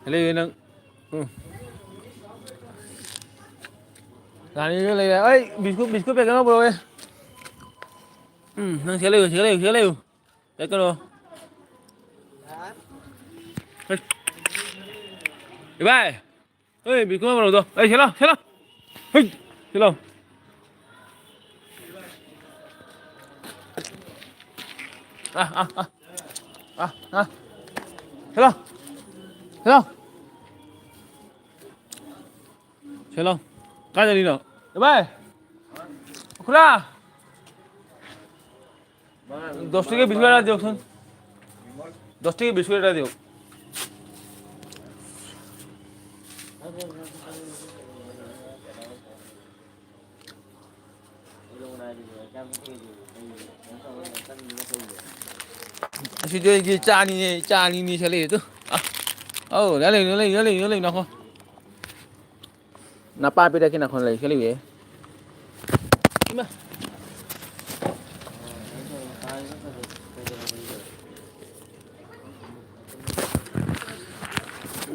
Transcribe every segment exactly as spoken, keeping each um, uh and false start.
ꯂꯩꯌꯦ ꯅꯪ꯫ ꯎꯝ꯫ ꯒꯥꯔꯤꯗ ꯂꯩꯔꯦ꯫ ꯑꯩ ꯕꯤꯁꯀꯨꯠ, ꯕꯤꯁꯀꯨꯠ ꯄꯦꯀꯦꯠ ꯑꯃ ꯄꯨꯔꯛꯑꯣꯍꯦ꯫ ꯎꯝ, ꯅꯪ ꯁꯤꯗ ꯂꯩꯌꯨ, ꯁꯤꯗ ꯂꯩꯌꯨ, ꯁꯤꯗ ꯂꯩꯌꯨ꯫ ꯆꯠꯀꯅꯨ꯫ ꯍꯩ꯫ ꯏꯕꯥꯏ꯫ ꯍꯩ, ꯕꯤꯁꯀꯨꯠ ꯑꯃ ꯄꯨꯔꯛꯑꯣ꯫ ꯑꯩ ꯁꯤꯗ ꯂꯥꯎ, ꯁꯤꯗ ꯂꯥꯎ꯫ ꯍꯩ, ꯁꯤꯗ ꯂꯥꯎ꯫ ꯑ, ꯑ, ꯑ꯫ ꯑ, ꯑ꯫ ꯁꯤꯗ ꯂꯥꯎ꯫ ꯁꯤꯗ ꯂꯥꯎ꯫ ꯁꯤꯂꯣ꯫ ꯀꯥꯏ ꯆꯠꯂꯤꯅꯣ? ꯏꯕꯥꯏ! ꯈꯨꯂꯥ! ꯗꯁ ꯇꯤꯀꯦ ꯕꯤꯁꯀꯨꯠ ꯑꯦꯛ ꯗꯤꯌꯣ ꯁꯨꯟ꯫ ꯗꯁ ꯇꯤꯀꯦ ꯕꯤꯁꯀꯨꯠ ꯑꯦꯛ ꯗꯤꯌꯣ꯫ ꯑꯁꯤꯗꯤ ꯑꯩꯒꯤ ꯏꯆꯥꯅꯤꯅꯦ, ꯏꯆꯥꯅꯤꯅꯦ ꯁꯦꯠꯂꯛꯏꯗꯨ꯫ ꯑ, ꯑꯧ, ꯂꯩꯌꯨ, ꯂꯩꯌꯨ, ꯂꯩꯌꯨ, ꯂꯩꯌꯨ, ꯂꯩꯌꯨ, ꯅꯈꯣ꯫ ꯅꯄꯥ ꯄꯤꯔꯛꯀꯦ, ꯅꯈꯣ, ꯂꯩ, ꯁꯦꯠꯂꯛꯏꯌꯦ꯫ ꯏꯃꯥ꯫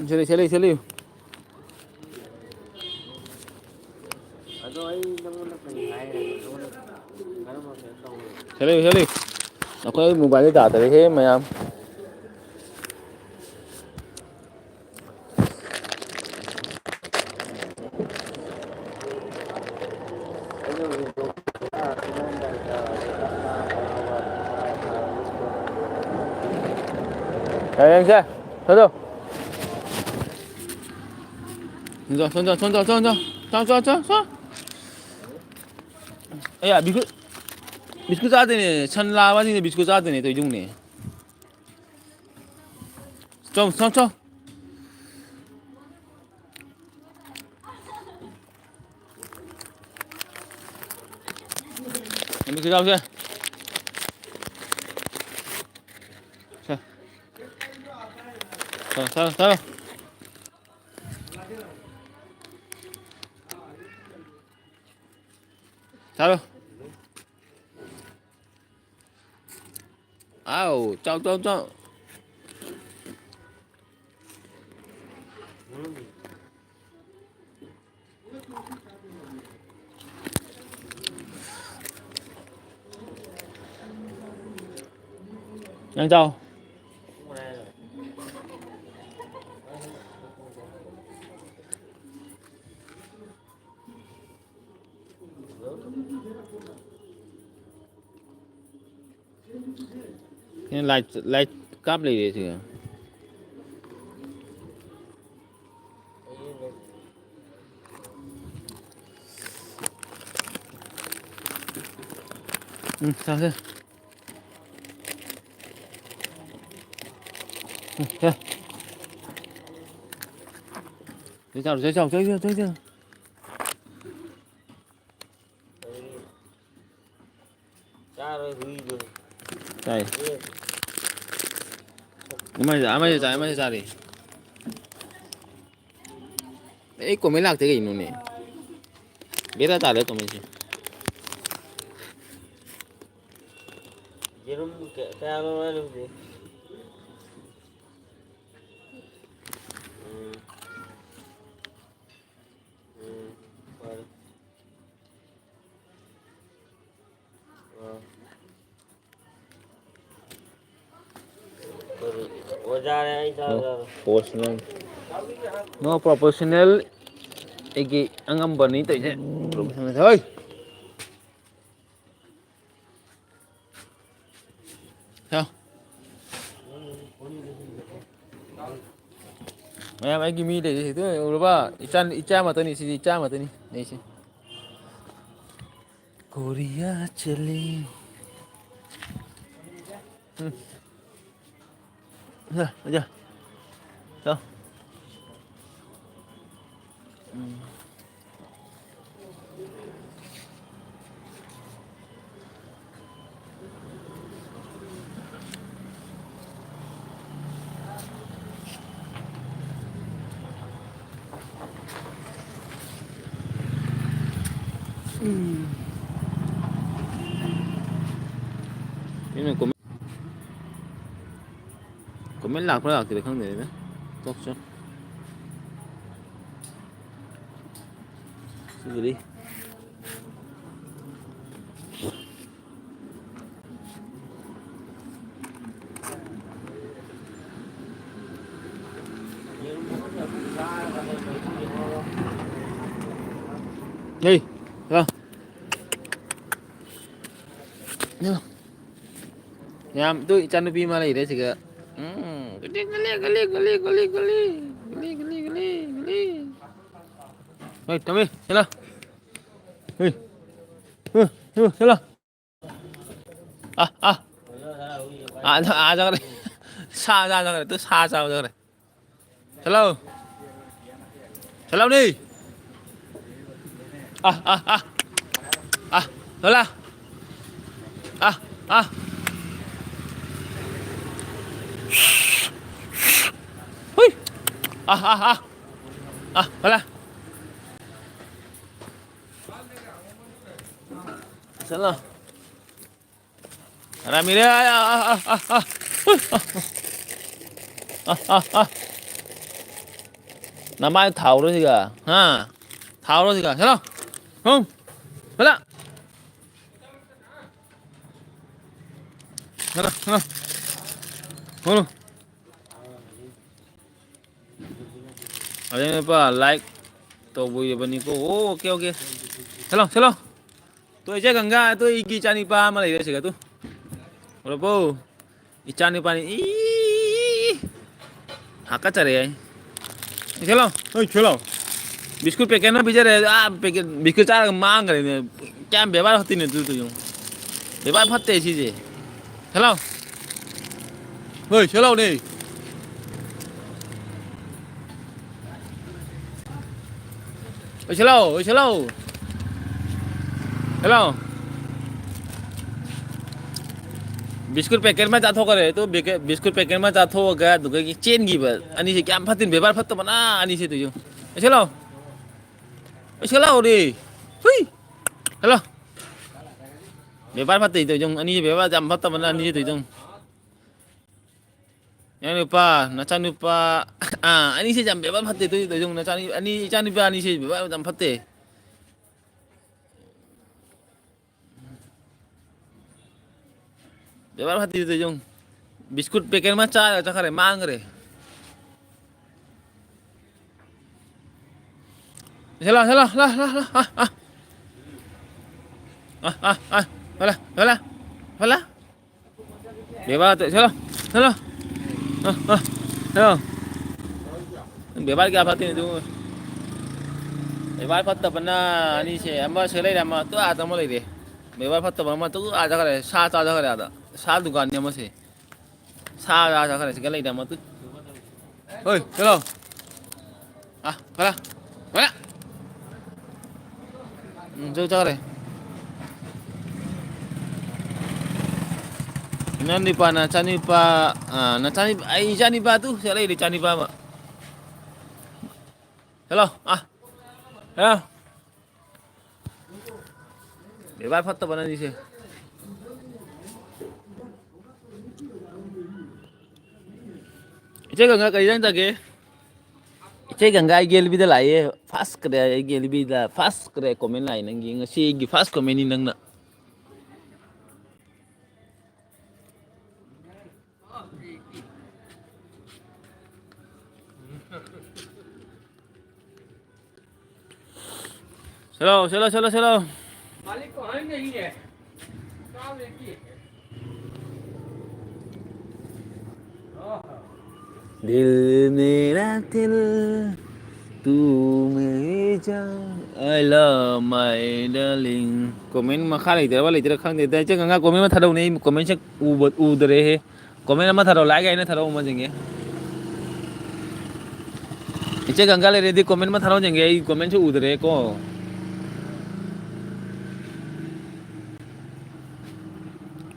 ꯁꯦꯠꯂꯛꯏ, ꯁꯦꯠꯂꯛꯏ, ꯁꯦꯠꯂꯛꯏ꯫ ꯑꯗꯣ ꯑꯩ ꯅꯪꯉꯣꯟꯗ ꯀꯔꯤ ꯍꯥꯏꯔꯒꯦ? ꯅꯪꯉꯣꯟꯗ ꯀꯔꯝꯕ ꯀꯩꯅꯣ ꯇꯧꯔꯒꯦ? ꯁꯦꯂꯨ, ꯁꯦꯂꯨ꯫ ꯑꯩꯈꯣꯏ ꯃꯣꯕꯥꯏꯜꯗꯤ ꯇꯥꯗꯔꯦꯍꯦ ꯃꯌꯥꯝ꯫ ꯌꯥꯔꯦ, ꯌꯥꯔꯦ, ꯁꯦ꯫ ꯊꯣꯏꯗꯣ꯫ ꯆꯣ, ꯆꯣ, ꯆꯣ꯫ ꯑꯌꯥ, ꯕꯤꯁꯀꯨꯠ, ꯕꯤꯁꯀꯨꯠ ꯆꯥꯗꯣꯏꯅꯦ꯫ ꯁꯟ ꯂꯥꯕꯁꯤꯡꯁꯦ ꯕꯤꯁꯀꯨꯠ ꯆꯥꯗꯣꯏꯅꯦ ꯇꯧꯔꯤꯁꯦ ꯌꯦꯡꯉꯨꯅꯦ꯫ ꯆꯣ, ꯆꯣ, ꯆꯣ꯫ ꯕꯤꯁꯀꯨꯠ ꯆꯥꯎꯁꯦ꯫ ꯁꯦ꯫ ꯆꯥꯔꯣ, ꯆꯥꯔꯣ, ꯆꯥꯔꯣ꯫ ꯆꯥꯔꯣ꯫ ꯑꯥꯎ, ꯆꯥꯎ, ꯆꯥꯎ, ꯆꯥꯎ꯫ ꯅꯪ ꯆꯥꯎ꯫ ꯂꯥꯏꯠ, ꯂꯥꯏꯠ ꯀꯥꯞ ꯂꯩꯔꯦ ꯁꯤꯒ꯫ ꯎꯝ, ꯆꯥꯁꯦ꯫ ꯎꯝ, ꯁꯦ꯫ ꯁꯤ ꯆꯥꯔꯣ, ꯁꯤ ꯆꯥꯔꯣ, ꯁꯤ ꯆꯥꯔꯣ, ꯁꯤ ꯆꯥꯔꯣ꯫ ꯆꯥꯔꯣꯏ ꯍꯨꯏꯗꯨ꯫ ꯆꯥꯏ꯫ ꯑꯦ꯫ ꯑꯃꯁꯦ, ꯑꯃꯁꯦ ꯆꯥꯏ, ꯑꯃꯁꯦ ꯆꯥꯔꯤ꯫ ꯑꯩ comment ꯂꯥꯛꯇꯦ ꯀꯩꯅꯣꯅꯦ? ꯕꯦꯔꯥ ꯇꯥꯔꯦ commentꯁꯦ꯫ ꯌꯦꯔꯨꯝ ꯀ-, ꯀꯌꯥ ꯂꯧꯔꯦ ꯍꯧꯖꯤꯛ? ꯎꯝ꯫ ꯎꯝ, ꯐꯔꯦ꯫ ꯑꯥ꯫ ꯐꯔꯦ꯫ ꯑꯣꯖꯥꯅꯦ ꯑꯩ ꯆꯥꯔꯣ, ꯆꯥꯔꯣ꯫ Personal꯫ No professional ꯑꯩꯒꯤ ꯑꯉꯝꯕꯅꯤ ꯇꯧꯔꯤꯁꯦ꯫ ꯍꯣꯏ꯫ ꯁꯦ꯫ ꯃꯌꯥꯝ ꯑꯩꯒꯤ ꯃꯤ ꯂꯩꯔꯤꯁꯦ ꯂꯣꯏ ꯎꯔꯕ? ꯏꯆꯥ, ꯏꯆꯥ ꯃꯛꯇꯅꯤ ꯁꯤꯗꯤ, ꯏꯆꯥ ꯃꯛꯇꯅꯤ ꯂꯩꯁꯦ꯫ ꯀꯣꯔꯤꯌꯥ ꯆꯠꯂꯤ꯫ ꯎꯝ꯫ ꯌꯥ, ꯌꯥ꯫ ꯆꯥꯎ꯫ ꯎꯝ꯫ ꯎꯝ꯫ ꯃꯤꯅ comment, comment ꯂꯥꯛꯄ꯭ꯔꯥ ꯂꯥꯛꯇ꯭ꯔꯤꯔꯥ ꯈꯪꯗꯦꯅꯦ꯫ ꯇꯣꯛꯁꯅꯨ꯫ ꯑꯗꯨꯗꯤ꯫ ꯍꯦ, ꯂꯥꯎ꯫ ꯌꯥꯝ, ꯇꯨ ꯏꯆꯥꯅꯨꯄꯤ ꯑꯃ ꯂꯩꯔꯦ ꯁꯤꯒ꯫ ꯎꯝ, ꯒꯂꯤ, ꯒꯂꯤ, ꯒꯂꯤ꯫ ꯍꯣꯏ, ꯇꯝꯃꯦ, ꯆꯠꯂꯣ꯫ ꯍꯣꯏ꯫ ꯍꯣꯏ, ꯍꯣꯏ, ꯆꯠꯂꯣ꯫ ꯑꯥ, ꯑꯥ꯫ ꯑꯥ, ꯑꯥ ꯆꯠꯈ꯭ꯔꯦ꯫ ꯁꯥ ꯆꯥ ꯆꯠꯈ꯭ꯔꯦ꯫ ꯇꯨ ꯁꯥ ꯆꯥꯕ ꯆꯠꯈ꯭ꯔꯦ꯫ ꯆꯠꯂꯣ꯫ ꯆꯠꯂꯣꯅꯦ꯫ ꯑꯥ, ꯑꯥ, ꯑꯥ꯫ ꯑꯥ, ꯆꯠꯂꯣ꯫ ꯑꯥ, ꯑꯥ꯫ ꯍꯨꯏ꯫ ꯑꯥ, ꯑꯥ, ꯑꯥ꯫ ꯑꯥ, ꯆꯠꯂꯣ꯫ ꯆꯠꯂꯣ꯫ ꯔꯥꯃꯤꯔꯦ, ꯑ, ꯑ, ꯑ, ꯑ, ꯑ꯫ ꯎꯏ, ꯑ, ꯑ꯫ ꯑ, ꯑ, ꯑ꯫ ꯅꯃꯥꯏ ꯊꯥꯎꯔꯣ ꯁꯤꯒ, ꯍꯥ? ꯊꯥꯎꯔꯣ ꯁꯤꯒ, ꯆꯠꯂꯣ꯫ ꯍꯨꯝ꯫ ꯆꯠꯂꯣ꯫ ꯆꯠꯂꯣ, ꯆꯠꯂꯣ꯫ ꯆꯠꯂꯣ꯫ ꯑꯗꯩ ꯅꯨꯄꯥ like ꯇꯧꯕꯤꯔꯕꯅꯤꯀꯣ꯫ ꯑꯣ, okay, okay꯫ ꯆꯠꯂꯣ, ꯆꯠꯂꯣ꯫ ꯇꯨ ꯏꯆꯦ ꯒꯪꯒꯥ, ꯇꯨ ꯑꯩꯒꯤ ꯏꯆꯥꯅꯤꯄꯥ ꯑꯃ ꯂꯩꯔꯦ ꯁꯤꯒ ꯇꯨ꯫ ꯎꯔꯕꯣ? ꯏꯆꯥꯅꯤꯄꯥꯅꯤ꯫ ꯏ, ꯍꯥꯀꯠꯆꯔꯦ ꯑꯩ꯫ ꯆꯠꯂꯣ, ꯍꯣꯏ, ꯆꯠꯂꯣ꯫ ꯕꯤꯁꯀꯨꯠ packet ꯑꯃ ꯄꯤꯖꯔꯦ꯫ ꯑꯥ, packet, ꯕꯤꯁꯀꯨꯠ ꯆꯥꯔꯒ ꯃꯥꯡꯈ꯭ꯔꯦꯅꯦ꯫ ꯀꯌꯥꯝ ꯕꯦꯕꯥꯔ ꯐꯠꯇꯦꯅꯦ ꯑꯗꯨ, ꯑꯗꯨ ꯌꯦꯡꯉꯨ꯫ ꯕꯦꯕꯥꯔ ꯐꯠꯇꯦ ꯁꯤꯁꯦ꯫ ꯆꯠꯂꯣ꯫ ꯍꯣꯏ, ꯆꯠꯂꯣꯅꯦ꯫ ꯑꯣꯏꯁꯜꯂꯣ, ꯑꯣꯏꯁꯜꯂꯣ꯫ ꯍꯜꯂꯣ꯫ ꯕꯤꯁꯀꯨꯠ packet ꯑꯃ ꯆꯥꯊꯣꯛꯈ꯭ꯔꯦ꯫ ꯑꯗꯨ ꯕꯤꯀꯦ-, ꯕꯤꯁꯀꯨꯠ packet ꯑꯃ ꯆꯥꯊꯣꯛꯑꯒ ꯑꯗꯨꯗꯒꯤ ꯆꯦꯟꯈꯤꯕ ꯑꯅꯤꯁꯦ ꯀꯌꯥꯝ ꯐꯠꯇꯦ, ꯕꯦꯕꯥꯔ ꯐꯠꯇꯕꯅ ꯑꯅꯤꯁꯦ ꯇꯧꯏꯁꯦ꯫ ꯑꯣꯏꯁꯜꯂꯣ꯫ ꯑꯣꯏꯁꯜꯂꯣ ꯔꯦ꯫ ꯍꯨꯏ꯫ ꯍꯜꯂꯣ꯫ ꯕꯦꯕꯥꯔ ꯐꯠꯇꯦ ꯇꯧꯏꯁꯦ꯫ ꯑꯅꯤꯁꯦ ꯕꯦꯕꯥꯔ ꯌꯥꯝ ꯐꯠꯇꯕꯅ ꯑꯅꯤꯁꯦ ꯇꯧꯏꯁꯦ꯫ ꯅꯌꯥꯅꯨꯄꯥ, ꯅꯆꯥꯅꯨꯄꯥ, ꯑꯥ, ꯑꯅꯤꯁꯦ ꯌꯥꯝ ꯕꯦꯕꯥꯔ ꯐꯠꯇꯦ꯫ ꯑꯗꯨ, ꯑꯗꯨ ꯌꯦꯡꯉꯨ, ꯅꯆꯥꯅꯨ-, ꯑꯅꯤ, ꯏꯆꯥꯅꯨꯄꯥ ꯑꯅꯤꯁꯦ ꯕꯦꯕꯥꯔ ꯌꯥꯝ ꯐꯠꯇꯦ꯫ ꯕꯦꯕꯥꯔ ꯐꯠꯇꯦꯗꯣ ꯌꯦꯡꯉꯨ꯫ ꯕꯤꯁꯀꯨꯠ ꯄꯦꯀꯦꯠ ꯑꯃ ꯆꯥꯔꯒ ꯆꯠꯈ꯭ꯔꯦ, ꯃꯥꯡꯈ꯭ꯔꯦ꯫ ꯁꯦ ꯂꯥꯎ, ꯁꯦ ꯂꯥꯎ, ꯂꯥꯎ, ꯂꯥꯎ, ꯂꯥꯎ, ꯑꯥ, ꯑꯥ, ꯑꯥ, ꯑꯥ, ꯐꯂꯥ, ꯐꯂꯥ, ꯐꯂꯥ꯫ ꯕꯦꯕꯥꯔ ꯇꯧ-, ꯁꯦ ꯂꯥꯎ, ꯁꯦ ꯂꯥꯎ꯫ ꯑꯥ, ꯑꯥ, ꯁꯦ ꯂꯥꯎ꯫ ꯕꯦꯕꯥꯔ ꯀꯌꯥ ꯐꯠꯇꯦ ꯑꯗꯨ꯫ ꯕꯦꯕꯥꯔ ꯐꯠꯇꯕꯅ ꯑꯅꯤꯁꯦ, ꯑꯃ ꯁꯤ ꯂꯩꯔꯦ, ꯑꯃ ꯇꯨ ꯑꯥꯗ ꯑꯃ ꯂꯩꯔꯦ꯫ ꯕꯦꯕꯥꯔ ꯐꯠꯇꯕ ꯑꯃ ꯇꯨ ꯑꯥ ꯆꯠꯈ꯭ꯔꯦ, ꯁꯥ ꯆꯥ ꯆꯠꯈ꯭ꯔꯦ ꯑꯥꯗ꯫ ꯁꯥ ꯗꯨꯀꯥꯟꯅꯤ ꯑꯃꯁꯦ꯫ ꯁꯥ ꯆꯥ ꯆꯠꯈ꯭ꯔꯦ, ꯁꯤꯒ ꯂꯩꯔꯦ ꯑꯃ ꯇꯨ꯫ ꯍꯣꯏ, ꯆꯠꯂꯣ꯫ ꯑꯥ, ꯐꯔꯦ꯫ ꯐꯔꯦ꯫ ꯎꯝ, ꯆꯠ ꯆꯠꯈ꯭ꯔꯦ꯫ ꯅꯪ ꯅꯨꯄꯥ, ꯅꯆꯥꯅꯨꯄꯥ, ꯑꯥ, ꯅꯆꯥꯅꯨꯄꯥ, ꯑꯩ ꯏꯆꯥꯅꯨꯄꯥ ꯇꯨ, ꯁꯤ ꯂꯩꯔꯦ, ꯏꯆꯥꯅꯨꯄꯥ ꯑꯃ꯫ ꯍꯜꯂꯣ, ꯑꯥ, ꯍꯜꯂꯣ꯫ ꯕꯦꯕꯥꯔ ꯐꯠꯇꯕꯅ ꯑꯅꯤꯁꯦ꯫ ꯏꯆꯦ ꯒꯪꯒꯥ, ꯀꯔꯤ ꯏꯟꯖꯥꯡ ꯆꯥꯒꯦ? ꯏꯆꯦ ꯒꯪꯒꯥ ꯑꯩꯒꯤ ꯑꯦꯜ ꯕꯤꯗ ꯂꯥꯛꯑꯦ꯫ ꯐꯥꯁ ꯀꯔꯦ ꯑꯩꯒꯤ ꯑꯦꯜ ꯕꯤꯗ, ꯐꯥꯁ ꯀꯔꯦ ꯀꯣꯃꯦꯟ ꯂꯥꯛꯑꯦ ꯅꯪꯒꯤ꯫ ꯉꯁꯤ ꯑꯩꯒꯤ ꯐꯥꯁ ꯀꯣꯃꯦꯟꯅꯤ ꯅꯪꯅ꯫ चलो, चलो, चलो, चलो। मालिक तो है नहीं है। क्या लेती है? दिल मेरा दिल, तू मेरी जान, I love my darling. Comment ꯃꯈꯥ ꯂꯩꯇ꯭ꯔꯕ ꯂꯩꯇ꯭ꯔꯥ ꯈꯪꯗꯦ꯫ ꯏꯆꯦ ꯒꯪꯒꯥ comment ꯑꯃ ꯊꯥꯔꯛꯎꯅꯦ, ꯑꯩ comment ꯁꯦ ꯎꯕ, ꯎꯗ꯭ꯔꯦꯍꯦ꯫ Comment ꯑꯃ ꯊꯥꯔꯛꯑꯣ, like ꯑꯩꯅ ꯊꯥꯔꯛꯑꯣ ꯑꯃ ꯌꯦꯡꯒꯦ꯫ ꯏꯆꯦ ꯒꯪꯒꯥ ꯂꯩꯔꯗꯤ comment ꯑꯃ ꯊꯥꯔꯛꯑꯣ ꯌꯦꯡꯒꯦ, ꯑꯩ comment ꯁꯨ ꯎꯗ꯭ꯔꯦꯀꯣ꯫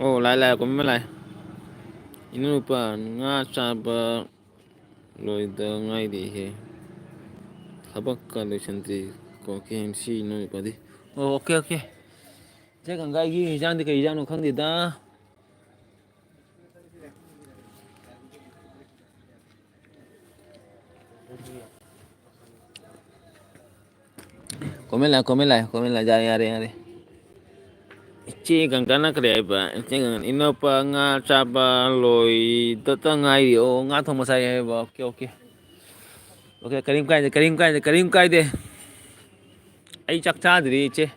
ꯑꯣ, ꯂꯥꯛꯑꯦ, ꯂꯥꯛꯑꯦ, comment ꯑꯃ ꯂꯥꯛꯑꯦ꯫ ꯏꯅꯥꯎꯅꯨꯄꯥ, ꯉꯥ ꯆꯥꯕ ꯂꯣꯏꯗ ꯉꯥꯏꯔꯤꯍꯦ꯫ ꯊꯕꯛꯀ ꯂꯣꯏꯁꯤꯟꯗ꯭ꯔꯤ꯫ ꯀꯣ, ꯀꯦ ꯑꯦꯝ ꯁꯤ ꯏꯅꯥꯎꯅꯨꯄꯥꯗꯤ꯫ ꯑꯣ, OK, OK꯫ ꯏꯆꯦ ꯒꯪꯒꯥꯒꯤ ꯍꯤꯟꯖꯥꯡꯗꯤ ꯀꯩ ꯍꯤꯟꯖꯥꯡꯅꯣ ꯈꯪꯗꯦꯗ꯫ Comment ꯂꯥꯛꯑꯦ, comment ꯂꯥꯛꯑꯦ, comment ꯂꯥꯛꯑꯦ꯫ ꯌꯥꯔꯦ, ꯌꯥꯔꯦ, ꯌꯥꯔꯦ꯫ ꯏꯆꯦ ꯒꯪꯒꯥꯅ ꯀꯔꯤ ꯍꯥꯏꯕ? ꯏꯆꯦ ꯒꯪꯒꯥꯅ, "ꯏꯅꯧꯄꯥ ꯉꯥ ꯆꯥꯕ ꯂꯣꯏꯗꯇ ꯉꯥꯏꯔꯤ"꯫ ꯑꯣ, ꯉꯥ ꯊꯣꯡꯕ ꯆꯥꯏ ꯍꯥꯏꯕ꯫ Okay, okay. ꯑꯣꯀꯦ, ꯀꯔꯤꯝ ꯀꯥꯏꯗꯦ, ꯀꯔꯤꯝ ꯀꯥꯏꯗꯦ, ꯀꯔꯤꯝ ꯀꯥꯏꯗꯦ꯫ ꯑꯩ ꯆꯥꯛ ꯆꯥꯗ꯭ꯔꯤ, ꯏꯆꯦ꯫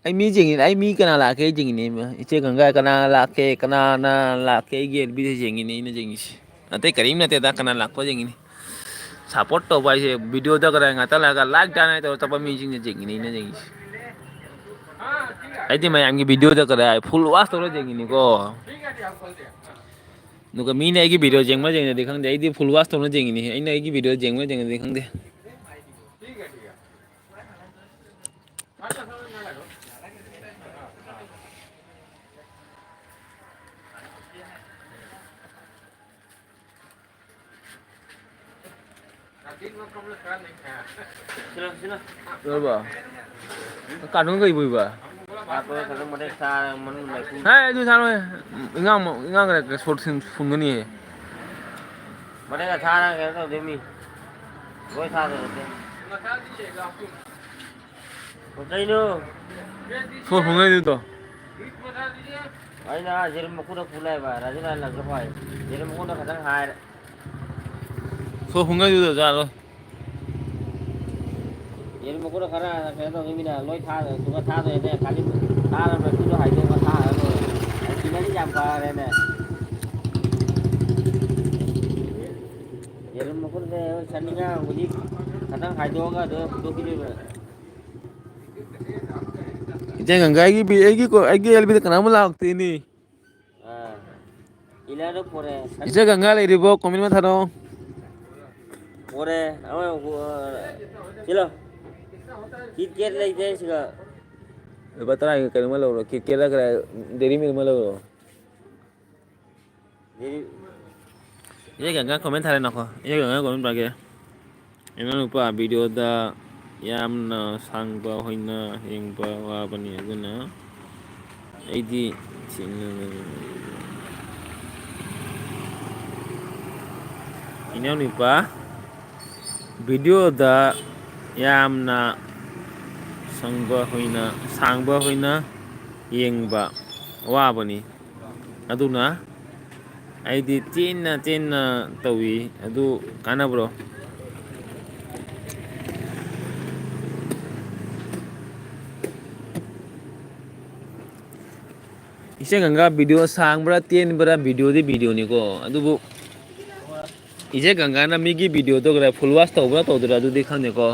ꯑꯩ ꯃꯤ ꯌꯦꯡꯉꯤꯅꯦ, ꯑꯩ ꯃꯤ ꯀꯅꯥ ꯂꯥꯛꯀꯦ ꯌꯦꯡꯉꯤꯅꯦ꯫ ꯏꯆꯦ ꯒꯪꯒꯥ ꯀꯅꯥ ꯂꯥꯛꯀꯦ, ꯀꯅꯥꯅ ꯂꯥꯛꯀꯦ? ꯑꯩꯒꯤ ꯑꯦꯜ ꯕꯤꯗ ꯌꯦꯡꯉꯤꯅꯦ ꯑꯩꯅ ꯌꯦꯡꯉꯤꯁꯦ꯫ ꯑꯇꯩ ꯀꯔꯤꯝ ꯅꯠꯇꯦꯗ, ꯀꯅꯥ ꯂꯥꯛꯄ ꯌꯦꯡꯉꯤꯅꯤ꯫ ꯁꯞꯄꯣꯔꯠ ꯇꯧꯕ ꯍꯥꯏꯁꯦ ꯚꯤꯗꯤꯑꯣꯗ ꯈꯔ ꯉꯥꯛꯇꯪ ꯂꯥꯛꯑꯒ ꯂꯥꯏꯛ ꯇꯥꯅ ꯇꯧꯔ ꯆꯠꯄ ꯃꯤꯁꯤꯡꯅ ꯌꯦꯡꯉꯤꯅꯤ ꯑꯩꯅ ꯌꯦꯡꯉꯤꯁꯦ꯫ ꯑꯩꯗꯤ ꯃꯌꯥꯝꯒꯤ ꯚꯤꯗꯤꯑꯣꯗ ꯈꯔ ꯐꯨꯜ ꯋꯥꯆ ꯇꯧꯔ ꯌꯦꯡꯉꯤꯅꯤꯀꯣ꯫ ꯑꯗꯨꯒ ꯃꯤꯅ ꯑꯩꯒꯤ ꯚꯤꯗꯤꯑꯣ ꯌꯦꯡꯕ ꯌꯦꯡꯗꯗꯤ ꯈꯪꯗꯦ, ꯑꯩꯗꯤ ꯐꯨꯜ ꯋꯥꯆ ꯇꯧꯅ ꯌꯦꯡꯉꯤꯅꯤ꯫ ꯑꯩꯅ ꯑꯩꯒꯤ ꯚꯤꯗꯤꯑꯣ ꯌꯦꯡꯕ ꯌꯦꯡꯗꯗꯤ ꯈꯪꯗꯦ꯫ ꯂꯣꯏꯔꯕꯣ? ꯀꯥꯔꯇꯨꯟ ꯀꯩ ꯄꯨꯏꯕ? ꯀꯥꯔꯇꯨꯟ ꯈꯛꯇꯪ ꯃꯇꯦꯛ ꯊꯥꯔꯒ ꯃꯅꯨꯡ ꯂꯩꯈꯨꯝ꯫ ꯍꯦ, ꯑꯗꯨ ꯊꯥꯔꯣꯏ꯫ ꯏꯉꯥꯡ, ꯏꯉꯥꯡ ꯀꯩꯅꯣ ꯁꯣꯔꯠ ꯐꯤꯂꯝ ꯐꯨꯝꯒꯅꯤꯌꯦ꯫ ꯃꯇꯦꯛ ꯈꯔ ꯊꯥꯔꯒ ꯀꯩꯅꯣ ꯇꯧꯗꯣꯏ ꯃꯤ꯫ ꯂꯣꯏ ꯊꯥꯗꯣꯏ ꯅꯠꯇꯦ꯫ ꯀꯩꯅꯣ? ꯁꯣꯔꯠ ꯐꯤꯂꯝ ꯂꯩꯗꯣ꯫ ꯑꯩꯅ ꯌꯦꯔꯨꯝ ꯃꯀꯨꯗ ꯄꯨ ꯂꯥꯛꯑꯦꯕ, ꯔꯥꯖꯨꯅ ꯂꯪꯒ ꯄꯥꯏ꯫ ꯌꯦꯔꯨꯝ ꯃꯀꯨꯗ ꯈꯇꯪ ꯍꯥꯏꯔꯦ꯫ ꯁꯣꯔꯠ ꯐꯤꯂꯝ ꯂꯩꯗꯣ ꯖꯥꯠꯂꯣ? ꯌꯦꯔꯨꯝ ꯃꯀꯨꯗ ꯈꯔ ꯀꯩꯅꯣ ꯇꯧꯗꯣꯏ ꯃꯤꯅ ꯂꯣꯏ ꯊꯥꯗꯣꯏ, ꯑꯗꯨꯒ ꯊꯥꯗꯣꯏꯅꯦ꯫ ꯈꯥꯂꯤ ꯊꯥꯔꯕ꯭ꯔꯥ ꯁꯤꯗꯣ ꯍꯥꯏꯗꯣꯛꯑꯒ ꯊꯥꯔ ꯂꯣꯏꯔꯦ꯫ ꯑꯁꯤꯅꯗꯤ ꯌꯥꯝ ꯐꯔꯦꯅꯦ꯫ ꯌꯦꯔꯨꯝ ꯃꯀꯨꯗ ꯁꯟꯅꯤꯡꯉꯥ ꯍꯧꯖꯤꯛ ꯈꯇꯪ ꯍꯥꯏꯗꯣꯛꯑꯒ ꯑꯗꯨ ꯍꯨꯟꯗꯣꯛꯈꯤꯗꯣꯏꯕ꯫ ꯏꯆꯦ ꯒꯪꯒꯥꯒꯤ ꯕꯤ-, ꯑꯩꯒꯤ ꯀꯣ-, ꯑꯩꯒꯤ ꯑꯦꯜ ꯕꯤꯗ ꯀꯅꯥꯝ ꯂꯥꯛꯇꯦꯅꯦ꯫ ꯑꯥ꯫ ꯏꯂꯥꯗ ꯄꯣꯔꯦ꯫ ꯏꯆꯦ ꯒꯪꯒꯥ ꯂꯩꯔꯤꯕꯣ? ꯀꯣꯃꯦꯟ ꯑꯃ ꯊꯥꯔꯛꯑꯣ꯫ ꯄꯣꯔꯦ꯫ ꯑꯃ, ꯑ, ꯁꯤꯂꯣ꯫ ꯀꯤꯠ ꯀꯦꯠ ꯂꯩꯇꯦ ꯁꯤꯒ꯫ ꯂꯨꯄꯥ ꯇꯔꯥꯒꯤ ꯀꯩꯅꯣꯝꯃ ꯂꯧꯔꯣ꯫ ꯀꯤꯠ ꯀꯦꯠꯂ ꯀꯔꯤ, ꯗꯦꯔꯤ ꯃꯤꯜꯛ ꯑꯃ ꯂꯧꯔꯣ꯫ ꯗꯦꯔꯤ ꯏꯆꯦ ꯒꯪꯒꯥ ꯀꯣꯃꯦꯟ ꯊꯥꯔꯦ ꯅꯈꯣ꯫ ꯏꯆꯦ ꯒꯪꯒꯥ ꯀꯣꯃꯦꯟ ꯄꯥꯒꯦ꯫ ꯏꯅꯥꯎꯅꯨꯄꯥ, ꯚꯤꯗꯤꯑꯣꯗ ꯌꯥꯝꯅ ꯁꯥꯡꯕ ꯑꯣꯏꯅ ꯌꯦꯡꯕ ꯋꯥꯕꯅꯤ, ꯑꯗꯨꯅ ꯑꯩꯗꯤ ꯊꯦꯡꯅ-, ꯏꯅꯥꯎꯅꯨꯄꯥ, ꯚꯤꯗꯤꯑꯣꯗ ꯌꯥꯝꯅ ꯁꯪꯕ ꯍꯨꯏꯅ, ꯁꯥꯡꯕ ꯍꯨꯏꯅ ꯌꯦꯡꯕ ꯋꯥꯕꯅꯤ꯫ ꯑꯗꯨꯅ ꯑꯩꯗꯤ ꯇꯦꯟꯅ ꯇꯦꯟꯅ ꯇꯧꯏ꯫ ꯑꯗꯨ ꯀꯥꯟꯅꯕ꯭ꯔꯣ? ꯏꯆꯦ ꯒꯪꯒꯥ, ꯚꯤꯗꯤꯑꯣ ꯁꯥꯡꯕ꯭ꯔꯥ ꯇꯦꯟꯕ꯭ꯔꯥ? ꯚꯤꯗꯤꯑꯣꯗꯤ ꯚꯤꯗꯤꯑꯣꯅꯤꯀꯣ, ꯑꯗꯨꯕꯨ ꯏꯆꯦ ꯒꯪꯒꯥꯅ ꯃꯤꯒꯤ ꯚꯤꯗꯤꯑꯣꯗꯣ ꯀꯗꯥꯏ ꯐꯨꯜ ꯋꯥꯁ ꯇꯧꯕ꯭ꯔꯥ ꯇꯧꯗ꯭ꯔꯥ ꯑꯗꯨꯗꯤ ꯈꯪꯗꯦꯀꯣ꯫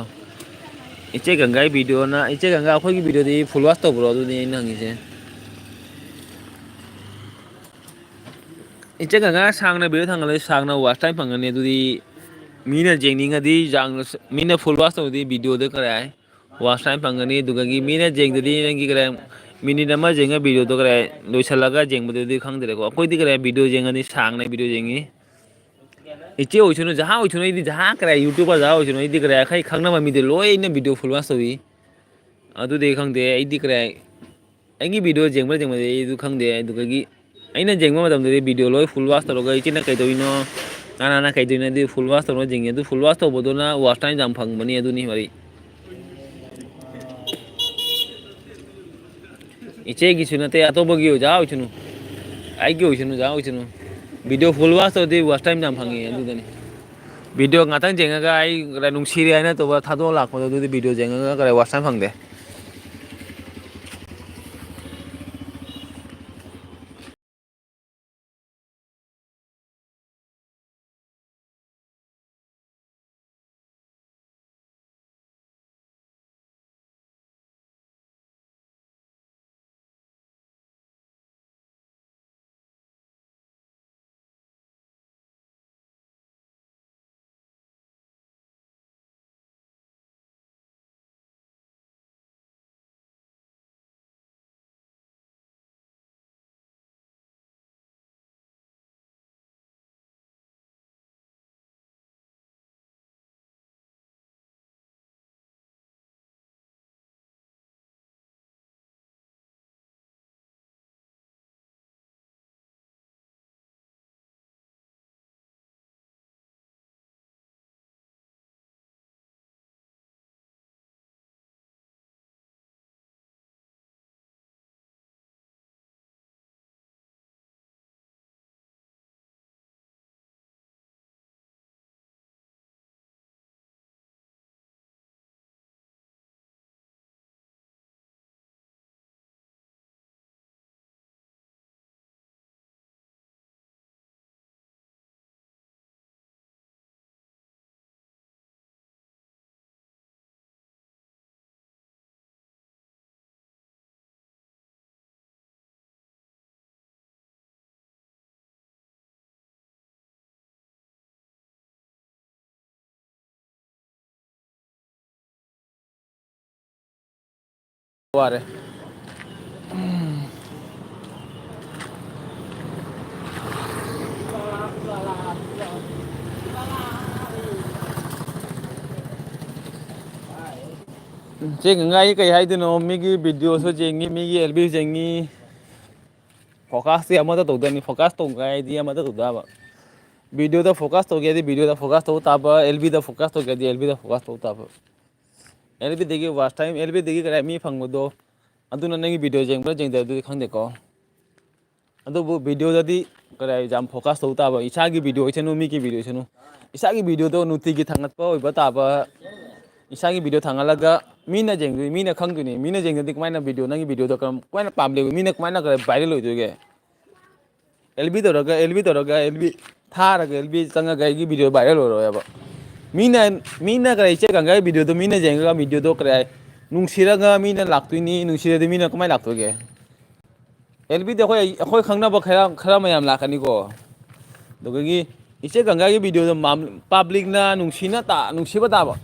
ꯏꯆꯦ ꯒꯪꯒꯥꯒꯤ ꯚꯤꯗꯤꯑꯣꯅ, ꯏꯆꯦ ꯒꯪꯒꯥ ꯑꯩꯈꯣꯏꯒꯤ ꯚꯤꯗꯤꯑꯣꯗꯤ ꯐꯨꯜ ꯋꯥꯁ ꯇꯧꯕ꯭ꯔꯣ? ꯑꯗꯨꯅꯤ ꯑꯩꯅ ꯍꯪꯉꯤꯁꯦ꯫ ꯏꯆꯦ ꯒꯪꯒꯥ ꯁꯥꯡꯅ ꯚꯤꯗꯤꯑꯣ ꯊꯥꯡꯒꯠꯂꯗꯤ ꯁꯥꯡꯅ ꯋꯥꯁ ꯇꯥꯏꯝ ꯐꯪꯒꯅꯤ꯫ ꯑꯗꯨꯗꯤ ꯃꯤꯅ ꯌꯦꯡꯅꯤꯡꯉꯗꯤ ꯌꯥꯡꯅ ꯁ-, ꯃꯤꯅ ꯐꯨꯜ ꯋꯥꯁ ꯇꯧꯔꯗꯤ ꯚꯤꯗꯤꯑꯣꯗ ꯀꯔꯥꯏ ꯋꯥꯁ ꯇꯥꯏꯝ ꯐꯪꯒꯅꯤ꯫ ꯑꯗꯨꯗꯒꯤ ꯃꯤꯅ ꯌꯦꯡꯗꯗꯤ ꯅꯪꯒꯤ ꯀꯔꯥꯏ ꯃꯤꯅꯤꯠ ꯑꯃ ꯌꯦꯡꯉ ꯚꯤꯗꯤꯑꯣꯗꯣ ꯀꯔꯥꯏ ꯂꯣꯏꯁꯤꯜꯂꯒ ꯌꯦꯡꯕꯗꯨꯗꯤ ꯈꯪꯗ꯭ꯔꯦꯀꯣ꯫ ꯑꯩꯈꯣꯏꯗꯤ ꯀꯔꯥꯏ ꯚꯤꯗꯤꯑꯣ ꯌꯦꯡꯉꯗꯤ ꯁꯥꯡꯅ ꯚꯤꯗꯤꯑꯣ ꯌꯦꯡꯉꯤ꯫ ꯏꯆꯦ ꯑꯣꯏꯁꯅꯨ, ꯖꯍꯥ ꯑꯣꯏꯁꯅꯨ, ꯑꯩꯗꯤ ꯖꯍꯥ ꯀꯔꯥꯏ ꯌꯨꯇ꯭ꯌꯨꯕꯔ ꯖꯍꯥ ꯑꯣꯏꯁꯅꯨ, ꯑꯩꯗꯤ ꯀꯔꯥꯏ ꯑꯩꯈꯣꯏ ꯈꯪꯅꯕ ꯃꯤꯗꯤ ꯂꯣꯏꯅ ꯚꯤꯗꯤꯑꯣ ꯐꯨꯜ ꯋꯥꯁ ꯇꯧꯏ꯫ ꯑꯗꯨꯗꯤ ꯈꯪꯗꯦ, ꯑꯩꯗꯤ ꯀꯔꯥꯏ ꯑꯩꯒꯤ ꯚꯤꯗꯤꯑꯣ ꯌꯦꯡꯕ꯭ꯔꯥ ꯌꯦꯡꯕꯗꯤ ꯑꯩ ꯑꯗꯨ ꯈꯪꯗꯦ꯫ ꯑꯗꯨꯗꯒꯤ ꯑꯩꯅ ꯌꯦꯡꯕ ꯃꯇꯝꯗꯗꯤ ꯚꯤꯗꯤꯑꯣ ꯂꯣꯏ ꯐꯨꯜ ꯋꯥꯁ ꯇꯧꯔꯒ ꯏꯆꯦꯅ ꯀꯩꯗꯧꯔꯤꯅꯣ, ꯀꯅꯥꯅ ꯀꯩꯗꯧꯔꯤꯅꯣ, ꯑꯗꯨ ꯐꯨꯜ ꯋꯥꯁ ꯇꯧꯔꯒ ꯌꯦꯡꯉꯤ꯫ ꯑꯗꯨ ꯐꯨꯜ ꯋꯥꯁ ꯇꯧꯕꯗꯨꯅ ꯋꯥꯁ ꯇꯥꯏꯝ ꯌꯥꯝ ꯐꯪꯕꯅꯤ꯫ ꯑꯗꯨꯅꯤ ꯋꯥꯔꯤ꯫ ꯏꯆꯦꯒꯤꯁꯨ ꯅꯠꯇꯦ, ꯑꯇꯣꯞꯄꯒꯤ ꯑꯣꯖꯥ ꯑꯣꯏꯁꯅꯨ, ꯑꯩꯒꯤ ꯑꯣꯏꯁꯅꯨ, ꯑꯣꯖꯥ ꯑꯣꯏꯁꯅꯨ, ꯚꯤꯗꯤꯑꯣ ꯐꯨꯜ ꯋꯥꯁ ꯇꯧꯔꯗꯤ ꯋꯥꯁ ꯇꯥꯏꯝ ꯌꯥꯝ ꯐꯪꯉꯤ꯫ ꯑꯗꯨꯗꯅꯤ ꯚꯤꯗꯤꯑꯣ ꯉꯥꯛꯇꯪ ꯌꯦꯡꯉꯒ ꯑꯩ ꯀꯔꯥꯏ ꯅꯨꯡꯁꯤꯔꯦ ꯍꯥꯏꯅ ꯇꯧꯕ ꯊꯥꯗꯣꯛꯑ ꯂꯥꯛꯄꯗꯣ, ꯑꯗꯨꯗꯤ ꯚꯤꯗꯤꯑꯣ ꯌꯦꯡꯉꯒ ꯀꯔꯥꯏ ꯋꯥꯁ ꯇꯥꯏꯝ ꯐꯪꯗꯦ꯫ ꯋꯥꯔꯦ꯫ ꯆꯦꯡ ꯉꯥꯏ ꯀꯩ ꯍꯥꯏꯗꯣꯏꯅꯣ? ꯃꯤꯒꯤ videoꯁꯨ ꯌꯦꯡꯉꯤ, ꯃꯤꯒꯤ L Bꯁꯨ ꯌꯦꯡꯉꯤ꯫ Focusꯇꯤ ꯑꯃꯗ ꯇꯧꯗꯣꯏꯅꯤ, focus ꯇꯧꯒꯦ ꯍꯥꯏꯗꯤ ꯑꯃꯗ ꯇꯧꯗꯕ꯫ Videoꯗ focus ꯇꯧꯒꯦ ꯍꯥꯏꯗꯤ videoꯗ focus ꯇꯧ ꯇꯥꯕ, L Bꯗ focus ꯇꯧꯒꯦ ꯍꯥꯏꯗꯤ L Bꯗ focus ꯇꯧ ꯇꯥꯕ꯫ L Bꯗꯒꯤ watch time, L Bꯗꯒꯤ ꯀꯗꯥꯏ ꯃꯤ ꯐꯪꯕꯗꯣ, ꯑꯗꯨꯅ ꯅꯪꯒꯤ video ꯌꯦꯡꯕ꯭ꯔꯥ ꯌꯦꯡꯗꯕꯗꯨꯗꯤ ꯈꯪꯗꯦꯀꯣ꯫ ꯑꯗꯨꯕꯨ videoꯗꯗꯤ ꯀꯗꯥꯏ ꯌꯥꯝ focus ꯇꯧ ꯇꯥꯕ, ꯏꯁꯥꯒꯤ video ꯑꯣꯏꯁꯅꯨ, ꯃꯤꯒꯤ video ꯑꯣꯏꯁꯅꯨ, ꯏꯁꯥꯒꯤ videoꯗꯣ ꯅꯨꯡꯇꯤꯒꯤ ꯊꯥꯡꯒꯠꯄ ꯑꯣꯏꯕ ꯇꯥꯕ꯫ ꯏꯁꯥꯒꯤ video ꯊꯥꯡꯒꯠꯂꯒ ꯃꯤꯅ ꯌꯦꯡꯗꯣꯏꯅꯤ, ꯃꯤꯅ ꯈꯪꯗꯣꯏꯅꯤ, ꯃꯤꯅ ꯌꯦꯡꯗꯗꯤ ꯀꯃꯥꯏꯅ videoꯗꯣ, ꯅꯪꯒꯤ videoꯗꯣ ꯀꯔꯝ, ꯀꯃꯥꯏꯅ public, ꯃꯤꯅ ꯀꯃꯥꯏꯅ viral ꯑꯣꯏꯗꯣꯏꯒꯦ? L B ꯇꯧꯔꯒ, L B ꯇꯧꯔꯒ, L B ꯊꯥꯔꯒ, L B ꯆꯪꯉꯒ ꯑꯩꯒꯤ video viral ꯑꯣꯏꯔꯣꯏꯕ꯫ ꯃꯤꯅ, ꯃꯤꯅ ꯀꯔꯤ ꯏꯆꯦ ꯒꯪꯒꯥꯒꯤ videoꯗꯣ ꯃꯤꯅ ꯌꯦꯡꯉꯒ videoꯗꯣ ꯀꯔꯤ ꯍꯥꯏ, ꯅꯨꯡꯁꯤꯔꯒ ꯃꯤꯅ ꯂꯥꯛꯇꯣꯏꯅꯤ, ꯅꯨꯡꯁꯤꯔꯗꯤ ꯃꯤꯅ ꯀꯃꯥꯏꯅ ꯂꯥꯛꯇꯣꯏꯒꯦ? L Bꯗꯤ ꯑꯩꯈꯣꯏ, ꯑꯩꯈꯣꯏ ꯈꯪꯅꯕ ꯈꯔ, ꯈꯔ ꯃꯌꯥꯝ ꯂꯥꯛꯀꯅꯤꯀꯣ꯫ ꯑꯗꯨꯗꯒꯤ ꯏꯆꯦ ꯒꯪꯒꯥꯒꯤ videoꯗꯣ ꯃꯥꯝ-, publicꯅ ꯅꯨꯡꯁꯤꯅ ꯇꯥ-, ꯅꯨꯡꯁꯤꯕ ꯇꯥꯕ꯫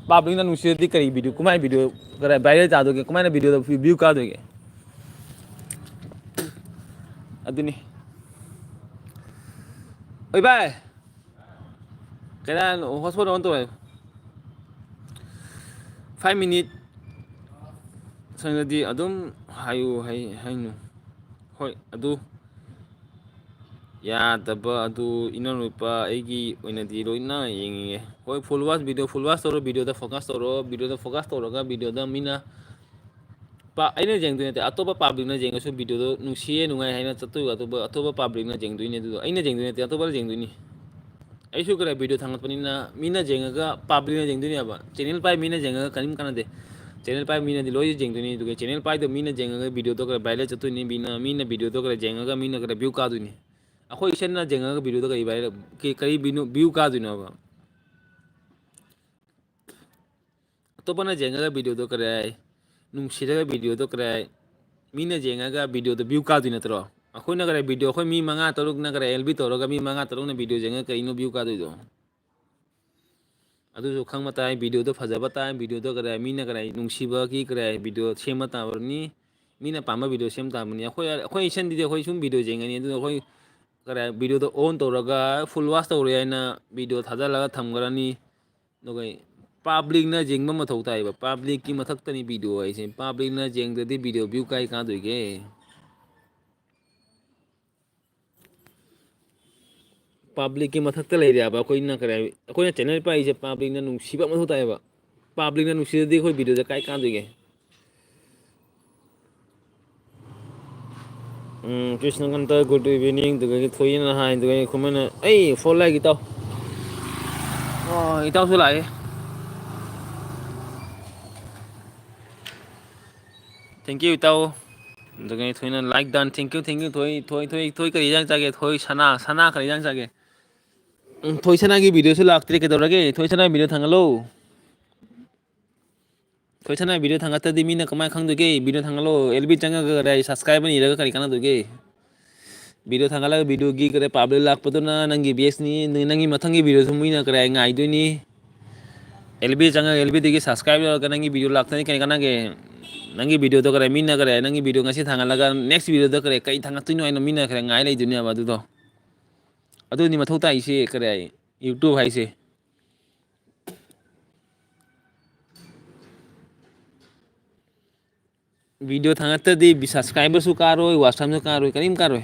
Publicꯅ ꯅꯨꯡꯁꯤꯔꯗꯤ ꯀꯔꯤ video, ꯀꯃꯥꯏꯅ video ꯀꯗꯥꯏ viral ꯇꯥꯗꯣꯏꯒꯦ? ꯀꯃꯥꯏꯅ videoꯗ view ꯀꯥꯗꯣꯏꯒꯦ? ꯑꯗꯨꯅꯤ꯫ ꯑꯣꯏ ꯚꯥꯏ, ꯀꯗꯥꯏꯅꯣ hotspot on ꯇꯧꯔꯦ꯫ Five minute ꯁꯪꯉꯗꯤ ꯑꯗꯨꯝ ꯍꯥꯏꯌꯨ, ꯍꯥꯏ-, ꯍꯥꯏꯅꯨ꯫ ꯍꯣꯏ, ꯑꯗꯨ ꯌꯥꯗꯕ ꯑꯗꯨ ꯏꯅꯥꯎꯅꯨꯄꯥ ꯑꯩꯒꯤ ꯑꯣꯏꯅꯗꯤ ꯂꯣꯏꯅ ꯌꯦꯡꯉꯤꯌꯦ꯫ ꯍꯣꯏ, full watch video, full watch ꯇꯧꯔꯣ, videoꯗ focus ꯇꯧꯔꯣ, videoꯗ focus ꯇꯧꯔꯒ videoꯗ ꯃꯤꯅ ꯄ-, ꯑꯩꯅ ꯌꯦꯡꯗꯣꯏ ꯅꯠꯇꯦ, ꯑꯇꯣꯞꯄ publicꯅ ꯌꯦꯡꯉꯁꯨ videoꯗꯣ ꯅꯨꯡꯁꯤꯌꯦ, ꯅꯨꯡꯉꯥꯏ ꯍꯥꯏꯅ ꯆꯠꯇꯣꯏꯕ, ꯑꯇꯣꯞꯄ, ꯑꯇꯣꯞꯄ publicꯅ ꯌꯦꯡꯗꯣꯏꯅꯦ꯫ ꯑꯗꯨꯗꯣ ꯑꯩꯅ ꯌꯦꯡꯗꯣꯏ ꯅꯠꯇꯦ, ꯑꯇꯣꯞꯄꯅ ꯌꯦꯡꯗꯣꯏꯅꯤ꯫ ꯑꯩꯁꯨ ꯀꯔꯤ video ꯊꯥꯡꯒꯠꯄꯅꯤꯅ ꯃꯤꯅ ꯌꯦꯡꯉꯒ publicꯅ ꯌꯦꯡꯗꯣꯏꯅꯦꯕ꯫ Channel ꯄꯥꯏ ꯃꯤꯅ ꯌꯦꯡꯉꯒ ꯀꯔꯤꯝ ꯀꯥꯟꯅꯗꯦ꯫ Channel ꯄꯥꯏ ꯃꯤꯅꯗꯤ ꯂꯣꯏ ꯌꯦꯡꯗꯣꯏꯅꯤ, ꯑꯗꯨꯒ channel ꯄꯥꯏꯗꯕ ꯃꯤꯅ ꯌꯦꯡꯉꯒ videoꯗꯣ ꯈꯔ viral ꯆꯠꯇꯣꯏꯅꯤ, ꯃꯤꯅ, ꯃꯤꯅ videoꯗꯣ ꯈꯔ ꯌꯦꯡꯉꯒ ꯃꯤꯅ ꯈꯔ view ꯀꯥꯗꯣꯏꯅꯤ꯫ ꯑꯩꯈꯣꯏ ꯏꯁꯥꯅ ꯌꯦꯡꯉꯒ videoꯗꯣ ꯀꯔꯤ viral, ꯀꯔꯤ, ꯀꯔꯤ view, view ꯀꯥꯗꯣꯏꯅꯣꯕ? ꯑꯇꯣꯞꯄꯅ ꯌꯦꯡꯉꯒ videoꯗꯣ ꯀꯔꯤ ꯍꯥꯏ? ꯅꯨꯡꯁꯤꯔꯒ videoꯗꯣ ꯀꯔꯤ ꯍꯥꯏ? ꯃꯤꯅ ꯌꯦꯡꯉꯒ videoꯗꯣ view ꯀꯥꯗꯣꯏ ꯅꯠꯇ꯭ꯔꯣ? ꯑꯩꯈꯣꯏꯅ ꯀꯔꯤ video, ꯑꯩꯈꯣꯏ ꯃꯤ ꯃꯉꯥ ꯇꯔꯨꯛꯅ ꯀꯔꯤ L B ꯇꯧꯔꯒ ꯃꯤ ꯃꯉꯥ ꯇꯔꯨꯛꯅ video ꯌꯦꯡꯉꯒ ꯀꯩꯅꯣ view ꯀꯥꯗꯣꯏꯗꯣ? ꯑꯗꯨꯁꯨ ꯈꯪꯕ ꯇꯥꯏ, ꯚꯤꯗꯤꯑꯣꯗꯣ ꯐꯖꯕ ꯇꯥꯏ, ꯚꯤꯗꯤꯑꯣꯗꯣ ꯀꯔꯤ ꯃꯤꯅ ꯀꯔꯤ ꯅꯨꯡꯁꯤꯕꯒꯤ ꯀꯔꯤ ꯚꯤꯗꯤꯑꯣ ꯁꯦꯝꯕ ꯇꯥꯕꯅꯤ, ꯃꯤꯅ ꯄꯥꯝꯕ ꯚꯤꯗꯤꯑꯣ ꯁꯦꯝꯕ ꯇꯥꯕꯅꯤ꯫ ꯑꯩꯈꯣꯏ, ꯑꯩꯈꯣꯏ ꯏꯁꯟꯗꯗꯤ ꯑꯩꯈꯣꯏ ꯁꯨꯝ ꯚꯤꯗꯤꯑꯣ ꯌꯦꯡꯒꯅꯤ, ꯑꯗꯨꯅ ꯑꯩꯈꯣꯏ ꯀꯔꯤ ꯚꯤꯗꯤꯑꯣꯗꯣ ꯑꯣꯟ ꯇꯧꯔꯒ ꯐꯨꯜ ꯋꯥꯁ ꯇꯧꯔꯦ ꯍꯥꯏꯅ ꯚꯤꯗꯤꯑꯣ ꯊꯥꯗꯍꯜꯂꯒ ꯊꯝꯈ꯭ꯔꯅꯤ꯫ ꯑꯗꯨꯒ ꯄꯥꯕ꯭ꯂꯤꯛꯅ ꯌꯦꯡꯕ ꯃꯊꯧ ꯇꯥꯏꯕ, ꯄꯥꯕ꯭ꯂꯤꯛꯀꯤ ꯃꯊꯛꯇꯅꯤ ꯚꯤꯗꯤꯑꯣ ꯍꯥꯏꯁꯦ꯫ ꯄꯥꯕ꯭ꯂꯤꯛꯅ ꯌꯦꯡꯗ꯭ꯔꯗꯤ ꯚꯤꯗꯤꯑꯣ ꯚ꯭ꯌꯨ ꯀꯥꯏ ꯀꯥꯗꯣꯏꯒꯦ? ꯄꯥꯕ꯭ꯂꯤꯛꯀꯤ ꯃꯊꯛꯇ ꯂꯩꯔꯦꯕ ꯑꯩꯈꯣꯏꯅ ꯀꯔꯤ ꯍꯥꯏ-, ꯑꯩꯈꯣꯏꯅ ꯆꯦꯅꯦꯜ ꯄꯥꯏꯔꯤꯁꯦ ꯄꯥꯕ꯭ꯂꯤꯛꯅ ꯅꯨꯡꯁꯤꯕ ꯃꯊꯧ ꯇꯥꯏꯌꯦꯕ꯫ ꯄꯥꯕ꯭ꯂꯤꯛꯅ ꯅꯨꯡꯁꯤꯗꯗꯤ ꯑꯩꯈꯣꯏ ꯚꯤꯗꯤꯑꯣꯁꯦ ꯀꯥꯏ ꯀꯥꯟꯗꯣꯏꯒꯦ? ꯎꯝ, ꯀ꯭ꯔꯤꯁꯅꯀꯥꯟꯇ, good evening꯫ ꯑꯗꯨꯗꯒꯤ ꯊꯣꯏꯅ ꯍꯥꯏ, ꯑꯗꯨꯗꯒꯤ ꯈꯨꯃꯟꯅ, ꯑꯩ ꯐꯣꯟ ꯂꯥꯛꯏ ꯏꯇꯥꯎ꯫ ꯑꯣ, ꯏꯇꯥꯎꯁꯨ ꯂꯥꯛꯑꯦ꯫ Thank you, ꯏꯇꯥꯎ꯫ ꯑꯗꯨꯒ ꯊꯣꯏꯅ like done꯫ Thank you, thank you꯫ ꯊꯣꯏ, ꯊꯣꯏ, ꯊꯣꯏ, ꯊꯣꯏ ꯀꯔꯤ ꯏꯟꯖꯥꯡ ꯆꯥꯒꯦ? ꯊꯣꯏ ꯁꯅꯥ, ꯁꯅꯥ ꯀꯔꯤ ꯏꯟꯖꯥꯡ ꯆꯥꯒꯦ? ꯎꯝ, ꯊꯣꯏ ꯁꯅꯥꯒꯤ ꯚꯤꯗꯤꯑꯣꯁꯨ ꯂꯥꯛꯇ꯭ꯔꯦ, ꯀꯩꯗꯧꯔꯒꯦ? ꯊꯣꯏ ꯁꯅꯥ ꯚꯤꯗꯤꯑꯣ ꯊꯥꯡꯒꯠꯂꯣ꯫ ꯊꯣꯏ ꯁꯅꯥ ꯚꯤꯗꯤꯑꯣ ꯊꯥꯡꯒꯠꯇ꯭ꯔꯗꯤ ꯃꯤꯅ ꯀꯃꯥꯏꯅ ꯈꯪꯗꯣꯏꯒꯦ? ꯚꯤꯗꯤꯑꯣ ꯊꯥꯡꯒꯠꯂꯣ꯫ ꯑꯦꯜ ꯕꯤ ꯆꯪꯉꯒ ꯀꯗꯥꯏ subscribe ꯏꯔꯒ ꯀꯔꯤ ꯀꯥꯟꯅꯗꯣꯏꯒꯦ? ꯚꯤꯗꯤꯑꯣ ꯊꯥꯡꯒꯠꯂꯒ ꯚꯤꯗꯤꯑꯣꯒꯤ ꯀꯔꯤ ꯄꯥꯕ꯭ꯂꯤꯛ ꯂꯥꯛꯄꯗꯨꯅ ꯅꯪꯒꯤ ꯕꯦꯁꯅꯤ, ꯅꯪꯒꯤ ꯃꯊꯪꯒꯤ ꯚꯤꯗꯤꯑꯣꯁꯨ ꯃꯤꯅ ꯀꯗꯥꯏ ꯉꯥꯏꯗꯣꯏꯅꯤ? ꯑꯦꯜ ꯕꯤ ꯆꯪꯉꯒ ꯑꯦꯜ ꯕꯤꯗꯒꯤ subscribe ꯂꯧꯔꯒ ꯅꯪꯒꯤ ꯚꯤꯗꯤꯑꯣ ꯂꯥꯛꯇ꯭ꯔꯗꯤ ꯀꯔꯤ ꯀꯥꯟꯅꯒꯦ? ꯅꯪꯒꯤ ꯚꯤꯗꯤꯑꯣꯗꯣ ꯀꯔꯤ ꯃꯤꯅ ꯀꯔꯤ ꯅꯪꯒꯤ ꯚꯤꯗꯤꯑꯣ ꯉꯁꯤ ꯊꯥꯡꯒꯠꯂꯒ next ꯚꯤꯗꯤꯑꯣꯗ ꯀꯔꯤ ꯀꯔꯤ ꯊꯥꯡꯒꯠꯇꯣꯏꯅꯣ ꯍꯥꯏꯅ ꯃꯤꯅ ꯀꯔꯤ ꯉꯥꯏ ꯂꯩꯗꯣꯏꯅꯦꯕ ꯑꯗꯨꯗꯣ꯫ ꯑꯗꯨꯅꯤ ꯃꯊꯧ ꯇꯥꯏꯁꯦ ꯀꯔꯤ ꯍꯥꯏ YouTube ꯍꯥꯏꯁꯦ꯫ ꯚꯤꯗꯤꯑꯣ ꯊꯥꯡꯒꯠꯇ꯭ꯔꯗꯤ subscriberꯁꯨ ꯀꯥꯔꯣꯏ, watch timeꯁꯨ ꯀꯥꯔꯣꯏ, ꯀꯔꯤꯝ ꯀꯥꯔꯣꯏ꯫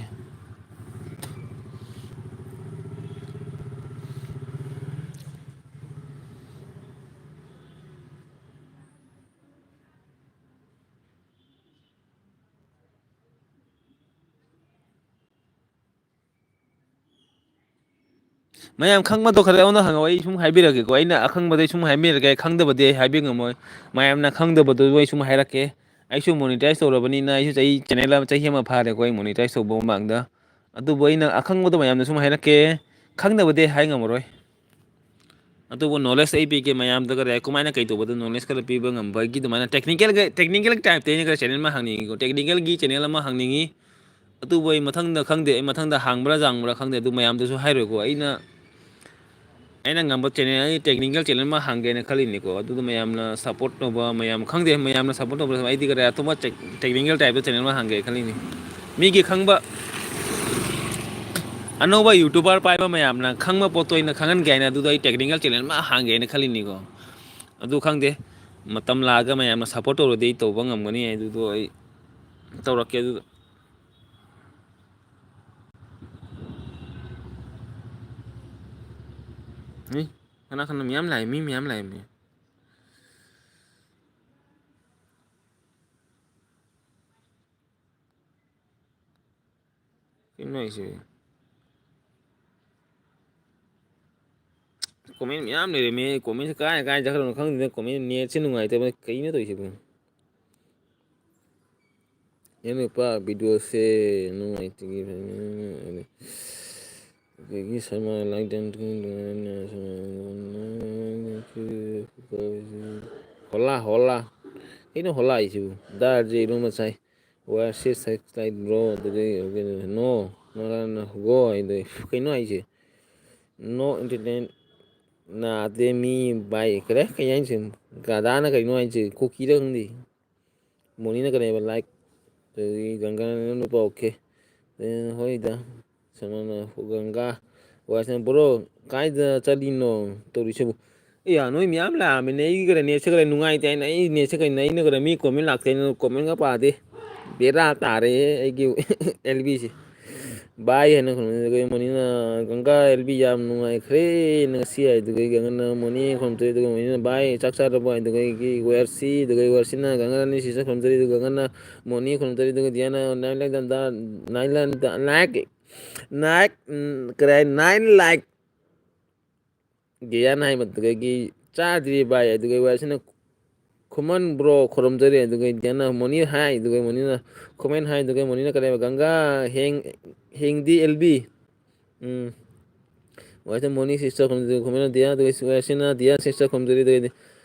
ꯃꯌꯥꯝ ꯈꯪꯕꯗꯣ ꯈꯔ ꯑꯩꯉꯣꯟꯗ ꯍꯪꯉꯛꯑꯣ, ꯑꯩ ꯁꯨꯝ ꯍꯥꯏꯕꯤꯔꯛꯀꯦꯀꯣ꯫ ꯑꯩꯅ ꯑꯈꯪꯕꯗꯩ ꯁꯨꯝ ꯍꯥꯏꯕꯤꯔꯛꯀꯦ, ꯈꯪꯗꯕꯗꯤ ꯑꯩ ꯍꯥꯏꯕꯤ ꯉꯝꯃꯣꯏ꯫ ꯃꯌꯥꯝꯅ ꯈꯪꯗꯕꯗꯨ ꯑꯩ ꯁꯨꯝ ꯍꯥꯏꯔꯛꯀꯦ꯫ ꯑꯩꯁꯨ monetize ꯇꯧꯔꯕꯅꯤꯅ, ꯑꯩꯁꯨ ꯆꯍꯤ, channel ꯑꯃ, ꯆꯍꯤ ꯑꯃ ꯐꯥꯔꯦꯀꯣ ꯑꯩ monetize ꯇꯧꯕ ꯃꯃꯥꯡꯗ꯫ ꯑꯗꯨꯕꯨ ꯑꯩꯅ ꯑꯈꯪꯕꯗꯣ ꯃꯌꯥꯝꯗ ꯁꯨꯝ ꯍꯥꯏꯔꯛꯀꯦ, ꯈꯪꯗꯕꯗꯤ ꯑꯩ ꯍꯥꯏ ꯉꯝꯃꯔꯣꯏ꯫ ꯑꯗꯨꯕꯨ knowledge ꯑꯩ ꯄꯤꯒꯦ ꯃꯌꯥꯝꯗ, ꯀꯔꯤ ꯀꯃꯥꯏꯅ ꯀꯩ ꯇꯧꯕꯗ knowledge ꯈꯔ ꯄꯤꯕ ꯉꯝꯕꯒꯤ ꯑꯗꯨꯃꯥꯏꯅ technical, technical typeꯇ ꯑꯩꯅ ꯈꯔ channel ꯑꯃ ꯍꯥꯡꯅꯤꯡꯉꯤꯀꯣ, technicalꯒꯤ channel ꯑꯃ ꯍꯥꯡꯅꯤꯡꯉꯤ꯫ ꯑꯗꯨꯕꯨ ꯑꯩ ꯃꯊꯪꯗ ꯈꯪꯗꯦ, ꯑꯩ ꯃꯊꯪꯗ ꯍꯥꯡꯕ꯭ꯔꯥ ꯌꯥꯡꯕ꯭ꯔꯥ ꯈꯪꯗꯦ, ꯑꯗꯨ ꯃꯌꯥꯝꯗꯁꯨ ꯍꯥꯏꯔꯣꯏꯀꯣ꯫ ꯑꯩꯅ ꯑꯩꯅ ꯉꯝꯕ ꯆꯦꯅꯦꯜ, ꯑꯩ ꯇꯦꯛꯅꯤꯀꯦꯜ ꯆꯦꯅꯦꯜ ꯑꯃ ꯍꯥꯡꯒꯦꯅ ꯈꯜꯂꯤꯅꯤꯀꯣ꯫ ꯑꯗꯨꯗ ꯃꯌꯥꯝꯅ ꯁꯞꯄꯣꯔꯠ ꯇꯧꯕ, ꯃꯌꯥꯝ ꯈꯪꯗꯦ, ꯃꯌꯥꯝꯅ ꯁꯞꯄꯣꯔꯠ ꯇꯧꯕ, ꯑꯩꯗꯤ ꯀꯔꯤ ꯑꯇꯣꯞꯄ ꯇꯦꯛ-, ꯇꯦꯛꯅꯤꯀꯦꯜ ꯇꯥꯏꯞꯇ ꯆꯦꯅꯦꯜ ꯑꯃ ꯍꯥꯡꯒꯦ ꯈꯜꯂꯤꯅꯤ꯫ ꯃꯤꯒꯤ ꯈꯪꯕ ꯑꯅꯧꯕ ꯌꯨꯇꯨꯕꯔ ꯄꯥꯏꯕ ꯃꯌꯥꯝꯅ ꯈꯪꯕ ꯄꯣꯠꯇꯣ ꯑꯩꯅ ꯈꯪꯍꯟꯒꯦ ꯍꯥꯏꯅ ꯑꯗꯨꯗ ꯑꯩ ꯇꯦꯛꯅꯤꯀꯦꯜ ꯆꯦꯅꯦꯜ ꯑꯃ ꯍꯥꯡꯒꯦ ꯍꯥꯏꯅ ꯈꯜꯂꯤꯅꯤꯀꯣ꯫ ꯑꯗꯨ ꯈꯪꯗꯦ, ꯃꯇꯝ ꯂꯥꯛꯑꯒ ꯃꯌꯥꯝꯅ ꯁꯞꯄꯣꯔꯠ ꯇꯧꯔꯗꯤ ꯑꯩ ꯇꯧꯕ ꯉꯝꯒꯅꯤ꯫ ꯑꯗꯨꯗꯣ ꯑꯩ ꯇꯧꯔꯛꯀꯦ ꯑꯗꯨꯗ꯫ ꯃꯤ ꯀꯅꯥ ꯀꯅꯥ ꯃꯌꯥꯝ ꯂꯥꯛꯑꯦ, ꯃꯤ ꯃꯌꯥꯝ ꯂꯥꯛꯑꯦ, ꯃꯤ꯫ ꯀꯩꯅꯣ ꯍꯥꯏꯁꯦ? ꯀꯣꯃꯦꯟ ꯃꯌꯥꯝ ꯂꯩꯔꯝꯃꯦ꯫ ꯀꯣꯃꯦꯟꯁꯦ ꯀꯥꯏ ꯀꯥꯏ ꯆꯠꯈ꯭ꯔꯕꯅꯣ ꯈꯪꯗꯦ꯫ ꯀꯣꯃꯦꯟ ꯅꯦꯠꯁꯦ ꯅꯨꯡꯉꯥꯏꯇꯕꯅ ꯀꯩꯅꯣ ꯇꯧꯔꯤꯁꯤꯕꯣ? ꯌꯥꯝ ꯅꯨꯄꯥ ꯚꯤꯗꯤꯑꯣꯁꯦ ꯅꯨꯡꯉꯥꯏꯇꯦ꯫ ꯑꯗꯒꯤ ꯁꯜꯃꯥꯟ ꯂꯥꯏꯛ ꯗꯟ ꯍꯣꯂꯥ, ꯍꯣꯂꯥ꯫ ꯀꯩꯅꯣ ꯍꯣꯂꯥ ꯍꯥꯏꯁꯤꯕꯨ? ꯗꯥꯔꯁꯦ ꯏꯔꯣꯟꯕ ꯆꯥꯏ꯫ ꯋꯥꯔꯁꯦ ꯁꯦꯛꯁ ꯂꯥꯏꯠ ꯕ꯭ꯔꯣ꯫ ꯑꯗꯨꯗꯩ ꯅꯣ ꯅꯣ ꯒꯣ ꯍꯥꯏꯗꯣ ꯀꯩꯅꯣ ꯍꯥꯏꯁꯦ? ꯅꯣ ꯏꯟꯇꯔꯇꯦꯟ ꯅꯥꯗꯦ ꯃꯤ ꯕꯥꯏ꯫ ꯀꯔꯦ ꯀꯩ ꯍꯥꯏꯁꯦ? ꯒꯥꯗꯥꯅ ꯀꯩꯅꯣ ꯍꯥꯏꯁꯦ? ꯀꯨꯀꯤꯔ ꯈꯪꯗꯦ꯫ ꯃꯣꯅꯤꯅ ꯀꯔꯤ ꯍꯥꯏꯕ? ꯂꯥꯏꯛ꯫ ꯑꯗꯒꯤ ꯒꯪꯒꯥꯅ ꯅꯨꯄꯥ ꯑꯣꯀꯦ꯫ ꯑꯗꯩ ꯍꯣꯏꯗ꯫ ꯁꯃꯥꯅ ꯒꯪꯒꯥ꯫ ꯋꯥꯏꯁꯅ ꯕ꯭ꯔꯣ, ꯀꯥꯏꯗ ꯆꯠꯂꯤꯅꯣ ꯇꯧꯔꯤꯁꯤꯕꯨ? ꯑꯦ ꯌꯥ, ꯅꯣꯏ ꯃꯌꯥꯝ ꯂꯥꯛꯑꯝꯃꯤꯅꯦ꯫ ꯑꯩꯒꯤ ꯈꯔ ꯅꯦꯠꯁꯦ ꯈꯔ ꯅꯨꯡꯉꯥꯏꯇꯦ ꯍꯥꯏꯅ ꯑꯩ ꯅꯦꯠꯁꯦ ꯈꯔ ꯅꯩꯅ ꯈꯔ ꯃꯤ ꯀꯣꯃꯦꯟ ꯂꯥꯛꯇꯦꯅ ꯀꯣꯃꯦꯟꯒ ꯄꯥꯗꯦ꯫ ꯕꯦꯔꯥ ꯇꯥꯔꯦ ꯑꯩꯒꯤ ꯑꯦꯜ ꯕꯤꯁꯦ꯫ ꯕꯥꯏ ꯍꯥꯏꯅ ꯈꯨꯝꯃꯤ꯫ ꯑꯗꯨꯒ ꯃꯣꯅꯤꯅ, "ꯒꯪꯒꯥ ꯑꯦꯜ ꯕꯤ ꯌꯥꯝ ꯅꯨꯡꯉꯥꯏꯈ꯭ꯔꯦ ꯉꯁꯤ" ꯍꯥꯏꯗꯨꯒ ꯒꯪꯒꯥꯅ ꯃꯣꯅꯤ ꯈꯨꯝꯃꯛꯇ꯭ꯔꯦ꯫ ꯑꯗꯨꯒ ꯃꯣꯅꯤꯅ, "ꯕꯥꯏ ꯆꯥꯛ ꯆꯥꯔꯕꯣ?" ꯍꯥꯏꯗꯨꯒ ꯑꯩꯒꯤ ꯋꯦꯌꯔꯁꯤ, ꯑꯗꯨꯒ ꯋꯦꯌꯔꯁꯤꯅ ꯒꯪꯒꯥꯅ ꯑꯅꯤꯁꯤ ꯆꯥꯛ ꯈꯨꯝꯃꯛꯇ꯭ꯔꯦ꯫ ꯑꯗꯨꯒ ꯒꯪꯒꯥꯅ ꯃꯣꯅꯤ ꯈꯨꯝꯃꯛꯇ꯭ꯔꯦ꯫ ꯑꯗꯨꯒ ꯗꯤꯌꯥꯅ nine like ꯗ, nine like ꯗ, like, nine, ꯎꯝ, ꯀꯔꯤ ꯍꯥꯏ, nine like꯫ ꯒꯤꯌꯥꯅ ꯍꯥꯏꯕꯗꯨꯗꯒꯤ ꯆꯥꯗ꯭ꯔꯤ ꯚꯥꯏ꯫ ꯑꯗꯨꯒ ꯋꯦꯌꯔꯁꯤꯅ ꯈꯨꯃꯟ ꯕ꯭ꯔꯣ ꯈꯨꯔꯨꯝꯖꯔꯤ꯫ ꯑꯗꯨꯒ ꯏꯟꯗꯤꯌꯥꯅ ꯃꯣꯅꯤ ꯍꯥꯏ꯫ ꯑꯗꯨꯒ ꯃꯣꯅꯤꯅ ꯈꯨꯃꯟ ꯍꯥꯏ꯫ ꯑꯗꯨꯒ ꯃꯣꯅꯤꯅ ꯀꯔꯤ ꯍꯥꯏꯕ? "ꯒꯪꯒꯥ ꯍꯦꯡ-, ꯍꯦꯡꯗꯤ ꯑꯦꯜ ꯕꯤ"꯫ ꯎꯝ꯫ ꯋꯦꯌꯔꯁꯤꯅ ꯃꯣꯅꯤ ꯁꯤꯁꯇꯔ ꯈꯨꯔꯨꯝꯖꯔꯤ꯫ ꯈꯨꯃꯟꯅ ꯗꯤꯌꯥ꯫ ꯑꯗꯨꯒ ꯋꯦꯌꯔꯁꯤꯅ ꯗꯤꯌꯥ ꯁꯤꯁꯇꯔ ꯈꯨꯔꯨꯝꯖꯔꯤ꯫ ꯑꯗꯨꯒ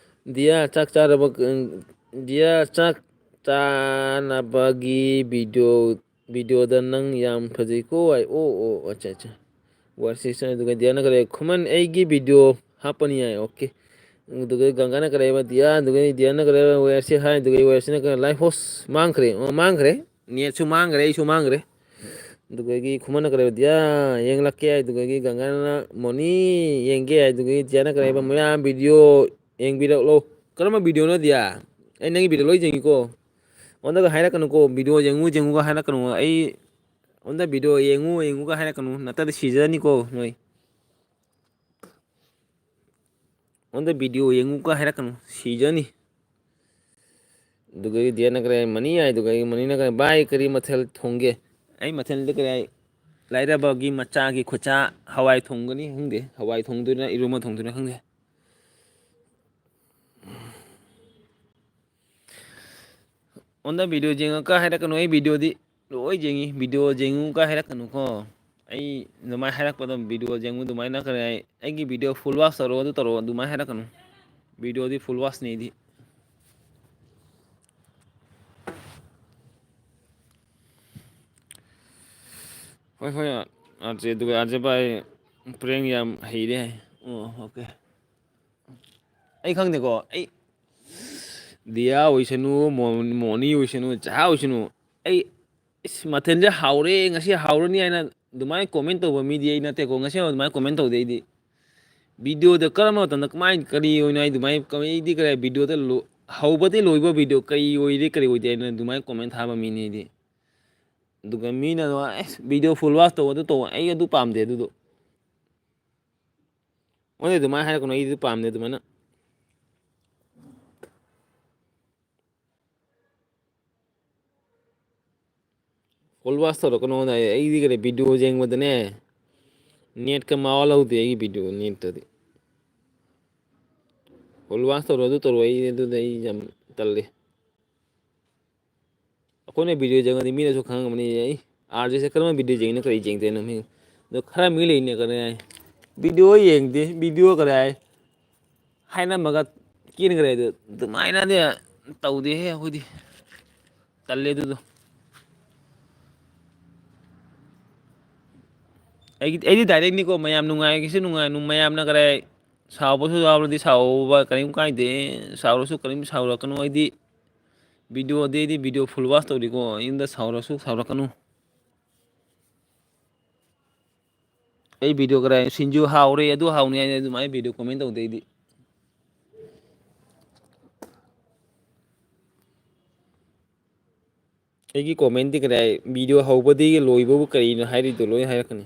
ꯗꯤꯌꯥ ꯆꯥꯛ ꯆꯥꯔꯕ? ꯗꯤꯌꯥ ꯆꯥꯛ ꯆꯥꯅꯕꯒꯤ ꯚꯤꯗꯤꯑꯣ, ꯚꯤꯗꯤꯑꯣꯗ ꯅꯪ ꯌꯥꯝ ꯐꯖꯩꯀꯣ ꯍꯥꯏ꯫ ꯑꯣ, ꯑꯣ, ꯑꯠꯆꯥ, ꯑꯠꯆꯥ꯫ ꯋꯥꯔꯁꯤꯁ ꯑꯗꯨꯒ ꯗꯤꯌꯥꯅ ꯀꯔꯦ, ꯈꯨꯃꯟ ꯑꯩꯒꯤ ꯚꯤꯗꯤꯑꯣ ꯍꯥꯞꯄꯅꯤ ꯍꯥꯏ, ꯑꯣꯀꯦ꯫ ꯑꯗꯨꯒ ꯒꯪꯒꯥꯅ ꯀꯔꯦꯕ, ꯗꯤꯌꯥ, ꯑꯗꯨꯒ ꯗꯤꯌꯥꯅ ꯀꯔꯦꯕ, ꯋꯦꯌꯔꯁꯤ ꯍꯥꯏ, ꯑꯗꯨꯒ ꯋꯦꯌꯔꯁꯤꯅ ꯀꯔꯦ, ꯂꯥꯏꯐ ꯍꯣꯁ ꯃꯥꯡꯈ꯭ꯔꯦ, ꯑꯣ, ꯃꯥꯡꯈ꯭ꯔꯦ꯫ ꯅꯦꯠꯁꯨ ꯃꯥꯡꯈ꯭ꯔꯦ, ꯑꯩꯁꯨ ꯃꯥꯡꯈ꯭ꯔꯦ꯫ ꯑꯗꯨꯗꯒꯤ ꯈꯨꯃꯟꯅ ꯀꯔꯦꯕ, ꯗꯤꯌꯥ, ꯌꯦꯡꯂꯛꯀꯦ ꯍꯥꯏ, ꯑꯗꯨꯗꯒꯤ ꯒꯪꯒꯥꯅ ꯃꯣꯅꯤ ꯌꯦꯡꯒꯦ ꯍꯥꯏ, ꯑꯗꯨꯗꯒꯤ ꯗꯤꯌꯥꯅ ꯀꯔꯦꯕ, ꯃꯌꯥꯝ ꯚꯤꯗꯤꯑꯣ ꯌꯦꯡꯕꯤꯔꯛꯂꯣ꯫ ꯀꯔꯝꯕ ꯚꯤꯗꯤꯑꯣꯅꯣ, ꯗꯤꯌꯥ? ꯑꯩ ꯅꯪꯒꯤ ꯚꯤꯗꯤꯑꯣ ꯂꯣꯏ ꯌꯦꯡꯉꯤꯀꯣ꯫ ꯑꯣꯟꯗꯒ ꯍꯥꯏꯔꯛꯀꯅꯨꯀꯣ, ꯚꯤꯗꯤꯑꯣ ꯌꯦꯡꯉꯨ ꯌꯦꯡꯉꯨꯒ ꯍꯥꯏꯔꯛꯀꯅꯨ꯫ ꯑꯩ ꯑꯣꯟꯗ ꯚꯤꯗꯤꯑꯣ ꯌꯦꯡꯉꯨ ꯌꯦꯡꯉꯨꯒ ꯍꯥꯏꯔꯛꯀꯅꯨ, ꯅꯠꯇ꯭ꯔꯗꯤ ꯁꯤꯖꯅꯤꯀꯣ ꯅꯣꯏ꯫ ꯑꯣꯟꯗ ꯚꯤꯗꯤꯑꯣ ꯌꯦꯡꯉꯨꯒ ꯍꯥꯏꯔꯛꯀꯅꯨ, ꯁꯤꯖꯅꯤ꯫ ꯑꯗꯨꯒ ꯗꯤꯌꯥꯅ ꯀꯔꯦ, ꯃꯅꯤ ꯍꯥꯏꯗꯨꯒ ꯃꯅꯤꯅ ꯀꯔꯦ, "ꯚꯥꯏ, ꯀꯔꯤ ꯃꯊꯦꯜ ꯊꯣꯡꯒꯦ?" ꯑꯩ ꯃꯊꯦꯜꯗꯤ ꯀꯔꯤ ꯍꯥꯏ? ꯂꯥꯏꯔꯕꯒꯤ ꯃꯆꯥꯒꯤ ꯈꯨꯠꯆꯥ ꯍꯋꯥꯏ ꯊꯣꯡꯒꯅꯤ, ꯈꯪꯗꯦ꯫ ꯍꯋꯥꯏ ꯊꯣꯡꯗꯣꯏꯅ, ꯏꯔꯣꯝꯕ ꯊꯣꯡꯗꯣꯏꯅ ꯈꯪꯗꯦ꯫ ꯑꯣꯟꯗ ꯚꯤꯗꯤꯑꯣ ꯌꯦꯡꯉꯒ ꯍꯥꯏꯔꯛꯀꯅꯨ, ꯑꯩ ꯚꯤꯗꯤꯑꯣꯗꯤ ꯂꯣꯏ ꯌꯦꯡꯉꯤ, ꯚꯤꯗꯤꯑꯣ ꯌꯦꯡꯉꯨꯒ ꯍꯥꯏꯔꯛꯀꯅꯨꯀꯣ꯫ ꯑꯩ ꯑꯗꯨꯃꯥꯏꯅ ꯍꯥꯏꯔꯛꯄꯗꯣ, ꯚꯤꯗꯤꯑꯣ ꯌꯦꯡꯉꯨ ꯑꯗꯨꯃꯥꯏꯅ ꯀꯔꯤ ꯍꯥꯏ, ꯑꯩꯒꯤ ꯚꯤꯗꯤꯑꯣ ꯐꯨꯜ ꯋꯥꯆ ꯇꯧꯔꯣ, ꯑꯗꯨ ꯇꯧꯔꯣ, ꯑꯗꯨꯃꯥꯏꯅ ꯍꯥꯏꯔꯛꯀꯅꯨ꯫ ꯚꯤꯗꯤꯑꯣꯗꯤ ꯐꯨꯜ ꯋꯥꯆꯅꯤ ꯑꯩꯗꯤ꯫ ꯍꯣꯏ, ꯍꯣꯏ, ꯑꯥꯔꯖꯦ, ꯑꯗꯨꯒ ꯑꯥꯔꯖꯦ ꯚꯥꯏ ꯄ꯭ꯔꯦꯡ ꯌꯥꯝ ꯍꯩꯔꯦ ꯍꯥꯏ꯫ ꯑꯣ, ꯑꯣꯀꯦ꯫ ꯑꯩ ꯈꯪꯗꯦꯀꯣ, ꯑꯩ ꯗꯤꯌꯥ ꯑꯣꯏꯁꯅꯨ, ꯃꯣ-, ꯃꯣꯅꯤ ꯑꯣꯏꯁꯅꯨ, ꯆꯍꯥ ꯑꯣꯏꯁꯅꯨ, ꯑꯩ, ꯏꯁ, ꯃꯊꯦꯜꯁꯦ ꯍꯥꯎꯔꯦ, ꯉꯁꯤ ꯍꯥꯎꯔꯅꯤ ꯍꯥꯏꯅ ꯑꯗꯨꯃꯥꯏꯅ ꯀꯣꯃꯦꯟ ꯇꯧꯕ ꯃꯤꯗꯤ ꯑꯩ ꯅꯠꯇꯦꯀꯣ, ꯉꯁꯤ ꯑꯗꯨꯃꯥꯏꯅ ꯀꯣꯃꯦꯟ ꯇꯧꯗꯦ ꯑꯩꯗꯤ꯫ ꯚꯤꯗꯤꯑꯣꯗ ꯀꯔꯝꯕ ꯃꯇꯝꯗ ꯀꯃꯥꯏꯅ, ꯀꯔꯤ ꯑꯣꯏꯅꯣ ꯍꯥꯏ ꯑꯗꯨꯃꯥꯏꯅ ꯀꯃꯦꯟ, ꯑꯩꯗꯤ ꯀꯔꯤ ꯚꯤꯗꯤꯑꯣꯗ ꯂꯣ-, ꯍꯧꯕꯗꯒꯤ ꯂꯣꯏꯕ ꯚꯤꯗꯤꯑꯣ ꯀꯔꯤ ꯑꯣꯏꯔꯦ, ꯀꯔꯤ ꯑꯣꯏꯗꯦ ꯍꯥꯏꯅ ꯑꯗꯨꯃꯥꯏꯅ ꯀꯣꯃꯦꯟ ꯊꯥꯕ ꯃꯤꯅꯤ ꯑꯩꯗꯤ꯫ ꯑꯗꯨꯒ ꯃꯤꯅ ꯑꯗꯨꯃꯥꯏꯅ, "ꯑꯦꯁ, ꯚꯤꯗꯤꯑꯣ ꯐꯨꯜ ꯋꯥꯆ ꯇꯧ, ꯑꯗꯨ ꯇꯧ", ꯑꯩ ꯑꯗꯨ ꯄꯥꯝꯗꯦ ꯑꯗꯨꯗꯣ꯫ ꯃꯣꯏꯅ ꯑꯗꯨꯃꯥꯏꯅ ꯍꯥꯏꯔꯛꯀꯅꯨ, ꯑꯩ ꯑꯗꯨ ꯄꯥꯝꯗꯦ ꯑꯗꯨꯃꯥꯏꯅ꯫ ꯐꯨꯜ ꯋꯥꯆ ꯇꯧꯔꯛꯀꯅꯣꯅ ꯑꯩꯗꯤ ꯀꯔꯤ ꯚꯤꯗꯤꯑꯣ ꯌꯦꯡꯕꯗꯅꯦ, ꯅꯦꯠꯀ ꯃꯋꯥ ꯂꯧꯗꯦ ꯑꯩꯒꯤ ꯚꯤꯗꯤꯑꯣ ꯅꯦꯠꯇꯗꯤ꯫ ꯐꯨꯜ ꯋꯥꯆ ꯇꯧꯔꯣ, ꯑꯗꯨ ꯇꯧꯔꯣ, ꯑꯩ ꯑꯗꯨꯗ ꯑꯩ ꯌꯥꯝ ꯇꯜꯂꯤ꯫ ꯑꯩꯈꯣꯏꯅ ꯚꯤꯗꯤꯑꯣ ꯌꯦꯡꯉꯗꯤ ꯃꯤꯅꯁꯨ ꯈꯪꯉꯝꯒꯅꯤ, "ꯑꯩ ꯑꯥꯔ ꯖꯦꯁꯦ ꯀꯔꯝꯕ ꯚꯤꯗꯤꯑꯣ ꯌꯦꯡꯉꯤꯅꯣ, ꯀꯔꯤ ꯌꯦꯡꯗꯦꯅꯣ?" ꯃꯤ ꯑꯗꯣ ꯈꯔ ꯃꯤ ꯂꯩꯅꯦ, ꯀꯔꯤ ꯍꯥꯏ, "ꯚꯤꯗꯤꯑꯣ ꯌꯦꯡꯗꯦ, ꯚꯤꯗꯤꯑꯣ ꯀꯔꯤ ꯍꯥꯏ?" ꯍꯥꯏꯅꯔꯝꯃꯒ ꯀꯦꯟꯈ꯭ꯔꯦ꯫ ꯑꯗꯨ ꯑꯗꯨꯃꯥꯏꯅꯗꯤ ꯇꯧꯗꯦꯍꯦ ꯑꯩꯈꯣꯏꯗꯤ꯫ ꯇꯜꯂꯦ ꯑꯗꯨꯗꯣ꯫ ꯑꯩꯒꯤ, ꯑꯩꯗꯤ directꯅꯤꯀꯣ, ꯃꯌꯥꯝ ꯅꯨꯡꯉꯥꯏꯒꯦꯁꯨ ꯅꯨꯡꯉꯥꯏ-, ꯃꯌꯥꯝꯅ ꯀꯔꯥꯏ ꯁꯥꯎꯕꯁꯨ ꯌꯥꯎꯔꯗꯤ ꯁꯥꯎꯕ ꯀꯔꯤꯝ ꯀꯥꯏꯗꯦ, ꯁꯥꯎꯔꯁꯨ ꯀꯔꯤꯝ ꯁꯥꯎꯔꯛꯀꯅꯨ꯫ ꯑꯩꯗꯤ videoꯗꯤ, ꯑꯩꯗꯤ video full watch ꯇꯧꯔꯤꯀꯣ, ꯑꯩꯉꯣꯟꯗ ꯁꯥꯎꯔꯁꯨ ꯁꯥꯎꯔꯛꯀꯅꯨ꯫ ꯑꯩ video ꯀꯔꯥꯏ ꯁꯤꯡꯖꯨ ꯍꯥꯎꯔꯦ, ꯑꯗꯨ ꯍꯥꯎꯅꯤ ꯍꯥꯏꯅ ꯑꯗꯨꯃꯥꯏꯅ video comment ꯇꯧꯗꯦ ꯑꯩꯗꯤ꯫ ꯑꯩꯒꯤ commentꯇꯤ ꯀꯔꯤ ꯍꯥꯏ? Video ꯍꯧꯕꯗꯒꯤ ꯂꯣꯏꯕꯕꯨ ꯀꯔꯤꯅꯣ ꯍꯥꯏꯔꯤꯗꯣ ꯂꯣꯏ ꯍꯥꯏꯔꯛꯀꯅꯤ꯫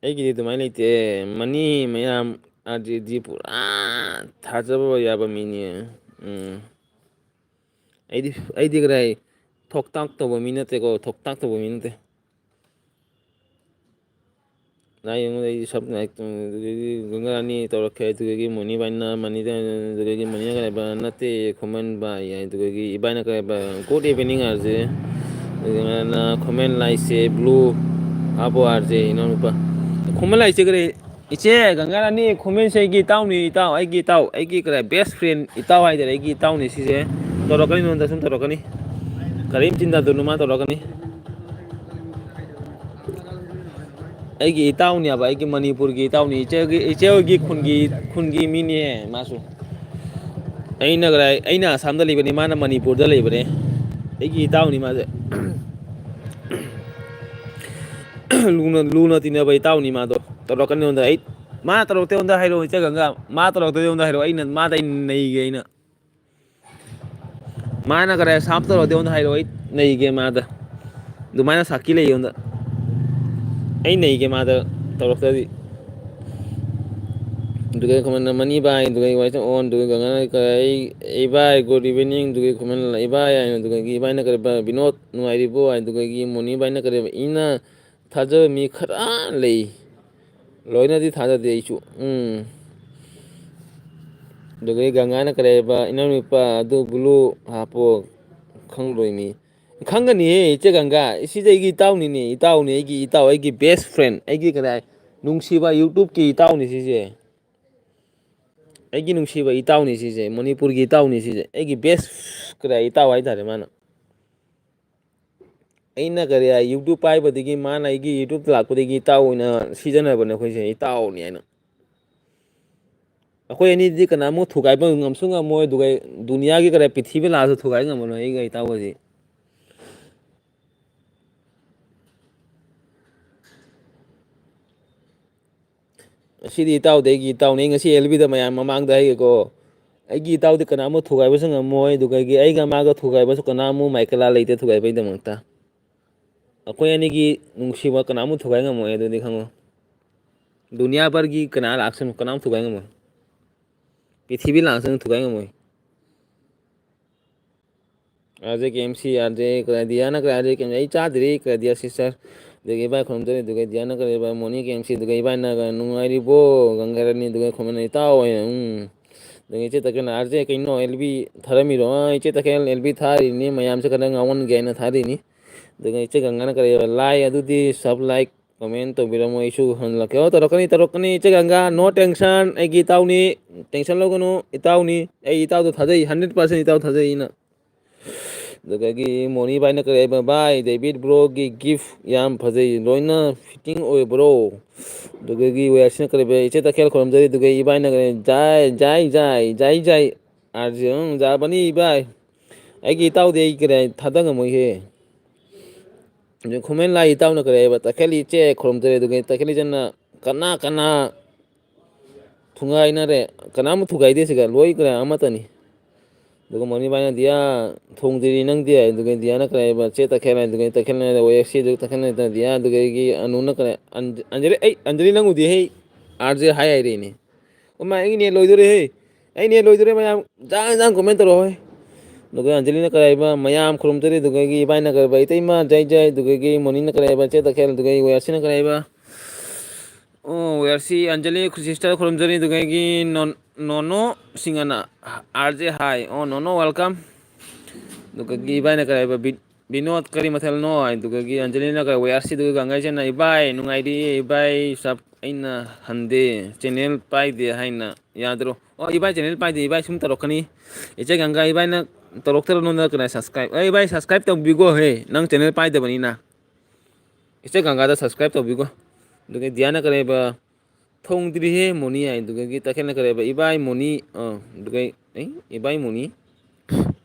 ꯑꯩꯒꯤꯗꯤ ꯑꯗꯨꯃꯥꯏꯅ ꯂꯩꯇꯦ꯫ Money ꯃꯌꯥꯝ, RJꯗꯤ ꯄꯨꯔꯥ ꯊꯥꯖꯕ ꯌꯥꯕ ꯃꯤꯅꯤ꯫ ꯎꯝ꯫ ꯑꯩꯗꯤ, ꯑꯩꯗꯤ ꯀꯗꯥꯏ ꯊꯣꯛ ꯇꯥꯛ ꯇꯧꯕ ꯃꯤ ꯅꯠꯇꯦꯀꯣ, ꯊꯣꯛ ꯇꯥꯛ ꯇꯧꯕ ꯃꯤ ꯅꯠꯇꯦ꯫ ꯂꯥꯏ ꯌꯦꯡꯉꯨ, ꯑꯩꯗꯤ ꯁꯝ ꯂꯥꯏ ꯇꯨꯝ-, ꯑꯗꯨꯗꯒꯤ ꯒꯪꯒꯥ ꯔꯥꯅꯤ ꯇꯧꯔꯛꯀꯦ, ꯑꯗꯨꯗꯒꯤ ꯃꯣꯅꯤ ꯕꯥꯏꯅ ꯃꯅꯤꯗ, ꯑꯗꯨꯗꯒꯤ ꯃꯅꯤꯅ ꯀꯔꯤ ꯍꯥꯏꯕ ꯅꯠꯇꯦ, ꯈꯨꯃꯟ ꯕꯥꯏ ꯍꯥꯏ, ꯑꯗꯨꯗꯒꯤ ꯏꯕꯥꯏꯅ ꯀꯔꯤ ꯍꯥꯏꯕ, good evening ꯍꯥꯏꯔꯁꯦ, ꯑꯗꯨꯒ ꯈꯨꯃꯟ ꯂꯥꯏꯁꯦ blue ꯍꯥꯞꯄꯣ ꯍꯥꯏꯔꯁꯦ, ꯏꯅꯥꯎꯅꯨꯄꯥ꯫ ꯈꯨꯃꯟ ꯂꯥꯏꯁꯦ ꯀꯔꯤ? ꯏꯆꯦ ꯒꯪꯒꯥ ꯔꯥꯅꯤ, ꯈꯨꯃꯟꯁꯦ ꯑꯩꯒꯤ ꯏꯇꯥꯎꯅꯤ, ꯏꯇꯥꯎ, ꯑꯩꯒꯤ ꯏꯇꯥꯎ, ꯑꯩꯒꯤ ꯀꯔꯤ, best friend, ꯏꯇꯥꯎ ꯍꯥꯏꯗꯔꯦ, ꯑꯩꯒꯤ ꯏꯇꯥꯎꯅꯤ ꯁꯤꯁꯦ꯫ ꯇꯧꯔꯛꯀꯅꯤ, ꯅꯉꯣꯟꯗ ꯁꯨꯝ ꯇꯧꯔꯛꯀꯅꯤ꯫ ꯀꯔꯤꯝ ꯆꯤꯟꯗꯗꯨꯅꯨ, ꯃꯥ ꯇꯧꯔꯛꯀꯅꯤ꯫ ꯑꯩꯒꯤ ꯏꯇꯥꯎꯅꯦꯕ, ꯑꯩꯒꯤ ꯃꯅꯤꯄꯨꯔꯒꯤ ꯏꯇꯥꯎꯅꯤ꯫ ꯏꯆꯦꯒꯤ, ꯏꯆꯦ ꯍꯣꯏꯒꯤ ꯈꯨꯟꯒꯤ, ꯈꯨꯟꯒꯤ ꯃꯤꯅꯦ ꯃꯥꯁꯨ꯫ ꯑꯩꯅ ꯀꯗꯥꯏ, ꯑꯩꯅ ꯑꯁꯥꯝꯗ ꯂꯩꯕꯅꯦ, ꯃꯥꯅ ꯃꯅꯤꯄꯨꯔꯗ ꯂꯩꯕꯅꯦ꯫ ꯑꯩꯒꯤ ꯏꯇꯥꯎꯅꯤ ꯃꯥꯁꯦ꯫ ꯂꯨꯅ, ꯂꯨꯅ ꯇꯤꯟꯅꯕ ꯏꯇꯥꯎꯅꯤ ꯃꯥꯗꯣ꯫ ꯇꯧꯔꯛꯀꯅꯤ ꯑꯩꯉꯣꯟꯗ꯫ ꯑꯩ, ꯃꯥ ꯇꯧꯔꯛꯇꯦ ꯑꯩꯉꯣꯟꯗ ꯍꯥꯏꯔꯛꯑꯣ, ꯏꯆꯦ ꯒꯪꯒꯥ꯫ ꯃꯥ ꯇꯧꯔꯛꯇꯦ ꯑꯩꯉꯣꯟꯗ ꯍꯥꯏꯔꯛꯑꯣ꯫ ꯑꯩꯅ, ꯃꯥꯗ ꯑꯩ ꯅꯩꯒꯦ ꯑꯩꯅ꯫ ꯃꯥꯅ ꯀꯔꯥꯏ ꯁꯥꯞ ꯇꯧꯔꯛꯇꯦ ꯑꯩꯉꯣꯟꯗ ꯍꯥꯏꯔꯛꯑꯣ꯫ ꯑꯩ ꯅꯩꯒꯦ ꯃꯥꯗ꯫ ꯑꯗꯨꯃꯥꯏꯅ ꯁꯥꯈꯤ ꯂꯩ ꯑꯩꯉꯣꯟꯗ꯫ ꯑꯩ ꯅꯩꯒꯦ ꯃꯥꯗ ꯇꯧꯔꯛꯇ꯭ꯔꯗꯤ꯫ ꯑꯗꯨꯒ ꯀꯃꯥꯏꯅ ꯃꯅꯤ ꯕꯥꯏ, ꯑꯗꯨꯒ ꯋꯥꯏ ꯑꯣꯟ, ꯑꯗꯨꯒ ꯀꯩꯅꯣ, ꯑꯩ, ꯏꯕꯥꯏ, good evening, ꯑꯗꯨꯒ ꯀꯃꯥꯏꯅ ꯏꯕꯥꯏ ꯍꯥꯏꯅ, ꯑꯗꯨꯒ ꯏꯕꯥꯏꯅ ꯀꯔꯤ, ꯕꯤꯅꯣꯗ ꯅꯨꯡꯉꯥꯏꯔꯤꯕꯣ ꯍꯥꯏ, ꯑꯗꯨꯒ ꯃꯣꯅꯤ ꯕꯥꯏꯅ ꯀꯔꯤ, ꯏꯅ ꯊꯥꯖꯕ ꯃꯤ ꯈꯔ ꯂꯩ꯫ ꯂꯣꯏꯅꯗꯤ ꯊꯥꯖꯗꯦ ꯑꯩꯁꯨ꯫ ꯎꯝ꯫ ꯑꯗꯨꯒ ꯒꯪꯒꯥꯅ ꯀꯔꯤ ꯍꯥꯏꯕ, "ꯏꯅꯥꯎꯅꯨꯄꯥ ꯑꯗꯨ blue ꯍꯥꯞꯄꯣ, ꯈꯪꯂꯣꯏ ꯃꯤ"꯫ ꯈꯪꯒꯅꯤꯍꯦ, ꯏꯆꯦ ꯒꯪꯒꯥ꯫ ꯁꯤꯁꯦ ꯑꯩꯒꯤ ꯏꯇꯥꯎꯅꯤꯅꯦ, ꯏꯇꯥꯎꯅꯤ, ꯑꯩꯒꯤ ꯏꯇꯥꯎ, ꯑꯩꯒꯤ best friend, ꯑꯩꯒꯤ ꯀꯗꯥꯏ ꯅꯨꯡꯁꯤꯕ YouTubeꯀꯤ ꯏꯇꯥꯎꯅꯤ ꯁꯤꯁꯦ꯫ ꯑꯩꯒꯤ ꯅꯨꯡꯁꯤꯕ ꯏꯇꯥꯎꯅꯤ ꯁꯤꯁꯦ, ꯃꯅꯤꯄꯨꯔꯒꯤ ꯏꯇꯥꯎꯅꯤ ꯁꯤꯁꯦ꯫ ꯑꯩꯒꯤ best ꯀꯗꯥꯏ ꯏꯇꯥꯎ ꯍꯥꯏꯇꯥꯔꯦ ꯃꯥꯅ꯫ ꯑꯩꯅ ꯀꯔꯤ ꯍꯥꯏ, YouTube ꯄꯥꯏꯕꯗꯒꯤ ꯃꯥꯅ ꯑꯩꯒꯤ YouTube ꯂꯥꯛꯄꯗꯒꯤ ꯏꯇꯥꯎ ꯑꯣꯏꯅ ꯁꯤꯖꯤꯟꯅꯕꯅꯦ ꯑꯩꯈꯣꯏꯁꯦ, ꯏꯇꯥꯎꯅꯤ ꯍꯥꯏꯅ꯫ ꯑꯩꯈꯣꯏ ꯑꯅꯤꯗꯤ ꯀꯅꯥꯃꯨꯛ ꯊꯨꯒꯥꯏꯕ ꯉꯝꯁꯨ ꯉꯝꯃꯣꯏ, ꯑꯗꯨꯒ ꯗꯨꯅꯤꯌꯥꯒꯤ ꯀꯔꯤ ꯄ꯭ꯔꯤꯊꯤꯕꯤ ꯂꯥꯛꯑꯁꯨ ꯊꯨꯒꯥꯏ ꯉꯝꯃꯔꯣꯏ ꯑꯩꯒ ꯏꯇꯥꯎꯒꯁꯤ꯫ ꯉꯁꯤꯗꯤ ꯏꯇꯥꯎꯗꯤ ꯑꯩꯒꯤ ꯏꯇꯥꯎꯅꯤ꯫ ꯑꯩ ꯉꯁꯤ ꯑꯦꯜ ꯕꯤꯗ ꯃꯌꯥꯝ ꯃꯃꯥꯡꯗ ꯍꯥꯏꯒꯦꯀꯣ, ꯑꯩꯒꯤ ꯏꯇꯥꯎꯗꯤ ꯀꯅꯥꯃꯨꯛ ꯊꯨꯒꯥꯏꯕꯁꯨ ꯉꯝꯃꯣꯏ, ꯑꯗꯨꯒ ꯑꯩꯒꯤ, ꯑꯩꯒ ꯃꯥꯒ ꯊꯨꯒꯥꯏꯕꯁꯨ ꯀꯅꯥꯃꯨꯛ ꯃꯥꯏꯀꯩꯂꯥ ꯂꯩꯇꯦ ꯊꯨꯒꯥꯏꯕꯩꯗꯃꯛꯇ꯫ ꯑꯩꯈꯣꯏ ꯑꯅꯤꯒꯤ ꯅꯨꯡꯁꯤꯕ ꯀꯅꯥꯃꯨꯛ ꯊꯨꯒꯥꯏ ꯉꯝꯃꯣꯏ ꯑꯗꯨꯗꯤ ꯈꯪꯉꯣ꯫ ꯗꯨꯅꯤꯌꯥ ꯚꯔꯒꯤ ꯀꯅꯥ ꯂꯥꯛꯁꯅꯨ, ꯀꯅꯥꯝ ꯊꯨꯒꯥꯏ ꯉꯝꯃꯣꯏ꯫ ꯄ꯭ꯔꯤꯊꯤꯕꯤ ꯂꯥꯛꯁꯅꯨ, ꯊꯨꯒꯥꯏ ꯉꯝꯃꯣꯏ꯫ R J K M C, R J ꯀꯗꯥꯏ, ꯗꯤꯌꯥꯅ ꯀꯗꯥꯏ, R J K M C, ꯑꯩ ꯆꯥꯗ꯭ꯔꯤ ꯀꯗꯥꯏ, ꯗꯤꯌꯥ ꯁꯤꯁꯇꯔ꯫ ꯑꯗꯒꯤ ꯏꯕꯥꯏ ꯈꯨꯔꯨꯝꯖꯔꯤ, ꯑꯗꯨꯒ ꯗꯤꯌꯥꯅ ꯀꯗꯥꯏ, ꯏꯕꯥꯏ ꯃꯣꯅꯤ ꯀꯦ ꯑꯦꯝ ꯁꯤ, ꯑꯗꯨꯒ ꯏꯕꯥꯏꯅꯒ ꯅꯨꯡꯉꯥꯏꯔꯤꯕꯣ? ꯒꯪꯒꯥꯔꯅꯤ, ꯑꯗꯨꯒ ꯈꯨꯃꯟ ꯏꯇꯥꯎ ꯍꯥꯏꯅ, ꯎꯝ꯫ ꯑꯗꯒꯤ ꯏꯆꯦ ꯇꯈꯦꯜꯅ, "ꯑꯥꯔ ꯖꯦ ꯀꯩꯅꯣ ꯑꯦꯜ ꯕꯤ ꯊꯥꯔꯝꯃꯤꯔꯣ?" ꯑꯥ, ꯏꯆꯦ ꯇꯈꯦꯜ ꯑꯦꯜ ꯕꯤ ꯊꯥꯔꯤꯅꯤ, ꯃꯌꯥꯝꯁꯦ ꯈꯔ ꯉꯥꯎꯍꯟꯒꯦ ꯍꯥꯏꯅ ꯊꯥꯔꯤꯅꯤ꯫ ꯑꯗꯨꯒ ꯏꯆꯦ ꯒꯪꯒꯥꯅ ꯀꯔꯤ, "ꯂꯥꯏ ꯑꯗꯨꯗꯤ ꯁꯕ ꯂꯥꯏꯛ ꯀꯃꯦꯟ ꯇꯧꯕꯤꯔꯝꯃꯣ, ꯑꯩꯁꯨ ꯍꯜꯂꯛꯀꯦ"꯫ ꯑꯣ, ꯇꯧꯔꯛꯀꯅꯤ, ꯇꯧꯔꯛꯀꯅꯤ, ꯏꯆꯦ ꯒꯪꯒꯥ, no tension, ꯑꯩꯒꯤ ꯏꯇꯥꯎꯅꯤ, tension ꯂꯧꯒꯅꯨ, ꯏꯇꯥꯎꯅꯤ, ꯑꯩ ꯏꯇꯥꯎꯗ ꯊꯥꯖꯩ, hundred percent ꯏꯇꯥꯎ ꯊꯥꯖꯩ ꯑꯩꯅ꯫ ꯑꯗꯨꯗꯒꯤ ꯃꯣꯅꯤ ꯚꯥꯏꯅ ꯀꯔꯤ ꯍꯥꯏꯕ? "ꯚꯥꯏ, ꯗꯦꯕꯤꯠ ꯕ꯭ꯔꯣꯒꯤ ꯒꯤꯐ ꯌꯥꯝ ꯐꯖꯩ, ꯂꯣꯏꯅ ꯐꯤꯠꯇꯤꯡ ꯑꯣꯏꯕ꯭ꯔꯣ?" ꯑꯗꯨꯗꯒꯤ ꯋꯦꯌꯔꯁꯤꯅ ꯀꯔꯤ ꯍꯥꯏꯕ? "ꯏꯆꯦ ꯇꯈꯦꯜ ꯈꯨꯔꯨꯝꯖꯔꯤ", ꯑꯗꯨꯒ ꯏꯕꯥꯏꯅ ꯀꯔꯤ, "ꯖꯥꯏ, ꯖꯥꯏ, ꯖꯥꯏ, ꯖꯥꯏ, ꯖꯥꯏ, ꯑꯥꯔ ꯖꯤ, ꯎꯝ, ꯖꯥꯕꯅꯤ ꯏꯕꯥꯏ, ꯑꯩꯒꯤ ꯏꯇꯥꯎꯗꯤ ꯑꯩ ꯀꯔꯤ ꯊꯥꯗ ꯉꯝꯃꯣꯏꯍꯦ"꯫ ꯑꯗꯨ ꯈꯨꯃꯦꯟ ꯂꯥꯏ ꯏꯇꯥꯎꯅ ꯀꯔꯤ ꯍꯥꯏꯕ? "ꯇꯈꯦꯜ ꯏꯆꯦ ꯈꯨꯔꯨꯝꯖꯔꯤ", ꯑꯗꯨꯒ ꯇꯈꯦꯜ ꯏꯆꯟꯅ, "ꯀꯅꯥ, ꯀꯅꯥ ꯊꯨꯒꯥꯏꯅꯔꯦ? ꯀꯅꯥꯝ ꯊꯨꯒꯥꯏꯗꯦ ꯁꯤꯒ, ꯂꯣꯏ ꯀꯅꯥ ꯑꯃꯠꯇꯅꯤ"꯫ ꯑꯗꯨꯒ ꯃꯣꯅꯤ ꯕꯥꯏꯅ, "ꯗꯤꯌꯥ, ꯊꯣꯡꯗ꯭ꯔꯤ ꯅꯪꯗꯤ?" ꯑꯗꯨꯒ ꯗꯤꯌꯥꯅ ꯀꯔꯤ ꯍꯥꯏꯕ? "ꯆꯦ ꯇꯈꯦꯜ", ꯑꯗꯨꯒ ꯇꯈꯦꯜꯅ, "ꯋꯦ ꯑꯦꯐ ꯁꯤ", ꯑꯗꯨꯒ ꯇꯈꯦꯜꯅ, ꯗꯤꯌꯥ, ꯑꯗꯨꯗꯒꯤ ꯑꯅꯨꯅ ꯀꯔꯤ, ꯑꯟ-, ꯑꯟꯖꯂꯤ, ꯑꯩ, ꯑꯟꯖꯂꯤ ꯅꯪ ꯎꯗꯦꯍꯦ, ꯑꯥꯔ ꯖꯦ ꯍꯥꯏ ꯍꯥꯏꯔꯛꯏꯅꯦ꯫ ꯏꯃꯥ, ꯑꯩꯒꯤ ꯅꯦꯠ ꯂꯣꯏꯗꯣꯔꯦꯍꯦ꯫ ꯑꯩ ꯅꯦꯠ ꯂꯣꯏꯗꯣꯔꯦ ꯃꯌꯥꯝ꯫ ꯖꯥꯡ ꯖꯥꯡ ꯀꯣꯃꯦꯟ ꯇꯧꯔꯛꯑꯣꯍꯦ꯫ ꯑꯗꯨꯒ ꯑꯟꯖꯂꯤꯅ ꯀꯔꯤ ꯍꯥꯏꯕ? ꯃꯌꯥꯝ ꯈꯨꯔꯨꯝꯖꯔꯤ꯫ ꯑꯗꯨꯗꯒꯤ ꯏꯕꯥꯏꯅ ꯀꯔꯤ ꯍꯥꯏꯕ? "ꯏꯇꯩꯃ ꯖꯩ ꯖꯩ"꯫ ꯑꯗꯨꯗꯒꯤ ꯃꯣꯅꯤꯅ ꯀꯔꯤ ꯍꯥꯏꯕ? ꯆꯦ ꯇꯈꯦꯜ꯫ ꯑꯗꯨꯗꯒꯤ ꯋꯦꯌꯔꯁꯤꯅ ꯀꯔꯤ ꯍꯥꯏꯕ? ꯑꯣ, ꯋꯦꯌꯔꯁꯤ ꯑꯟꯖꯂꯤ ꯁꯤꯁꯇꯔ ꯈꯨꯔꯨꯝꯖꯔꯤ꯫ ꯑꯗꯨꯗꯒꯤ ꯅꯣꯟ-, ꯅꯣꯅꯣ ꯁꯤꯡꯍꯅ ꯑꯥꯔ ꯖꯦ ꯍꯥꯏ꯫ ꯑꯣ, ꯅꯣꯅꯣ welcome꯫ ꯑꯗꯨꯗꯒꯤ ꯏꯕꯥꯏꯅ ꯀꯔꯤ ꯍꯥꯏꯕ? ꯕꯤ-, ꯕꯤꯅꯣꯗ ꯀꯔꯤ ꯃꯊꯦꯜꯅꯣ ꯍꯥꯏ꯫ ꯑꯗꯨꯗꯒꯤ ꯑꯟꯖꯂꯤꯅ ꯀꯔꯤ? ꯋꯦꯌꯔꯁꯤ꯫ ꯑꯗꯨꯒ ꯒꯪꯒꯥꯏꯁꯦꯅ, "ꯏꯕꯥꯏ ꯅꯨꯡꯉꯥꯏꯔꯤꯌꯦ ꯏꯕꯥꯏ, ꯁꯕ ꯑꯩꯅ ꯍꯟꯗꯦ, ꯆꯦꯅꯦꯜ ꯄꯥꯏꯗꯦ ꯍꯥꯏꯅ ꯌꯥꯗ꯭ꯔꯣ?" ꯑꯣ, ꯏꯕꯥꯏ ꯆꯦꯅꯦꯜ ꯄꯥꯏꯗꯦ, ꯏꯕꯥꯏ ꯁꯨꯝ ꯇꯧꯔꯛꯀꯅꯤ꯫ ꯏꯆꯦ ꯒꯪꯒꯥ, ꯏꯕꯥꯏꯅ ꯇꯧꯔꯛꯇ꯭ꯔ ꯅꯣꯟꯗ ꯀꯅꯥ subscribe? ꯑꯩ ꯚꯥꯏ, subscribe ꯇꯧꯕꯤꯈꯣ ꯍꯦ, ꯅꯪ channel ꯄꯥꯏꯗꯕꯅꯤꯅ꯫ ꯏꯆꯦ ꯒꯪꯒꯥꯗ subscribe ꯇꯧꯕꯤꯈꯣ꯫ ꯑꯗꯨꯒ ꯗꯤꯌꯥꯅ ꯀꯔꯦꯕ, "ꯊꯣꯡꯗ꯭ꯔꯤꯍꯦ ꯃꯣꯅꯤ" ꯍꯥꯏꯗꯨꯒꯤ ꯇꯈꯦꯜꯅ ꯀꯔꯦꯕ, "ꯏꯕꯥꯏ ꯃꯣꯅꯤ", ꯑ, ꯑꯗꯨꯒ, ꯑꯦ, "ꯏꯕꯥꯏ ꯃꯣꯅꯤ"꯫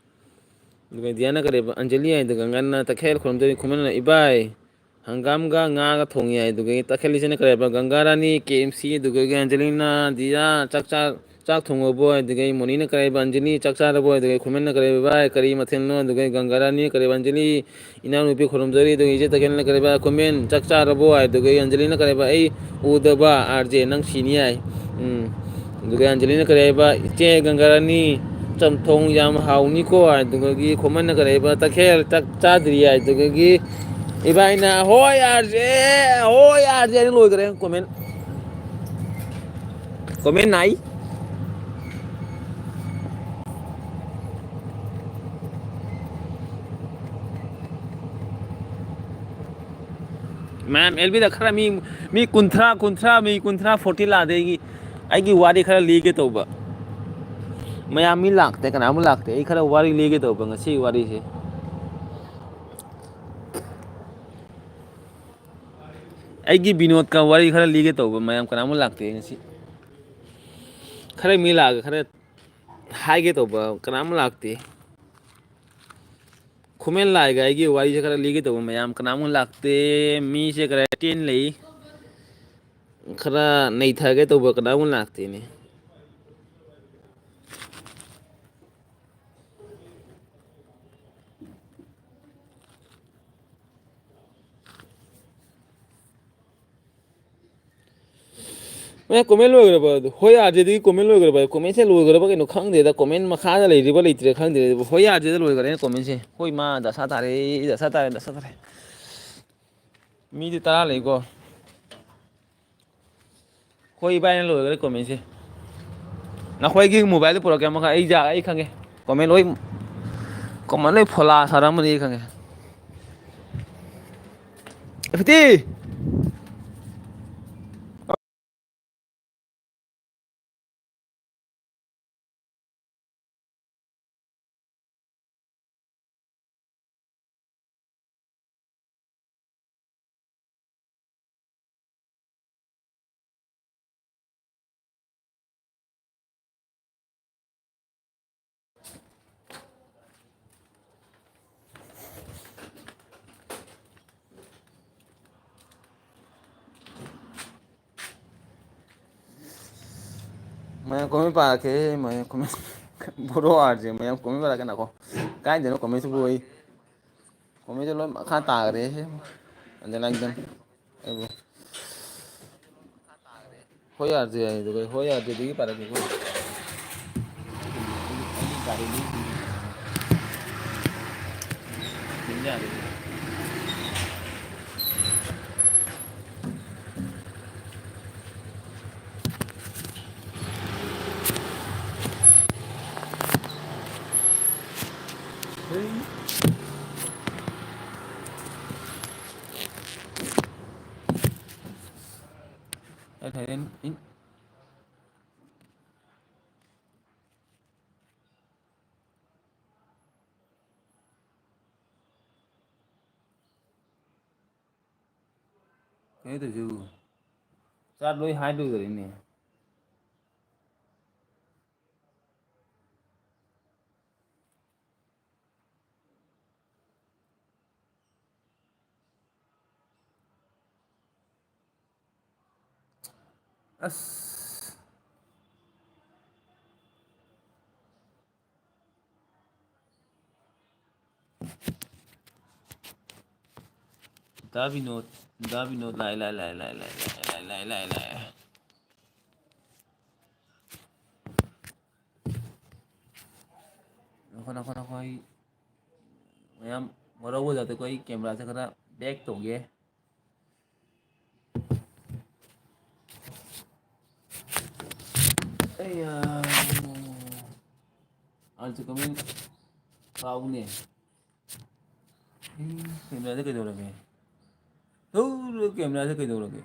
ꯑꯗꯨꯒ ꯗꯤꯌꯥꯅ ꯀꯔꯦꯕ, "ꯑꯟꯖꯂꯤ" ꯍꯥꯏꯗꯨꯒ ꯉꯟꯅ ꯇꯈꯦꯜ ꯈꯨꯔꯨꯝꯗꯣꯏꯅꯤ ꯈꯨꯃꯟꯅ, "ꯏꯕꯥꯏ ꯍꯪꯒꯥꯝꯒ ꯉꯥꯒ ꯊꯣꯡꯉꯤ" ꯍꯥꯏꯗꯨꯒ ꯇꯈꯦꯜ ꯏꯆꯦꯅ ꯀꯔꯦꯕ, "ꯒꯪꯒꯥ ꯔꯥꯅꯤ", ꯀꯦ ꯑꯦꯝ ꯁꯤ, ꯑꯗꯨꯒ ꯑꯟꯖꯂꯤꯅ, "ꯗꯤꯌꯥ ꯆꯥꯛ ꯆꯥ-, ꯆꯥꯛ ꯊꯣꯡꯉꯕꯣ?" ꯍꯥꯏꯗꯨꯒ ꯃꯣꯅꯤꯅ ꯀꯔꯦꯕ, "ꯑꯟꯖꯂꯤ ꯆꯥꯛ ꯆꯥꯔꯕꯣ?" ꯍꯥꯏꯗꯨꯒ ꯈꯨꯃꯟꯅ ꯀꯔꯦꯕ, "ꯏꯕꯥꯏ ꯀꯔꯤ ꯃꯊꯦꯜꯅꯣ?" ꯑꯗꯨꯒ ꯒꯪꯒꯥ ꯔꯥꯅꯤꯅ ꯀꯔꯦꯕ, "ꯑꯟꯖꯂꯤ ꯏꯅꯥꯎꯅꯨꯄꯤ ꯈꯨꯔꯨꯝꯖꯔꯤ", ꯑꯗꯨꯒ ꯏꯆꯦ ꯇꯈꯦꯜꯅ ꯀꯔꯦꯕ, "ꯀꯣꯃꯦꯟ ꯆꯥꯛ ꯆꯥꯔꯕꯣ?" ꯍꯥꯏꯗꯨꯒ ꯑꯟꯖꯂꯤꯅ ꯀꯔꯦꯕ, "ꯑꯩ ꯎꯗꯕ ꯑꯥꯔ ꯖꯦ ꯅꯪ ꯁꯤꯅꯤ" ꯍꯥꯏ꯫ ꯎꯝ꯫ ꯑꯗꯨꯒ ꯑꯟꯖꯂꯤꯅ ꯀꯔꯦꯕ, "ꯏꯆꯦ ꯒꯪꯒꯥꯔꯥꯅꯤ, ꯆꯝꯊꯣꯡ ꯌꯥꯝ ꯍꯥꯎꯅꯤꯀꯣ" ꯍꯥꯏꯗꯨꯒꯤ ꯈꯨꯃꯟꯅ ꯀꯔꯦꯕ, "ꯇꯈꯦꯜ ꯆꯥꯛ ꯆꯥꯗ꯭ꯔꯤ" ꯍꯥꯏꯗꯨꯒꯤ ꯏꯕꯥꯏꯅ, "ꯍꯣꯏ ꯑꯥꯔ ꯖꯦ, ꯍꯣꯏ ꯑꯥꯔ ꯖꯦ" ꯍꯥꯏꯅ ꯂꯣꯏꯈ꯭ꯔꯦ ꯀꯣꯃꯦꯟ꯫ ꯀꯣꯃꯦꯟ ꯅꯥꯏ꯫ ꯃꯌꯥꯝ ꯑꯦꯜ ꯕꯤꯗ ꯈꯔ ꯃꯤ, ꯃꯤ ꯀꯨꯟꯊ꯭ꯔꯥ, ꯀꯨꯟꯊ꯭ꯔꯥ, ꯃꯤ ꯀꯨꯟꯊ꯭ꯔꯥ, forty ꯂꯥꯛꯑꯗꯤ ꯑꯩꯒꯤ, ꯑꯩꯒꯤ ꯋꯥꯔꯤ ꯈꯔ ꯂꯤꯒꯦ ꯇꯧꯕ꯫ ꯃꯌꯥꯝ ꯃꯤ ꯂꯥꯛꯇꯦ, ꯀꯅꯥꯃꯨꯛ ꯂꯥꯛꯇꯦ꯫ ꯑꯩ ꯈꯔ ꯋꯥꯔꯤ ꯂꯤꯒꯦ ꯇꯧꯕ ꯉꯁꯤ ꯋꯥꯔꯤꯁꯦ꯫ ꯑꯩꯒꯤ ꯕꯤꯅꯣꯗꯀ ꯋꯥꯔꯤ ꯈꯔ ꯂꯤꯒꯦ ꯇꯧꯕ, ꯃꯌꯥꯝ ꯀꯅꯥꯃꯨꯛ ꯂꯥꯛꯇꯦ ꯉꯁꯤ꯫ ꯈꯔ ꯃꯤ ꯂꯥꯛꯑꯒ ꯈꯔ ꯍꯥꯏꯒꯦ ꯇꯧꯕ, ꯀꯅꯥꯃꯨꯛ ꯂꯥꯛꯇꯦ꯫ ꯈꯨꯃꯦꯟ ꯂꯥꯏꯒ ꯑꯩꯒꯤ ꯋꯥꯔꯤꯁꯦ ꯈꯔ ꯂꯤꯒꯦ ꯇꯧꯕ, ꯃꯌꯥꯝ ꯀꯅꯥꯃꯨꯛ ꯂꯥꯛꯇꯦ꯫ ꯃꯤꯁꯦ ꯈꯔ ten ꯂꯩ, ꯈꯔ ꯅꯩꯊꯒꯦ ꯇꯧꯕ, ꯀꯅꯥꯃꯨꯛ ꯂꯥꯛꯇꯦꯅꯦ꯫ ꯑꯦ, ꯀꯣꯃꯦꯟ ꯂꯣꯏꯈ꯭ꯔꯕ ꯑꯗꯨ? ꯍꯣꯏ, ꯑꯥꯔ ꯖꯦꯗꯒꯤ ꯀꯣꯃꯦꯟ ꯂꯣꯏꯈ꯭ꯔꯕ? ꯀꯣꯃꯦꯟꯁꯦ ꯂꯣꯏꯈ꯭ꯔꯕ ꯀꯩꯅꯣ ꯈꯪꯗꯦꯗ꯫ ꯀꯣꯃꯦꯟ ꯃꯈꯥꯗ ꯂꯩꯔꯤꯕ ꯂꯩꯇ꯭ꯔꯤꯕ ꯈꯪꯗꯦ꯫ ꯍꯣꯏ, ꯑꯥꯔ ꯖꯦꯗ ꯂꯣꯏꯈ꯭ꯔꯦꯅꯦ ꯀꯣꯃꯦꯟꯁꯦ꯫ ꯍꯣꯏ ꯃꯥ, ꯗꯁꯥ ꯇꯥꯔꯦ, ꯗꯁꯥ ꯇꯥꯔꯦ, ꯗꯁꯥ ꯇꯥꯔꯦ꯫ ꯃꯤꯗꯤ ꯇꯔꯥ ꯂꯩꯀꯣ꯫ ꯍꯣꯏ, ꯏꯕꯥꯏꯅ ꯂꯣꯏꯈ꯭ꯔꯦ ꯀꯣꯃꯦꯟꯁꯦ꯫ ꯅꯈꯣꯏꯒꯤ ꯃꯣꯕꯥꯏꯜꯗ ꯄꯨꯔꯛꯀꯦ ꯑꯃꯈꯛ꯫ ꯑꯩ ꯌꯥ-, ꯑꯩ ꯈꯪꯉꯦ꯫ ꯀꯣꯃꯦꯟ ꯂꯣꯏ, ꯀꯣꯃꯦꯟ ꯂꯣꯏ ꯐꯣꯂꯥ ꯁꯥꯔꯝꯃꯅꯤ, ꯑꯩ ꯈꯪꯉꯦ꯫ ꯐꯤꯇꯤ! ꯃꯌꯥꯝ comment ꯄꯥꯔꯛꯀꯦ, ꯃꯌꯥꯝ comment꯫ Bro ꯑꯥꯔ ꯖꯦ, ꯃꯌꯥꯝ comment ꯄꯥꯔꯛꯀꯦ ꯉꯥꯏꯈꯣ꯫ ꯀꯥꯏꯗꯅꯣ comment ꯁꯤꯕꯨ ꯑꯩ? Comment ꯁꯦ ꯂꯣꯏ ꯃꯈꯥ ꯇꯥꯈ꯭ꯔꯦ꯫ ꯑꯗꯨꯅ ꯑꯗꯨꯝ ꯑꯩꯕꯨ ꯍꯣꯏ ꯑꯥꯔ ꯖꯦ ꯍꯥꯏꯗꯣ ꯀꯩ? ꯍꯣꯏ ꯑꯥꯔ ꯖꯦ ꯗꯒꯤ ꯄꯥꯔꯛꯀꯦꯀꯣ꯫ ꯑꯩꯒꯤ ꯒꯥꯔꯤ ꯂꯩ꯫ ꯌꯥꯔꯦ꯫ ꯀꯩꯅꯣ ꯇꯧꯔꯤꯁꯤꯕꯨ? Chat ꯂꯣꯏ hide ꯑꯣꯏꯈ꯭ꯔꯦꯅꯦ꯫ ꯑꯁ꯫ ꯗꯥ ꯕꯤꯅꯣꯗ, ꯗꯥ ꯕꯤꯅꯣꯗ ꯂꯥꯛꯑꯦ, ꯂꯥꯛꯑꯦ, ꯂꯥꯛꯑꯦ꯫ ꯉꯥꯏꯈꯣ, ꯉꯥꯏꯈꯣ, ꯉꯥꯏꯈꯣ, ꯑꯩ ꯃꯌꯥꯝ ꯋꯥꯔꯧꯕ ꯌꯥꯗꯦꯀꯣ, ꯑꯩ camera ꯁꯦ ꯈꯔ back ꯇꯧꯒꯦ꯫ ꯑꯩꯌꯥ꯫ ꯑꯜꯁꯨ comment ꯀꯥꯎꯅꯦ꯫ ꯎꯝ, camera ꯁꯦ ꯀꯩꯗꯧꯔꯒꯦ? ꯇꯧꯔ camera ꯁꯦ ꯀꯩꯗꯧꯔꯒꯦ?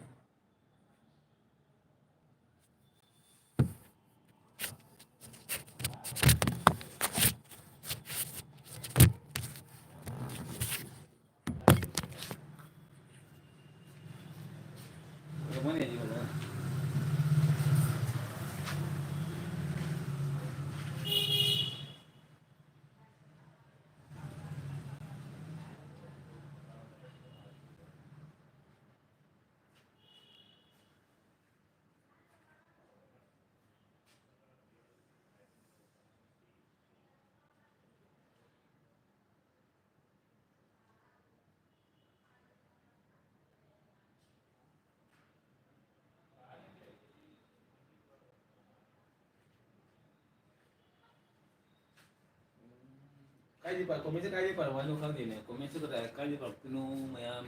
ꯀꯥꯏꯗꯤ ꯄꯥ-, comment ꯁꯦ ꯀꯥꯏꯗꯤ ꯄꯥꯔꯛꯑꯣ ꯍꯥꯏꯅꯣ ꯈꯪꯗꯦꯅꯦ꯫ Comment ꯁꯦ ꯀꯗꯥꯏ, ꯀꯥꯏꯗꯤ ꯄꯥꯔꯛꯇꯣꯏꯅꯣ ꯃꯌꯥꯝ꯫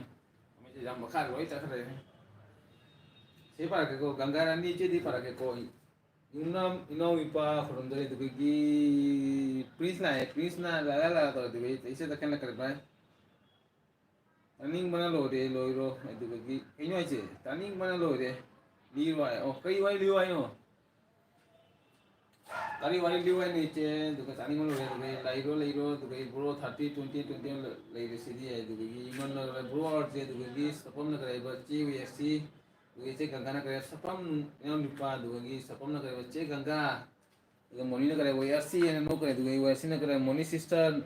Comment ꯁꯦ ꯌꯥꯝ ꯃꯈꯥ ꯂꯣꯏ ꯆꯠꯈ꯭ꯔꯦꯅꯦ꯫ ꯁꯤ ꯄꯥꯔꯛꯀꯦꯀꯣ, ꯒꯪꯒꯥ ꯔꯥꯅꯤ ꯏꯆꯦꯗꯤ ꯄꯥꯔꯛꯀꯦꯀꯣ꯫ ꯏꯅꯥꯎ-, ꯏꯅꯥꯎ ꯏꯄꯥ ꯈꯨꯔꯨꯝꯖꯔꯤ꯫ ꯑꯗꯨꯗꯒꯤ Prince ꯂꯥꯛꯑꯦ꯫ Prince ꯅ ꯂꯥ ꯂꯥ ꯂꯥ ꯇꯧꯔꯦ꯫ ꯑꯗꯨꯗꯒꯤ ꯏꯆꯦ ꯇꯈꯦꯜꯅ ꯀꯔꯤ ꯄꯥꯏ? ꯇꯥꯅꯤꯡꯕꯅ ꯂꯣꯏꯔꯦ, ꯂꯣꯏꯔꯣ꯫ ꯑꯗꯨꯗꯒꯤ ꯀꯩꯅꯣ ꯍꯥꯏꯁꯦ? ꯇꯥꯅꯤꯡꯕꯅ ꯂꯣꯏꯔꯦ꯫ ꯂꯤꯔꯣ ꯍꯥꯏ꯫ ꯑꯣ, ꯀꯔꯤ ꯋꯥꯔꯤ ꯂꯤꯌꯨ ꯍꯥꯏꯅꯣ? ꯀꯔꯤ ꯋꯥꯔꯤ ꯂꯤꯌꯨ ꯍꯥꯏꯅꯣ ꯏꯆꯦ? ꯑꯗꯨꯒ ꯇꯥꯅꯤꯡꯕꯅ ꯂꯣꯏꯔꯦ꯫ ꯑꯗꯨꯒ ꯂꯩꯔꯣ, ꯂꯩꯔꯣ꯫ ꯑꯗꯨꯒ bro thirty twenty twenty ꯂꯩꯔꯤꯁꯤꯗꯤ꯫ ꯑꯗꯨꯗꯒꯤ ꯏꯃꯟꯅ bro ꯑꯥꯔ ꯖꯦ, ꯑꯗꯨꯗꯒꯤ ꯁꯄꯝꯅ ꯀꯔꯤ ꯍꯥꯏꯕ? ꯆꯦ ꯋꯤ ꯑꯦꯁ ꯁꯤ꯫ ꯑꯗꯨꯒ ꯏꯆꯦ ꯒꯪꯒꯥꯅ ꯀꯔꯤ ꯍꯥꯏꯕ? ꯁꯄꯝ ꯏꯅꯥꯎ ꯅꯨꯄꯥ꯫ ꯑꯗꯨꯗꯒꯤ ꯁꯄꯝꯅ ꯀꯔꯤ ꯍꯥꯏꯕ? ꯆꯦ ꯒꯪꯒꯥ꯫ ꯑꯗꯨꯒ ꯃꯣꯅꯤꯅ ꯀꯔꯤ ꯍꯥꯏꯕ? ꯋꯤ ꯑꯥꯔ ꯁꯤ ꯍꯥꯏꯅ ꯅꯣꯛꯈ꯭ꯔꯦ꯫ ꯑꯗꯨꯒ ꯋꯤ ꯑꯥꯔ ꯁꯤꯅ ꯀꯔꯤ ꯍꯥꯏꯕ? ꯃꯣꯅꯤ sister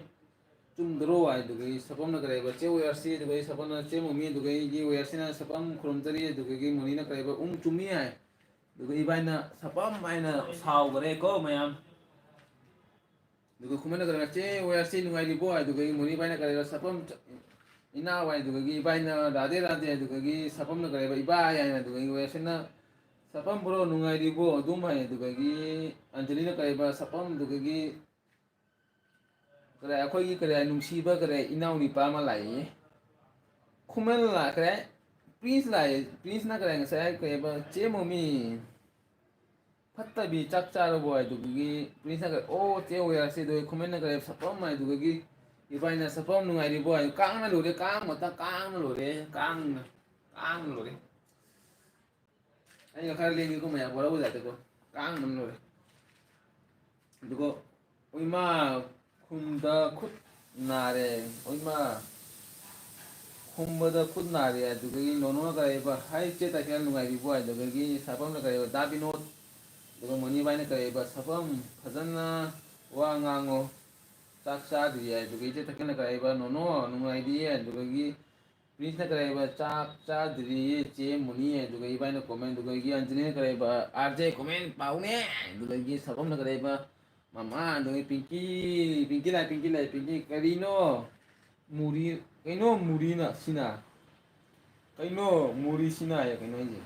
ꯆꯨꯝꯗ꯭ꯔꯣ ꯍꯥꯏ꯫ ꯑꯗꯨꯒ ꯁꯄꯝꯅ ꯀꯔꯤ ꯍꯥꯏꯕ? ꯆꯦ ꯋꯤ ꯑꯥꯔ ꯁꯤ꯫ ꯑꯗꯨꯒ ꯁꯄꯝꯅ ꯆꯦ ꯃꯣꯃꯤ꯫ ꯑꯗꯨꯒ ꯋꯤ ꯑꯥꯔ ꯁꯤꯅ ꯁꯄꯝ ꯈꯨꯔꯨꯝꯖꯔꯤ꯫ ꯑꯗꯨꯗꯒꯤ ꯃꯣꯅꯤꯅ ꯀꯔꯤ ꯍꯥꯏꯕ? ꯎꯝ, ꯆꯨꯝꯃꯤ ꯍꯥꯏ꯫ ꯑꯗꯨꯒ ꯏꯕꯥꯏꯅ ꯁꯄꯝ ꯍꯥꯏꯅ ꯁꯥꯎꯈ꯭ꯔꯦꯀꯣ ꯃꯌꯥꯝ꯫ ꯑꯗꯨꯒ ꯈꯨꯃꯟꯅ ꯀꯔꯤ ꯍꯥꯏꯕ? ꯆꯦ ꯋꯤ ꯑꯥꯔ ꯁꯤ ꯅꯨꯡꯉꯥꯏꯔꯤꯕꯣ ꯍꯥꯏ꯫ ꯑꯗꯨꯗꯒꯤ ꯃꯣꯅꯤ ꯏꯕꯥꯏꯅ ꯀꯔꯤ ꯍꯥꯏꯕ? ꯁꯄꯝ ꯆ-, ꯏꯅꯥꯎ ꯍꯥꯏ꯫ ꯑꯗꯨꯗꯒꯤ ꯏꯕꯥꯏꯅ ꯔꯥꯙꯦ ꯔꯥꯙꯦ꯫ ꯑꯗꯨꯗꯒꯤ ꯁꯄꯝꯅ ꯀꯔꯤ ꯍꯥꯏꯕ? ꯏꯕꯥꯏ ꯍꯥꯏꯅ꯫ ꯑꯗꯨꯗꯒꯤ ꯋꯤ ꯑꯥꯔ ꯁꯤꯅ ꯁꯄꯝ bro ꯅꯨꯡꯉꯥꯏꯔꯤꯕꯣ ꯑꯗꯨꯝ ꯍꯥꯏ꯫ ꯑꯗꯨꯗꯒꯤ ꯑꯟꯖꯂꯤꯅ ꯀꯔꯤ ꯍꯥꯏꯕ? ꯁꯄꯝ꯫ ꯑꯗꯨꯗꯒꯤ ꯀꯔꯤ, ꯑꯩꯈꯣꯏꯒꯤ ꯀꯔꯤ, ꯅꯨꯡꯁꯤꯕ ꯀꯔꯤ, ꯏꯅꯥꯎ ꯅꯨꯄꯥ ꯑꯃ ꯂꯥꯛꯏ꯫ ꯈꯨꯃꯟ ꯂꯥꯛꯈ꯭ꯔꯦ꯫ Prince ꯂꯥꯛꯑꯦ꯫ Princeꯅ ꯀꯔꯤ, ꯉꯁꯥꯏ ꯀꯔꯤ ꯍꯥꯏꯕ? ꯆꯦ ꯃꯣꯃꯤ, ꯐꯠꯇꯕꯤ, ꯆꯥꯛ ꯆꯥꯔꯕꯣ ꯍꯥꯏꯗꯨꯒꯤ Princeꯅ ꯀꯔꯤ, ꯑꯣ, ꯆꯦ ꯋꯤ ꯑꯥꯔ ꯁꯤ꯫ ꯑꯗꯨꯒ ꯈꯨꯃꯟꯅ ꯀꯔꯤ, ꯁꯄꯝ ꯍꯥꯏꯗꯨꯒꯤ ꯏꯕꯥꯏꯅ ꯁꯄꯝ ꯅꯨꯡꯉꯥꯏꯔꯤꯕꯣ ꯍꯥꯏ꯫ ꯀꯥꯡꯅ ꯂꯣꯏꯔꯦ, ꯀꯥꯡ ꯃꯇꯥ-, ꯀꯥꯡꯅ ꯂꯣꯏꯔꯦ, ꯀꯥꯡꯅ, ꯀꯥꯡꯅ ꯂꯣꯏꯔꯦ꯫ ꯑꯩꯅ ꯈꯔ ꯂꯦꯡꯒꯦꯀꯣ ꯃꯌꯥꯝ, ꯋꯥꯔꯧꯕ ꯌꯥꯗꯦꯀꯣ꯫ ꯀꯥꯡꯅ ꯂꯣꯏꯔꯦ꯫ ꯑꯗꯨꯒ, "ꯑꯣꯏꯃꯥ, ꯈꯨꯝꯗ ꯈꯨꯠ ꯅꯥꯔꯦ꯫ ꯑꯣꯏꯃꯥ, ꯈꯨꯝꯕꯗ ꯈꯨꯠ ꯅꯥꯔꯦ"꯫ ꯑꯗꯨꯗꯒꯤ ꯅꯣꯅꯣꯅ ꯀꯔꯤ ꯍꯥꯏꯕ? "ꯍꯥꯏ ꯆꯦ ꯇꯈꯦꯜ, ꯅꯨꯡꯉꯥꯏꯔꯤꯕꯣ?" ꯑꯗꯨꯗꯒꯤ ꯁꯥꯄꯝꯅ ꯀꯔꯤ ꯍꯥꯏꯕ? "ꯗꯥ ꯕꯤꯅꯣꯗ"꯫ ꯑꯗꯨꯒ ꯃꯣꯅꯤꯕꯥꯏꯅ ꯀꯔꯤ ꯍꯥꯏꯕ? "ꯁꯥꯄꯝ, ꯐꯖꯅ ꯋꯥ ꯉꯥꯡꯉꯣ꯫ ꯆꯥꯛ ꯆꯥꯗ꯭ꯔꯤ" ꯍꯥꯏ꯫ ꯑꯗꯨꯒ ꯏꯆꯦ ꯇꯈꯦꯜꯅ ꯀꯔꯤ ꯍꯥꯏꯕ? "ꯅꯣꯅꯣ, ꯅꯨꯡꯉꯥꯏꯔꯤꯌꯦ"꯫ ꯑꯗꯨꯗꯒꯤ Princeꯅ ꯀꯔꯤ ꯍꯥꯏꯕ? "ꯆꯥꯛ ꯆꯥꯗ꯭ꯔꯤꯌꯦ ꯆꯦ ꯃꯣꯅꯤ" ꯍꯥꯏ꯫ ꯑꯗꯨꯒ ꯏꯕꯥꯏꯅ comment, ꯑꯗꯨꯗꯒꯤ ꯑꯟꯖꯂꯤꯅ ꯀꯔꯤ ꯍꯥꯏꯕ? "R J comment ꯄꯥꯎꯅꯦ"꯫ ꯑꯗꯨꯗꯒꯤ ꯁꯥꯄꯝꯅ ꯀꯔꯤ ꯍꯥꯏꯕ? "ꯃꯃꯥ"꯫ ꯑꯗꯨꯗꯒꯤ ꯄꯤꯡꯀꯤ, ꯄꯤꯡꯀꯤ ꯂꯥꯛꯑꯦ, ꯄꯤꯡꯀꯤ ꯂꯥꯛꯑꯦ, ꯄꯤꯡꯀꯤ꯫ "ꯀꯔꯤꯅꯣ? ꯃꯨꯔꯤ, ꯀꯩꯅꯣ ꯃꯨꯔꯤꯅ ꯁꯤꯅ? ꯀꯩꯅꯣ ꯃꯨꯔꯤꯁꯤꯅ?" ꯍꯥꯏꯌꯦ, ꯀꯩꯅꯣ ꯍꯥꯏꯁꯦ?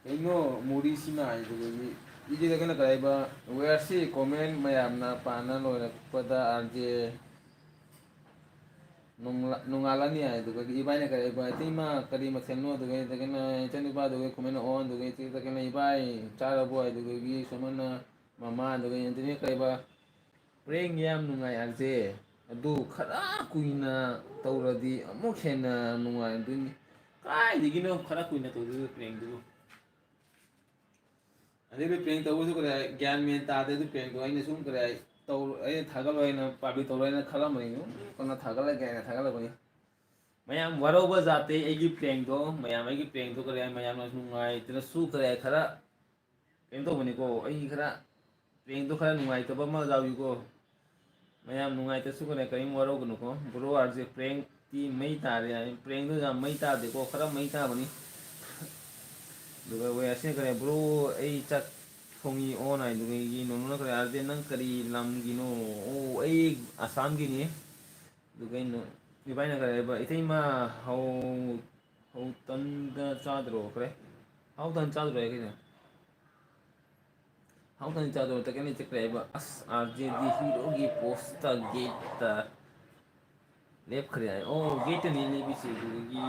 "ꯀꯩꯅꯣ ꯃꯨꯔꯤꯁꯤꯅ?" ꯍꯥꯏ꯫ ꯑꯗꯨꯗꯒꯤ ꯏꯗꯤꯗꯒꯤꯅ ꯀꯔꯥꯏꯕ ꯋꯦꯌꯔꯁꯤ ꯀꯣꯃꯦꯟ ꯃꯌꯥꯝꯅ ꯄꯥꯅ ꯂꯣꯏꯔꯛꯄꯗ ꯑꯥꯔ ꯖꯦ ꯅꯣꯡꯂꯥ-, ꯅꯣꯡꯉꯥꯜꯂꯅꯤ ꯍꯥꯏꯗꯨꯒ ꯏꯕꯥꯏꯅ ꯀꯔꯥꯏꯕ ꯏꯇꯩꯃ ꯀꯔꯤ ꯃꯊꯦꯜꯅꯣ ꯑꯗꯨꯒ ꯏꯗꯒꯤꯅ ꯏꯆꯟꯅꯨꯄꯥꯗꯨꯒ ꯀꯣꯃꯦꯟ ꯑꯣꯟ ꯑꯗꯨꯒ ꯏꯆꯦꯗꯒꯤꯅ ꯏꯕꯥꯏ ꯆꯥꯔꯕꯣ ꯍꯥꯏꯗꯨꯒꯤ ꯁꯣꯃꯟꯅ ꯃꯃꯥ ꯑꯗꯨꯒ ꯏꯟꯇꯔꯅꯦꯠ ꯀꯔꯥꯏꯕ ꯄ꯭ꯔꯦꯡ ꯌꯥꯝ ꯅꯨꯡꯉꯥꯏ ꯑꯥꯔ ꯖꯦ꯫ ꯑꯗꯨ ꯈꯔ ꯀꯨꯏꯅ ꯇꯧꯔꯗꯤ ꯑꯃꯨꯛ ꯍꯦꯟꯅ ꯅꯨꯡꯉꯥꯏꯗꯣꯏꯅꯤ꯫ ꯀꯥꯏꯗꯒꯤꯅꯣ ꯈꯔ ꯀꯨꯏꯅ ꯇꯧꯗꯣꯏꯕ ꯄ꯭ꯔꯦꯡꯗꯨꯕꯨ? ꯑꯗꯩ ꯄ꯭ꯔꯦꯡ ꯇꯧꯕꯁꯨ ꯀꯔꯤ ꯍꯥꯏ? ꯒ꯭ꯌꯥꯟ ꯃꯦꯟ ꯇꯥꯗꯦ꯫ ꯑꯗꯨ ꯄ꯭ꯔꯦꯡꯗꯣ ꯑꯩꯅ ꯁꯨꯝ ꯀꯔꯤ ꯍꯥꯏ? ꯇꯧ-, ꯑꯩꯅ ꯊꯥꯒꯠꯂꯣꯏꯅ ꯄꯥꯕ꯭ꯂꯤꯛ ꯇꯧꯔꯣꯏꯅ ꯈꯜꯂꯝꯕꯅꯤ꯫ ꯁꯨꯝ ꯀꯩꯅꯣ ꯊꯥꯒꯠꯂꯒꯦ ꯍꯥꯏꯅ ꯊꯥꯒꯠꯂꯛꯄꯅꯤ꯫ ꯃꯌꯥꯝ ꯋꯥꯔꯧꯕ ꯖꯥꯠꯇꯦ ꯑꯩꯒꯤ ꯄ꯭ꯔꯦꯡꯗꯣ꯫ ꯃꯌꯥꯝ ꯑꯩꯒꯤ ꯄ꯭ꯔꯦꯡꯗꯣ ꯀꯔꯤ ꯍꯥꯏ? ꯃꯌꯥꯝꯅ ꯅꯨꯡꯉꯥꯏꯇꯅꯁꯨ ꯀꯔꯤ ꯍꯥꯏ? ꯈꯔ ꯀꯩꯅꯣ ꯇꯧꯕꯅꯤꯀꯣ꯫ ꯑꯩ ꯈꯔ ꯄ꯭ꯔꯦꯡꯗꯣ ꯈꯔ ꯅꯨꯡꯉꯥꯏꯇꯕ ꯑꯃ ꯌꯥꯎꯏꯀꯣ꯫ ꯃꯌꯥꯝ ꯅꯨꯡꯉꯥꯏꯇꯁꯨ ꯀꯔꯤ ꯀꯔꯤꯝ ꯋꯥꯔꯧꯒꯅꯨꯀꯣ꯫ ꯕ꯭ꯔꯣ ꯑꯥꯔ ꯖꯦ ꯄ꯭ꯔꯦꯡꯇꯤ ꯃꯩ ꯇꯥꯔꯦ ꯍꯥꯏ꯫ ꯄ꯭ꯔꯦꯡꯗꯣ ꯌꯥꯝ ꯃꯩ ꯇꯥꯗꯦꯀꯣ, ꯈꯔ ꯃꯩ ꯇꯥꯕꯅꯤ꯫ ꯑꯗꯨꯒ ꯋꯦꯌꯔꯁꯤꯅ ꯀꯔꯤ, "ꯕ꯭ꯔꯣ ꯑꯩ ꯆꯥꯛ ꯊꯣꯡꯉꯤ ꯑꯣꯟ" ꯍꯥꯏꯗꯨꯒ ꯑꯩꯒꯤ ꯅꯣꯅꯣꯅ ꯀꯔꯤ, "ꯑꯥꯔ ꯖꯦ ꯅꯪ ꯀꯔꯤ ꯂꯝꯒꯤꯅꯣ?" "ꯑꯣ ꯑꯩ ꯑꯁꯥꯝꯒꯤꯅꯤ"꯫ ꯑꯗꯨꯒ ꯑꯩꯅ ꯏꯕꯥꯏꯅ ꯀꯔꯤ ꯍꯥꯏꯕ, "ꯏꯇꯩꯃ ꯍꯧ-, ꯍꯧ ꯇꯟꯗ ꯆꯥꯗ꯭ꯔꯣ?" ꯀꯔꯤ? "ꯍꯧ ꯇꯟ ꯆꯥꯗ꯭ꯔꯣ?" ꯍꯥꯏ ꯀꯩꯅꯣ? ꯍꯥꯎ ꯇꯟ ꯆꯥꯗꯣ ꯇꯀꯦꯅ ꯆꯠꯈ꯭ꯔꯦꯕ꯫ ꯑꯁ, ꯑꯥꯔ ꯖꯦꯗꯤ ꯍꯤꯔꯣꯒꯤ ꯄꯣꯁꯇ ꯒꯦꯠꯇ ꯂꯦꯞꯈ꯭ꯔꯦ ꯍꯥꯏ꯫ ꯑꯣ, ꯒꯦꯠꯇꯅꯤ ꯂꯦꯞꯄꯤꯁꯦ꯫ ꯑꯗꯨꯗꯒꯤ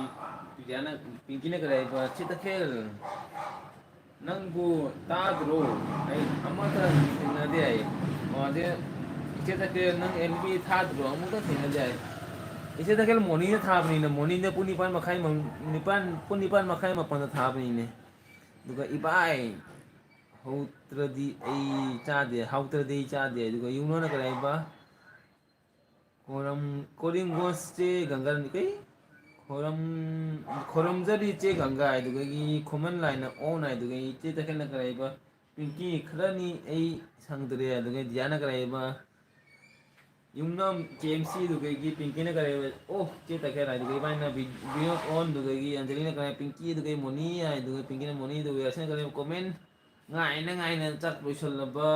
ꯄꯤꯖꯥꯅ, ꯄꯤꯡꯀꯤꯅ ꯀꯔꯤ ꯍꯥꯏꯕ? "ꯆꯦ ꯇꯈꯦꯜ, ꯅꯪꯕꯨ ꯇꯥꯗ꯭ꯔꯣ? ꯑꯩ ꯑꯃꯠꯇ ꯊꯦꯡꯅꯗꯦ" ꯍꯥꯏ꯫ ꯑꯣ, ꯑꯗꯩ, "ꯏꯆꯦ ꯇꯈꯦꯜ, ꯅꯪ ꯑꯦꯝ ꯕꯤ ꯊꯥꯗ꯭ꯔꯣ? ꯑꯃꯨꯛꯇ ꯊꯦꯡꯅꯗꯦ" ꯍꯥꯏ꯫ ꯏꯆꯦ ꯇꯈꯦꯜ ꯃꯣꯔꯅꯤꯡꯗ ꯊꯥꯕꯅꯤꯅ, ꯃꯣꯔꯅꯤꯡꯗ ꯄꯨꯡ ꯅꯤꯄꯥꯟ ꯃꯈꯥꯏ, ꯅꯤꯄꯥꯟ, ꯄꯨꯡ ꯅꯤꯄꯥꯟ ꯃꯈꯥꯏ ꯃꯥꯄꯟꯗ ꯊꯥꯕꯅꯤꯅꯦ꯫ ꯑꯗꯨꯒ ꯏꯕꯥꯏ, ꯍꯧꯇ꯭ꯔꯗꯤ ꯑꯩ ꯆꯥꯗꯦ, ꯍꯧꯇ꯭ꯔꯗꯤ ꯑꯩ ꯆꯥꯗꯦ꯫ ꯑꯗꯨꯒ ꯌꯨꯝꯂꯣꯟꯅ ꯀꯔꯤ ꯍꯥꯏꯕ? ꯈꯣꯔꯝ-, ꯀꯣꯔꯤꯡꯒꯣꯁ ꯆꯦ ꯒꯪꯒꯥ ꯀꯩ? ꯈꯣꯔꯝ-, ꯈꯣꯔꯝꯖꯔꯤ ꯆꯦ ꯒꯪꯒꯥ ꯍꯥꯏꯗꯨꯒꯤ ꯈꯣꯃꯟ ꯂꯥꯏꯅ ꯑꯣꯟ ꯍꯥꯏꯗꯨꯒꯤ ꯏꯆꯦ ꯇꯈꯦꯜꯅ ꯀꯔꯤ ꯍꯥꯏꯕ? ꯄꯤꯡꯀꯤ ꯈꯔꯅꯤ ꯑꯩ ꯁꯪꯗ꯭ꯔꯦ꯫ ꯑꯗꯨꯒ ꯗꯤꯌꯥꯅ ꯀꯔꯤ ꯍꯥꯏꯕ? ꯌꯨꯝꯅꯥꯝ ꯀꯦ ꯑꯦꯝ ꯁꯤ ꯑꯗꯨꯗꯒꯤ ꯄꯤꯡꯀꯤꯅ ꯀꯔꯤ, ꯑꯣ, ꯆꯦ ꯇꯈꯦꯜ ꯍꯥꯏꯗꯨꯗꯒꯤ ꯏꯕꯥꯅꯤꯅ ꯕꯤ-, ꯕꯤꯅꯣꯗ ꯑꯣꯟ ꯑꯗꯨꯗꯒꯤ ꯑꯟꯖꯂꯤꯅ ꯀꯔꯤ, ꯄꯤꯡꯀꯤ ꯑꯗꯨꯗꯒꯤ ꯃꯣꯅꯤ ꯍꯥꯏꯗꯨꯒ ꯄꯤꯡꯀꯤꯅ ꯃꯣꯅꯤ ꯑꯗꯨꯒ ꯌꯥꯁꯤꯅ ꯀꯔꯤ, ꯀꯣꯃꯦꯟ ꯉꯥꯏꯅ ꯉꯥꯏꯅ ꯆꯥꯛ ꯂꯣꯏꯁꯜꯂꯕ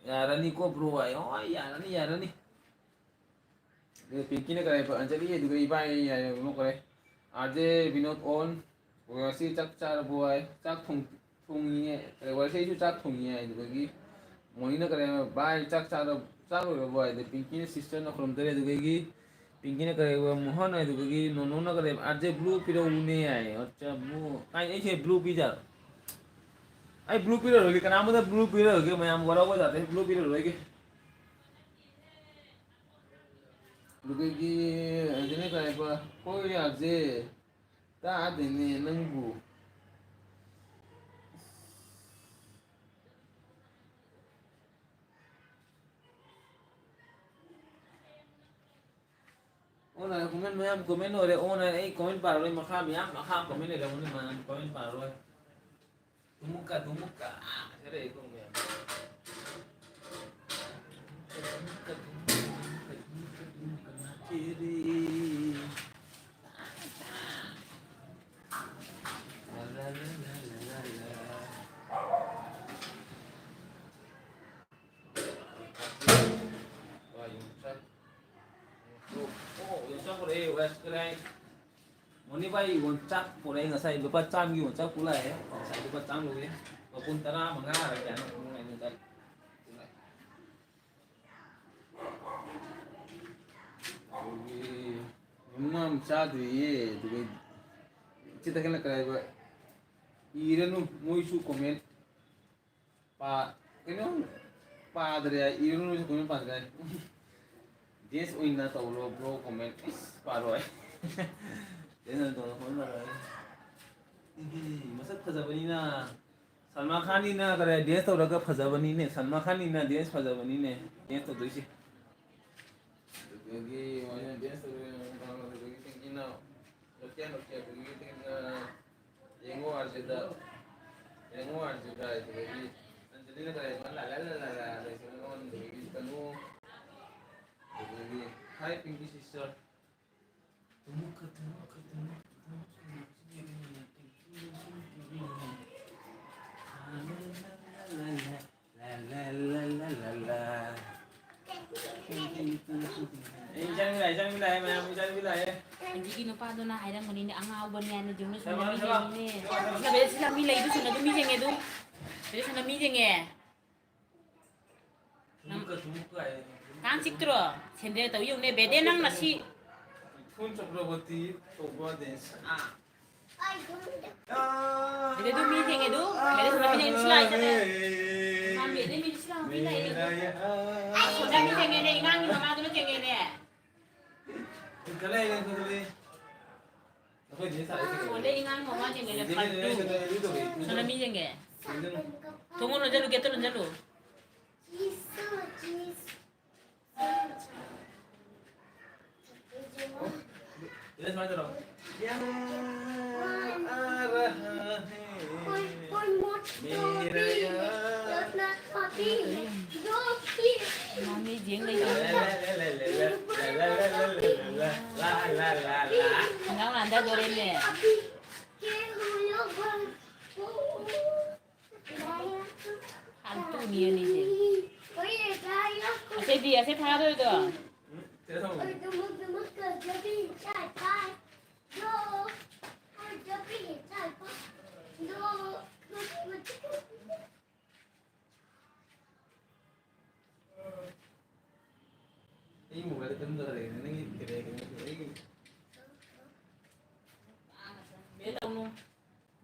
ꯌꯥꯔꯅꯤꯀꯣ ꯕ꯭ꯔꯣ ꯍꯥꯏ꯫ ꯍꯣꯏ, ꯌꯥꯔꯅꯤ, ꯌꯥꯔꯅꯤ꯫ ꯑꯗꯨꯒ ꯄꯤꯡꯀꯤꯅ ꯀꯔꯤ ꯍꯥꯏꯕ, ꯑꯟꯖꯂꯤ ꯑꯗꯨꯒ ꯏꯕꯥꯅꯤ ꯍꯥꯏ, ꯀꯩꯅꯣ ꯀꯔꯤ, ꯑꯥꯔ ꯖꯦ ꯕꯤꯅꯣꯗ ꯑꯣꯟ, ꯉꯁꯤ ꯆꯥꯛ ꯆꯥꯔꯕꯣ ꯍꯥꯏ, ꯆꯥꯛ ꯊꯣꯡ-, ꯊꯣꯡꯉꯤꯌꯦ, ꯀꯔꯤ ꯋꯥꯔꯤ ꯑꯩꯁꯨ ꯆꯥꯛ ꯊꯣꯡꯉꯤꯌꯦ꯫ ꯑꯗꯨꯗꯒꯤ ꯃꯣꯅꯤꯅ ꯀꯔꯤ ꯍꯥꯏꯕ, "ꯚꯥꯏ, ꯆꯥꯛ ꯆꯥꯔ-, ꯆꯥꯛ ꯂꯣꯏꯔꯕꯣ?" ꯍꯥꯏꯗꯤ ꯄꯤꯡꯀꯤꯅ ꯁꯤꯁꯇꯔꯅ ꯈꯨꯔꯨꯝꯖꯔꯤ꯫ ꯑꯗꯨꯗꯒꯤ ꯄꯤꯡꯀꯤꯅ ꯀꯔꯤ ꯍꯥꯏꯕ, ꯃꯣꯍꯟ, ꯑꯗꯨꯗꯒꯤ ꯅꯣꯅꯣꯅ ꯀꯔꯤ ꯍꯥꯏꯕ, "ꯑꯥꯔꯖꯦ ꯕ꯭ꯂꯨ ꯄꯤꯔꯛꯎꯅꯦ" ꯍꯥꯏꯌꯦ꯫ ꯑꯠꯆꯥ, ꯕ꯭ꯂꯨ꯫ ꯑꯩ, ꯑꯩꯁꯦ ꯕ꯭ꯂꯨ ꯄꯤꯖꯔ-, ꯑꯩ ꯕ꯭ꯂꯨ ꯄꯤꯔꯔꯣꯏꯒꯦ, ꯀꯅꯥꯝꯇ ꯕ꯭ꯂꯨ ꯄꯤꯔꯔꯣꯏꯒꯦ, ꯃꯌꯥꯝ ꯋꯥꯔꯧꯕ ꯌꯥꯗꯦ, ꯕ꯭ꯂꯨ ꯄꯤꯔꯔꯣꯏꯒꯦ꯫ ꯑꯗꯨꯗꯒꯤ ꯑꯗꯨꯅ ꯀꯔꯤ ꯍꯥꯏꯕ, "ꯍꯣꯏ, ꯑꯥꯔꯖꯦ, ꯇꯥꯗꯦꯅꯦ ꯅꯪꯕꯨ"꯫ ꯑꯣꯟꯂꯥꯏꯟ ꯀꯣꯃꯦꯟ ꯃꯌꯥꯝ ꯀꯣꯃꯦꯟ ꯂꯣꯏꯔꯦ꯫ ꯑꯣꯟꯂꯥꯏꯟ ꯑꯩ ꯀꯣꯃꯦꯟ ꯄꯥꯔꯔꯣꯏ꯫ ꯃꯈꯥ ꯃꯌꯥꯝ ꯃꯈꯥ ꯀꯣꯃꯦꯟ ꯂꯩꯔꯝꯒꯅꯤ, ꯃꯌꯥꯝ ꯀꯣꯃꯦꯟ ꯄꯥꯔꯔꯣꯏ꯫ ꯇꯨꯃꯨꯛꯀ ꯇꯨꯃꯨꯛꯀ꯫ ꯁꯦ ꯂꯩ ꯀꯣꯃꯦꯟ꯫ ꯇꯨꯃꯨꯛꯀ ꯇꯨꯃꯨꯛꯀ꯫ ꯌꯣꯡꯆꯥꯛ꯫ ꯑꯣ, ꯌꯣꯡꯆꯥꯛ ꯄꯨꯔꯛꯑꯦ, ꯋꯦꯁ ꯀꯔꯥꯏ꯫ ꯃꯣꯅꯤ ꯚꯥꯏ, ꯌꯣꯡꯆꯥꯛ ꯄꯨꯔꯛꯑꯦ, ꯉꯁꯥꯏ ꯂꯨꯄꯥ ꯆꯥꯝꯒꯤ ꯌꯣꯡꯆꯥꯛ ꯄꯨꯔꯛꯑꯦ꯫ ꯉꯁꯥꯏ ꯂꯨꯄꯥ ꯆꯥꯝ ꯂꯧꯋꯦ꯫ ꯃꯄꯨꯟ ꯇꯔꯥꯃꯉꯥ ꯍꯥꯏꯔ ꯀꯌꯥꯅꯣ ꯄꯨꯔꯛꯑꯦ, ꯌꯣꯡꯆꯥꯛ ꯄꯨꯔꯛꯑꯦ꯫ ꯑꯗꯨꯒꯤ ꯌꯨꯝꯅꯥꯝ ꯆꯥꯗ꯭ꯔꯤꯌꯦ, ꯑꯗꯨꯒ ꯁꯤꯗ ꯀꯩꯅꯣ ꯀꯩ ꯍꯥꯏꯕ, ꯏꯔꯅꯨ, ꯃꯣꯏꯁꯨ ꯀꯣꯃꯦꯟ ꯄꯥ-, ꯀꯩꯅꯣ ꯄꯥꯗ꯭ꯔꯦ ꯍꯥꯏ, ꯏꯔꯨ ꯂꯨꯁꯨ ꯀꯃꯥꯏꯅ ꯄꯥꯗ꯭ꯔꯦ ꯍꯥꯏ꯫ ꯗꯦꯁ ꯑꯣꯏꯅ ꯇꯧꯔꯣ ꯕ꯭ꯔꯣ, ꯀꯣꯃꯦꯟ ꯏꯁ ꯄꯥꯔꯣꯏ꯫ ꯗꯦꯁ ꯑꯣꯏꯅ ꯇꯧꯔꯣ, ꯀꯣꯃꯦꯟ ꯄꯥꯔꯣꯏ꯫ ꯏꯍꯤ, ꯃꯁꯛ ꯐꯖꯕꯅꯤꯅ꯫ ꯁꯜꯃꯥꯟ ꯈꯥꯟꯅꯤꯅ ꯀꯔꯤ ꯗꯦꯁ ꯇꯧꯔꯒ ꯐꯖꯕꯅꯤꯅꯦ, ꯁꯜꯃꯥꯟ ꯈꯥꯟꯅꯤꯅ ꯗꯦꯁ ꯐꯖꯕꯅꯤꯅꯦ ꯗꯦꯁ ꯇꯧꯗꯣꯏꯁꯦ꯫ ꯑꯗꯨꯗꯒꯤ ꯃꯣꯏꯅ ꯗꯦꯁ ꯇꯧꯔꯦ, ꯑꯗꯨꯗꯒꯤ ꯇꯦꯡꯀꯤꯅ ꯂꯣꯀꯦꯜ ꯂꯣꯀꯦꯜ ꯑꯗꯨꯗꯒꯤ ꯇꯦꯡꯀꯤꯅ ꯌꯦꯡꯉꯣ ꯑꯥꯔꯖꯦꯗ, ꯌꯦꯡꯉꯣ ꯑꯥꯔꯖꯦꯗ, ꯑꯗꯨꯗꯒꯤ ꯑꯟꯖꯂꯤꯅ ꯀꯔꯤ ꯍꯥꯏꯕ? ꯂꯥ ꯂꯥ ꯂꯥ ꯂꯥ ꯂꯥ ꯂꯩꯁꯤꯅ ꯑꯣꯟꯗꯕꯒꯤ ꯀꯩꯅꯣ, ꯑꯗꯨꯗꯒꯤ ꯍꯥꯏ ꯄꯤꯡꯀꯤ ꯁꯤꯁꯇꯔ꯫ ꯇꯨꯃꯨꯛꯀ ꯇꯨꯃꯨꯛꯀ ꯇꯨꯃꯨꯛꯀ ꯇꯨꯃꯨꯛꯀ꯫ ꯑꯩ ꯏꯆꯥꯅꯨꯄꯤ ꯂꯥꯛꯑꯦ, ꯏꯆꯥꯅꯨꯄꯤ ꯂꯥꯛꯑꯦ, ꯃꯌꯥꯝ ꯏꯆꯥꯅꯨꯄꯤ ꯂꯥꯛꯑꯦ꯫ ꯑꯗꯒꯤ ꯅꯨꯄꯥꯗꯨꯅ ꯍꯥꯏꯔꯝꯒꯅꯤꯅꯦ, "ꯑꯉꯥꯎꯕꯅꯦ" ꯍꯥꯏꯅ ꯖꯤꯡꯅ ꯁꯨꯅ ꯃꯤ ꯌꯦꯡꯉꯤꯅꯦ꯫ ꯁꯤꯗ ꯁꯤꯗ ꯃꯤ ꯂꯩꯗꯨ ꯁꯨꯅ ꯑꯗꯨꯝ ꯃꯤ ꯌꯦꯡꯉꯦ ꯑꯗꯨ꯫ ꯁꯤꯗ ꯁꯨꯅ ꯃꯤ ꯌꯦꯡꯉꯦ꯫ ꯅꯪ ꯀꯥꯡ ꯆꯤꯛꯇ꯭ꯔꯣ? ꯁꯦꯟꯗ꯭ꯔꯦ ꯇꯧ ꯌꯦꯡꯉꯨꯅꯦ, ꯕꯦꯗꯦ ꯅꯪ ꯉꯁꯤ꯫ ꯐꯣꯟ ꯆꯠꯈ꯭ꯔꯕꯗꯤ ꯇꯧꯕ ꯗꯦꯟꯁ꯫ ꯑꯥ꯫ ꯑꯗꯨ ꯃꯤ ꯊꯦꯡꯉꯦ ꯑꯗꯨ꯫ ꯃꯦꯔꯦ ꯁꯣꯗꯥ ꯃꯤ ꯂꯩ, ꯁꯤ ꯂꯥꯛꯑꯣ, ꯁꯤꯗ꯫ ꯃꯥ ꯃꯦꯔꯦ ꯃꯤ ꯁꯤ ꯂꯥꯛꯑꯣ, ꯃꯤ ꯂꯥꯛꯑꯦ꯫ ꯁꯣꯗꯥ ꯃꯤ ꯊꯦꯡꯉꯦꯅꯦ, ꯏꯉꯥꯡꯒꯤ ꯃꯃꯥꯗꯨꯅ ꯊꯦꯡꯉꯦꯅꯦ꯫ ꯊꯦꯡꯒꯠꯂꯛꯑꯦ, ꯊꯦꯡꯒꯠꯂꯛꯑꯦ꯫ ꯑꯩꯈꯣꯏ ꯆꯦ ꯁꯥꯏ ꯊꯦꯡꯒꯠꯂꯛꯑꯦ꯫ ꯁꯣꯗꯥ ꯏꯉꯥꯡ ꯃꯃꯥ ꯊꯦꯡꯉꯦꯅꯦ, ꯊꯦꯡꯒꯠꯂꯛꯑꯦ, ꯐꯥꯜꯇꯨ꯫ ꯊꯦꯡꯒꯠꯂꯛꯑꯦ, ꯊꯦꯡꯒꯠꯂꯛꯑꯦ꯫ ꯁꯣꯗꯥ ꯃꯤ ꯊꯦꯡꯉꯦ꯫ ꯊꯦꯡꯒꯠꯂꯛꯑꯦ꯫ ꯊꯣꯡ ꯂꯣꯟꯖꯜꯂꯨ, ꯒꯦꯠꯇꯨ ꯂꯣꯟꯖꯜꯂꯨ꯫ ꯁꯤꯗ ꯁꯨꯃꯥꯏꯅ ꯇꯧꯔꯣ꯫ ꯌꯥ ꯑ ꯔꯍꯥ ꯍꯦ ꯃꯦꯔꯥ ꯌꯥꯔ꯫ ꯃꯥꯃꯤ ꯌꯦꯡ ꯂꯩ꯫ ꯂꯥ, ꯂꯥ, ꯂꯥ, ꯂꯥ, ꯂꯥ, ꯂꯥ, ꯂꯥ, ꯂꯥ, ꯂꯥ, ꯂꯥ, ꯂꯥ, ꯂꯥ, ꯂꯥ, ꯂꯥ, ꯂꯥ, ꯂꯥ, ꯂꯥ, ꯂꯥ, ꯂꯥ, ꯂꯥ꯫ ꯍꯪꯒꯥꯝ ꯂꯥꯟꯊꯗꯣꯔꯦꯅꯦ꯫ ꯐꯥꯜꯇꯨꯅꯤ ꯑꯅꯤꯁꯦ꯫ ꯑꯁꯦꯗꯤ, ꯑꯁꯦ ꯐꯥꯗꯣꯏꯗꯣ꯫ ꯑꯩ ꯃꯣꯕꯥꯏꯜꯗ ꯇꯨꯝꯗꯅ ꯂꯩꯔꯦ, ꯅꯪꯒꯤ ꯀꯩꯅꯣ, ꯑꯩꯒꯤ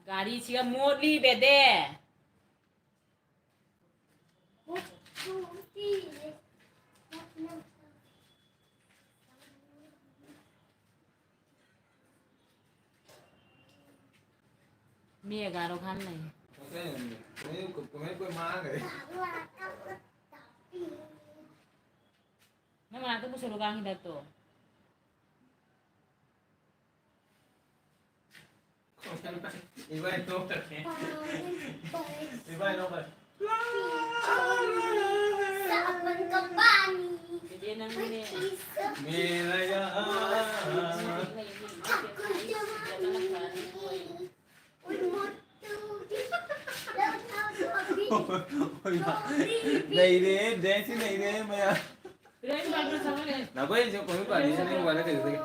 ꯒꯥꯔꯤꯁꯤꯒ ꯃꯣꯠꯂꯤ ꯕꯦꯗꯦ꯫ ꯃꯤ ꯑꯦꯒꯥꯔꯣ ꯈꯥꯟ ꯂꯩ꯫ ꯅꯪ ꯃꯅꯥꯛꯇ ꯄꯨꯁꯜꯂꯨ ꯀꯥꯡ ꯍꯤꯗꯥꯛꯇꯣ꯫ ꯏꯕꯥꯏ ꯇꯣꯛꯈ꯭ꯔꯦ꯫ ꯏꯕꯥꯏ ꯇꯣꯛꯈ꯭ꯔꯦ꯫ ꯆꯦꯆꯦ ꯅꯪꯅꯦ꯫ ꯃꯦꯔꯥ ꯌꯥ꯫ ꯅꯩꯔꯦ, ꯗ꯭ꯔꯦꯁꯁꯤ ꯅꯩꯔꯦ ꯃꯌꯥꯝ꯫ ꯅꯈꯣꯏꯁꯨ ꯀꯣꯏꯕ ꯄꯥꯝꯃꯤ, ꯅꯪ ꯋꯥꯗ ꯀꯩꯗꯧꯗꯣꯏꯒꯦ?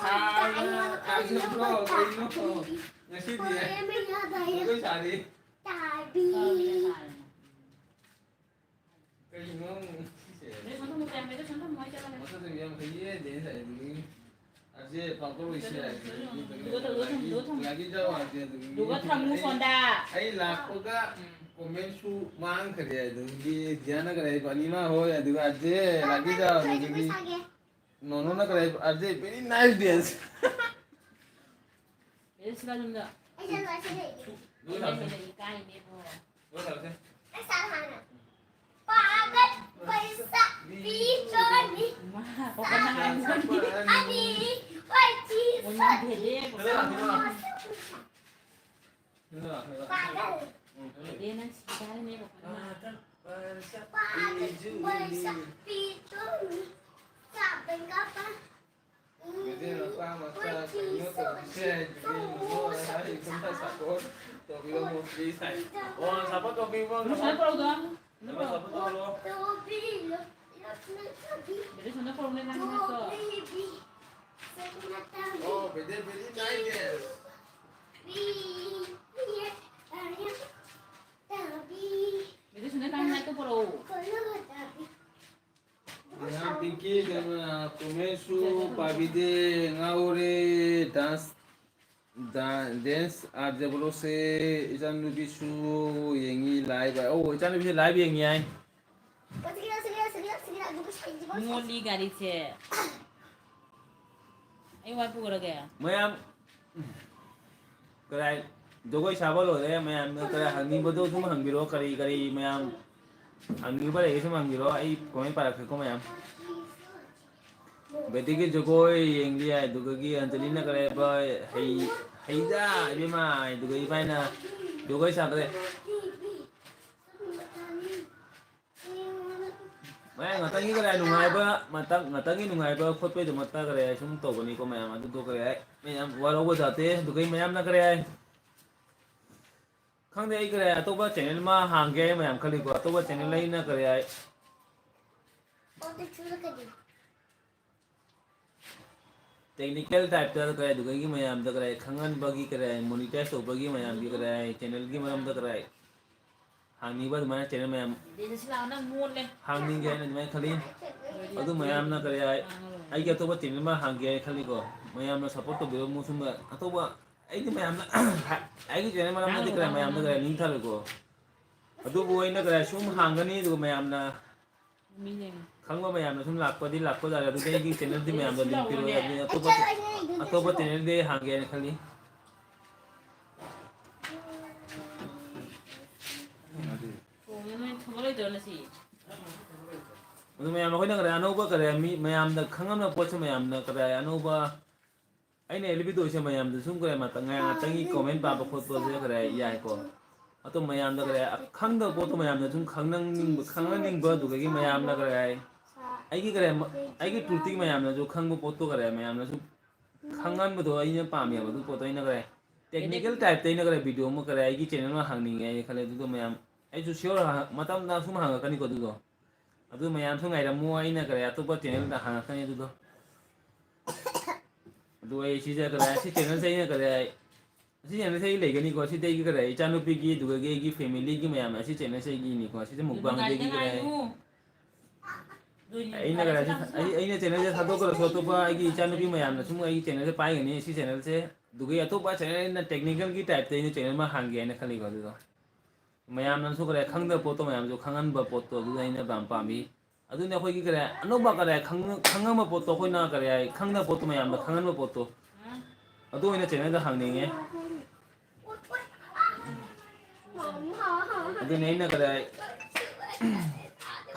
ꯁꯥ ꯀꯥꯏ ꯆꯠꯄ꯭ꯔꯣ? ꯀꯩꯅꯣ? ꯉꯁꯤꯗꯤ ꯖꯒꯣꯏ ꯁꯥꯔꯤ꯫ ꯀꯩꯅꯣ ꯁꯤꯁꯦ? ꯃꯁꯛꯇꯣ ꯌꯥꯝ ꯍꯩꯌꯦ, dance ꯍꯩꯕꯅꯤ꯫ ꯑꯁꯦ ꯄꯥꯐꯣꯔ ꯑꯣꯏꯁꯤꯜꯂꯦ꯫ ꯑꯗꯨꯒ ꯊꯝꯃꯨ ꯐꯣꯟꯗ꯫ ꯑꯩ ꯂꯥꯛꯄꯒ comment ꯁꯨ ꯃꯥꯡꯈ꯭ꯔꯦ꯫ ꯑꯗꯨꯗꯒꯤ ꯙ꯭ꯌꯥꯟꯅ ꯀꯔꯤ ꯍꯥꯏꯕ? ꯑꯅꯤꯃ ꯍꯣꯏ, ꯑꯗꯨꯒ ꯑꯖꯦ, ꯂꯥꯛꯄꯤꯗ, ꯑꯗꯨꯗꯒꯤ ꯅꯣꯅꯣꯅ ꯀꯔꯤ ꯍꯥꯏꯕ? ꯑꯖꯦ, very nice dance꯫ ꯑꯦ, ꯁꯤꯗ ꯑꯗꯨꯝꯗ꯫ ꯑꯩ ꯆꯠꯂꯣ, ꯑꯁꯤꯗ ꯂꯩꯒꯦ꯫ ꯂꯣꯏ ꯂꯥꯛꯑꯣ꯫ ꯏꯀꯥꯏꯅꯦꯕꯣ꯫ ꯂꯣꯏ ꯂꯥꯛꯑꯣꯁꯦ꯫ ꯑꯩ ꯆꯥꯛ ꯍꯥꯟꯅ꯫ ꯄꯥꯒꯜ ꯄꯩꯁꯥ ꯄꯤꯆꯣꯅꯤ꯫ ꯃꯥ, ꯀꯣꯀꯣꯅ ꯍꯥꯏꯕꯅꯤ꯫ ꯑꯅꯤ ꯄꯩꯁꯤ ꯑꯣꯏꯅ ꯁꯥꯕꯤ꯫ ꯐꯦꯗꯦ꯫ ꯁꯤꯗ ꯂꯥꯛꯑꯣ, ꯁꯤꯗ ꯂꯥꯛꯑꯣ꯫ ꯁꯤꯗ ꯂꯥꯛꯑꯣ, ꯁꯤꯗ ꯂꯥꯛꯑꯣ꯫ ꯄꯥꯒꯜ꯫ ꯎꯝ, ꯐꯦꯗꯦ꯫ ꯐꯦꯗꯦ, ꯅꯪ ꯁꯤꯗ ꯍꯥꯏꯔꯅꯦ ꯀꯣꯀꯣꯅ꯫ ꯄꯥꯒꯜ ꯄꯩꯁꯥ ꯄꯤꯆꯣꯅꯤ꯫ ꯆꯥꯕꯩ ꯀꯥꯞꯄ꯫ ꯃꯌꯥꯝ ꯄꯤꯡꯀꯤ ꯀꯩꯅꯣ, comment ꯁꯨ ꯄꯥꯕꯤꯗꯦ, ꯉꯥꯎꯔꯦ, dance, da-, dance R J ꯕ꯭ꯂꯣꯛꯁꯦ, ꯏꯆꯥꯅꯨꯄꯤꯁꯨ ꯌꯦꯡꯉꯤ live꯫ ꯑꯧ, ꯏꯆꯥꯅꯨꯄꯤꯁꯨ live ꯌꯦꯡꯉꯤ ꯍꯥꯏ꯫ ꯃꯣꯜꯂꯤ ꯒꯥꯔꯤꯁꯦ꯫ ꯑꯩ ꯋꯥ ꯄꯨꯈ꯭ꯔꯒꯦ꯫ ꯃꯌꯥꯝ ꯀꯔꯥꯏ, ꯖꯒꯣꯏ ꯁꯥꯕ ꯂꯣꯏꯔꯦ꯫ ꯃꯌꯥꯝꯅ ꯀꯔꯥꯏ ꯍꯪꯅꯤꯡꯕꯗꯣ ꯑꯗꯨꯝ ꯍꯪꯕꯤꯔꯛꯑꯣ꯫ ꯀꯔꯤ ꯀꯔꯤ ꯃꯌꯥꯝ ꯍꯪꯅꯤꯡꯕ ꯂꯩꯔꯁꯨ ꯍꯪꯕꯤꯔꯛꯑꯣ꯫ ꯑꯩ comment ꯄꯥꯔꯛꯀꯦꯀꯣ ꯃꯌꯥꯝ꯫ ꯕꯦꯇꯤꯒꯤ ꯖꯒꯣꯏ ꯌꯦꯡꯂꯤ ꯍꯥꯏ, ꯑꯗꯨꯗꯒꯤ ꯑꯟꯖꯂꯤꯅ ꯀꯔꯤ ꯍꯥꯏꯕ? ꯍꯩ-, ꯍꯩꯗ ꯏꯕꯦꯝꯃ, ꯑꯗꯨꯒ ꯏꯕꯥꯏꯅ ꯖꯒꯣꯏ ꯁꯥꯈ꯭ꯔꯦ꯫ ꯃꯌꯥꯝ ꯉꯥꯛꯇꯪꯒꯤ ꯀꯔꯤ ꯍꯥꯏ, ꯅꯨꯡꯉꯥꯏꯕ ꯃꯇꯝ, ꯉꯥꯛꯇꯪꯒꯤ ꯅꯨꯡꯉꯥꯏꯕ ꯈꯣꯠꯄꯩꯗꯃꯛꯇ ꯀꯔꯤ ꯍꯥꯏ ꯁꯨꯝ ꯇꯧꯕꯅꯤꯀꯣ ꯃꯌꯥꯝ꯫ ꯑꯗꯨꯗꯣ ꯀꯔꯤ ꯍꯥꯏ, ꯃꯌꯥꯝ ꯋꯥꯔꯧꯕ ꯖꯥꯠꯇꯦ꯫ ꯑꯗꯨꯒ ꯃꯌꯥꯝꯅ ꯀꯔꯤ ꯍꯥꯏ, ꯈꯪꯗꯦ, ꯑꯩ ꯀꯔꯤ ꯍꯥꯏ, ꯑꯇꯣꯞꯄ channel ꯑꯃ ꯍꯥꯡꯒꯦ ꯍꯥꯏ ꯃꯌꯥꯝ ꯈꯜꯂꯤꯀꯣ꯫ ꯑꯇꯣꯞꯄ channel ꯑꯩꯅ ꯀꯔꯤ ꯍꯥꯏ, technical type ꯇ ꯀꯔꯥꯏ, ꯑꯗꯨꯗꯒꯤ ꯃꯌꯥꯝꯗ ꯀꯔꯥꯏ ꯈꯪꯍꯟꯕꯒꯤ ꯀꯔꯥꯏ, monetize ꯇꯧꯕꯒꯤ ꯃꯌꯥꯝꯒꯤ ꯀꯔꯥꯏ, channel ꯒꯤ ꯃꯔꯝꯗ ꯀꯔꯥꯏ ꯍꯥꯡꯅꯤꯡꯕ ꯑꯗꯨꯃꯥꯏꯅ channel ꯃꯌꯥꯝ ꯍꯥꯡꯅꯤꯡꯒꯦ ꯍꯥꯏꯅ ꯑꯗꯨꯃꯥꯏꯅ ꯈꯜꯂꯤ꯫ ꯑꯗꯨ ꯃꯌꯥꯝꯅ ꯀꯔꯤ ꯍꯥꯏ, ꯑꯩꯒꯤ ꯑꯇꯣꯞꯄ channel ꯑꯃ ꯍꯥꯡꯒꯦ ꯍꯥꯏꯅ ꯈꯜꯂꯤꯀꯣ꯫ ꯃꯌꯥꯝꯅ support ꯇꯧꯕꯤꯔꯝꯃꯨ꯫ ꯁꯨꯝꯕ ꯑꯇꯣꯞꯄ ꯑꯩꯗꯤ ꯃꯌꯥꯝꯅ ꯑꯩꯒꯤ channel ꯃꯔꯝꯗꯗꯤ ꯀꯔꯤ ꯃꯌꯥꯝꯅ ꯀꯔꯤ ꯅꯤꯡꯊꯔꯣꯏꯀꯣ꯫ ꯑꯗꯨꯕꯨ ꯑꯩꯅ ꯀꯔꯤ ꯁꯨꯝ ꯍꯥꯡꯒꯅꯤ, ꯑꯗꯨꯒ ꯃꯌꯥꯝꯅ ꯈꯪꯕ ꯃꯌꯥꯝꯅ ꯁꯨꯝ ꯂꯥꯛꯄꯗꯤ ꯂꯥꯛꯄ ꯇꯥꯔꯦ꯫ ꯑꯗꯨꯗꯤ ꯑꯩꯒꯤ channel ꯗꯤ ꯃꯌꯥꯝꯗ link ꯄꯤꯔꯣꯏ꯫ ꯑꯗꯨꯗꯤ ꯑꯇꯣꯞꯄ, ꯑꯇꯣꯞꯄ channel ꯗꯤ ꯍꯥꯡꯒꯦ ꯍꯥꯏꯅ ꯈꯜꯂꯤ꯫ ꯑꯗꯨ ꯃꯌꯥꯝ ꯑꯩꯈꯣꯏꯅ ꯀꯔꯤ ꯑꯅꯧꯕ ꯀꯔꯤ ꯃꯤ ꯃꯌꯥꯝꯗ ꯈꯪꯉꯝꯕ ꯄꯣꯠꯁꯦ ꯃꯌꯥꯝꯅ ꯀꯔꯤ ꯑꯅꯧꯕ ꯑꯩꯅ ꯑꯦꯂꯤꯕꯤꯗꯣꯏꯁꯦ ꯃꯌꯥꯝꯗ ꯁꯨꯝ ꯀꯔꯤ ꯃꯇꯝ ꯉꯥꯏꯍꯥꯛ ꯉꯥꯛꯇꯪꯒꯤ comment ꯄꯥꯕ ꯈꯣꯠꯄꯁꯦ ꯀꯔꯤ ꯌꯥꯏꯀꯣ꯫ ꯑꯗꯣ ꯃꯌꯥꯝꯗ ꯀꯔꯤ ꯈꯪꯗꯕ ꯄꯣꯠꯇꯣ ꯃꯌꯥꯝꯅ ꯁꯨꯝ ꯈꯪꯅꯤꯡꯕ, ꯈꯪꯍꯟꯅꯤꯡꯕ, ꯑꯗꯨꯗꯒꯤ ꯃꯌꯥꯝꯅ ꯀꯔꯤ ꯑꯩꯒꯤ ꯀꯔꯤ ꯑꯩꯒꯤ truth ꯇꯤ ꯃꯌꯥꯝꯅꯁꯨ ꯈꯪꯕ ꯄꯣꯠꯇꯣ ꯀꯔꯤ ꯃꯌꯥꯝꯅꯁꯨ ꯈꯪꯍꯟꯕꯗꯣ ꯑꯩꯅ ꯄꯥꯝꯃꯦꯕ꯫ ꯑꯗꯨ ꯄꯣꯠꯇꯣ ꯑꯩꯅ ꯀꯔꯤ technical type ꯇ ꯑꯩꯅ ꯀꯔꯤ video ꯑꯃ ꯀꯔꯤ ꯑꯩꯒꯤ channel ꯑꯃ ꯍꯥꯡꯅꯤꯡꯉꯦ ꯍꯥꯏꯅ ꯈꯜꯂꯦ꯫ ꯑꯗꯨꯗꯣ ꯃꯌꯥꯝ ꯑꯩꯁꯨ sure ꯃꯇꯝꯗ ꯁꯨꯝ ꯍꯪꯉꯛꯀꯅꯤꯀꯣ꯫ ꯑꯗꯨꯗꯣ ꯑꯗꯨ ꯃꯌꯥꯝꯁꯨ ꯉꯥꯏꯔꯝꯃꯨ꯫ ꯑꯩꯅ ꯀꯔꯤ ꯑꯇꯣꯞꯄ channel ꯗ ꯍꯥꯡꯉꯛꯀꯅꯤ ꯑꯗꯨꯗꯣ꯫ ꯑꯗꯨ ꯑꯩ ꯁꯤꯁꯦ ꯀꯔꯤ ꯁꯤ channel ꯁꯦ ꯑꯩꯅ ꯀꯔꯤ ꯑꯁꯤ channel ꯁꯦ ꯑꯩ ꯂꯩꯒꯅꯤꯀꯣ꯫ ꯁꯤꯗꯤ ꯑꯩꯒꯤ ꯀꯔꯤ ꯏꯆꯥꯅꯨꯄꯤꯒꯤ ꯑꯗꯨꯗꯒꯤ ꯑꯩꯒꯤ family ꯒꯤ ꯃꯌꯥꯝ ꯑꯁꯤ channel ꯁꯦ ꯑꯩꯒꯤꯅꯤꯀꯣ꯫ ꯁꯤꯁꯦ mukbang ꯗꯒꯤ ꯀꯔꯤ ꯑꯩꯅ ꯀꯔꯤ ꯑꯁꯤ ꯑꯩ, ꯑꯩꯅ channel ꯁꯦ ꯊꯥꯗꯣꯛꯈ꯭ꯔꯁꯨ ꯑꯇꯣꯞꯄ ꯑꯩꯒꯤ ꯏꯆꯥꯅꯨꯄꯤ ꯃꯌꯥꯝꯅ ꯁꯨꯝ ꯑꯩꯒꯤ channel ꯁꯦ ꯄꯥꯏꯒꯅꯤ꯫ ꯁꯤ channel ꯁꯦ ꯑꯗꯨꯒꯤ ꯑꯇꯣꯞꯄ channel ꯑꯩꯅ technical ꯒꯤ type ꯇ ꯑꯩꯅ channel ꯑꯃ ꯍꯥꯡꯒꯦ ꯍꯥꯏꯅ ꯈꯜꯂꯤꯀꯣ꯫ ꯑꯗꯨꯗꯣ ꯃꯌꯥꯝꯅꯁꯨ ꯀꯔꯤ ꯈꯪꯗꯕ ꯄꯣꯠꯇꯣ ꯃꯌꯥꯝꯁꯨ ꯈꯪꯍꯟꯕ ꯄꯣꯠꯇꯣ ꯑꯗꯨꯗ ꯑꯩꯅ ꯌꯥꯝ ꯄꯥꯝꯃꯤ꯫ ꯑꯗꯨꯅ ꯑꯩꯈꯣꯏꯒꯤ ꯀꯔꯤ ꯑꯅꯧꯕ ꯀꯔꯤ ꯈꯪ-, ꯈꯪꯉꯝꯕ ꯄꯣꯠꯇꯣ ꯑꯩꯈꯣꯏꯅ ꯀꯔꯤ ꯍꯥꯏ ꯈꯪꯗꯕ ꯄꯣꯠꯇꯣ ꯃꯌꯥꯝꯗ ꯈꯪꯍꯟꯕ ꯄꯣꯠꯇꯣ ꯑꯗꯨ ꯑꯣꯏꯅ channel ꯗ ꯍꯥꯡꯅꯤꯡꯉꯦ꯫ ꯑꯗꯨꯅ ꯑꯩꯅ ꯀꯔꯤ ꯍꯥꯏ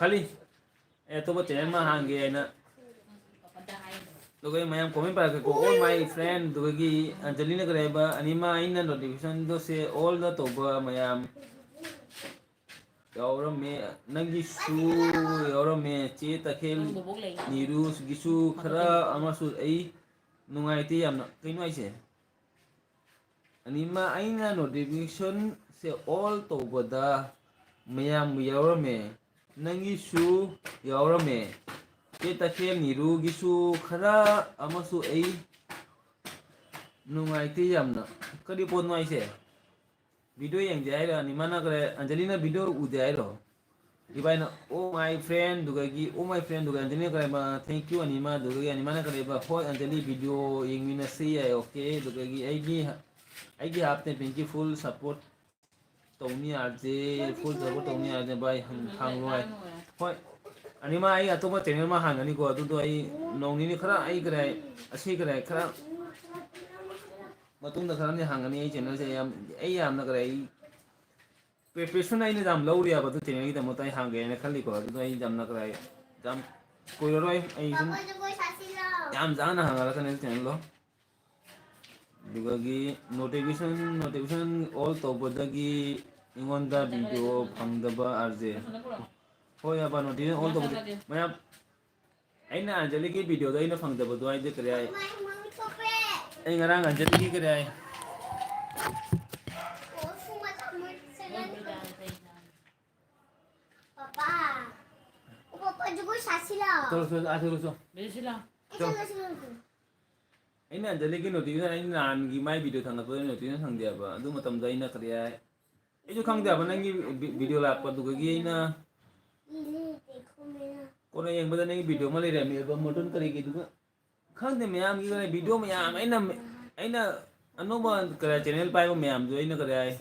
ꯈꯜꯂꯤ꯫ ꯑꯩ ꯑꯇꯣꯞꯄ channel ꯑꯃ ꯍꯥꯡꯒꯦ ꯍꯥꯏꯅ꯫ ꯑꯗꯨꯒ ꯑꯩ ꯃꯌꯥꯝ comment ꯄꯥꯔꯛꯀꯦꯀꯣ꯫ All my friend ꯑꯗꯨꯗꯒꯤ ꯑꯟꯖꯂꯤꯅ ꯀꯔꯤ ꯍꯥꯏꯕ ꯑꯅꯤꯃ ꯑꯩꯅ notification ꯗꯣ ꯁꯦ all ꯗ ꯇꯧꯕ ꯃꯌꯥꯝ ꯌꯥꯎꯔꯝꯃꯦ꯫ ꯅꯪꯒꯤꯁꯨ ꯌꯥꯎꯔꯝꯃꯦ꯫ ꯆꯦ ꯇꯈꯦꯜ ꯅꯪ ꯕꯣꯕꯣꯛ ꯂꯩ꯫ ꯅꯤꯔꯨꯁꯒꯤꯁꯨ ꯈꯔ ꯑꯃꯁꯨ ꯑꯩ ꯅꯨꯡꯉꯥꯏꯇꯦ ꯌꯥꯝꯅ꯫ ꯀꯩꯅꯣ ꯍꯥꯏꯁꯦ? ꯑꯅꯤꯃ ꯑꯩꯅ notification ꯁꯦ all ꯇꯧꯕꯗ ꯃꯌꯥꯝꯕꯨ ꯌꯥꯎꯔꯝꯃꯦ꯫ ꯅꯪꯒꯤꯁꯨ ꯌꯥꯎꯔꯝꯃꯦ꯫ ꯆꯦ ꯇꯈꯦꯜ ꯅꯤꯔꯨꯒꯤꯁꯨ ꯈꯔ ꯑꯃꯁꯨ ꯑꯩ ꯅꯨꯡꯉꯥꯏꯇꯦ ꯌꯥꯝꯅ꯫ ꯀꯔꯤ ꯄꯣꯠꯅꯣ ꯍꯥꯏꯁꯦ? ꯚꯤꯗꯤꯑꯣ ꯌꯦꯡꯗꯦ ꯍꯥꯏꯔꯣ? ꯑꯅꯤꯃꯥꯅ ꯀꯔꯦ, ꯑꯟꯖꯂꯤꯅ ꯚꯤꯗꯤꯑꯣ ꯎꯗꯦ ꯍꯥꯏꯔꯣ? ꯏꯕꯥꯏꯅ "Oh my friend" ꯗꯨꯒꯒꯤ "Oh my friend" ꯗꯨꯒ ꯑꯟꯖꯂꯤꯅ ꯀꯔꯦꯕ "Thank you ꯑꯅꯤꯃꯥ" ꯗꯨꯒꯒꯤ ꯑꯅꯤꯃꯥꯅ ꯀꯔꯦꯕ "ꯍꯣꯏ ꯑꯟꯖꯂꯤ, ꯚꯤꯗꯤꯑꯣ ꯌꯦꯡꯃꯤꯟꯅꯁꯤ ꯌꯥꯏ, okay" ꯗꯨꯒꯒꯤ "ꯑꯩꯒꯤ ꯑꯩꯒꯤ ꯍꯥꯞꯇꯦ ꯄꯤꯡꯀꯤ, full support ꯇꯧꯅꯤ ꯑꯥꯔꯖꯦ, full support ꯇꯧꯅꯤ ꯑꯥꯔꯖꯦ ꯚꯥꯏ", ꯍꯪ-, ꯍꯪꯂꯣꯏ꯫ ꯍꯣꯏ, ꯑꯅꯤꯃꯥ ꯑꯩ ꯑꯇꯣꯞꯄ ꯆꯦꯅꯦꯜ ꯑꯃ ꯍꯥꯡꯒꯅꯤꯀꯣ, ꯑꯗꯨꯗꯣ ꯑꯩ ꯅꯣꯡ ꯅꯤꯅꯤ ꯈꯔ ꯑꯩ ꯀꯔꯦ, ꯑꯁꯤ ꯀꯔꯦ, ꯈꯔ ꯃꯇꯨꯡꯗ ꯈꯔꯅꯤ ꯍꯥꯡꯒꯅꯤ ꯑꯩ ꯆꯦꯅꯦꯜꯁꯦ꯫ ꯌꯥꯝ, ꯑꯩ ꯌꯥꯝꯅ ꯀꯔꯦ, ꯑꯩ preparation ꯑꯩꯅ ꯌꯥꯝ ꯂꯧꯔꯤꯑꯕ ꯑꯗꯨ ꯆꯦꯅꯦꯜꯒꯤꯗꯃꯛꯇ ꯑꯩ ꯍꯥꯡꯒꯦ ꯍꯥꯏꯅ ꯈꯜꯂꯤꯀꯣ꯫ ꯑꯗꯨꯗꯣ ꯑꯩ ꯌꯥꯝꯅ ꯀꯔꯦ, ꯌꯥꯝ ꯀꯨꯏꯔꯔꯣꯏ, ꯑꯩ ꯁꯨꯝ ꯌꯥꯝ ꯁꯥꯡꯅ ꯍꯥꯡꯉꯛꯀꯅꯤ ꯑꯗꯨ ꯆꯦꯅꯦꯜꯗꯣ꯫ ꯑꯗꯨꯗꯒꯤ notification, notification all ꯇꯧꯕꯗꯒꯤ ꯑꯩꯉꯣꯟꯗ ꯚꯤꯗꯤꯑꯣ ꯐꯪꯗꯕ ꯑꯥꯔꯖꯦ꯫ ꯍꯣꯏ, ꯌꯥꯕ, notification all ꯇꯧꯕꯗꯤ ꯃꯌꯥꯝ, ꯑꯩꯅ ꯑꯟꯖꯂꯤꯒꯤ ꯚꯤꯗꯤꯑꯣꯗꯣ ꯑꯩꯅ ꯐꯪꯗꯕꯗꯣ ꯍꯥꯏꯗꯤ ꯀꯔꯤ ꯍꯥꯏ? ꯑꯩ ꯉꯔꯥꯡ ꯑꯟꯖꯂꯤꯒꯤ ꯀꯔꯤ ꯍꯥꯏ? ꯄꯥꯄꯥ, ꯑꯣ, ꯄꯥꯄꯥ, ꯖꯒꯣꯏ ꯁꯥꯁꯤ ꯂꯥꯎ꯫ ꯆꯠꯂꯣ, ꯆꯠꯂꯣ, ꯑꯥ, ꯆꯠꯂꯣ, ꯆꯠꯂꯣ꯫ ꯕꯦꯁꯤꯂꯥ꯫ ꯑꯩ ꯆꯠꯂꯣ, ꯆꯠꯂꯣ, ꯆꯠꯂꯣ꯫ ꯑꯩꯅ ꯑꯟꯖꯂꯤꯒꯤ notification, ꯑꯩꯅ ꯅꯍꯥꯟꯒꯤ ꯃꯥꯏ ꯚꯤꯗꯤꯑꯣ ꯊꯥꯡꯒꯠꯄꯗ notification ꯐꯪꯗꯦꯕ꯫ ꯑꯗꯨ ꯃꯇꯝꯗ ꯑꯩꯅ ꯀꯔꯤ ꯍꯥꯏ? ꯑꯩꯁꯨ ꯈꯪꯗꯦꯕ ꯅꯪꯒꯤ ꯚꯤ-, ꯚꯤꯗꯤꯑꯣ ꯂꯥꯛꯄꯗꯨꯒꯒꯤ ꯑꯩꯅ ꯀꯣꯟꯅ ꯌꯦꯡꯕꯗ ꯅꯪꯒꯤ ꯚꯤꯗꯤꯑꯣ ꯑꯃ ꯂꯩꯔꯝꯃꯦꯕ, ꯃꯣꯗꯔꯟ ꯀꯔꯤ ꯀꯔꯤꯗꯨꯒ꯫ ꯈꯪꯗꯦ, ꯃꯌꯥꯝꯒꯤ ꯀꯔꯤ ꯚꯤꯗꯤꯑꯣ ꯃꯌꯥꯝ ꯑꯩꯅ, ꯑꯩꯅ ꯑꯅꯧꯕ ꯀꯔꯤ ꯆꯦꯅꯦꯜ ꯄꯥꯏꯕ ꯃꯌꯥꯝꯗꯨ ꯑꯩꯅ ꯀꯔꯤ ꯍꯥꯏ?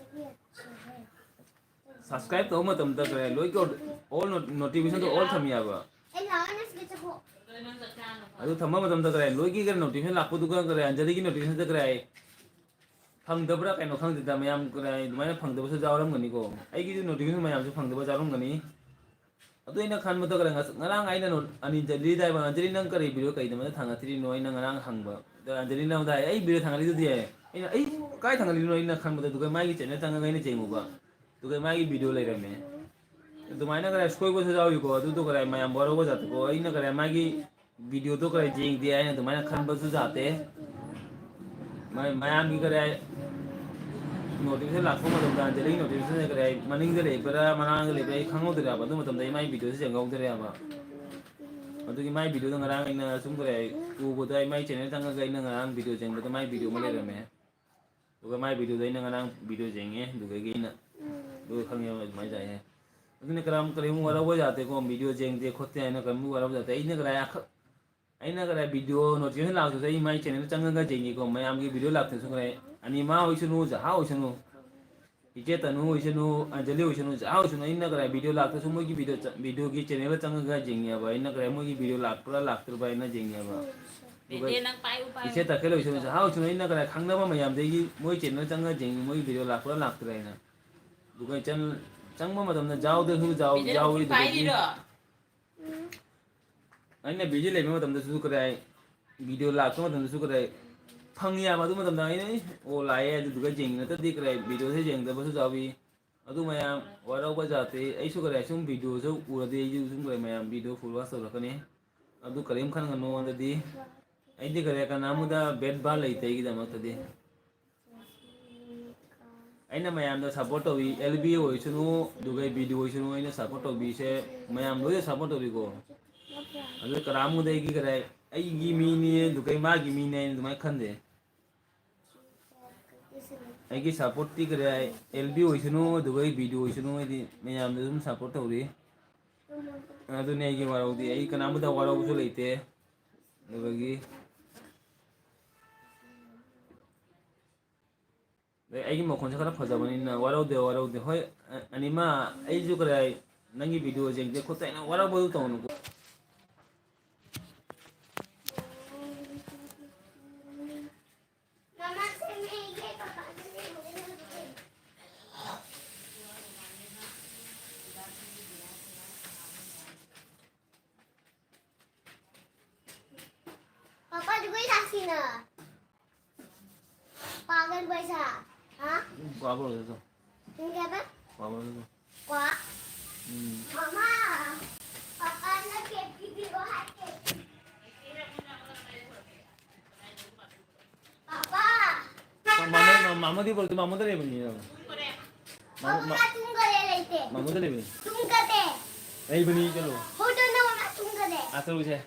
Subscribe ꯇꯧꯕ ꯃꯇꯝꯗ ꯀꯔꯤ ꯂꯣꯏ ꯀꯣ-, all not-, notificationꯗꯣ all ꯊꯝꯃꯤ ꯍꯥꯏꯕ꯫ ꯑꯗꯨ ꯊꯝꯕ ꯃꯇꯝꯗ ꯀꯔꯤ ꯂꯣꯏꯒꯤ ꯀꯔꯤ notification ꯂꯥꯛꯄꯗꯨꯒ ꯀꯔꯤ ꯑꯟꯖꯂꯤꯒꯤ notificationꯗ ꯀꯔꯤ ꯍꯥꯏ? ꯐꯪꯗꯕ꯭ꯔꯥ ꯀꯩꯅꯣ ꯈꯪꯗꯦꯗ, ꯃꯌꯥꯝ ꯀꯔꯤ ꯑꯗꯨꯃꯥꯏꯅ ꯐꯪꯗꯕꯁꯨ ꯌꯥꯎꯔꯝꯒꯅꯤꯀꯣ꯫ ꯑꯩꯒꯤꯁꯨ notification ꯃꯌꯥꯝꯁꯨ ꯐꯪꯗꯕ ꯌꯥꯎꯔꯝꯒꯅꯤ꯫ ꯑꯗꯨ ꯑꯩꯅ ꯈꯟꯕꯗ ꯀꯔꯤ ꯉꯁ-, ꯉꯔꯥꯡ ꯑꯩꯅ ꯅꯣ-, ꯑꯅꯤ ꯑꯟꯖꯂꯤꯗ ꯍꯥꯏꯕ, "ꯑꯟꯖꯂꯤ, ꯅꯪ ꯀꯔꯤ ꯚꯤꯗꯤꯑꯣ ꯀꯩꯗꯧꯕꯗ ꯊꯥꯡꯒꯠꯇ꯭ꯔꯤꯅꯣ?" ꯑꯩꯅ ꯉꯔꯥꯡ ꯍꯪꯕ꯫ ꯑꯗ ꯑꯟꯖꯂꯤꯅ ꯑꯃꯗ ꯍꯥꯏ, "ꯑꯩ ꯚꯤꯗꯤꯑꯣ ꯊꯥꯡꯒꯠꯂꯤꯗꯨꯗꯤ" ꯍꯥꯏ꯫ ꯑꯩꯅ, "ꯑꯩ ꯀꯥꯏ ꯊꯥꯡꯒꯠꯂꯤꯅꯣ?" ꯑꯩꯅ ꯈꯟꯕꯗ, ꯑꯗꯨꯒ ꯃꯥꯒꯤ ꯆꯦꯅꯦꯜ ꯆꯪꯉꯒ ꯑꯩꯅ ꯌꯦꯡꯉꯨꯕ꯫ ꯑꯗꯨꯒ ꯃꯥꯒꯤ ꯚꯤꯗꯤꯑꯣ ꯂꯩꯔꯝꯃꯦ꯫ ꯑꯗꯨꯃꯥꯏꯅ ꯀꯔꯤ ꯁꯣꯏꯕꯁꯨ ꯌꯥꯎꯏꯀꯣ꯫ ꯑꯗꯨꯗꯣ ꯀꯔꯤ ꯃꯌꯥꯝ ꯋꯥꯔꯧꯕ ꯖꯥꯠꯇꯀꯣ꯫ ꯑꯩꯅ ꯀꯔꯤ ꯃꯥꯒꯤ ꯚꯤꯗꯤꯑꯣꯗꯣ ꯀꯔꯤ ꯌꯦꯡꯗꯦ ꯍꯥꯏꯅ ꯑꯗꯨꯃꯥꯏꯅ ꯈꯟꯕꯁꯨ ꯖꯥꯠꯇꯦ꯫ ꯃ-, ꯃꯌꯥꯝꯒꯤ ꯀꯔꯤ ꯍꯥꯏ, notification ꯂꯥꯛꯄ ꯃꯇꯝꯗ ꯑꯟꯖꯂꯤꯒꯤ notificationꯁꯦ ꯀꯔꯤ ꯍꯥꯏ, ꯃꯅꯤꯡꯗ ꯂꯩꯕ꯭ꯔꯥ, ꯃꯃꯥꯡꯗ ꯂꯩꯕ꯭ꯔꯥ ꯑꯩ ꯈꯪꯍꯧꯗ꯭ꯔꯦꯕ꯫ ꯑꯗꯨ ꯃꯇꯝꯗ ꯑꯩ ꯃꯥꯏ ꯚꯤꯗꯤꯑꯣꯁꯦ ꯌꯦꯡꯍꯧꯗ꯭ꯔꯦꯕ꯫ ꯑꯗꯨꯒꯤ ꯃꯥꯏ videoꯗꯣ ꯉꯔꯥꯡ ꯑꯩꯅ ꯁꯨꯝ ꯀꯔꯤ ꯎꯕꯗ ꯑꯩ ꯃꯥꯏ channel ꯆꯪꯉꯒ ꯑꯩꯅ ꯉꯔꯥꯡ video ꯌꯦꯡꯕꯗ ꯃꯥꯏ video ꯑꯃ ꯂꯩꯔꯝꯃꯦ꯫ ꯑꯗꯨꯒ ꯃꯥꯏ videoꯗ ꯑꯩꯅ ꯉꯔꯥꯡ video ꯌꯦꯡꯉꯦ, ꯑꯗꯨꯗꯒꯤ ꯑꯩꯅ ꯑꯗꯨ ꯈꯪꯉꯦꯕ ꯑꯗꯨꯃꯥꯏꯅ ꯇꯧꯋꯦ꯫ ꯑꯗꯨꯅ ꯀꯔꯝ ꯀꯔꯤꯝ ꯋꯥꯔꯧꯕ ꯌꯥꯗꯦꯀꯣ, video ꯌꯦꯡꯗꯦ ꯈꯣꯠꯇꯦ ꯍꯥꯏꯅ ꯀꯔꯤꯝ ꯋꯥꯔꯧꯕ ꯌꯥꯗꯦ꯫ ꯑꯩꯅ ꯀꯔꯤ ꯑꯈ-, ꯑꯩꯅ ꯀꯔꯤ video notification ꯂꯥꯛꯇ꯭ꯔꯁꯨ ꯑꯩ ꯃꯥꯏ channel ꯆꯪꯉꯒ ꯌꯦꯡꯉꯤꯀꯣ, ꯃꯌꯥꯝꯒꯤ video ꯂꯥꯛꯇ꯭ꯔꯁꯨ ꯀꯔꯤ ꯑꯅꯤꯃꯥ ꯑꯣꯏꯁꯅꯨ, ꯖꯍꯥ ꯑꯣꯏꯁꯅꯨ, ꯏꯆꯦ ꯇꯅꯨ ꯑꯣꯏꯁꯅꯨ, ꯑꯟꯖꯂꯤ ꯑꯣꯏꯁꯅꯨ, ꯖꯍꯥ ꯑꯣꯏꯁꯅꯨ, ꯑꯩꯅ ꯀꯔꯤ video ꯂꯥꯛꯇ꯭ꯔꯁꯨ ꯃꯣꯏꯒꯤ video ꯆ-, videoꯒꯤ channelꯗ ꯆꯪꯉꯒ ꯌꯦꯡꯉꯦꯕ꯫ ꯑꯩꯅ ꯀꯔꯤ ꯃꯣꯏꯒꯤ video ꯂꯥꯛꯄ꯭ꯔꯥ ꯂꯥꯛꯇ꯭ꯔꯕ꯭ꯔꯥ ꯑꯩꯅ ꯌꯦꯡꯉꯦꯕ꯫ ꯑꯗꯨꯒ ꯕꯦꯗꯦ, ꯅꯪ ꯄꯥꯏꯌꯨ, ꯄꯥꯏꯌꯨ꯫ ꯏꯆꯦ ꯇꯈꯦꯜ ꯑꯣꯏꯁꯅꯨ, ꯖꯍꯥ ꯑꯣꯏꯁꯅꯨ, ꯑꯩꯅ ꯀꯔꯤ ꯈꯪꯅꯕ ꯃꯌꯥꯝꯗꯒꯤ ꯃꯣꯏ channel ꯆꯪꯉꯒ ꯌꯦꯡꯉꯤ, ꯃꯣꯏꯒꯤ video ꯂꯥꯛꯄ꯭ꯔꯥ ꯂꯥꯛꯇ꯭ꯔꯥ ꯍꯥꯏꯅ꯫ ꯑꯗꯨꯒ ꯆꯪ-, ꯆꯪꯕ ꯃꯇꯝꯗ ꯖꯥꯎꯗꯁꯨ ꯖꯥꯎ-, ꯕꯦꯗꯦ, ꯖꯥꯎꯋꯤ, ꯅꯪ ꯑꯗꯨꯗꯒꯤ ꯄꯥꯏꯔꯤꯔꯣ? ꯑꯩꯅ busy ꯂꯩꯕ ꯃꯇꯝꯗꯁꯨ ꯀꯗꯥꯏ, video ꯂꯥꯛꯄ ꯃꯇꯝꯗꯁꯨ ꯀꯗꯥꯏ, ꯐꯪꯉꯤ ꯍꯥꯏꯕ ꯑꯗꯨ ꯃꯇꯝꯗ ꯑꯩꯅ, "ꯑꯦ, ꯑꯣ, ꯂꯥꯛꯑꯦ" ꯑꯗꯨꯗꯨꯒ ꯌꯦꯡꯉꯤ, ꯅꯠꯇ꯭ꯔꯗꯤ ꯀꯗꯥꯏ videoꯁꯦ ꯌꯦꯡꯗꯕꯁꯨ ꯌꯥꯎꯏ꯫ ꯑꯗꯨ ꯃꯌꯥꯝ ꯋꯥꯔꯧꯕ ꯖꯥꯠꯇꯤ꯫ ꯑꯩꯁꯨ ꯀꯗꯥꯏ ꯁꯨꯝ videoꯁꯨ ꯎꯔꯗꯤ ꯑꯩꯁꯨ ꯁꯨꯝ ꯀꯗꯥꯏ ꯃꯌꯥꯝ video full watch ꯇꯧꯔꯛꯀꯅꯤ꯫ ꯑꯗꯨ ꯀꯔꯤꯝ ꯈꯟꯒꯅꯨ ꯑꯩꯉꯣꯟꯗꯗꯤ꯫ ꯑꯩꯗꯤ ꯀꯗꯥꯏ ꯀꯅꯥꯝꯗ bad bar ꯂꯩꯇꯦ ꯑꯩꯒꯤꯗꯃꯛꯇꯗꯤ꯫ ꯑꯩꯅ ꯃꯌꯥꯝꯗ support ꯇꯧꯏ, ꯑꯦꯜ ꯕꯤ ꯑꯣꯏꯁꯅꯨ, ꯑꯗꯨꯒ ꯕꯤ ꯗꯤ ꯑꯣꯏꯁꯅꯨ, ꯑꯩꯅ support ꯇꯧꯕꯤꯁꯦ ꯃꯌꯥꯝ ꯂꯣꯏꯅ support ꯇꯧꯕꯤꯀꯣ꯫ ꯑꯗꯨ ꯀꯅꯥꯝꯕꯨꯗꯤ ꯑꯩꯒꯤ ꯀꯗꯥꯏ, ꯑꯩꯒꯤ ꯃꯤꯅꯤ, ꯑꯗꯨꯒ ꯃꯥꯒꯤ ꯃꯤꯅꯤ ꯍꯥꯏꯅ ꯑꯗꯨꯃꯥꯏꯅ ꯈꯟꯗꯦ꯫ ꯑꯩꯒꯤ supportꯇꯤ ꯀꯗꯥꯏ, ꯑꯦꯜ ꯕꯤ ꯑꯣꯏꯁꯅꯨ, ꯑꯗꯨꯒ ꯕꯤ ꯗꯤ ꯑꯣꯏꯁꯅꯨ, ꯑꯩꯗꯤ ꯃꯌꯥꯝꯗ ꯑꯗꯨꯝ support ꯇꯧꯔꯤ꯫ ꯑꯗꯨꯅꯤ ꯑꯩꯒꯤ ꯋꯥꯔꯧꯗꯤ, ꯑꯩ ꯀꯅꯥꯝꯕꯗ ꯋꯥꯔꯧꯕꯁꯨ ꯂꯩꯇꯦ꯫ ꯑꯗꯨꯗꯒꯤ ꯑꯗꯩ ꯑꯩꯒꯤ ꯃꯈꯣꯟꯁꯦ ꯈꯔ ꯐꯖꯕꯅꯤꯅ ꯋꯥꯔꯧꯗꯦ, ꯋꯥꯔꯧꯗꯦ꯫ ꯍꯣꯏ, ꯑ-, ꯑꯅꯤꯃ, ꯑꯩꯁꯨ ꯀꯗꯥꯏ ꯅꯪꯒꯤ video ꯌꯦꯡꯗꯦ ꯈꯣꯠꯇꯦ ꯍꯥꯏꯅ ꯋꯥꯔꯧꯕꯗꯨ ꯇꯧꯅꯨꯀꯣ꯫ पापा जी कोई साक्षी ना। पागल पैसा। हाँ? पागल हो गया तो। तुम क्या था? पागल हो गया। क्या? हम्म। मामा, पापा ने केक की थी, वो है केक। पापा। मामा, मामा दी बोलते, मामा तो नहीं बनी है। मामा, मामा, तुम करे लेते। मामा तो नहीं बनी। तुम करते। नहीं बनी, चलो। फोटो ना मामा, तुम करते। ꯑꯥ, ꯆꯠꯂꯨꯁꯦ꯫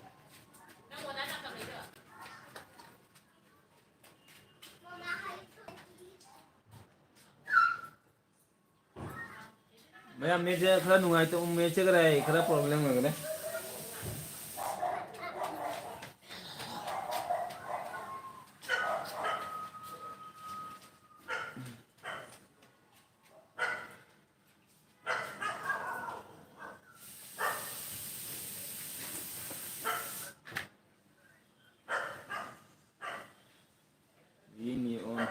ꯃꯌꯥꯝ ꯅꯦꯠꯁꯦ ꯈꯔ ꯅꯨꯡꯉꯥꯏꯇ-, ꯅꯦꯠꯁꯦ ꯈꯔ, ꯈꯔ ꯄ꯭ꯔꯣꯕ꯭ꯂꯦꯝ ꯑꯣꯏꯒꯅꯤ꯫ ꯌꯦꯡꯅꯤ ꯑꯣꯟ꯫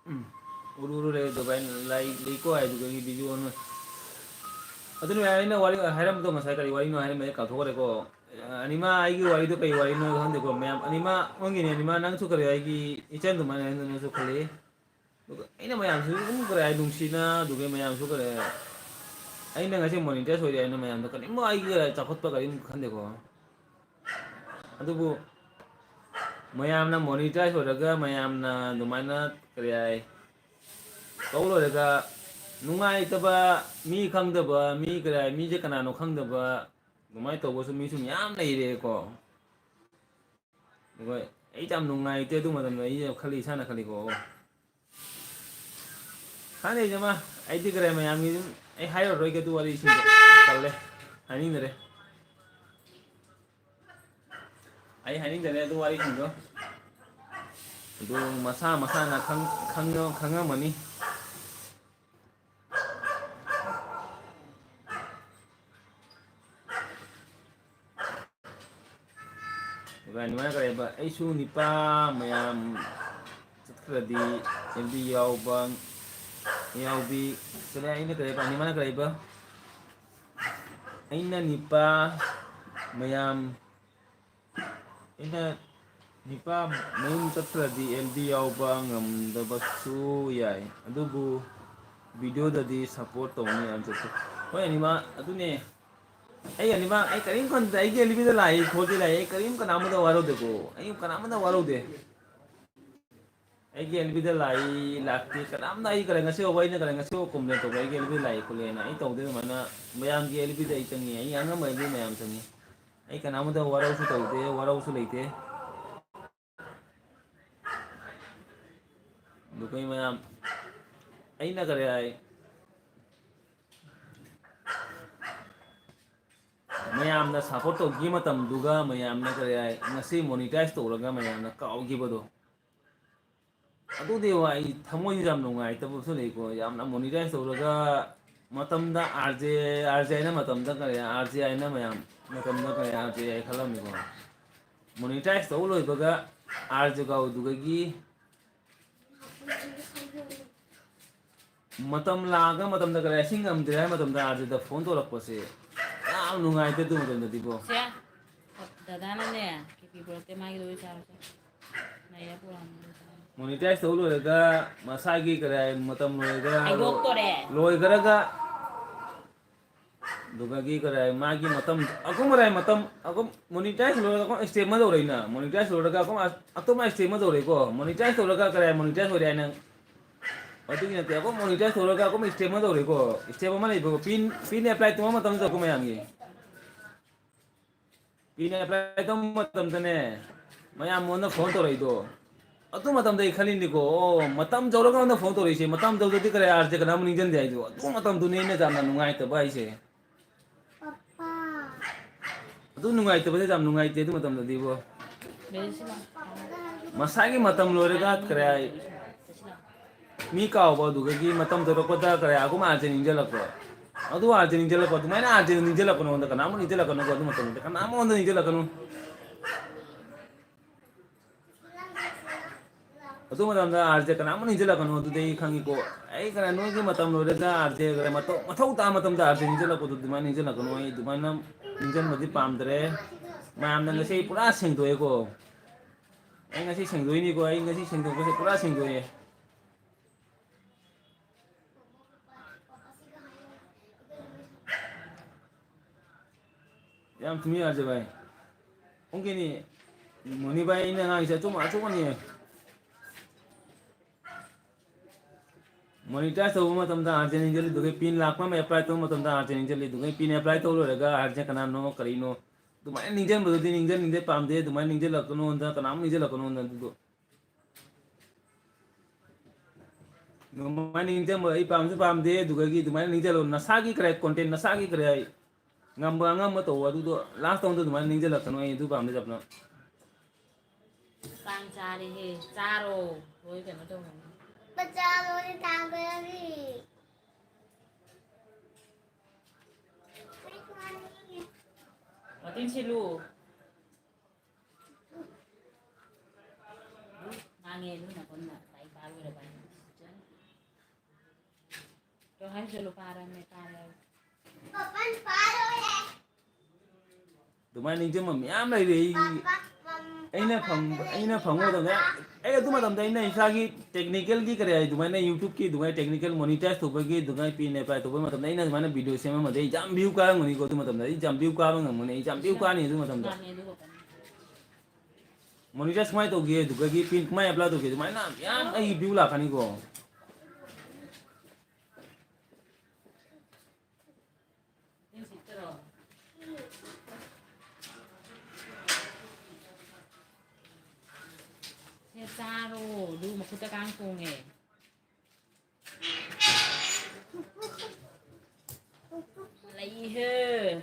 ꯎꯝ꯫ ꯎꯔꯨ ꯎꯔꯨ ꯂꯩ, ꯑꯗꯨ ꯚꯥꯏ, ꯂꯥꯏ ꯂꯩꯀꯣ ꯍꯥꯏꯗꯨꯒꯤ video ꯑꯃ꯫ ꯑꯗꯨꯅ ꯚꯥꯏ, ꯑꯩꯅ ꯋꯥꯔꯤ ꯍꯥꯏꯔꯝꯕꯗꯣ ꯉꯁꯥꯏ ꯀꯔꯤ ꯋꯥꯔꯤꯅꯣ ꯍꯥꯏꯔꯝꯕꯅꯦ ꯀꯥꯎꯊꯣꯛꯈ꯭ꯔꯦꯀꯣ꯫ ꯑꯅꯤꯃ ꯑꯩꯒꯤ ꯋꯥꯔꯤꯗꯣ ꯀꯔꯤ ꯋꯥꯔꯤꯅꯣ ꯈꯪꯗꯦꯀꯣ ꯃꯌꯥꯝ꯫ ꯑꯅꯤꯃ ꯅꯪꯒꯤꯅꯦ, ꯑꯅꯤꯃ ꯅꯪꯁꯨ ꯀꯔꯤ ꯑꯩꯒꯤ ꯏꯆꯟ ꯑꯗꯨꯃꯥꯏꯅ ꯅꯪꯁꯨ ꯈꯜꯂꯤ꯫ ꯑꯗꯨꯒ ꯑꯩꯅ ꯃꯌꯥꯝꯁꯨ ꯑꯗꯨꯝ ꯀꯔꯤ ꯍꯥꯏ ꯅꯨꯡꯁꯤꯅ, ꯑꯗꯨꯒ ꯃꯌꯥꯝꯁꯨ ꯀꯔꯤ ꯍꯥꯏ ꯑꯩꯅ ꯉꯁꯤ monetize ꯑꯣꯏꯔꯦ ꯍꯥꯏꯅ ꯃꯌꯥꯝꯗ ꯀꯔꯤꯝ ꯑꯩꯒꯤ ꯆꯥꯎꯈꯠꯄ ꯀꯔꯤꯝ ꯈꯟꯗꯦꯀꯣ꯫ ꯑꯗꯨꯕꯨ ꯃꯌꯥꯝꯅ monetize ꯑꯣꯏꯔꯒ ꯃꯌꯥꯝꯅ ꯑꯗꯨꯃꯥꯏꯅ ꯀꯔꯤ ꯍꯥꯏ ꯇꯧ ꯂꯣꯏꯔꯒ ꯅꯨꯡꯉꯥꯏꯇꯕ, ꯃꯤ ꯈꯪꯗꯕ, ꯃꯤ ꯀꯔꯤ ꯍꯥꯏ, ꯃꯤꯁꯦ ꯀꯅꯥꯅꯣ ꯈꯪꯗꯕ, ꯑꯗꯨꯃꯥꯏꯅ ꯇꯧꯕꯁꯨ ꯃꯤꯁꯨ ꯃꯌꯥꯝ ꯂꯩꯔꯦꯀꯣ꯫ ꯑꯗꯨꯒ ꯑꯩ ꯌꯥꯝ ꯅꯨꯡꯉꯥꯏꯇꯦ ꯑꯗꯨ ꯃꯇꯝꯗ ꯑꯩ ꯈꯜꯂꯤ, ꯏꯁꯥꯅ ꯈꯜꯂꯤꯀꯣ꯫ ꯈꯪꯗꯦ ꯏꯆꯝꯃ, ꯑꯩꯗꯤ ꯀꯔꯤ ꯃꯌꯥꯝꯒꯤ ꯑꯗꯨꯝ ꯑꯩ ꯍꯥꯏꯔꯔꯣꯏꯒꯦ ꯑꯗꯨ ꯋꯥꯔꯤꯁꯤꯡꯗꯣ꯫ ꯇꯜꯂꯦ, ꯍꯥꯏꯅꯤꯡꯗꯔꯦ꯫ ꯑꯩ ꯍꯥꯏꯅꯤꯡꯗꯔꯦ ꯑꯗꯨ ꯋꯥꯔꯤꯁꯤꯡꯗꯣ꯫ ꯑꯗꯨ ꯃꯁꯥ ꯃꯁꯥꯅ ꯈꯪ-, ꯈꯪꯉ-, ꯈꯪꯉꯝꯃꯅꯤ꯫ ꯑꯗꯨꯒ ꯑꯗꯨꯃꯥꯏꯅ ꯀꯔꯤꯕ, ꯑꯩꯁꯨ ꯅꯤꯄꯥ ꯃꯌꯥꯝ ꯆꯠꯈ꯭ꯔꯗꯤ ꯑꯦꯝ ꯕꯤ ꯌꯥꯎꯕ, ꯌꯥꯎꯕꯤ, ꯀꯔꯤ ꯑꯩꯅ ꯀꯔꯤꯕ, ꯑꯅꯤꯃꯅ ꯀꯔꯤꯕ, ꯑꯩꯅ ꯅꯤꯄꯥ ꯃꯌꯥꯝ, ꯑꯩꯅ ꯅꯤꯄꯥ ꯃꯌꯨꯝ ꯆꯠꯈ꯭ꯔꯗꯤ ꯑꯦꯝ ꯕꯤ ꯌꯥꯎꯕ ꯉꯝꯗꯕꯁꯨ ꯌꯥꯏ, ꯑꯗꯨꯕꯨ videoꯗꯗꯤ support ꯇꯧꯅꯤ ꯌꯥꯝ ꯆꯠꯈ꯭ꯔꯦ꯫ ꯍꯣꯏ, ꯑꯅꯤꯃ, ꯑꯗꯨꯅꯦ꯫ ꯑꯩ ꯑꯅꯤꯃꯛ, ꯑꯩ ꯀꯔꯤꯝ ꯈꯟꯗꯦ꯫ ꯑꯩꯒꯤ ꯑꯦꯜꯕꯤꯗ ꯂꯥꯛꯏ, ꯈꯣꯠꯇꯤ ꯂꯥꯛꯏ, ꯑꯩ ꯀꯔꯤꯝ ꯀꯅꯥꯝꯇ ꯋꯥꯔꯧꯗꯦꯀꯣ꯫ ꯑꯩ ꯀꯅꯥꯝꯇ ꯋꯥꯔꯧꯗꯦ꯫ ꯑꯩꯒꯤ ꯑꯦꯜ ꯕꯤꯗ ꯂꯥꯛꯏ, ꯂꯥꯛꯇꯦ, ꯀꯅꯥꯝꯅ ꯑꯩ ꯀꯔꯤ ꯉꯁꯤ ꯐꯥꯎꯕ, ꯑꯩꯅ ꯀꯔꯤ ꯉꯁꯤ ꯐꯥꯎ ꯀꯣꯝꯄ꯭ꯂꯦꯟ ꯇꯧꯕ, ꯑꯩꯒꯤ ꯑꯦꯜ ꯕꯤꯗ ꯂꯥꯛꯏ ꯈꯣꯠꯂꯦꯅ꯫ ꯑꯩ ꯇꯧꯗꯦ ꯑꯗꯨꯃꯥꯏꯅ꯫ ꯃꯌꯥꯝꯒꯤ ꯑꯦꯜ ꯕꯤꯗ ꯑꯩ ꯆꯪꯉꯤ, ꯑꯩ ꯑꯉꯝꯕ ꯑꯦꯜ ꯕꯤ ꯃꯌꯥꯝ ꯆꯪꯉꯤ꯫ ꯑꯩ ꯀꯅꯥꯝꯇ ꯋꯥꯔꯧꯁꯨ ꯇꯧꯗꯦ, ꯋꯥꯔꯧꯁꯨ ꯂꯩꯇꯦ꯫ ꯑꯗꯨꯒ ꯃꯌꯥꯝ, ꯑꯩꯅ ꯀꯔꯤ ꯍꯥꯏ, ꯃꯌꯥꯝꯅ ꯁꯞꯄꯣꯔꯠ ꯇꯧꯈꯤꯕ ꯃꯇꯝꯗꯨꯒ ꯃꯌꯥꯝꯅ ꯀꯔꯤ ꯍꯥꯏ, ꯉꯁꯤ ꯃꯣꯅꯤꯇꯥꯏꯁ ꯇꯧꯔꯒ ꯃꯌꯥꯝꯅ ꯀꯥꯎꯈꯤꯕꯗꯣ, ꯑꯗꯨꯗꯤ ꯋꯥ ꯑꯩ ꯊꯃꯣꯏꯁꯤ ꯌꯥꯝ ꯅꯨꯡꯉꯥꯏꯇꯕꯁꯨ ꯂꯩꯀꯣ꯫ ꯌꯥꯝꯅ ꯃꯣꯅꯤꯇꯥꯏꯁ ꯇꯧꯔꯒ ꯃꯇꯝꯗ ꯑꯥꯔ ꯖꯦ, ꯑꯥꯔ ꯖꯦ ꯍꯥꯏꯅ ꯃꯇꯝꯗ ꯀꯔꯤ, ꯑꯥꯔ ꯖꯦ ꯍꯥꯏꯅ ꯃꯌꯥꯝ ꯃꯇꯝꯗ ꯀꯔꯤ, ꯑꯥꯔ ꯖꯦ ꯍꯥꯏ ꯈꯜꯂꯝꯃꯤꯀꯣ꯫ ꯃꯣꯅꯤꯇꯥꯏꯁ ꯇꯧ ꯂꯣꯏꯕꯒ ꯑꯥꯔ ꯖꯦ ꯀꯥꯎꯗꯨꯒꯒꯤ ꯃꯇꯝ ꯂꯥꯛꯑꯒ ꯃꯇꯝꯗ ꯀꯔꯤ ꯍꯥꯏꯁꯤꯡ ꯉꯝꯗ꯭ꯔꯦ ꯍꯥꯏ ꯃꯇꯝꯗ ꯑꯥꯔ ꯖꯦꯗ ꯐꯣꯟ ꯇꯧꯔꯛꯄꯁꯦ ꯌꯥꯝ ꯅꯨꯡꯉꯥꯏꯇꯦ ꯑꯗꯨ ꯃꯇꯝꯗꯗꯤꯀꯣ꯫ ꯁꯦ, ꯗꯗꯥꯅꯅꯦ, ꯀꯦ ꯄꯤ ꯄꯨꯔꯛꯇꯦ, ꯃꯥꯒꯤ ꯂꯣꯏ ꯆꯥꯔꯣ ꯁꯦ꯫ ꯅꯩꯔ ꯄꯨꯔꯛꯑꯕꯅꯤ ꯂꯣꯏ ꯆꯥꯔꯣ꯫ ꯃꯣꯅꯤꯇꯥꯏꯁ ꯇꯧ ꯂꯣꯏꯔꯒ ꯃꯁꯥꯒꯤ ꯀꯔꯤ ꯍꯥꯏ ꯃꯇꯝ ꯂꯣꯏꯔꯒ ꯍꯥꯏꯗꯣꯛꯇꯣꯔꯦ꯫ ꯂꯣꯏꯈ꯭ꯔꯒ ꯑꯗꯨꯒꯒꯤ ꯀꯔꯤ ꯍꯥꯏ ꯃꯥꯒꯤ ꯃꯇꯝ ꯑꯩꯈꯣꯏ ꯃꯔꯥꯏ ꯃꯇꯝ ꯑꯩꯈꯣꯏ ꯃꯣꯅꯤꯇꯥꯏꯁ ꯂꯣꯏꯔꯒ ꯑꯩꯈꯣꯏ ꯁ꯭ꯇꯦꯞ ꯑꯃ ꯇꯧꯔꯛꯏꯅ꯫ ꯃꯣꯅꯤꯇꯥꯏꯁ ꯂꯣꯏꯔꯒ ꯑꯩꯈꯣꯏ ꯑꯇꯣꯞꯄ ꯁ꯭ꯇꯦꯞ ꯑꯃ ꯇꯧꯔꯛꯏꯀꯣ꯫ ꯃꯣꯅꯤꯇꯥꯏꯁ ꯇꯧꯔꯒ ꯀꯔꯤ ꯍꯥꯏ ꯃꯣꯅꯤꯇꯥꯏꯁ ꯑꯣꯏꯔꯦ ꯍꯥꯏꯅ ꯑꯗꯨꯒꯤ ꯅꯠꯇꯦ, ꯑꯩꯈꯣꯏ ꯃꯣꯅꯤꯇꯥꯏꯁ ꯇꯧꯔꯒ ꯑꯩꯈꯣꯏ ꯁ꯭ꯇꯦꯞ ꯑꯃ ꯇꯧꯔꯦꯀꯣ꯫ ꯁ꯭ꯇꯦꯞ ꯑꯃ ꯂꯩꯕꯀꯣ, ꯄꯤꯟ, ꯄꯤꯟ ꯑꯦꯄ꯭ꯂꯥꯏ ꯇꯧꯕ ꯃꯇꯝꯗ ꯑꯩꯈꯣꯏ ꯃꯌꯥꯝꯒꯤ ꯄꯤꯟ ꯑꯦꯄ꯭ꯂꯥꯏ ꯇꯧꯕ ꯃꯇꯝꯗꯅꯦ, ꯃꯌꯥꯝ ꯑꯩꯉꯣꯟꯗ ꯐꯣꯟ ꯇꯧꯔꯛꯏꯗꯣ꯫ ꯑꯗꯨ ꯃꯇꯝꯗ ꯑꯩ ꯈꯜꯂꯤꯅꯤꯀꯣ, ꯑꯣ, ꯃꯇꯝ ꯌꯧꯔꯒ ꯑꯩꯉꯣꯟꯗ ꯐꯣꯟ ꯇꯧꯔꯛꯏꯁꯦ, ꯃꯇꯝ ꯌꯧꯗ꯭ꯔꯗꯤ ꯀꯔꯤ ꯑꯥꯔ ꯖꯦ ꯀꯅꯥꯝ ꯅꯤꯡꯁꯤꯡꯗꯦ ꯍꯥꯏꯗꯣ꯫ ꯑꯗꯨ ꯃꯇꯝꯗꯨꯅꯦ ꯑꯩꯅ ꯌꯥꯝꯅ ꯅꯨꯡꯉꯥꯏꯇꯕ ꯍꯥꯏꯁꯦ꯫ ꯑꯗꯨ ꯅꯨꯡꯉꯥꯏꯇꯕꯁꯦ ꯌꯥꯝ ꯅꯨꯡꯉꯥꯏꯇꯦ ꯑꯗꯨ ꯃꯇꯝꯗꯗꯤꯕꯣ꯫ ꯃꯁꯥꯒꯤ ꯃꯇꯝ ꯂꯣꯏꯔꯒ ꯀꯔꯤ ꯍꯥꯏ, ꯃꯤ ꯀꯥꯎꯕ ꯑꯗꯨꯗꯒꯤ ꯃꯇꯝ ꯊꯣꯔꯛꯄꯗ ꯀꯔꯤ ꯍꯥꯏ, ꯑꯩꯈꯣꯏ ꯃꯥꯁꯦ ꯅꯤꯡꯁꯤꯡꯂꯛꯄ꯫ ꯑꯗꯨ ꯑꯥꯔ ꯖꯦ ꯅꯤꯡꯁꯤꯡꯂꯛꯄ, ꯑꯗꯨꯃꯥꯏꯅ ꯑꯥꯔ ꯖꯦ ꯅꯤꯡꯁꯤꯡꯂꯛꯀꯅꯣ, ꯀꯅꯥꯝ ꯅꯤꯡꯁꯤꯡꯂꯛꯀꯅꯨꯀꯣ ꯑꯗꯨ ꯃꯇꯝꯗ, ꯀꯅꯥꯝ ꯑꯩꯉꯣꯟꯗ ꯅꯤꯡꯁꯤꯡꯂꯛꯀꯅꯨ꯫ ꯑꯗꯨ ꯃꯇꯝꯗ ꯑꯥꯔ ꯖꯦ ꯀꯅꯥꯝ ꯅꯤꯡꯁꯤꯡꯂꯛꯀꯅꯨ, ꯑꯗꯨꯗꯤ ꯑꯩ ꯈꯪꯉꯤꯀꯣ꯫ ꯑꯩ ꯀꯅꯥ ꯅꯣꯏꯒꯤ ꯃꯇꯝ ꯂꯣꯏꯔꯒ ꯑꯥꯔ ꯖꯦ ꯃꯊꯧ, ꯃꯊꯧ ꯇꯥꯕ ꯃꯇꯝꯗ ꯑꯥꯔ ꯖꯦ ꯅꯤꯡꯁꯤꯡꯂꯛꯄꯗꯨ ꯑꯗꯨꯃꯥꯏꯅ ꯅꯤꯡꯁꯤꯡꯂꯛꯀꯅꯨ꯫ ꯑꯩ ꯑꯗꯨꯃꯥꯏꯅ ꯅꯤꯡꯁꯤꯡꯕꯗꯤ ꯄꯥꯝꯗ꯭ꯔꯦ꯫ ꯃꯌꯥꯝꯅ ꯉꯁꯤ ꯑꯩ ꯄꯨꯔꯥ ꯁꯦꯡꯗꯣꯛꯑꯦꯀꯣ꯫ ꯑꯩ ꯉꯁꯤ ꯁꯦꯡꯗꯣꯛꯏꯅꯤꯀꯣ, ꯑꯩ ꯉꯁꯤ ꯁꯦꯡꯗꯣꯛꯄꯁꯦ ꯄꯨꯔꯥ ꯁꯦꯡꯗꯣꯛꯑꯦ꯫ ꯌꯥꯝ ꯊꯨꯝꯃꯤ ꯑꯥꯔ ꯖꯦ ꯚꯥꯏ꯫ ꯄꯨꯡ ꯀꯩꯅꯤ? ꯃꯣꯅꯤ ꯚꯥꯏ, ꯑꯩꯅ ꯉꯥꯡꯉꯤꯁꯦ ꯑꯆꯨꯝꯕ, ꯑꯆꯨꯝꯕꯅꯤ꯫ Monetize ꯇꯧꯕ ꯃꯇꯝꯗ ꯑꯥꯔꯖꯦ ꯅꯤꯡꯁꯤꯜꯂꯤ, ꯑꯗꯨꯒ ꯄꯤꯟ ꯂꯥꯛꯄ ꯑꯃ apply ꯇꯧꯕ ꯃꯇꯝꯗ ꯑꯥꯔꯖꯦ ꯅꯤꯡꯁꯤꯜꯂꯤ, ꯑꯗꯨꯒ ꯄꯤꯟ apply ꯇꯧ ꯂꯣꯏꯔꯒ ꯑꯥꯔꯖꯦ ꯀꯅꯥꯅꯣ ꯀꯔꯤꯅꯣ ꯑꯗꯨꯃꯥꯏꯅ ꯅꯤꯡꯁꯤꯡꯕꯗꯨꯗꯤ ꯅꯤꯡꯁꯤꯡ ꯅꯤꯡꯁꯤꯡ ꯄꯥꯝꯗꯦ, ꯑꯗꯨꯃꯥꯏꯅ ꯅꯤꯡꯁꯤꯜꯂꯛꯀꯅꯣꯅ ꯀꯅꯥꯝ ꯅꯤꯡꯁꯤꯜꯂꯛꯀꯅꯣꯅ ꯑꯗꯨꯗꯣ꯫ ꯑꯗꯨꯃꯥꯏꯅ ꯅꯤꯡꯁꯤꯡꯕ ꯑꯩ ꯄꯥꯝꯁꯨ ꯄꯥꯝꯗꯦ꯫ ꯑꯗꯨꯗꯒꯤ ꯑꯗꯨꯃꯥꯏꯅ ꯅꯤꯡꯁꯤꯡꯂꯣ, ꯅꯁꯥꯒꯤ ꯀꯔꯤ content, ꯅꯁꯥꯒꯤ ꯀꯔꯤ ꯍꯥꯏ, ꯉꯝꯕ ꯑꯉꯝꯕ ꯇꯧ, ꯑꯗꯨꯗꯣ last ꯇꯧꯗ ꯑꯗꯨꯃꯥꯏꯅ ꯅꯤꯡꯁꯤꯡꯂꯛꯀꯅꯨ꯫ ꯑꯩ ꯑꯗꯨ ꯄꯥꯝꯗꯦ ꯆꯞꯅ꯫ ꯀꯥꯡ ꯆꯥꯔꯦꯍꯦ, ꯆꯥꯔꯣ꯫ ꯂꯣꯏ ꯀꯩꯅꯣ ꯇꯧꯔꯅꯤ꯫ ꯄꯆꯥ ꯂꯣꯏ ꯇꯥꯈ꯭ꯔꯅꯤ꯫ ꯃꯇꯤꯟ ꯁꯤꯜꯂꯨ꯫ ꯉꯥꯡꯉꯦ ꯑꯗꯨꯅ ꯀꯣꯟꯅ ꯂꯥꯏꯔꯤꯛ ꯄꯥ ꯂꯣꯏꯔꯕ ꯍꯥꯏꯅ꯫ ꯇꯣ ꯍꯥꯏꯁꯨ ꯂꯨꯄꯥ ꯑꯔꯝꯅꯦ ꯄꯥꯔꯦ꯫ ꯄꯥꯄꯟ ꯄꯥꯔꯣꯏ꯫ ꯑꯗꯨꯃꯥꯏꯅ ꯅꯤꯡꯁꯤꯡꯕ ꯃꯌꯥꯝ ꯂꯩꯔꯤ꯫ ꯑꯩ, ꯑꯩꯅ ꯐꯪ-, ꯑꯩꯅ ꯐꯪꯕ ꯃꯇꯝꯗ, ꯑꯩ ꯑꯗꯨ ꯃꯇꯝꯗ ꯑꯩꯅ ꯏꯁꯥꯒꯤ technical ꯒꯤ ꯀꯔꯤ ꯍꯥꯏ, ꯑꯗꯨꯃꯥꯏꯅ YouTube ꯀꯤ ꯑꯗꯨꯃꯥꯏꯅ technical monetize ꯇꯧꯕꯒꯤ ꯑꯗꯨꯃꯥꯏꯅ ꯄꯤꯟ apply ꯇꯧꯕ ꯃꯇꯝꯗ ꯑꯩꯅ ꯑꯗꯨꯃꯥꯏꯅ video ꯁꯦꯝꯃꯝꯃꯗꯤ ꯑꯩ ꯌꯥꯝ view ꯀꯥꯔꯝꯒꯅꯤꯀꯣ꯫ ꯑꯗꯨ ꯃꯇꯝꯗ ꯑꯩ ꯌꯥꯝ view ꯀꯥꯕ ꯉꯝꯒꯅꯤ, ꯑꯩ ꯌꯥꯝ view ꯀꯥꯅꯤ ꯑꯗꯨ ꯃꯇꯝꯗ꯫ ꯃꯥꯅꯦ, ꯑꯗꯨ ꯈꯛꯇꯅꯤ꯫ Monetize ꯀꯃꯥꯏꯅ ꯇꯧꯒꯦ, ꯑꯗꯨꯗꯒꯤ ꯄꯤꯟ ꯀꯃꯥꯏꯅ apply ꯇꯧꯒꯦ, ꯑꯗꯨꯃꯥꯏꯅ ꯌꯥꯝ ꯑꯩꯒꯤ view ꯂꯥꯛꯀꯅꯤꯀꯣ꯫ ꯁꯦ ꯆꯥꯔꯣ, ꯑꯗꯨ ꯃꯈꯨꯠꯇ ꯀꯥꯡ ꯇꯣꯡꯉꯦ꯫ ꯂꯩꯍꯦ꯫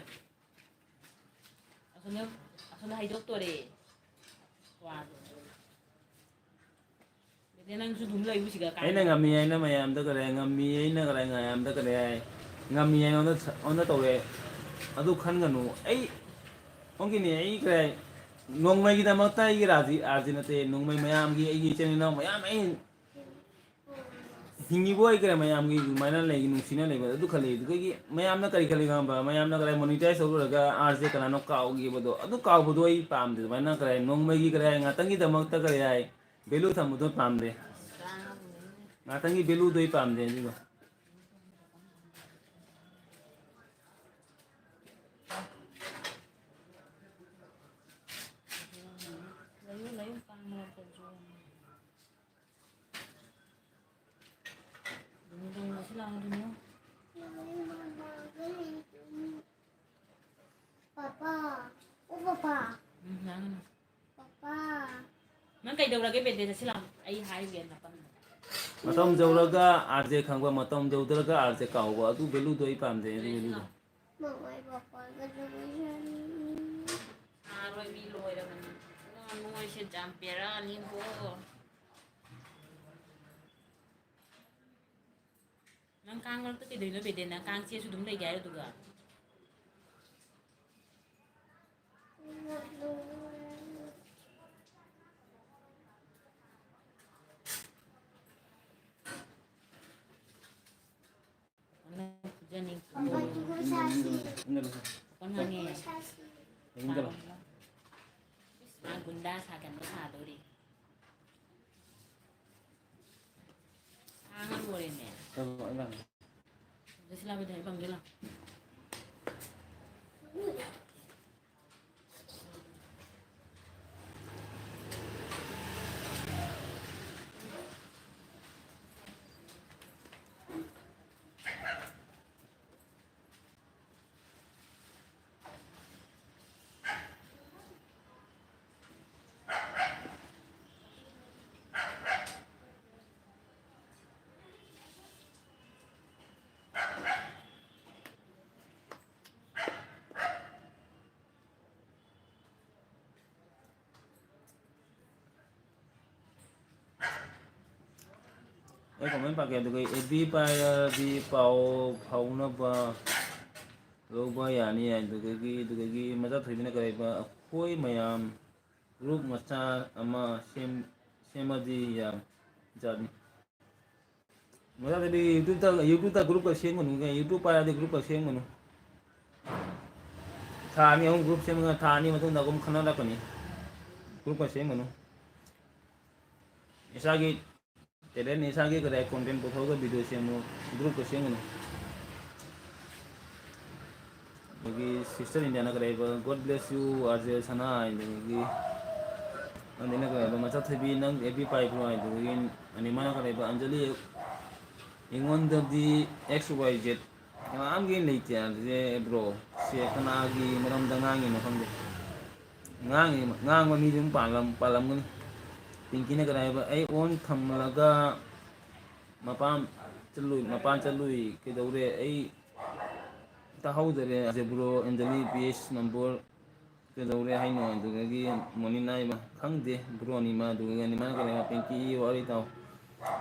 ꯑꯁꯣꯝꯗ, ꯑꯁꯣꯝꯗ ꯍꯩꯗꯣꯛꯇꯣꯔꯦ꯫ ꯋꯥꯗꯣ꯫ ꯕꯦꯇꯦ, ꯅꯪꯁꯨ ꯑꯗꯨꯝ ꯂꯩꯌꯨ ꯁꯤꯗ ꯀꯥꯏꯗ? ꯑꯩꯅ ꯉꯝꯃꯤ ꯍꯥꯏꯅ ꯃꯌꯥꯝꯗ ꯀꯔꯦ, ꯉꯝꯃꯤ ꯑꯩꯅ ꯀꯔꯦ, ꯃꯌꯥꯝꯗ ꯀꯔꯦ ꯍꯥꯏ꯫ ꯉꯝꯃꯤ ꯍꯥꯏꯅ ꯑꯩꯉꯣꯟꯗ, ꯑꯩꯉꯣꯟꯗ ꯇꯧꯔꯦ꯫ ꯑꯗꯨ ꯈꯟꯒꯅꯨ꯫ ꯑꯩ, ꯑꯣꯟꯈꯤꯅꯤ, ꯑꯩ ꯀꯔꯦ, ꯅꯣꯡꯃꯩꯒꯤꯗꯃꯛꯇ ꯑꯩꯒꯤ ꯔꯥꯖꯤ, ꯑꯥꯔꯖꯤ ꯅꯠꯇꯦ, ꯅꯣꯡꯃꯩ ꯃꯌꯥꯝꯒꯤ, ꯑꯩꯒꯤ ꯏꯆꯤꯟ ꯏꯅꯥꯎ ꯃꯌꯥꯝ ꯑꯩ ꯍꯤꯡꯉꯤꯕ ꯑꯣꯏꯒꯦꯔꯥ ꯃꯌꯥꯝꯒꯤ ꯑꯗꯨꯃꯥꯏꯅ ꯂꯩ, ꯅꯨꯡꯁꯤꯅ ꯂꯩꯕ ꯑꯗꯨ ꯈꯜꯂꯤ꯫ ꯑꯗꯨꯗꯒꯤ ꯃꯌꯥꯝꯅ ꯀꯔꯤ ꯈꯜꯂꯤ ꯈꯪꯕ꯭ꯔꯥ? ꯃꯌꯥꯝꯅ ꯀꯔꯥꯏ monetize ꯇꯧꯔꯨꯔꯒ ꯑꯥꯔꯁꯦ ꯀꯅꯥꯅꯣ ꯀꯥꯎꯈꯤꯕꯗꯣ, ꯑꯗꯨ ꯀꯥꯎꯕꯗꯣ ꯑꯩ ꯄꯥꯝꯗꯦ꯫ ꯑꯗꯨꯃꯥꯏꯅ ꯀꯔꯥꯏ ꯅꯣꯡꯃꯒꯤ ꯀꯔꯥꯏ ꯉꯥꯛꯇꯪꯒꯤꯗꯃꯛꯇ ꯀꯔꯤ ꯍꯥꯏ value ꯊꯝꯕꯗꯣ ꯄꯥꯝꯗꯦ꯫ ꯉꯥꯛꯇꯪꯒꯤ value ꯗꯣ ꯑꯩ ꯄꯥꯝꯗꯦ ꯑꯗꯨꯗꯣ꯫ ꯂꯩꯌꯨ, ꯂꯩꯌꯨ, ꯀꯥꯡ ꯃꯔꯛꯇꯁꯨ꯫ ꯀꯥꯡꯗꯨꯅꯣ? ꯄꯥꯄꯥ꯫ ꯑꯣ ꯄꯥꯄꯥ꯫ ꯎꯝ, ꯉꯥꯡꯒꯅꯨ꯫ ꯄꯥꯄꯥ꯫ ꯅꯪ ꯀꯩꯗꯧꯔꯒꯦ ꯕꯦꯗꯦ? ꯆꯠꯁꯤ ꯂꯥꯛꯑꯣ꯫ ꯑꯩ ꯍꯥꯏꯒꯦ ꯅꯥꯀꯟꯗ꯫ ꯃꯇꯝ ꯌꯧꯔꯒ ꯑꯥꯔ ꯖꯦ ꯈꯪꯕ, ꯃꯇꯝ ꯌꯧꯗ꯭ꯔꯒ ꯑꯥꯔ ꯖꯦ ꯀꯥꯎꯕ꯫ ꯑꯗꯨ ꯚꯦꯂꯨꯗꯣ ꯑꯩ ꯄꯥꯝꯗꯦ, ꯑꯗꯨ ꯚꯦꯂꯨꯗꯣ꯫ ꯃꯃꯥ ꯄꯥꯄꯥꯒ ꯂꯣꯏꯔꯅꯤ꯫ ꯁꯥꯔꯣꯏ, ꯃꯤ ꯂꯣꯏꯔꯕꯅꯤ꯫ ꯅꯣꯏꯁꯦ ꯌꯥꯝ ꯕꯦꯔꯥꯅꯤꯀꯣ꯫ ꯅꯪ ꯀꯥꯡ ꯃꯔꯛꯇ ꯀꯩꯗꯧꯔꯤꯅꯣ ꯕꯦꯗꯦ? ꯅꯪ ꯀꯥꯡ ꯆꯤꯛꯑꯁꯨ ꯑꯗꯨꯝ ꯂꯩꯒꯦ ꯍꯥꯏꯔꯣ ꯑꯗꯨꯒ? ꯅꯪ ꯐꯨꯖꯅꯤ꯫ ꯄꯥꯄꯥ, ꯇꯨ ꯁꯥꯁꯤ꯫ ꯀꯣꯟ ꯉꯥꯡꯉꯦ꯫ ꯇꯨ ꯁꯥꯁꯤ꯫ ꯃꯥ ꯒꯨꯟꯗꯥ ꯁꯥꯒꯟꯕ ꯁꯥꯗꯧꯔꯤ꯫ ꯉꯥꯡꯉ ꯂꯣꯏꯔꯦꯅꯦ꯫ ꯖꯁꯤꯂꯥ ꯕꯦꯗꯦ, ꯏꯕꯪꯒꯤ ꯂꯥꯎ꯫ ꯑꯩ ꯀꯃꯦꯟ ꯄꯥꯒꯦ, ꯑꯗꯨꯒ ꯑꯦꯐ ꯕꯤ ꯄꯥꯏꯔꯗꯤ ꯄꯥꯎ ꯐꯥꯎꯅꯕ ꯂꯧꯕ ꯌꯥꯅꯤ꯫ ꯑꯗꯨꯗꯒꯤ, ꯑꯗꯨꯗꯒꯤ ꯃꯆꯥ ꯊꯣꯏꯕꯤꯅ ꯀꯔꯤ ꯍꯥꯏꯕ, ꯑꯩꯈꯣꯏ ꯃꯌꯥꯝ ꯒ꯭ꯔꯨꯞ ꯃꯆꯥ ꯑꯃ ꯁꯦꯝ-, ꯁꯦꯝꯃꯗꯤ ꯌꯥꯝ ꯌꯥꯅꯤ꯫ ꯃꯆꯥ ꯊꯣꯏꯕꯤ, ꯌꯨꯇ꯭ꯌꯨꯕꯇ, ꯌꯨꯇ꯭ꯌꯨꯕꯇ ꯒ꯭ꯔꯨꯞꯀ ꯁꯦꯝꯒꯅꯨ, ꯌꯨꯇ꯭ꯌꯨꯕ ꯄꯥꯏꯔꯗꯤ ꯒ꯭ꯔꯨꯞꯀ ꯁꯦꯝꯒꯅꯨ꯫ ꯊꯥ ꯑꯅꯤ ꯑꯍꯨꯝ ꯒ꯭ꯔꯨꯞ ꯁꯦꯝꯃꯒ ꯊꯥ ꯑꯅꯤ ꯃꯇꯨꯡꯗ ꯑꯗꯨꯝ ꯈꯟꯅꯔꯛꯀꯅꯤ꯫ ꯒ꯭ꯔꯨꯞꯀ ꯁꯦꯝꯒꯅꯨ꯫ ꯏꯁꯥꯒꯤ ꯇꯦꯂꯦꯟ, ꯏꯁꯥꯒꯤ ꯀꯗꯥꯏ ꯀꯣꯟꯇꯦꯟ ꯄꯨꯊꯣꯛꯑꯒ ꯚꯤꯗꯤꯑꯣ ꯁꯦꯝꯃꯨ, ꯒ꯭ꯔꯨꯞꯀ ꯁꯦꯝꯒꯅꯨ꯫ ꯑꯗꯒꯤ ꯁꯤꯁꯇꯔ ꯏꯟꯗꯤꯌꯥꯅ ꯀꯔꯤ ꯍꯥꯏꯕ, "God bless you, R J ꯁꯅꯥ" ꯍꯥꯏꯗꯒꯤ, ꯑꯗꯩꯅ ꯀꯔꯤ ꯍꯥꯏꯕ, "ꯃꯆꯥ ꯊꯣꯏꯕꯤ, ꯅꯪ ꯑꯦꯐ ꯕꯤ ꯄꯥꯏꯕ꯭ꯔꯣ?" ꯍꯥꯏꯗꯒꯤ, ꯑꯅꯤꯃꯥꯅ ꯀꯔꯤ ꯍꯥꯏꯕ, "ꯑꯟꯖꯂꯤ, ꯑꯩꯉꯣꯟꯗꯗꯤ X Y Z ꯀꯅꯥꯝꯒꯤ ꯂꯩꯇꯦ ꯍꯥꯏꯕꯁꯦ, ꯕ꯭ꯔꯣ꯫ ꯁꯦ ꯀꯅꯥꯒꯤ ꯃꯔꯝꯗ ꯉꯥꯡꯉꯤꯅꯣ ꯈꯪꯗꯦ꯫ ꯉꯥꯡꯉꯤ, ꯉꯥꯡꯕ ꯃꯤꯗꯤ ꯑꯗꯨꯝ ꯄꯥꯜꯂꯝ-, ꯄꯥꯜꯂꯝꯒꯅꯤ꯫ ꯄꯤꯡꯀꯤꯅ ꯀꯔꯤ ꯍꯥꯏꯕ? "ꯑꯩ ꯑꯣꯟ ꯊꯝꯂꯒ ꯃꯄꯥꯟ ꯆꯠꯂꯨꯏ, ꯃꯄꯥꯟ ꯆꯠꯂꯨꯏ꯫ ꯀꯩꯗꯧꯔꯦ? ꯑꯩ ꯇꯥꯍꯧꯗꯔꯦ꯫ R J bro, Anjali, P S number ꯀꯩꯗꯧꯔꯦ ꯍꯥꯏꯅꯣ?" ꯑꯗꯨꯗꯒꯤ ꯃꯣꯅꯤꯅ ꯍꯥꯏꯕ, "ꯈꯪꯗꯦ ꯕ꯭ꯔꯣ, ꯑꯅꯤꯃ"꯫ ꯑꯗꯨꯗꯒꯤ ꯑꯅꯤꯃꯅ ꯀꯔꯤ ꯍꯥꯏꯕ? "ꯄꯤꯡꯀꯤ, ꯋꯥꯔꯤ ꯇꯥꯎ꯫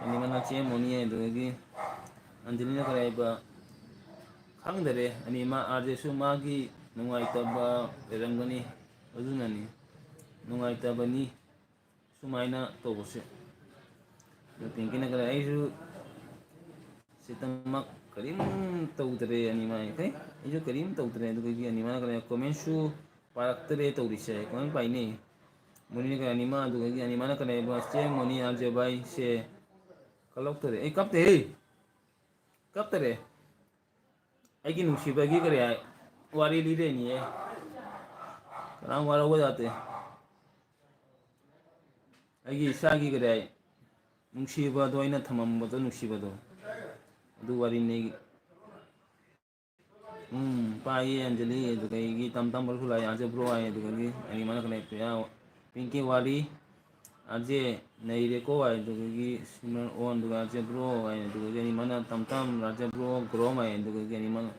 ꯑꯅꯤꯃꯅ ꯆꯦ ꯃꯣꯅꯤ"꯫ ꯑꯗꯨꯗꯒꯤ ꯑꯟꯖꯂꯤꯅ ꯀꯔꯤ ꯍꯥꯏꯕ? "ꯈꯪꯗꯔꯦ ꯑꯅꯤꯃ, ꯑꯥꯔ ꯖꯦꯁꯨ ꯃꯥꯒꯤ ꯅꯨꯡꯉꯥꯏꯇꯕ ꯂꯩꯔꯝꯒꯅꯤ, ꯑꯗꯨꯅꯅꯤ, ꯅꯨꯡꯉꯥꯏꯇꯕꯅꯤ ꯁꯨꯃꯥꯏꯅ ꯇꯧꯕꯁꯦ"꯫ ꯑꯗꯨ ꯄꯤꯡꯀꯤꯅ ꯀꯔꯤ, "ꯑꯩꯁꯨ ꯁꯤꯇꯃꯛ ꯀꯔꯤꯝ ꯇꯧꯗ꯭ꯔꯦ ꯑꯅꯤꯃ"꯫ ꯀꯩ? "ꯑꯩꯁꯨ ꯀꯔꯤꯝ ꯇꯧꯗ꯭ꯔꯦ"꯫ ꯑꯗꯨꯗꯒꯤ ꯑꯅꯤꯃꯅ ꯀꯔꯤ, "ꯀꯣꯃꯦꯟꯁꯨ ꯄꯥꯔꯛꯇ꯭ꯔꯦ ꯇꯧꯔꯤꯁꯦ"꯫ ꯀꯃꯥꯏꯅ ꯄꯥꯏꯅꯤ? ꯃꯣꯅꯤꯅ ꯀꯔꯤ, "ꯑꯅꯤꯃ"꯫ ꯑꯗꯨꯗꯒꯤ ꯑꯅꯤꯃꯅ ꯀꯔꯤ ꯍꯥꯏꯕ? "ꯆꯦ ꯃꯣꯅꯤ, ꯑꯥꯔ ꯖꯦ ꯚꯥꯏ, ꯁꯦ ꯀꯂꯛꯇꯔꯦ꯫ ꯑꯩ ꯀꯞꯇꯦꯍꯦ꯫ ꯀꯞꯇꯔꯦ꯫ ꯑꯩꯒꯤ ꯅꯨꯡꯁꯤꯕꯒꯤ ꯀꯔꯤ ꯍꯥꯏ, ꯋꯥꯔꯤ ꯂꯤꯔꯦꯅꯤꯌꯦ꯫ ꯀꯅꯥꯝ ꯋꯥꯔꯧꯕ ꯌꯥꯗꯦ꯫ ꯑꯩꯒꯤ ꯏꯁꯥꯒꯤ ꯀꯔꯤ ꯍꯥꯏ, ꯅꯨꯡꯁꯤꯕꯗꯣ, ꯑꯩꯅ ꯊꯝꯃꯝꯕꯗꯣ, ꯅꯨꯡꯁꯤꯕꯗꯣ, ꯑꯗꯨ ꯋꯥꯔꯤꯅꯤ ꯑꯩꯒꯤ꯫ ꯎꯝ, ꯄꯥꯏꯌꯦ ꯑꯟꯖꯂꯤ, ꯑꯗꯨꯗꯒꯤ ꯇꯝ ꯇꯝꯕꯁꯨ ꯂꯥꯛꯑꯦ, ꯑꯥꯔ ꯖꯦ ꯕ꯭ꯔꯣ ꯍꯥꯏ, ꯑꯗꯨꯗꯒꯤ ꯑꯩ ꯃꯥꯅ ꯀꯔꯤ ꯍꯥꯏ, ꯄꯤꯡꯀꯤ ꯋꯥꯔꯤ, ꯑꯥꯔ ꯖꯦ ꯅꯩꯔꯦꯀꯣ ꯍꯥꯏ, ꯑꯗꯨꯗꯒꯤ ꯁꯤꯃꯔꯟ ꯑꯣꯟ, ꯑꯗꯨꯒ ꯑꯥꯔ ꯖꯦ ꯕ꯭ꯔꯣ ꯍꯥꯏ, ꯑꯗꯨꯗꯒꯤ ꯑꯅꯤ ꯃꯥꯅ ꯇꯝ ꯇꯝ, ꯑꯥꯔ ꯖꯦ ꯕ꯭ꯔꯣ ꯒ꯭ꯔꯣꯝ ꯍꯥꯏ, ꯑꯗꯨꯗꯒꯤ ꯑꯅꯤ ꯃꯥꯅ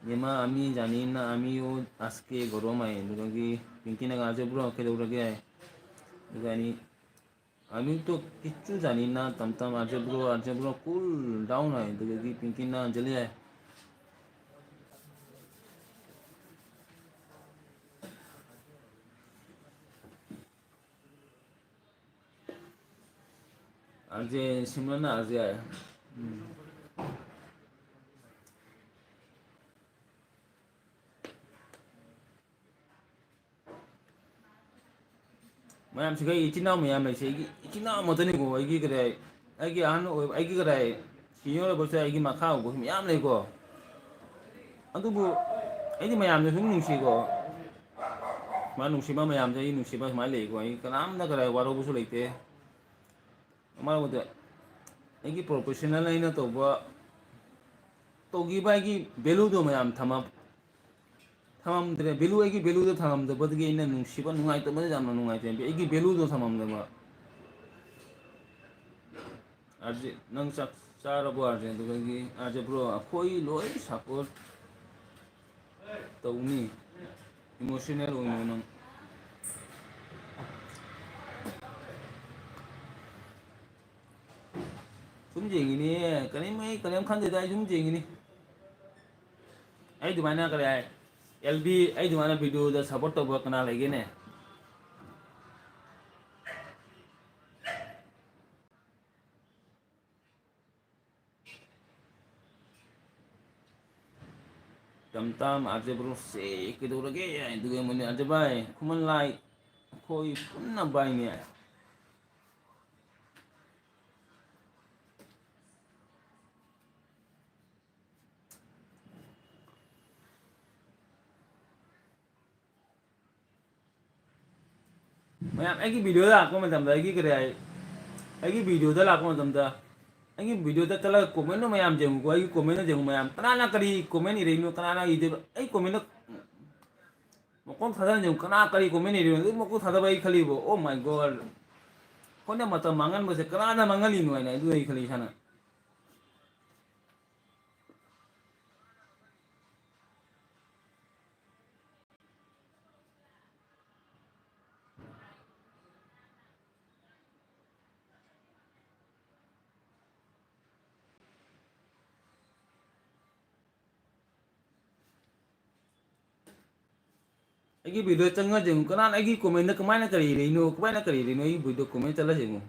ꯌꯦꯃꯥ ꯑꯃꯤ ꯖꯥꯅꯤꯅ ꯑꯃꯤ ꯑꯣ ꯑꯁꯀꯦ ꯒ꯭ꯔꯣꯝ ꯍꯥꯏ, ꯑꯗꯨꯗꯒꯤ ꯄꯤꯡꯀꯤꯅꯒ ꯑꯥꯔ ꯖꯦ ꯕ꯭ꯔꯣ ꯀꯩꯗꯧꯔꯒꯦ ꯍꯥꯏ, ꯑꯗꯨꯒ ꯑꯅꯤ ꯑꯃꯤ ꯇꯣ ꯀꯤꯆꯨ ꯖꯥꯅꯤꯅ ꯇꯝ ꯇꯝ, R J bro, R J bro cool down ꯍꯥꯏ, ꯑꯗꯨꯗꯒꯤ ꯄꯤꯡꯀꯤꯅ ꯑꯟꯖꯂꯤ ꯍꯥꯏ꯫ ꯑꯥꯔ ꯖꯦ ꯁꯤꯝꯔꯟꯅ ꯑꯥꯔ ꯖꯦ ꯍꯥꯏ꯫ ꯎꯝ꯫ ꯃꯌꯥꯝꯁꯤꯒ ꯑꯩ ꯏꯆꯤꯟ ꯏꯅꯥꯎ ꯃꯌꯥꯝ ꯂꯩꯁꯦ, ꯑꯩꯒꯤ ꯏꯆꯤꯟ ꯏꯅꯥꯎ ꯑꯃꯠꯇꯅꯤꯀꯣ꯫ ꯑꯩꯒꯤ ꯀꯗꯥꯏ, ꯑꯩꯒꯤ ꯑꯍꯟ ꯑꯣꯏꯕ, ꯑꯩꯒꯤ ꯀꯗꯥꯏ senior ꯑꯣꯏꯕꯁꯦ ꯑꯩꯒꯤ ꯃꯈꯥ ꯑꯣꯏꯕꯁꯨ ꯃꯌꯥꯝ ꯂꯩꯀꯣ꯫ ꯑꯗꯨꯕꯨ ꯑꯩꯗꯤ ꯃꯌꯥꯝꯅ ꯁꯨꯝ ꯅꯨꯡꯁꯤꯀꯣ꯫ ꯃꯥ ꯅꯨꯡꯁꯤꯕ ꯃꯌꯥꯝꯁꯦ ꯑꯩ ꯅꯨꯡꯁꯤꯕ ꯁꯨꯃꯥꯏꯅ ꯂꯩꯀꯣ꯫ ꯑꯩ ꯀꯅꯥꯝꯅ ꯀꯗꯥꯏ ꯋꯥꯔꯧꯕꯁꯨ ꯂꯩꯇꯦ꯫ ꯃꯔꯛ ꯃꯔꯛꯇ ꯑꯩꯒꯤ professional ꯑꯩꯅ ꯇꯧꯕ, ꯇꯧꯈꯤꯕ ꯑꯩꯒꯤ value ꯗꯣ ꯃꯌꯥꯝ ꯊꯝꯃꯝ-, ꯊꯝꯃꯝꯗ꯭ꯔꯦ꯫ Value, ꯑꯩꯒꯤ value ꯗꯣ ꯊꯝꯃꯝꯗꯕꯗꯒꯤ ꯑꯩꯅ ꯅꯨꯡꯁꯤꯕ, ꯅꯨꯡꯉꯥꯏꯇꯕꯗꯤ ꯌꯥꯝꯅ ꯅꯨꯡꯉꯥꯏꯇꯦ꯫ ꯑꯩꯒꯤ value ꯗꯣ ꯊꯝꯃꯝꯗꯕ꯫ ꯑꯥꯔ ꯖꯦ, ꯅꯪ ꯆꯥꯛ ꯆꯥꯔꯕꯣ ꯑꯥꯔ ꯖꯦ? ꯑꯗꯨꯗꯒꯤ ꯑꯥꯔ ꯖꯦ bro, ꯑꯩꯈꯣꯏ ꯂꯣꯏ support ꯇꯧꯅꯤ꯫ Emotional ꯑꯣꯏꯅ ꯅꯪ꯫ ꯁꯨꯝ ꯌꯦꯡꯉꯤꯅꯦ꯫ ꯀꯔꯤꯝ, ꯑꯩ ꯀꯔꯤꯝ ꯈꯟꯗꯦꯗ, ꯑꯩ ꯁꯨꯝ ꯌꯦꯡꯉꯤꯅꯤ꯫ ꯑꯩ ꯑꯗꯨꯃꯥꯏꯅ ꯀꯔꯤ ꯍꯥꯏ? ꯑꯦꯜ ꯕꯤ, ꯑꯩ ꯑꯗꯨꯃꯥꯏꯅ video ꯗ support ꯇꯧꯕ ꯀꯅꯥ ꯂꯩꯒꯦꯅꯦ? ꯇꯝ ꯇꯝ, ꯑꯥꯔ ꯖꯦ bro ꯁꯦ ꯀꯩꯗꯧꯔꯒꯦ? ꯑꯗꯨꯒ ꯃꯣꯏꯅ, "ꯑꯥꯔ ꯖꯦ ꯚꯥꯏ, ꯈꯨꯃꯟ ꯂꯥꯏ, ꯑꯩꯈꯣꯏ ꯄꯨꯟꯅ ꯚꯥꯏꯅꯦ"꯫ ꯃꯌꯥꯝ, ꯑꯩꯒꯤ video ꯗ ꯂꯥꯛꯄ ꯃꯇꯝꯗ, ꯑꯩꯒꯤ ꯀꯔꯤ ꯍꯥꯏ, ꯑꯩꯒꯤ video ꯗ ꯂꯥꯛꯄ ꯃꯇꯝꯗ, ꯑꯩꯒꯤ video ꯗ ꯆꯠꯂꯒ comment ꯗꯣ ꯃꯌꯥꯝ ꯌꯦꯡꯉꯨꯀꯣ, ꯑꯩꯒꯤ comment ꯗꯣ ꯌꯦꯡꯉꯨ ꯃꯌꯥꯝ, ꯀꯅꯥꯅ ꯀꯔꯤ comment ꯏꯔꯛꯏꯅꯣ, ꯀꯅꯥꯅ ꯏꯗꯣꯏꯅꯣ? ꯑꯩ comment ꯗꯣ ꯃꯀꯣꯛ ꯊꯥꯗꯅ ꯌꯦꯡꯉꯨ, ꯀꯅꯥ ꯀꯔꯤ comment ꯏꯔꯤꯅꯣ? ꯑꯗꯨ ꯃꯀꯣꯛ ꯊꯥꯗꯕ ꯑꯩ ꯈꯜꯂꯤꯕꯣ, "Oh my God, ꯑꯩꯈꯣꯏꯅ ꯃꯇꯝ ꯃꯥꯡꯍꯟꯕꯁꯦ ꯀꯅꯥꯅ ꯃꯥꯡꯍꯜꯂꯤꯅꯣ?" ꯍꯥꯏꯅ ꯑꯗꯨ ꯑꯩ ꯈꯜꯂꯤ ꯏꯁꯥꯅ꯫ ꯑꯩꯒꯤ video ꯆꯪꯉ ꯌꯦꯡꯉꯨ, ꯀꯅꯥꯅ ꯑꯩꯒꯤ comment ꯗ ꯀꯃꯥꯏꯅ ꯀꯔꯤ ꯏꯔꯛꯏꯅꯣ, ꯀꯃꯥꯏꯅ ꯀꯔꯤ ꯏꯔꯛꯏꯅꯣ, ꯑꯩꯒꯤ video comment ꯆꯠꯂ ꯌꯦꯡꯉꯨ꯫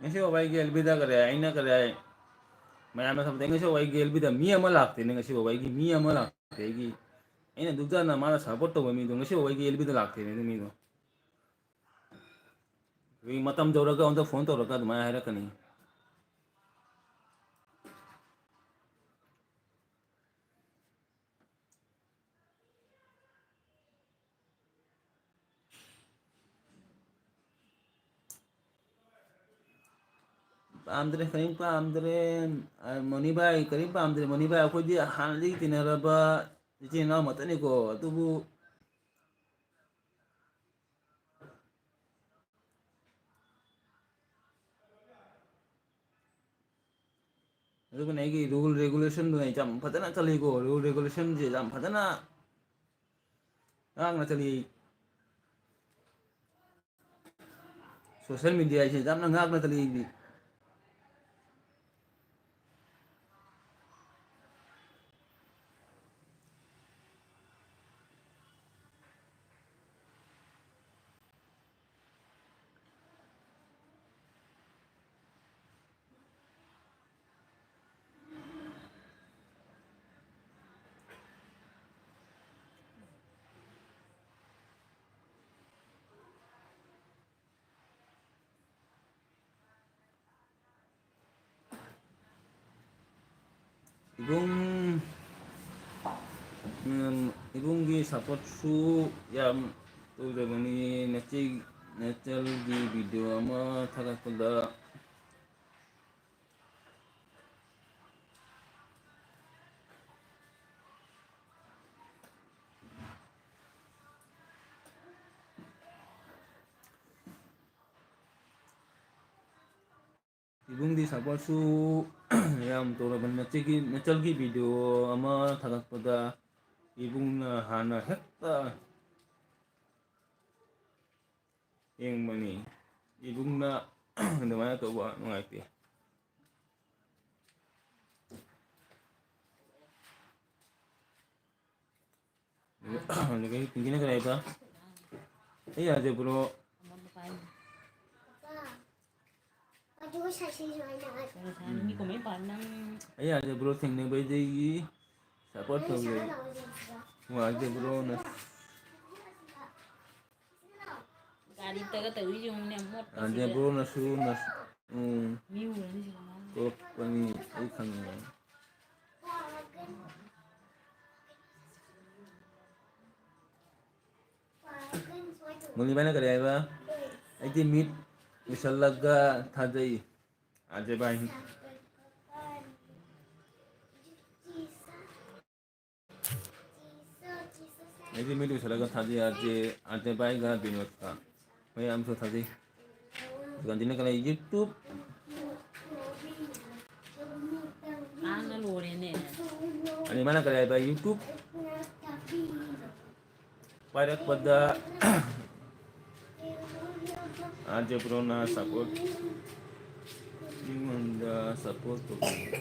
ꯉꯁꯤꯐꯥꯎꯕ ꯑꯩꯒꯤ ꯑꯦꯜ ꯕꯤꯗ ꯀꯔꯤ, ꯑꯩꯅ ꯀꯔꯤ, ꯃꯌꯥꯝꯅ ꯊꯕꯛꯇ ꯉꯁꯤꯐꯥꯎꯕ ꯑꯩꯒꯤ ꯑꯦꯜ ꯕꯤꯗ ꯃꯤ ꯑꯃ ꯂꯥꯛꯇꯦꯅꯦ꯫ ꯉꯁꯤꯐꯥꯎꯕ ꯑꯩꯒꯤ ꯃꯤ ꯑꯃ ꯂꯥꯛꯇꯦ꯫ ꯑꯩꯒꯤ, ꯑꯩꯅ ꯗꯨꯛ ꯆꯥꯅ ꯃꯥꯅ ꯁꯞꯄꯣꯔꯠ ꯇꯧꯕ ꯃꯤꯗꯣ ꯉꯁꯤꯐꯥꯎꯕ ꯑꯩꯒꯤ ꯑꯦꯜ ꯕꯤꯗ ꯂꯥꯛꯇꯦꯅꯦ ꯑꯗꯨ ꯃꯤꯗꯣ꯫ ꯑꯩꯈꯣꯏꯒꯤ ꯃꯇꯝ ꯌꯧꯔꯒ ꯑꯃꯨꯛꯇ ꯐꯣꯟ ꯇꯧꯔꯒ ꯑꯗꯨꯃꯥꯏꯅ ꯍꯥꯏꯔꯛꯀꯅꯤ꯫ ꯄꯥꯝꯗ꯭ꯔꯦ, ꯀꯔꯤꯝ ꯄꯥꯝꯗ꯭ꯔꯦ꯫ ꯑ, ꯃꯣꯅꯤ ꯚꯥꯏ, ꯀꯔꯤꯝ ꯄꯥꯝꯗ꯭ꯔꯦ꯫ ꯃꯣꯅꯤ ꯚꯥꯏ, ꯑꯩꯈꯣꯏꯗꯤ ꯍꯥꯟꯅꯗꯒꯤ ꯇꯤꯟꯅꯔꯕ ꯏꯆꯤꯟ ꯏꯅꯥꯎ ꯃꯛꯇꯅꯤꯀꯣ꯫ ꯑꯗꯨꯕꯨ ꯑꯗꯨꯒꯅꯦ ꯑꯩꯒꯤ rule regulationꯗꯨꯅ ꯑꯩ ꯌꯥꯝ ꯐꯖꯅ ꯆꯠꯂꯤꯀꯣ꯫ Rule regulationꯁꯦ ꯌꯥꯝ ꯐꯖꯅ ꯉꯥꯛꯅ ꯆꯠꯂꯤ꯫ Social media ꯍꯥꯏꯁꯦ ꯌꯥꯝꯅ ꯉꯥꯛꯅ ꯆꯠꯂꯤ ꯑꯩꯗꯤ꯫ ꯏꯕꯨꯡ, ꯎꯝ, ꯏꯕꯨꯡꯒꯤ supportꯁꯨ ꯌꯥꯝ ꯇꯧꯖꯕꯅꯤ꯫ ꯅꯆꯦ, ꯅꯆꯜꯒꯤ video ꯑꯃ ꯊꯥꯒꯠꯄꯗ ꯏꯕꯨꯡꯗꯤ supportꯁꯨ ꯌꯥꯝ ꯇꯧꯔꯕꯅꯤ꯫ ꯅꯆꯦꯒꯤ, ꯅꯆꯜꯒꯤ video ꯑꯃ ꯊꯥꯒꯠꯄꯗ ꯏꯕꯨꯡꯅ ꯍꯥꯟꯅ ꯍꯦꯛꯇ ꯌꯦꯡꯕꯅꯤ꯫ ꯏꯕꯨꯡꯅ ꯑꯗꯨꯃꯥꯏꯅ ꯇꯧꯕ ꯅꯨꯡꯉꯥꯏꯇꯦ꯫ ꯑꯗꯨꯗꯒꯤ ꯄꯤꯡꯀꯤꯅ ꯀꯔꯤ ꯍꯥꯏꯕ? ꯑꯩ ꯌꯥꯗꯦ, bro꯫ ꯑꯗꯨꯒ ꯁꯥꯁꯤ ꯁꯨꯃꯥꯏꯅ꯫ ꯀꯩꯅꯣ ꯁꯥꯏ, ꯃꯤ comment ꯄꯥꯕ ꯅꯪ ꯑꯩ ꯑꯥꯔꯖꯦ ꯕ꯭ꯔꯣ ꯊꯦꯡꯅꯕꯗꯒꯤ support ꯇꯧꯕꯤꯔꯛꯏ꯫ ꯑꯣ, ꯑꯥꯔꯖꯦ ꯕ꯭ꯔꯣꯅ꯫ ꯒꯥꯔꯤ ꯇꯒ ꯇꯧꯔꯤꯁꯦ ꯌꯦꯡꯉꯨꯅꯦ, ꯃꯣꯠꯄꯁꯤꯗ꯫ ꯑꯥꯔꯖꯦ ꯕ꯭ꯔꯣꯅꯁꯨ ꯅꯁ-, ꯎꯝ, ꯃꯤ ꯎꯔꯅꯤ ꯁꯤꯗ ꯃꯥꯅ꯫ ꯇꯣꯛꯄꯅꯤ, ꯑꯩ ꯈꯪꯉꯦ꯫ ꯃꯨꯅꯤꯕꯥꯅ ꯀꯔꯤ ꯍꯥꯏꯕ? ꯑꯩꯗꯤ ꯃꯤꯠ ꯎꯏꯁꯜꯂꯒ ꯊꯥꯖꯩ꯫ ꯑꯥꯔꯖꯦ ꯚꯥꯏ꯫ ꯑꯩꯗꯤ ꯃꯤꯠ ꯎꯏꯁꯜꯂꯒ ꯊꯥꯖꯩ, ꯑꯥꯔꯖꯦ, ꯑꯥꯔꯖꯦ ꯚꯥꯏꯒ ꯕꯤꯅꯣꯗꯀ꯫ ꯃꯌꯥꯝꯁꯨ ꯊꯥꯖꯩ꯫ ꯒꯥꯟꯙꯤꯅ ꯀꯔꯤ YouTube? ꯉꯥꯡꯅ ꯂꯣꯏꯔꯦꯅꯦ꯫ ꯑꯅꯤ ꯃꯥꯅ ꯀꯔꯤ ꯍꯥꯏꯕ? YouTube ꯄꯥꯏꯔꯛꯄꯗ ꯑꯥꯔꯖꯦ ꯕ꯭ꯔꯣꯅ support, ꯑꯩꯉꯣꯟꯗ support ꯇꯧꯕꯤꯌꯨ꯫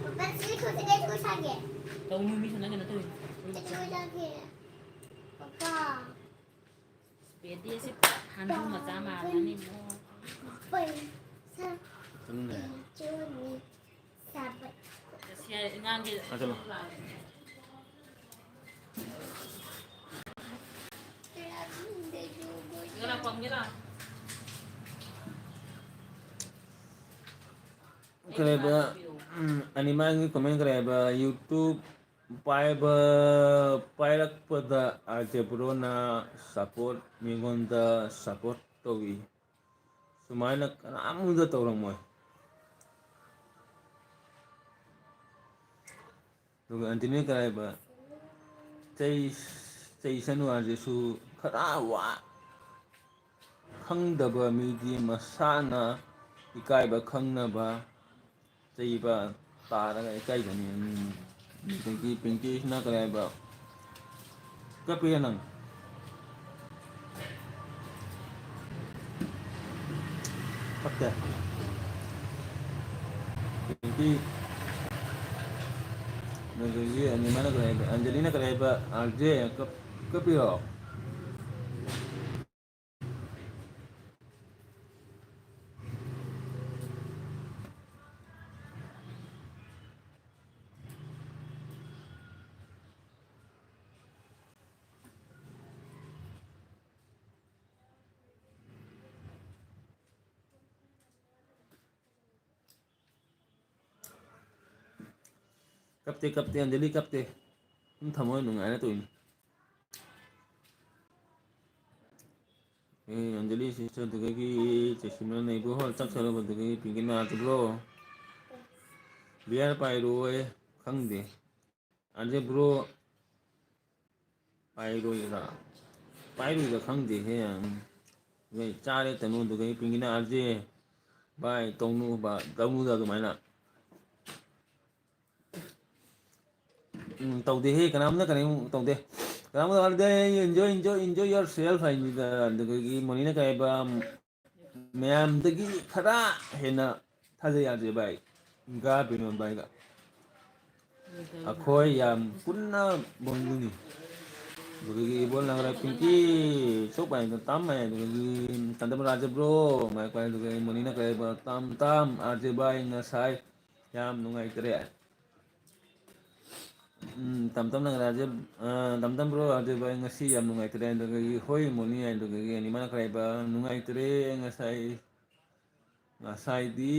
ꯄꯄꯥ, ꯁꯤ ꯈꯨꯠꯁꯦ ꯀꯩ ꯖꯒꯣꯏ ꯁꯥꯒꯦ? ꯇꯧꯅꯨ, ꯃꯤ ꯁꯣꯝꯗ ꯀꯩꯅꯣ ꯇꯧꯔꯤ꯫ ꯀꯩ ꯖꯒꯣꯏ ꯁꯥꯒꯦ? ꯄꯄꯥ꯫ ꯄꯦꯗꯤꯁꯤ ꯍꯥꯟꯗꯨ ꯃꯆꯥ ꯃꯥꯜꯂꯅꯤ꯫ ꯄꯩꯁꯥ ꯆꯠꯂꯨꯅꯦ꯫ ꯆꯣꯅꯤ ꯁꯥꯕ꯫ ꯑꯁ, ꯌꯥꯔꯦ, ꯑꯉꯥꯡꯒꯤ ꯑꯥ, ꯆꯠꯂꯣ꯫ ꯀꯔꯤ ꯍꯥꯏꯕ? ꯎꯝ, ꯑꯅꯤꯃꯥꯒꯤ comment ꯀꯔꯤ ꯍꯥꯏꯕ? YouTube ꯄꯥꯏꯕ, ꯄꯥꯏꯔꯛꯄꯗ ꯑꯥꯔꯖꯦ ꯕ꯭ꯔꯣꯅ support, ꯃꯤꯉꯣꯟꯗ support ꯇꯧꯏ꯫ ꯁꯨꯃꯥꯏꯅ ꯀꯅꯥꯝꯇ ꯇꯧꯔꯝꯃꯣꯏ꯫ ꯑꯗꯨꯒ ꯑꯟꯇꯤꯅ ꯀꯔꯤ ꯍꯥꯏꯕ? ꯆꯩ, ꯆꯩꯁꯅꯨ ꯑꯥꯔꯖꯦꯁꯨ ꯈꯔ ꯋꯥ ꯈꯪꯗꯕ ꯃꯤꯗꯤ ꯃꯁꯥꯅ ꯏꯀꯥꯏꯕ ꯈꯪꯅꯕ ꯆꯩꯕ ꯇꯥꯔꯒ ꯏꯀꯥꯏꯒꯅꯤ꯫ ꯎꯝ꯫ ꯑꯗꯒꯤ ꯄꯤꯡꯀꯤꯁꯤꯅ ꯀꯔꯤ ꯍꯥꯏꯕ? ꯀꯞꯄꯤꯔ ꯅꯪ? ꯀꯞꯇꯦ꯫ ꯄꯤꯡꯀꯤ꯫ ꯑꯗꯒꯤ ꯑꯅꯤꯃꯅ ꯀꯔꯤ ꯍꯥꯏꯕ? ꯑꯟꯖꯂꯤꯅ ꯀꯔꯤ ꯍꯥꯏꯕ? ꯑꯥꯔ ꯖꯦ, ꯀꯞ-, ꯀꯞꯄꯤꯔꯣ? ꯀꯞꯇꯦ, ꯀꯞꯇꯦ, ꯑꯟꯖꯂꯤ ꯀꯞꯇꯦ꯫ ꯑꯗꯨꯝ ꯊꯝꯃꯣ, ꯅꯨꯡꯉꯥꯏꯅ ꯇꯧꯔꯤꯅꯤ꯫ ꯑꯦ, ꯑꯟꯖꯂꯤ sister ꯑꯗꯨꯗꯒꯤ ꯆꯦꯁꯤꯃꯅ ꯅꯩꯕ ꯍꯣꯜ ꯆꯥꯛ ꯆꯥꯔꯨꯕꯗꯒꯤ ꯄꯤꯡꯀꯤꯅ ꯑꯥꯔ ꯖꯦ ꯕ꯭ꯔꯣ꯫ ꯕꯤꯌꯥꯔ ꯄꯥꯏꯔꯣꯏ, ꯈꯪꯗꯦ꯫ ꯑꯥꯔ ꯖꯦ ꯕ꯭ꯔꯣ ꯄꯥꯏꯔꯣꯏꯗ꯫ ꯄꯥꯏꯔꯣꯏꯗ ꯈꯪꯗꯦꯍꯦ꯫ ꯎꯝ꯫ ꯅꯣꯏ ꯆꯥꯔꯦ ꯇꯅꯨ ꯑꯗꯨꯗꯒꯤ ꯄꯤꯡꯀꯤꯅ ꯑꯥꯔ ꯖꯦ ꯚꯥꯏ ꯇꯧꯅꯨ ꯕ-, ꯇꯧꯅꯨꯗ ꯑꯗꯨꯃꯥꯏꯅ꯫ ꯎꯝ, ꯇꯧꯗꯦꯍꯦ, ꯀꯅꯥꯝꯅ ꯀꯔꯤꯝ ꯇꯧꯗꯦ꯫ ꯀꯅꯥꯝꯅ ꯇꯧꯗꯦ, "Enjoy, enjoy, enjoy yourself" ꯍꯥꯏꯅꯤꯗ꯫ ꯑꯗꯨꯗꯒꯤ ꯃꯣꯅꯤꯅ ꯀꯩ ꯍꯥꯏꯕ, ꯃꯌꯥꯝꯗꯒꯤ ꯈꯔ ꯍꯦꯟꯅ ꯊꯥꯖꯩ ꯌꯥꯗꯦ ꯚꯥꯏ꯫ ꯒꯥ ꯕꯤꯅꯣꯗ ꯚꯥꯏꯒ꯫ ꯑꯩꯈꯣꯏ ꯌꯥꯝ ꯄꯨꯟꯅ ꯕꯣꯟꯗꯨꯅꯤ꯫ ꯑꯗꯨꯗꯒꯤ ꯏꯕꯣꯜ ꯅꯪꯒ꯭ꯔꯥ ꯄꯤꯡꯀꯤ, ꯆꯣꯞ ꯍꯥꯏꯅ ꯇꯥꯝ ꯍꯥꯏ, ꯑꯗꯨꯗꯒꯤ ꯀꯟꯗꯕ ꯔꯥꯖ ꯕ꯭ꯔꯣ, ꯃꯥꯏ ꯄꯥꯏ, ꯑꯗꯨꯗꯒꯤ ꯃꯣꯅꯤꯅ ꯀꯩ ꯍꯥꯏꯕ, ꯇꯥꯝ ꯇꯥꯝ, ꯑꯥꯔ ꯖꯦ ꯚꯥꯏ ꯉꯁꯥꯏ ꯌꯥꯝ ꯅꯨꯡꯉꯥꯏꯇ꯭ꯔꯦ꯫ ꯎꯝ, ꯇꯝ ꯇꯝ ꯅꯪ ꯔꯥꯖꯦꯕ-, ꯑ, ꯇꯝ ꯇꯝ ꯕ꯭ꯔꯣ, ꯔꯥꯖꯦꯕ, ꯑꯩ ꯉꯁꯤ ꯌꯥꯝ ꯅꯨꯡꯉꯥꯏꯇ꯭ꯔꯦ꯫ ꯑꯗꯨꯗꯒꯤ ꯍꯣꯏ ꯃꯣꯅꯤ ꯍꯥꯏꯗꯨꯗꯒꯤ ꯑꯅꯤꯃꯅ ꯈꯔ ꯍꯥꯏꯕ ꯅꯨꯡꯉꯥꯏꯇ꯭ꯔꯦ ꯉꯁꯥꯏ, ꯉꯁꯥꯏꯗꯤ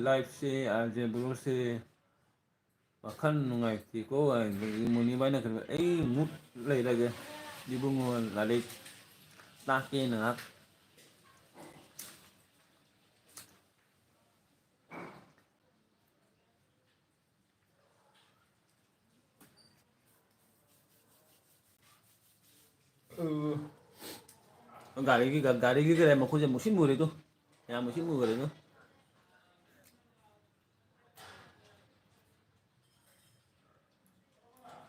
ꯂꯥꯏꯐꯁꯦ, ꯑꯥꯔ ꯖꯦ ꯕ꯭ꯔꯣꯁꯦ ꯋꯥꯈꯜ ꯅꯨꯡꯉꯥꯏꯇꯦꯀꯣ ꯍꯥꯏꯗꯨꯗꯒꯤ ꯃꯣꯅꯤ ꯚꯥꯏꯅ ꯈꯔ ꯑꯩ ꯃꯨꯠ ꯂꯩꯔꯒꯦ ꯏꯕꯨꯡꯉꯣ, ꯂꯥꯏꯔꯤꯛ ꯇꯥꯛꯀꯦ ꯉꯥꯏꯍꯥꯛ꯫ ꯎꯝ꯫ ꯒꯥꯔꯤꯒꯤ, ꯒꯥꯔꯤꯒꯤ ꯀꯔꯤ ꯃꯈꯣꯟꯁꯦ ꯃꯨꯁꯤꯟ ꯃꯨꯔꯦ ꯇꯨ꯫ ꯌꯥꯝ ꯃꯨꯁꯤꯟ ꯃꯨꯈ꯭ꯔꯦ ꯇꯨ꯫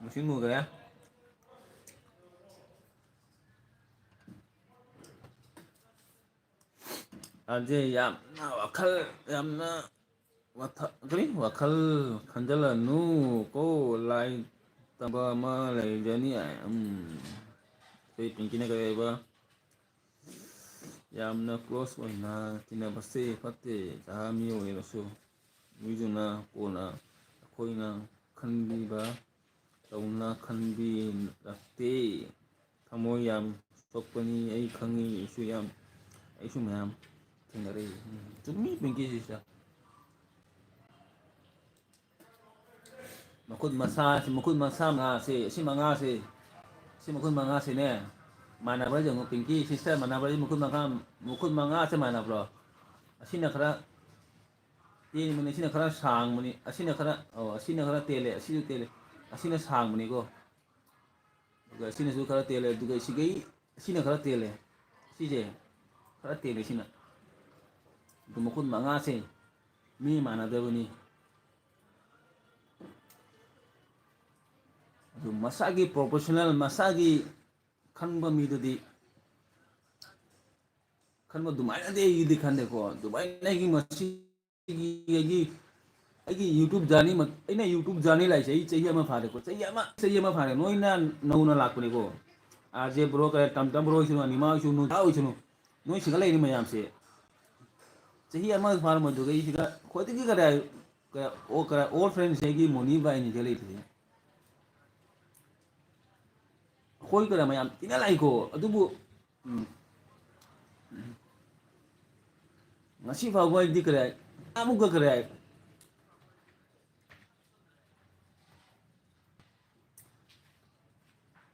ꯃꯨꯁꯤꯟ ꯃꯨꯈ꯭ꯔꯦ꯫ ꯑꯗꯨꯗꯤ ꯌꯥꯝꯅ ꯋꯥꯈꯜ ꯌꯥꯝꯅ ꯋꯥꯊ-, ꯀꯔꯤ? ꯋꯥꯈꯜ ꯈꯟꯖꯜꯂꯅꯨ ꯀꯣ, ꯂꯥꯏ ꯇꯝꯕ ꯑꯃ ꯂꯩꯖꯅꯤ꯫ ꯎꯝ, ꯑꯩꯈꯣꯏ ꯄꯤꯡꯀꯤꯅ ꯀꯔꯤ ꯍꯥꯏꯕ? ꯌꯥꯝꯅ close ꯑꯣꯏꯅ ꯇꯤꯟꯅꯕꯁꯦ ꯐꯠꯇꯦ꯫ ꯖꯍꯥ ꯃꯤ ꯑꯣꯏꯔꯁꯨ ꯃꯤꯗꯨꯅ ꯀꯣꯟꯅ ꯑꯩꯈꯣꯏꯅ ꯈꯟꯕꯤꯕ ꯇꯧꯅ ꯈꯟꯕꯤꯔꯛꯇꯦ꯫ ꯊꯃꯣꯏ ꯌꯥꯝ ꯁꯣꯛꯄꯅꯤ, ꯑꯩ ꯈꯪꯉꯤ꯫ ꯑꯩꯁꯨ ꯌꯥꯝ, ꯑꯩꯁꯨ ꯃꯌꯥꯝ ꯊꯦꯡꯅꯔꯛꯏ꯫ ꯎꯝ, ꯆꯨꯝꯃꯤ ꯄꯤꯡꯀꯤ sister꯫ ꯃꯈꯨꯠ ꯃꯁꯥ, ꯃꯈꯨꯠ ꯃꯁꯥ ꯃꯉꯥꯁꯦ, ꯑꯁꯤ ꯃꯉꯥꯁꯦ, ꯁꯤ ꯃꯈꯨꯠ ꯃꯉꯥꯁꯤꯅꯦ, ꯃꯥꯟꯅꯕ꯭ꯔꯥ ꯌꯦꯡꯉꯨ꯫ ꯄꯤꯡꯀꯤ sister, ꯃꯥꯟꯅꯕ꯭ꯔꯥ? ꯃꯈꯨꯠ ꯃꯉꯥ, ꯃꯈꯨꯠ ꯃꯉꯥꯁꯦ ꯃꯥꯟꯅꯕ꯭ꯔꯣ? ꯑꯁꯤꯅ ꯈꯔ ꯇꯦꯟꯕꯅꯤ, ꯑꯁꯤꯅ ꯈꯔ ꯁꯥꯡꯕꯅꯤ, ꯑꯁꯤꯅ ꯈꯔ, ꯑꯣ, ꯑꯁꯤꯅ ꯈꯔ ꯇꯦꯜꯂꯦ, ꯑꯁꯤꯁꯨ ꯇꯦꯜꯂꯦ, ꯑꯁꯤꯅ ꯁꯥꯡꯕꯅꯤꯀꯣ꯫ ꯑꯗꯨꯒ ꯑꯁꯤꯅꯁꯨ ꯈꯔ ꯇꯦꯜꯂꯦ, ꯑꯗꯨꯒ ꯁꯤꯒꯩ, ꯑꯁꯤꯅ ꯈꯔ ꯇꯦꯜꯂꯦ, ꯁꯤꯁꯦ ꯈꯔ ꯇꯦꯜꯂꯦ ꯁꯤꯅ꯫ ꯑꯗꯨ ꯃꯈꯨꯠ ꯃꯉꯥꯁꯦ ꯃꯤ ꯃꯥꯟꯅꯗꯕꯅꯤ꯫ ꯑꯗꯨ ꯃꯁꯥꯒꯤ professional, ꯃꯁꯥꯒꯤ ꯈꯪꯕ ꯃꯤꯗꯨꯗꯤ, ꯈꯟꯕ ꯑꯗꯨꯃꯥꯏꯅꯗꯤ ꯑꯩꯒꯤꯗꯤ ꯈꯟꯗꯦꯀꯣ꯫ ꯑꯗꯨꯃꯥꯏꯅ ꯑꯩꯒꯤ ꯃꯁꯤꯒꯤ, ꯑꯩꯒꯤ, ꯑꯩꯒꯤ YouTube journey ꯃ-, ꯑꯩꯅ YouTube journey ꯂꯥꯛꯏꯁꯦ ꯑꯩ ꯆꯍꯤ ꯑꯃ ꯐꯥꯔꯦꯀꯣ꯫ ꯆꯍꯤ ꯑꯃ, ꯆꯍꯤ ꯑꯃ ꯐꯥꯔꯦ꯫ ꯅꯣꯏꯅ ꯅꯧꯅ ꯂꯥꯛꯄꯅꯤꯀꯣ꯫ RJ bro, ꯀꯔꯤ, ꯇꯝ ꯇꯝ bro ꯑꯣꯏꯁꯅꯨ, ꯑꯅꯤꯃꯥ ꯑꯣꯏꯁꯅꯨ, ꯅꯨꯡꯊꯥ ꯑꯣꯏꯁꯅꯨ꯫ ꯅꯣꯏ ꯁꯤꯒꯠꯂꯛꯏꯅꯤ ꯃꯌꯥꯝꯁꯦ꯫ ꯆꯍꯤ ꯑꯃ ꯐꯥꯔꯝꯕꯗꯨꯒ ꯑꯩ ꯁꯤꯗ ꯈ꯭ꯋꯥꯏꯗꯒꯤ ꯀꯗꯥꯏ, ꯀ-, ꯑꯣ-, ꯀ-, old friendꯁꯦ ꯑꯩꯒꯤ ꯃꯣꯅꯤ ꯕꯥꯏꯅꯤ ꯁꯤꯗ ꯂꯩꯕꯁꯦ꯫ ꯑꯩꯈꯣꯏ ꯀꯔ ꯃꯌꯥꯝ ꯊꯤꯅ ꯂꯥꯛꯏꯀꯣ, ꯑꯗꯨꯕꯨ, ꯎꯝ, ꯉꯁꯤ ꯐꯥꯎꯕ ꯑꯩꯗꯤ ꯀꯔꯤ ꯍꯥꯏ, ꯑꯃꯨꯛꯀ ꯀꯔꯤ ꯍꯥꯏ,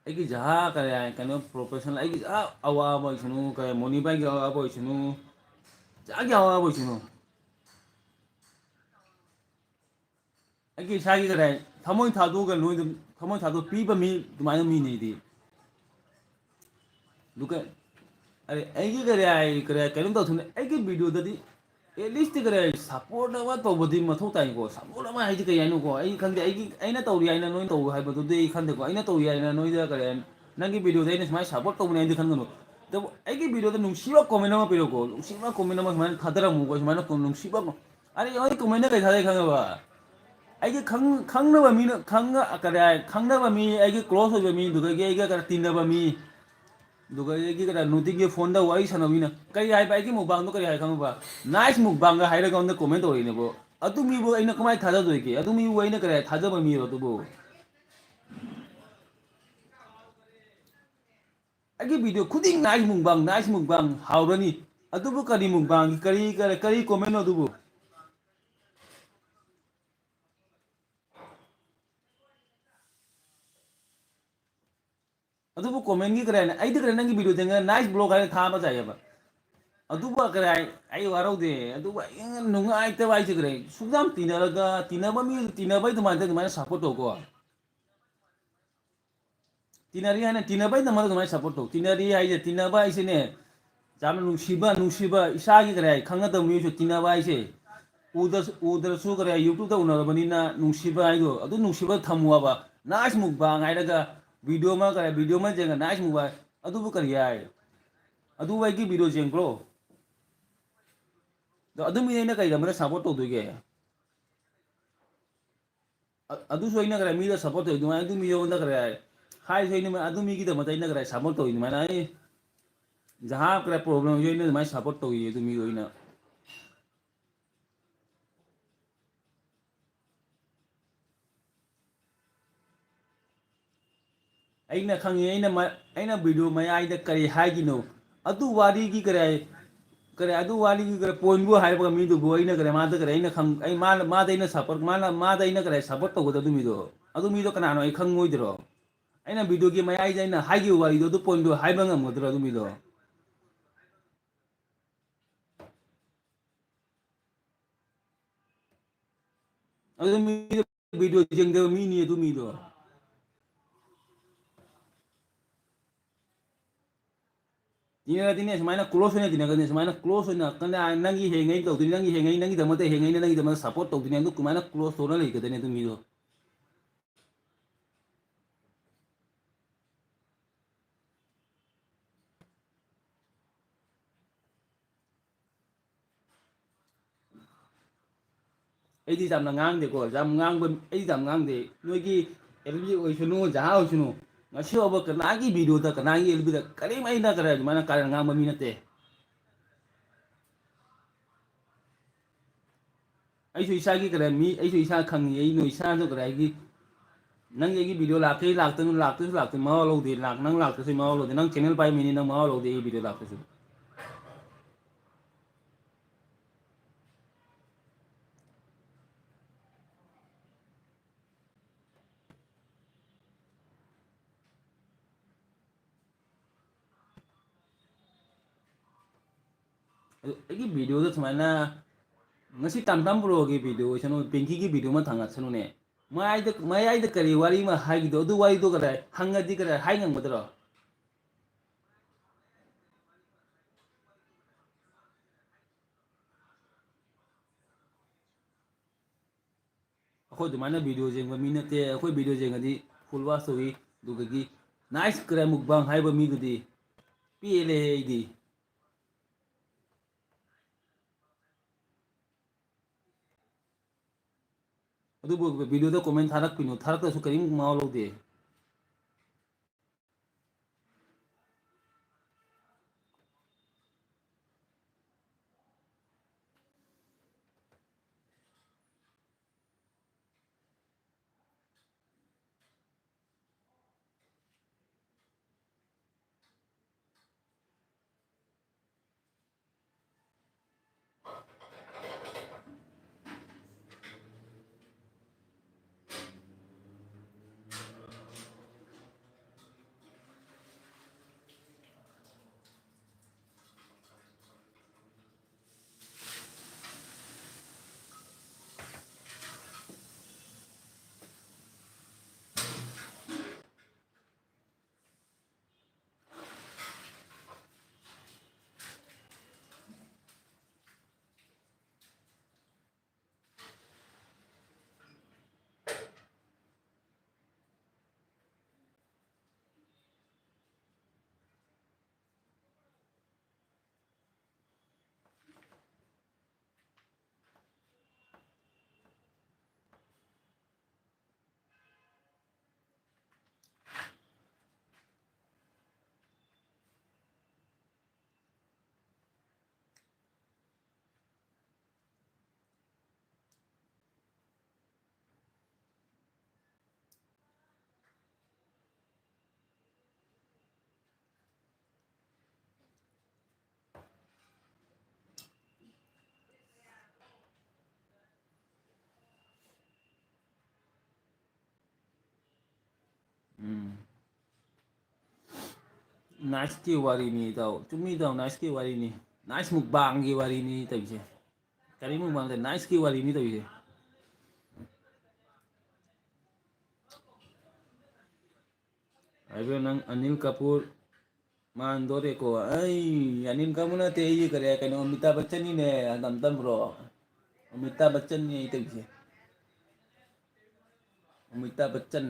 ꯑꯩꯒꯤ ꯖꯍꯥ ꯀꯔꯤ ꯍꯥꯏ, ꯀꯩꯅꯣ, professional, ꯑꯩꯒꯤ ꯖꯍꯥ ꯑꯋꯥꯕ ꯑꯣꯏꯁꯅꯨ, ꯀꯔꯤ, ꯃꯣꯅꯤꯕꯥꯏꯒꯤ ꯑꯋꯥꯕ ꯑꯣꯏꯁꯅꯨ, ꯖꯍꯥꯒꯤ ꯑꯋꯥꯕ ꯑꯣꯏꯁꯅꯨ, ꯑꯩꯒꯤ ꯏꯁꯥꯒꯤ ꯀꯔꯤ ꯍꯥꯏ, ꯊꯃꯣꯏ ꯊꯥꯗꯣꯛꯑꯒ ꯅꯣꯏꯗ ꯊꯃꯣꯏ ꯊꯥꯗꯣꯛ ꯄꯤꯕ ꯃꯤ ꯑꯗꯨꯃꯥꯏꯅ ꯃꯤꯅꯤ ꯑꯩꯗꯤ꯫ ꯑꯗꯨꯒ ꯑꯩ, ꯑꯩꯒꯤ ꯀꯔꯤ ꯍꯥꯏ, ꯀꯔꯤ ꯍꯥꯏ, ꯀꯩꯅꯣꯝ ꯇꯧꯊꯣꯛꯅ ꯑꯩꯒꯤ videoꯗꯗꯤ at least ꯀꯔꯤ ꯍꯥꯏ, support ꯑꯃ ꯇꯧꯕꯗꯤ ꯃꯊꯧ ꯇꯥꯏꯀꯣ꯫ Support ꯑꯃ ꯍꯥꯏꯗꯤ ꯀꯩ ꯍꯥꯏꯅꯣꯀꯣ? ꯑꯩ ꯈꯪꯗꯦ, ꯑꯩꯒꯤ, ꯑꯩꯅ ꯇꯧꯔꯤ ꯍꯥꯏꯅ ꯅꯣꯏ ꯇꯧ ꯍꯥꯏꯕꯗꯨꯗꯤ ꯑꯩ ꯈꯟꯗꯦꯀꯣ꯫ ꯑꯩꯅ ꯇꯧꯔꯤ ꯍꯥꯏꯅ ꯅꯣꯏꯗ ꯀꯔꯤ ꯍꯥꯏ, ꯅꯪꯒꯤ videoꯗ ꯑꯩꯅ ꯁꯨꯃꯥꯏꯅ support ꯇꯧꯕꯅꯦ ꯍꯥꯏꯅꯗꯤ ꯈꯟꯒꯅꯨ꯫ ꯑꯗꯨꯕꯨ ꯑꯩꯒꯤ videoꯗ ꯅꯨꯡꯁꯤꯕ comment ꯑꯃ ꯄꯤꯔꯛꯎꯀꯣ꯫ ꯅꯨꯡꯁꯤꯕ comment ꯑꯃ ꯁꯨꯃꯥꯏꯅ ꯊꯥꯗꯔꯝꯃꯨꯀꯣ꯫ ꯁꯨꯃꯥꯏꯅ ꯅꯨꯡꯁꯤꯕ ꯑꯩ ꯑꯩ ꯀꯃꯥꯏꯅ ꯀꯩ ꯊꯥꯖꯩ ꯈꯪꯉꯕ? ꯑꯩꯒꯤ ꯈꯪ- ꯈꯪꯅꯕ ꯃꯤꯅ ꯈꯪꯉ- ꯀꯔꯤ ꯍꯥꯏ, ꯈꯪꯅꯕ ꯃꯤ, ꯑꯩꯒꯤ close ꯑꯣꯏꯕ ꯃꯤ, ꯑꯗꯨꯗꯒꯤ ꯑꯩꯒ ꯈꯔ ꯇꯤꯟꯅꯕ ꯃꯤ, ꯑꯗꯨꯒ ꯑꯩꯒꯤ ꯈꯔ ꯅꯨꯡꯇꯤꯒꯤ ꯐꯣꯟꯗ ꯋꯥꯔꯤ ꯁꯥꯟꯅꯕ ꯃꯤꯅ ꯀꯔꯤ ꯍꯥꯏꯕ? ꯑꯩꯒꯤ ꯃꯨꯛꯕꯥꯡꯗꯣ ꯀꯔꯤ ꯍꯥꯏ ꯈꯪꯉꯕ? Nice ꯃꯨꯛꯕꯥꯡꯒ ꯍꯥꯏꯔꯒ ꯑꯩꯉꯣꯟꯗ comment ꯇꯧꯔꯛꯏꯅꯦꯕꯣ꯫ ꯑꯗꯨ ꯃꯤꯕꯨ ꯑꯩꯅ ꯀꯃꯥꯏꯅ ꯊꯥꯖꯗꯣꯏꯒꯦ? ꯑꯗꯨ ꯃꯤꯕꯨ ꯑꯩꯅ ꯀꯔꯤ ꯍꯥꯏ ꯊꯥꯖꯕ ꯃꯤꯔꯣ ꯑꯗꯨꯕꯨ? ꯑꯩꯒꯤ video ꯈꯨꯗꯤꯡ nice ꯃꯨꯛꯕꯥꯡ, nice ꯃꯨꯛꯕꯥꯡ ꯍꯥꯎꯔꯅꯤ꯫ ꯑꯗꯨꯕꯨ ꯀꯔꯤ ꯃꯨꯛꯕꯥꯡ? ꯀꯔꯤ, ꯀꯔꯤ, ꯀꯔꯤ commentꯅꯣ ꯑꯗꯨꯕꯨ? ꯑꯗꯨꯕꯨ commentꯒꯤ ꯀꯔꯤ ꯍꯥꯏꯅ? ꯑꯩꯗꯤ ꯀꯔꯤ ꯅꯪꯒꯤ video ꯊꯦꯡꯅ nice vlog ꯍꯥꯏꯅ ꯊꯥ ꯑꯃ ꯆꯥꯏꯌꯦꯕ꯫ ꯑꯗꯨꯕꯨ ꯀꯔꯤ ꯍꯥꯏ? ꯑꯩ ꯋꯥꯔꯧꯗꯦ꯫ ꯑꯗꯨꯕꯨ ꯑꯩ ꯅꯨꯡꯉꯥꯏꯇꯕ ꯍꯥꯏꯁꯦ ꯀꯔꯤ? ꯁꯨꯛꯌꯥꯝ ꯇꯤꯟꯅꯔꯒ, ꯇꯤꯟꯅꯕ ꯃꯤ, ꯇꯤꯟꯅꯕꯩ ꯑꯗꯨꯃꯥꯏꯅ, ꯑꯗꯨꯃꯥꯏꯅ support ꯇꯧꯀꯣ꯫ ꯇꯤꯟꯅꯔꯤ ꯍꯥꯏꯅ ꯇꯤꯟꯅꯕꯩꯗꯃꯛꯇ ꯑꯗꯨꯃꯥꯏꯅ support ꯇꯧ꯫ ꯇꯤꯟꯅꯔꯤ ꯍꯥꯏꯁꯦ, ꯇꯤꯟꯅꯕ ꯍꯥꯏꯁꯤꯅꯦ, ꯌꯥꯝꯅ ꯅꯨꯡꯁꯤꯕ, ꯅꯨꯡꯁꯤꯕ, ꯏꯁꯥꯒꯤ ꯀꯔꯤ ꯍꯥꯏ, ꯈꯪꯅꯗꯕ ꯃꯤꯑꯣꯏꯁꯨ ꯇꯤꯟꯅꯕ ꯍꯥꯏꯁꯦ, ꯎꯗ꯭ꯔꯁꯨ, ꯎꯗ꯭ꯔꯁꯨ ꯀꯔꯤ ꯍꯥꯏ, YouTubeꯇ ꯎꯅꯔꯕꯅꯤꯅ ꯅꯨꯡꯁꯤꯕ ꯍꯥꯏꯗꯣ, ꯑꯗꯨ ꯅꯨꯡꯁꯤꯕ ꯊꯝꯃꯨ ꯍꯥꯏꯕ꯫ Nice ꯃꯨꯛꯕꯥꯡ ꯍꯥꯏꯔꯒ video ꯑꯃ, ꯀꯔꯤ, video ꯑꯃ ꯌꯦꯡꯉ nice ꯃꯨꯛꯕꯥꯡ, ꯑꯗꯨꯕꯨ ꯀꯔꯤ ꯍꯥꯏ? ꯑꯗꯨꯕꯨ ꯑꯩꯒꯤ video ꯌꯦꯡꯕ꯭ꯔꯣ? ꯑꯗꯣ ꯑꯗꯨ ꯃꯤꯗꯤ ꯑꯩꯅ ꯀꯩꯗꯧꯕꯗ support ꯇꯧꯗꯣꯏꯒꯦ? ꯑ-, ꯑꯗꯨꯁꯨ ꯑꯩꯅ ꯀꯔꯤ ꯃꯤꯗ support ꯇꯧꯔꯤ ꯑꯗꯨꯃꯥꯏꯅ, ꯑꯗꯨ ꯃꯤꯉꯣꯟꯗ ꯀꯔꯤ ꯍꯥꯏ? ꯍꯥꯏꯁꯨ ꯑꯩꯅ ꯑꯗꯨ ꯃꯤꯒꯤꯗꯃꯛꯇ ꯑꯩꯅ ꯀꯔꯤ support ꯇꯧꯔꯤ ꯑꯗꯨꯃꯥꯏꯅ? ꯑꯩ ꯖꯍꯥ ꯀꯔꯤ problemꯁꯨ ꯑꯩꯅ ꯑꯗꯨꯃꯥꯏꯅ support ꯇꯧꯏ ꯑꯗꯨ ꯃꯤꯗꯣ ꯑꯩꯅ꯫ ꯑꯩꯅ ꯈꯪꯉꯤ, ꯑꯩꯅ ꯃ-, ꯑꯩꯅ video ꯃꯌꯥꯏꯗ ꯀꯔꯤ ꯍꯥꯏꯒꯤꯅꯣ? ꯑꯗꯨ ꯋꯥꯔꯤꯒꯤ ꯀꯔꯤ ꯍꯥꯏ-, ꯀꯔꯤ ꯑꯗꯨ ꯋꯥꯔꯤꯒꯤ ꯀꯔꯤ pointꯕꯨ ꯍꯥꯏꯔꯛꯄꯒ ꯃꯤꯗꯨꯕꯨ ꯑꯩꯅ ꯀꯔꯤ ꯃꯥꯗ ꯀꯔꯤ ꯑꯩꯅ ꯈꯪ-, ꯑꯩ ꯃꯥꯅ, ꯃꯥꯗ ꯑꯩꯅ support, ꯃꯥꯅ, ꯃꯥꯗ ꯑꯩꯅ ꯀꯔꯤ support ꯇꯧꯒꯗꯕ ꯑꯗꯨ ꯃꯤꯗꯣ? ꯑꯗꯨ ꯃꯤꯗꯣ ꯀꯅꯥꯅꯣ ꯑꯩ ꯈꯪꯉꯣꯏꯗ꯭ꯔꯣ? ꯑꯩꯅ videoꯒꯤ ꯃꯌꯥꯏꯗ ꯑꯩꯅ ꯍꯥꯏꯈꯤꯕ ꯋꯥꯔꯤꯗꯣ ꯑꯗꯨ pointꯗꯣ ꯍꯥꯏꯕ ꯉꯝꯒꯗ꯭ꯔꯣ ꯑꯗꯨ ꯃꯤꯗꯣ? ꯑꯗꯨ ꯃꯤꯗꯣ video ꯌꯦꯡꯗꯕ ꯃꯤꯅꯤ ꯑꯗꯨ ꯃꯤꯗꯣ꯫ ꯇꯤꯟꯅꯔꯗꯤꯅꯦ ꯁꯨꯃꯥꯏꯅ close ꯑꯣꯏꯅ ꯇꯤꯟꯅꯒꯗꯕꯅꯤ, ꯁꯨꯃꯥꯏꯅ close ꯑꯣꯏꯅ ꯀꯅꯥ ꯅꯪꯒꯤ ꯍꯦꯡꯉꯩ ꯇꯧꯗꯣꯏꯅꯤ, ꯅꯪꯒꯤ ꯍꯦꯡꯉꯩ ꯅꯪꯒꯤꯗꯃꯛꯇ ꯍꯦꯡꯉꯩꯅ ꯅꯪꯒꯤꯗꯃꯛꯇ support ꯇꯧꯗꯣꯏꯅꯤ, ꯑꯗꯨ ꯀꯃꯥꯏꯅ close ꯇꯧꯔ ꯂꯩꯒꯗꯣꯏꯅꯤ ꯑꯗꯨ ꯃꯤꯗꯣ? ꯑꯩꯗꯤ ꯌꯥꯝꯅ ꯉꯥꯡꯗꯦꯀꯣ, ꯌꯥꯝ ꯉꯥꯡꯕ, ꯑꯩꯗꯤ ꯌꯥꯝ ꯉꯥꯡꯗꯦ꯫ ꯅꯣꯏꯒꯤ ꯑꯦꯜ ꯕꯤ ꯑꯣꯏꯁꯅꯨ, ꯖꯍꯥ ꯑꯣꯏꯁꯅꯨ, ꯉꯁꯤ ꯐꯥꯎꯕ ꯀꯅꯥꯒꯤ ꯚꯤꯗꯤꯑꯣꯗ, ꯀꯅꯥꯒꯤ ꯑꯦꯜ ꯕꯤꯗ ꯀꯔꯤꯝ ꯑꯩꯅ ꯀꯔꯤ ꯑꯗꯨꯃꯥꯏꯅ ꯀꯥꯔꯟ ꯉꯥꯡꯕ ꯃꯤ ꯅꯠꯇꯦ꯫ ꯑꯩꯁꯨ ꯏꯁꯥꯒꯤ ꯀꯔꯤ ꯃꯤ, ꯑꯩꯁꯨ ꯏꯁꯥ ꯈꯪꯉꯤ, ꯑꯩ ꯅꯣꯏ ꯏꯁꯥꯁꯨ ꯀꯔꯤ ꯍꯥꯏꯒꯤ, ꯅꯪꯒꯤ ꯑꯩꯒꯤ ꯚꯤꯗꯤꯑꯣ ꯂꯥꯛꯀꯦ ꯂꯥꯛꯇꯅ, ꯂꯥꯛꯇꯁꯨ ꯂꯥꯛꯇꯦ, ꯃꯋꯥ ꯂꯧꯗꯦ, ꯂꯥꯛ-, ꯅꯪ ꯂꯥꯛꯇꯁꯨ ꯃꯋꯥ ꯂꯧꯗꯦ, ꯅꯪ ꯆꯦꯅꯦꯜ ꯄꯥꯏꯕ ꯃꯤꯅꯤ, ꯅꯪ ꯃꯋꯥ ꯂꯧꯗꯦ ꯑꯩ ꯚꯤꯗꯤꯑꯣ ꯂꯥꯛꯇꯁꯨ꯫ ꯑꯗꯨ ꯑꯩꯒꯤ ꯚꯤꯗꯤꯑꯣꯗ ꯁꯨꯃꯥꯏꯅ ꯉꯁꯤ ꯇꯥꯝ ꯇꯥꯝ ꯕ꯭ꯔꯣꯒꯤ ꯚꯤꯗꯤꯑꯣ ꯑꯣꯏꯁꯅꯨ, ꯄꯤꯡꯀꯤꯒꯤ ꯚꯤꯗꯤꯑꯣ ꯑꯃ ꯊꯥꯡꯒꯠꯁꯅꯨꯅꯦ꯫ ꯃꯌꯥꯏꯗ, ꯃꯌꯥꯏꯗ ꯀꯔꯤ ꯋꯥꯔꯤ ꯑꯃ ꯍꯥꯏꯈꯤꯗꯣ, ꯑꯗꯨ ꯋꯥꯔꯤꯗꯣ ꯀꯗꯥꯏ ꯍꯪꯉꯗꯤ ꯀꯗꯥꯏ ꯍꯥꯏ ꯉꯝꯒꯗ꯭ꯔꯣ? ꯑꯩꯈꯣꯏ ꯑꯗꯨꯃꯥꯏꯅ ꯚꯤꯗꯤꯑꯣ ꯌꯦꯡꯕ ꯃꯤ ꯅꯠꯇꯦ꯫ ꯑꯩꯈꯣꯏ ꯚꯤꯗꯤꯑꯣ ꯌꯦꯡꯉꯗꯤ ꯐꯨꯜ ꯋꯥꯁ ꯇꯧꯏ꯫ ꯑꯗꯨꯗꯒꯤ ꯅꯥꯏꯁ ꯀ꯭ꯔꯥꯏꯝ ꯃꯨꯛꯕꯥꯡ ꯍꯥꯏꯕ ꯃꯤꯗꯨꯗꯤ ꯄꯦꯜꯂꯦꯍꯦ ꯑꯩꯗꯤ꯫ ꯑꯗꯨꯕꯨ ꯚꯤꯗꯤꯑꯣꯗ ꯀꯣꯃꯦꯟ ꯊꯥꯔꯛꯄꯤꯅꯨ, ꯊꯥꯔꯛꯇ꯭ꯔꯁꯨ ꯀꯔꯤꯝ ꯃꯋꯥ ꯂꯧꯗꯦ꯫ Nice ꯀꯤ ꯋꯥꯔꯤꯅꯤ ꯏꯇꯥꯎ꯫ ꯆꯨꯝꯃꯤ ꯏꯇꯥꯎ, nice ꯀꯤ ꯋꯥꯔꯤꯅꯤ꯫ Nice mukbang ꯒꯤ ꯋꯥꯔꯤꯅꯤ ꯇꯧꯔꯤꯁꯦ꯫ ꯀꯔꯤ mukbang ꯅꯠꯇꯦ, nice ꯀꯤ ꯋꯥꯔꯤꯅꯤ ꯇꯧꯔꯤꯁꯦ꯫ ꯍꯥꯏꯕꯤꯌꯨ ꯅꯪ ꯑꯅꯤꯜ ꯀꯄꯨꯔ ꯃꯥꯟꯗꯣꯔꯦꯀꯣ꯫ ꯑꯩ ꯑꯅꯤꯜ ꯀꯄꯨꯔ ꯅꯠꯇꯦ, ꯑꯩ ꯀꯔꯤ, ꯀꯩꯅꯣ, ꯑꯃꯤꯇꯥꯕ ꯕꯆꯟꯅꯤꯅꯦ꯫ ꯑꯗꯝ ꯇꯝꯕ꯭ꯔꯣ? ꯑꯃꯤꯇꯥꯕ ꯕꯆꯟꯅꯤ ꯑꯩ ꯇꯧꯔꯤꯁꯦ꯫ ꯑꯃꯤꯇꯥꯕ ꯕꯆꯟ꯫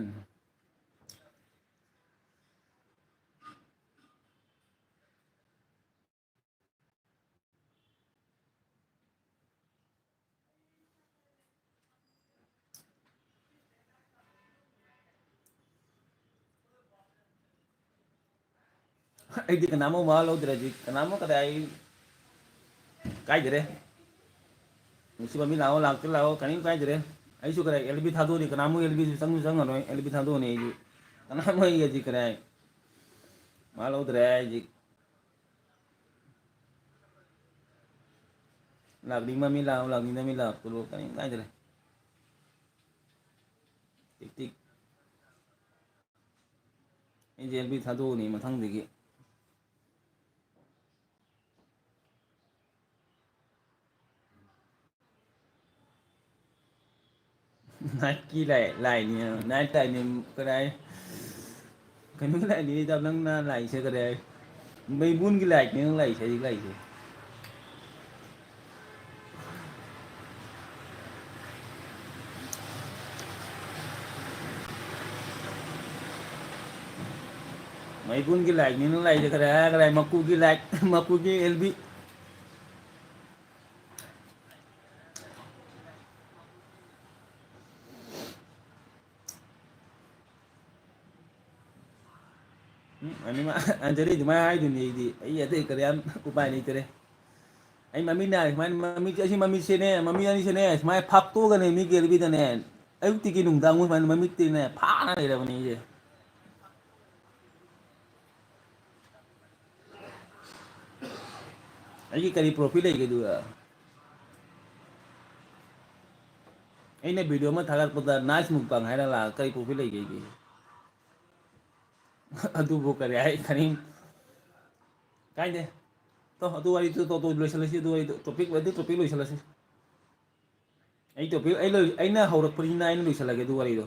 ꯑꯩꯗꯤ ꯀꯅꯥꯃꯨꯛ ꯃꯋꯥ ꯂꯧꯗ꯭ꯔꯦ ꯍꯧꯖꯤꯛ꯫ ꯀꯅꯥꯃꯨꯛ ꯀꯗꯥꯏ ꯀꯥꯏꯗ꯭ꯔꯦ꯫ ꯅꯨꯡꯁꯤꯕ ꯃꯤ ꯂꯥꯛꯑꯣ, ꯂꯥꯛꯇ ꯂꯥꯛꯑꯣ, ꯀꯔꯤꯝ ꯀꯥꯏꯗ꯭ꯔꯦ꯫ ꯑꯩꯁꯨ ꯀꯗꯥꯏ ꯑꯦꯜ ꯕꯤ ꯊꯥꯗꯣꯛꯑꯅꯤ, ꯀꯅꯥꯃꯨꯛ ꯑꯦꯜ ꯕꯤꯁꯨ ꯆꯪꯁꯨ ꯆꯪꯉꯔꯣꯏ, ꯑꯦꯜ ꯕꯤ ꯊꯥꯗꯣꯛꯑꯅꯤ ꯑꯩꯁꯨ꯫ ꯀꯅꯥꯃꯨꯛ ꯑꯩ ꯍꯧꯖꯤꯛ ꯀꯗꯥꯏ ꯃꯋꯥ ꯂꯧꯗ꯭ꯔꯦ ꯍꯧꯖꯤꯛ꯫ ꯂꯥꯛꯅꯤꯡꯕ ꯃꯤ ꯂꯥꯛꯑꯣ, ꯂꯥꯛꯅꯤꯡꯗꯕ ꯃꯤ ꯂꯥꯛꯇꯣ, ꯀꯔꯤꯝ ꯀꯥꯏꯗ꯭ꯔꯦ꯫ ꯇꯤꯛ ꯇꯤꯛ꯫ ꯑꯩꯁꯦ ꯑꯦꯜ ꯕꯤ ꯊꯥꯗꯣꯛꯑꯅꯤ ꯃꯊꯪꯗꯒꯤ꯫ Night ꯀꯤ ꯂꯥꯏ, ꯂꯥꯏꯅꯤ, night ꯂꯥꯏꯅꯤ, ꯀꯗꯥꯏ? ꯀꯩꯅꯣ ꯂꯥꯏꯅꯤ, ꯅꯪꯅ ꯂꯥꯏꯁꯦ ꯀꯗꯥꯏ? ꯃꯩꯕꯨꯟꯒꯤ ꯂꯥꯏꯅꯤ ꯅꯪ ꯂꯥꯏꯁꯦ, ꯍꯧꯖꯤꯛ ꯂꯥꯏꯁꯦ꯫ ꯃꯩꯕꯨꯟꯒꯤ ꯂꯥꯏꯅꯤꯅ ꯂꯥꯏꯁꯦ ꯀꯗꯥꯏ ꯀꯗꯥꯏ? ꯃꯀꯨꯒꯤ ꯂꯥꯏ, ꯃꯀꯨꯒꯤ ꯑꯦꯜ ꯕꯤ꯫ ꯎꯝ, ꯑꯅꯤꯃꯛ ꯑꯟꯖꯂꯤ ꯑꯗꯨꯃꯥꯏꯅ ꯍꯥꯏꯗꯨꯅꯤ꯫ ꯑꯩꯗꯤ, ꯑꯩ ꯑꯇꯩ ꯀꯔꯤꯝ ꯎꯄꯥꯏ ꯂꯩꯇꯔꯦ꯫ ꯑꯩ ꯃꯃꯤꯠ ꯅꯥꯔꯦ ꯁꯨꯃꯥꯏꯅ, ꯃꯃꯤꯠ, ꯑꯁꯤ ꯃꯃꯤꯠꯁꯦꯅꯦ, ꯃꯃꯤꯠ ꯑꯅꯤꯁꯦꯅꯦ ꯁꯨꯃꯥꯏꯅ ꯐꯥꯛꯇꯣꯛꯑꯒꯅꯦ ꯃꯤꯒꯤ ꯑꯦꯜ ꯕꯤꯗꯅꯦ, ꯑꯌꯨꯛꯇꯒꯤ ꯅꯨꯡꯗꯥꯡ ꯁꯨꯃꯥꯏꯅ ꯃꯃꯤꯠꯇꯤꯅꯦ ꯐꯥꯅ ꯂꯩꯔꯕꯅꯦ ꯑꯩꯁꯦ꯫ ꯑꯩꯒꯤ ꯀꯔꯤ profit ꯂꯩꯒꯦ ꯑꯗꯨꯒ? ꯑꯩꯅ video ꯑꯃ ꯊꯥꯒꯠꯄꯗ nice mukbang ꯍꯥꯏꯔ ꯂꯥꯛꯑꯒ ꯀꯔꯤ profit ꯂꯩꯒꯦ ꯑꯩꯒꯤ? ꯑꯗꯨꯕꯨ ꯀꯔꯤ ꯍꯥꯏ, ꯀꯔꯤꯝ, ꯀꯥꯏꯗꯦ꯫ ꯇꯣ, ꯑꯗꯨ ꯋꯥꯔꯤꯗꯨ ꯇꯣ, ꯇꯣ, ꯂꯣꯏꯁꯤꯜꯂꯁꯤ, ꯑꯗꯨ ꯋꯥꯔꯤꯗꯨ, topic, ꯑꯗꯨ topic ꯂꯣꯏꯁꯤꯜꯂꯁꯤ꯫ ꯑꯩ topic, ꯑꯩ ꯂꯣꯏ-, ꯑꯩꯅ ꯍꯧꯔꯛꯄꯅꯤꯅ ꯑꯩꯅ ꯂꯣꯏꯁꯤꯜꯂꯒꯦ ꯑꯗꯨ ꯋꯥꯔꯤꯗꯣ꯫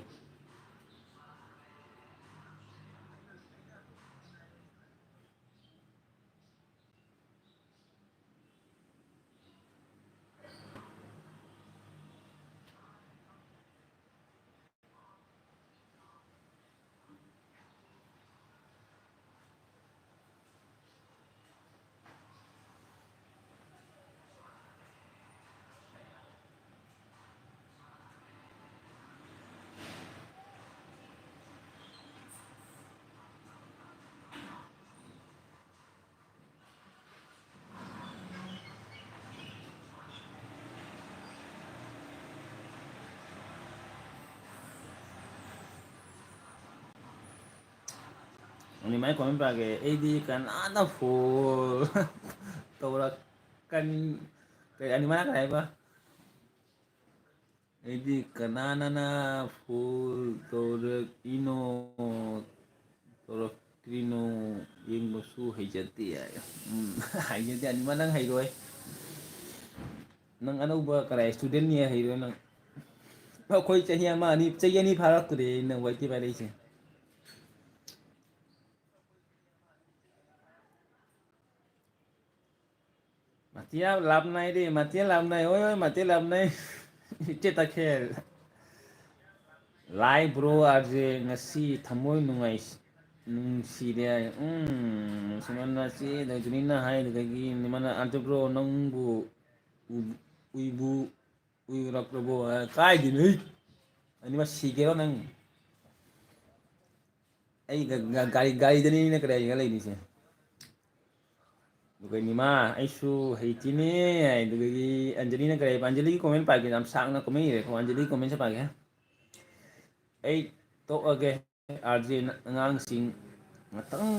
ꯑꯅꯤꯃꯥꯏ comment ꯄꯥꯒꯦ꯫ ꯑꯩꯗꯤ ꯀꯅꯥꯅ phone ꯇꯧꯔꯛꯀꯅꯤ? ꯀꯩ, ꯑꯅꯤꯃꯥꯏ ꯀꯩ ꯍꯥꯏꯕ? ꯑꯩꯗꯤ ꯀꯅꯥꯅꯅ phone ꯇꯧꯔꯛꯏꯅꯣ, ꯇꯧꯔꯛꯇ꯭ꯔꯤꯅꯣ ꯌꯦꯡꯕꯁꯨ ꯍꯩꯖꯗꯦ ꯍꯥꯏ꯫ ꯎꯝ, ꯍꯩꯖꯗꯦ, ꯑꯅꯤꯃꯛ ꯅꯪ ꯍꯩꯔꯣꯏ꯫ ꯅꯪ ꯑꯅꯧꯕ ꯀꯔꯥꯏ studentꯅꯤ ꯍꯩꯔꯣꯏ ꯅꯪ꯫ ꯑꯩꯈꯣꯏ ꯆꯍꯤ ꯑꯃ, ꯑꯅꯤ, ꯆꯍꯤ ꯑꯅꯤ ꯐꯥꯔꯛꯇꯣꯔꯦ ꯅꯪ ꯋꯥꯏ ꯇꯤ ꯄꯥꯏꯔꯛꯏꯁꯦ꯫ ꯃꯇꯤꯌꯥ ꯂꯥꯞꯅꯥꯏ ꯔꯦ, ꯃꯇꯤꯌꯥ ꯂꯥꯞꯅꯥꯏ, ꯍꯣꯏ, ꯍꯣꯏ, ꯃꯇꯤꯌꯥ ꯂꯥꯞꯅꯥꯏ꯫ ꯏꯆꯦ ꯇꯈꯦꯜ꯫ ꯂꯥꯏ bro, ꯑꯥꯔꯖꯦ ꯉꯁꯤ ꯊꯃꯣꯏ ꯅꯨꯡꯉꯥꯏ, ꯅꯨꯡꯁꯤꯔꯦ꯫ ꯎꯝ, ꯁꯨꯃꯟꯅ ꯆꯦ ꯂꯩꯗꯨꯅꯤꯅ ꯍꯥꯏꯗꯨꯗꯒꯤ ꯅꯤꯃꯟꯅ ꯑꯥꯔꯖꯦ bro ꯅꯪꯕꯨ ꯎ-, ꯎꯏꯕꯨ ꯎꯏꯔꯛꯂꯕꯣ? ꯀꯥꯏꯗꯩꯅꯣ, ꯍꯩ? ꯑꯅꯤꯃꯛ ꯁꯤꯒꯦꯔꯣ ꯅꯪ? ꯑꯩ ꯒ-, ꯒ-, ꯒꯥꯔꯤ, ꯒꯥꯔꯤꯗꯅꯤꯅꯦ ꯀꯔꯤ ꯍꯥꯏꯔꯒ ꯂꯩꯔꯤꯁꯦ꯫ ꯑꯗꯨꯒ ꯅꯤꯃꯥ, ꯑꯩꯁꯨ ꯍꯩꯇꯦꯅꯦ ꯍꯥꯏ꯫ ꯑꯗꯨꯗꯒꯤ ꯑꯟꯖꯂꯤꯅ ꯀꯔꯤ ꯍꯥꯏꯕ? ꯑꯟꯖꯂꯤꯒꯤ comment ꯄꯥꯒꯦ, ꯌꯥꯝ ꯁꯥꯡꯅ comment ꯏꯔꯦꯀꯣ꯫ ꯑꯟꯖꯂꯤꯒꯤ commentꯁꯦ ꯄꯥꯒꯦ꯫ ꯑꯩ ꯇꯣꯛꯑꯒꯦ, ꯑꯥꯔꯖꯦ ꯑꯉꯥꯡꯁꯤꯡ ꯉꯥꯛꯇꯪ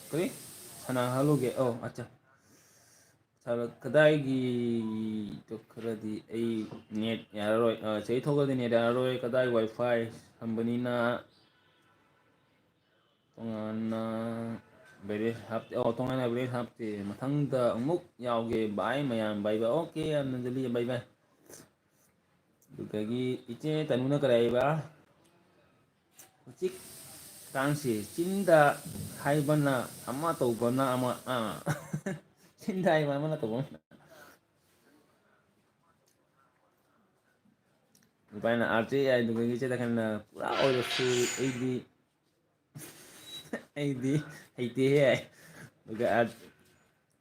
ꯀꯔꯤ ꯁꯥꯟꯅꯍꯜꯂꯨꯒꯦ꯫ ꯑꯧ, ꯑꯠꯆꯥ꯫ ꯁꯥꯔ, ꯀꯗꯥꯏꯒꯤ ꯈꯔꯗꯤ ꯑꯩ net ꯌꯥꯔꯔꯣꯏ, ꯑ, ꯆꯍꯤ ꯊꯣꯛꯂꯗꯤ net ꯌꯥꯔꯔꯣꯏ, ꯀꯗꯥꯏ WiFi ꯁꯝꯕꯅꯤꯅ ꯇꯣꯉꯥꯟꯅ ꯕꯦꯂꯦꯟꯁ ꯍꯥꯞꯇꯦ꯫ ꯑꯣ, ꯇꯣꯉꯥꯟꯅ ꯕꯦꯂꯦꯟꯁ ꯍꯥꯞꯇꯦ꯫ ꯃꯊꯪꯗ ꯑꯃꯨꯛ ꯌꯥꯎꯒꯦ꯫ ꯕꯥꯏ ꯃꯌꯥꯝ, ꯕꯥꯏ ꯕꯥꯏ꯫ ꯑꯣꯀꯦ, ꯌꯥꯝꯅ ꯖꯜꯗꯤ, ꯕꯥꯏ ꯕꯥꯏ꯫ ꯑꯗꯨꯗꯒꯤ ꯏꯆꯦ ꯇꯅꯨꯅ ꯀꯔꯤ ꯍꯥꯏꯕ? ꯍꯧꯖꯤꯛ ꯀꯥꯟꯁꯤ ꯆꯤꯟꯗ ꯍꯥꯏꯕꯅ ꯑꯃ, ꯇꯧꯕꯅ ꯑꯃ, ꯑꯥ꯫ ꯆꯤꯟꯗ ꯍꯥꯏꯕ ꯑꯃꯅ, ꯇꯧꯕꯅ꯫ ꯏꯕꯥꯅꯤꯅ ꯑꯥꯔ ꯖꯦ ꯍꯥꯏꯗꯨꯒꯤ ꯏꯆꯦ ꯇꯈꯦꯜꯅ ꯄꯨꯔꯥ ꯑꯣꯏꯔꯁꯨ ꯑꯩꯗꯤ ꯑꯩꯗꯤ ꯍꯩꯇꯦꯍꯦ꯫ ꯑꯗꯨꯒ ꯑꯥꯔ-,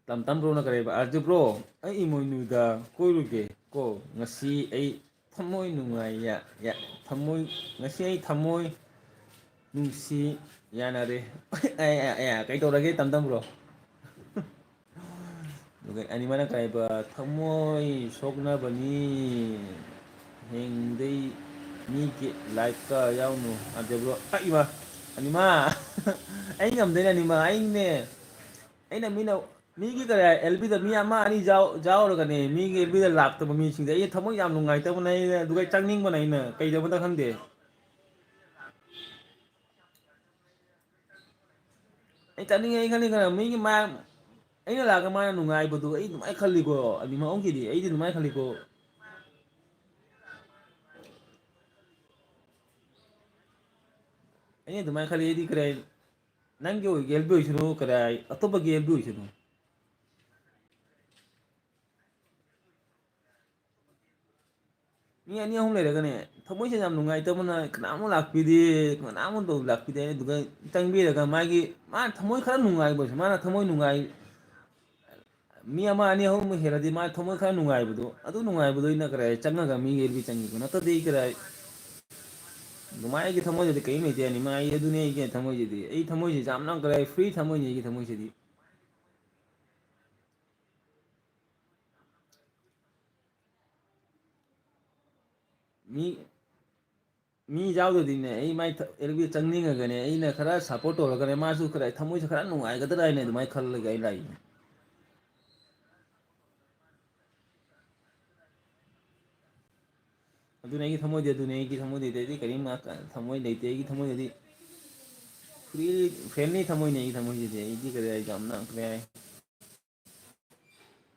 ꯇꯝ ꯇꯝ ꯕ꯭ꯔꯣꯅ ꯀꯔꯤ ꯍꯥꯏꯕ? ꯑꯥꯔ ꯖꯦ ꯕ꯭ꯔꯣ, ꯑꯩ ꯏꯃꯣꯏꯅꯨꯗ ꯀꯣꯏꯔꯨꯒꯦ ꯀꯣ꯫ ꯉꯁꯤ ꯑꯩ ꯊꯃꯣꯏ ꯅꯨꯡꯉꯥꯏ ꯌꯥ-, ꯌꯥ-, ꯊꯃꯣꯏ, ꯉꯁꯤ ꯑꯩ ꯊꯃꯣꯏ ꯅꯨꯡꯁꯤ ꯌꯥꯅꯔꯦ꯫ ꯑꯦ, ꯑꯦ, ꯑꯦ, ꯀꯩ ꯇꯧꯔꯒꯦ ꯇꯝ ꯇꯝ ꯕ꯭ꯔꯣ? ꯑꯗꯨꯒ ꯑꯅꯤꯃꯅ ꯀꯔꯤ ꯍꯥꯏꯕ? ꯊꯃꯣꯏ ꯁꯣꯛꯅꯕꯅꯤ꯫ ꯍꯌꯦꯡꯗꯩ ꯃꯤꯒꯤ ꯂꯥꯏꯐꯀ ꯌꯥꯎꯅꯨ꯫ ꯑꯗꯕ꯭ꯔꯣ? ꯑ, ꯏꯃꯥ! ꯑꯅꯤꯃ! ꯑꯩ ꯉꯝꯗꯣꯏꯅꯦ, ꯑꯅꯤꯃ꯫ ꯑꯩꯅꯦ, ꯑꯩꯅ ꯃꯤꯅ, ꯃꯤꯒꯤ ꯀꯔꯤ, ꯑꯦꯜ ꯕꯤꯗ ꯃꯤ ꯑꯃ ꯑꯅꯤ ꯌꯥꯎ-, ꯌꯥꯎꯔꯒꯅꯦ, ꯃꯤꯒꯤ ꯑꯦꯜ ꯕꯤꯗ ꯂꯥꯛꯇꯕ ꯃꯤꯁꯤꯡꯁꯦ ꯑꯩ ꯊꯃꯣꯏ ꯌꯥꯝ ꯅꯨꯡꯉꯥꯏꯇꯕꯅꯦ꯫ ꯑꯩꯅ, ꯑꯗꯨꯒ ꯑꯩ ꯆꯪꯅꯤꯡꯕꯅ ꯑꯩꯅ, ꯀꯩꯗꯧꯕꯗ ꯈꯪꯗꯦ꯫ ꯑꯩ ꯆꯠꯅꯤꯡꯉꯦ, ꯑꯩ ꯈꯜꯂꯤ ꯈꯔ ꯃꯤꯒꯤ ꯃꯥ-, ꯑꯩꯅ ꯂꯥꯛꯑꯒ ꯃꯥꯅ ꯅꯨꯡꯉꯥꯏꯕꯗꯣ ꯑꯩ ꯑꯗꯨꯃꯥꯏꯅ ꯈꯜꯂꯤꯀꯣ꯫ ꯑꯅꯤꯃꯛ ꯑꯍꯨꯝꯒꯤꯗꯤ ꯑꯩꯗꯤ ꯑꯗꯨꯃꯥꯏꯅ ꯈꯜꯂꯤꯀꯣ꯫ ꯑꯩꯅ ꯑꯗꯨꯃꯥꯏꯅ ꯈꯜꯂꯤ, ꯑꯩꯗꯤ ꯀꯔꯤ, ꯅꯪꯒꯤ ꯑꯣꯏꯒꯦ ꯑꯦꯜ ꯕꯤ ꯑꯣꯏꯁꯅꯨ, ꯀꯔꯤ, ꯑꯇꯣꯞꯄꯒꯤ ꯑꯦꯜ ꯕꯤ ꯑꯣꯏꯁꯅꯨ꯫ ꯃꯤ ꯑꯅꯤ ꯑꯍꯨꯝ ꯂꯩꯔꯒꯅꯦ, ꯊꯃꯣꯏꯁꯦ ꯌꯥꯝ ꯅꯨꯡꯉꯥꯏꯇꯕꯅ ꯀꯅꯥꯃꯨꯛ ꯂꯥꯛꯄꯤꯗꯦ, ꯀꯅꯥꯃꯨꯛ ꯇꯧ-, ꯂꯥꯛꯄꯤꯗꯦ꯫ ꯑꯗꯨꯒ ꯆꯪꯕꯤꯔꯒ ꯃꯥꯒꯤ, ꯃꯥꯅ ꯊꯃꯣꯏ ꯈꯔ ꯅꯨꯡꯉꯥꯏꯕꯁꯦ, ꯃꯥꯅ ꯊꯃꯣꯏ ꯅꯨꯡꯉꯥꯏ-, ꯃꯤ ꯑꯃ ꯑꯅꯤ ꯑꯍꯨꯝ ꯍꯦꯜꯂꯗꯤ ꯃꯥ ꯊꯃꯣꯏ ꯈꯔ ꯅꯨꯡꯉꯥꯏꯕꯗꯣ, ꯑꯗꯨ ꯅꯨꯡꯉꯥꯏꯕꯗꯣ ꯑꯩꯅ ꯀꯔꯥꯏ ꯆꯪꯉꯒ ꯃꯤꯒꯤ ꯑꯦꯜ ꯕꯤ ꯆꯪꯉꯤꯗꯣ꯫ ꯅꯠꯇ꯭ꯔꯗꯤ ꯑꯩ ꯀꯔꯥꯏ, ꯑꯗꯨꯃꯥꯏꯅ ꯑꯩꯒꯤ ꯊꯃꯣꯏꯗꯗꯤ ꯀꯔꯤꯝ ꯂꯩꯇꯦ꯫ ꯑꯅꯤꯃꯛ ꯑꯩ ꯑꯗꯨꯅꯤ ꯑꯩꯒꯤ ꯊꯃꯣꯏꯁꯤꯗꯤ꯫ ꯑꯩ ꯊꯃꯣꯏꯁꯤ ꯌꯥꯝꯅ ꯀꯔꯥꯏ ꯐ꯭ꯔꯤ ꯊꯃꯣꯏꯅꯤ ꯑꯩꯒꯤ ꯊꯃꯣꯏꯁꯤꯗꯤ꯫ ꯃꯤ, ꯃꯤ ꯌꯥꯎꯗ꯭ꯔꯗꯤꯅꯦ, ꯑꯩ ꯃꯥꯏ ꯊ-, ꯑꯦꯜ ꯕꯤ ꯆꯪꯅꯤꯡꯉꯒꯅꯦ, ꯑꯩꯅ ꯈꯔ ꯁꯞꯄꯣꯔꯠ ꯇꯧꯔꯒꯅꯦ, ꯃꯥꯁꯨ ꯈꯔ ꯊꯃꯣꯏꯁꯦ ꯈꯔ ꯅꯨꯡꯉꯥꯏꯒꯗ꯭ꯔꯥ ꯍꯥꯏꯅ ꯑꯗꯨꯃꯥꯏꯅ ꯈꯜꯂꯒ ꯑꯩ ꯂꯥꯛꯏꯅꯦ꯫ ꯑꯗꯨꯅꯦ ꯑꯩꯒꯤ ꯊꯃꯣꯏꯗꯤ, ꯑꯗꯨꯅꯦ ꯑꯩꯒꯤ ꯊꯃꯣꯏꯗꯗꯤ ꯑꯩꯗꯤ ꯀꯔꯤꯝ ꯊꯃꯣꯏ ꯂꯩꯇꯦ ꯑꯩꯒꯤ ꯊꯃꯣꯏꯗꯗꯤ꯫ ꯐ꯭ꯔꯤ, ꯐ꯭ꯔꯦꯟꯂꯤ ꯊꯃꯣꯏꯅꯦ ꯑꯩꯒꯤ ꯊꯃꯣꯏꯁꯤꯗꯤ꯫ ꯑꯩꯗꯤ ꯀꯔꯤ ꯍꯥꯏ, ꯌꯥꯝꯅ ꯀꯔꯤ ꯍꯥꯏ,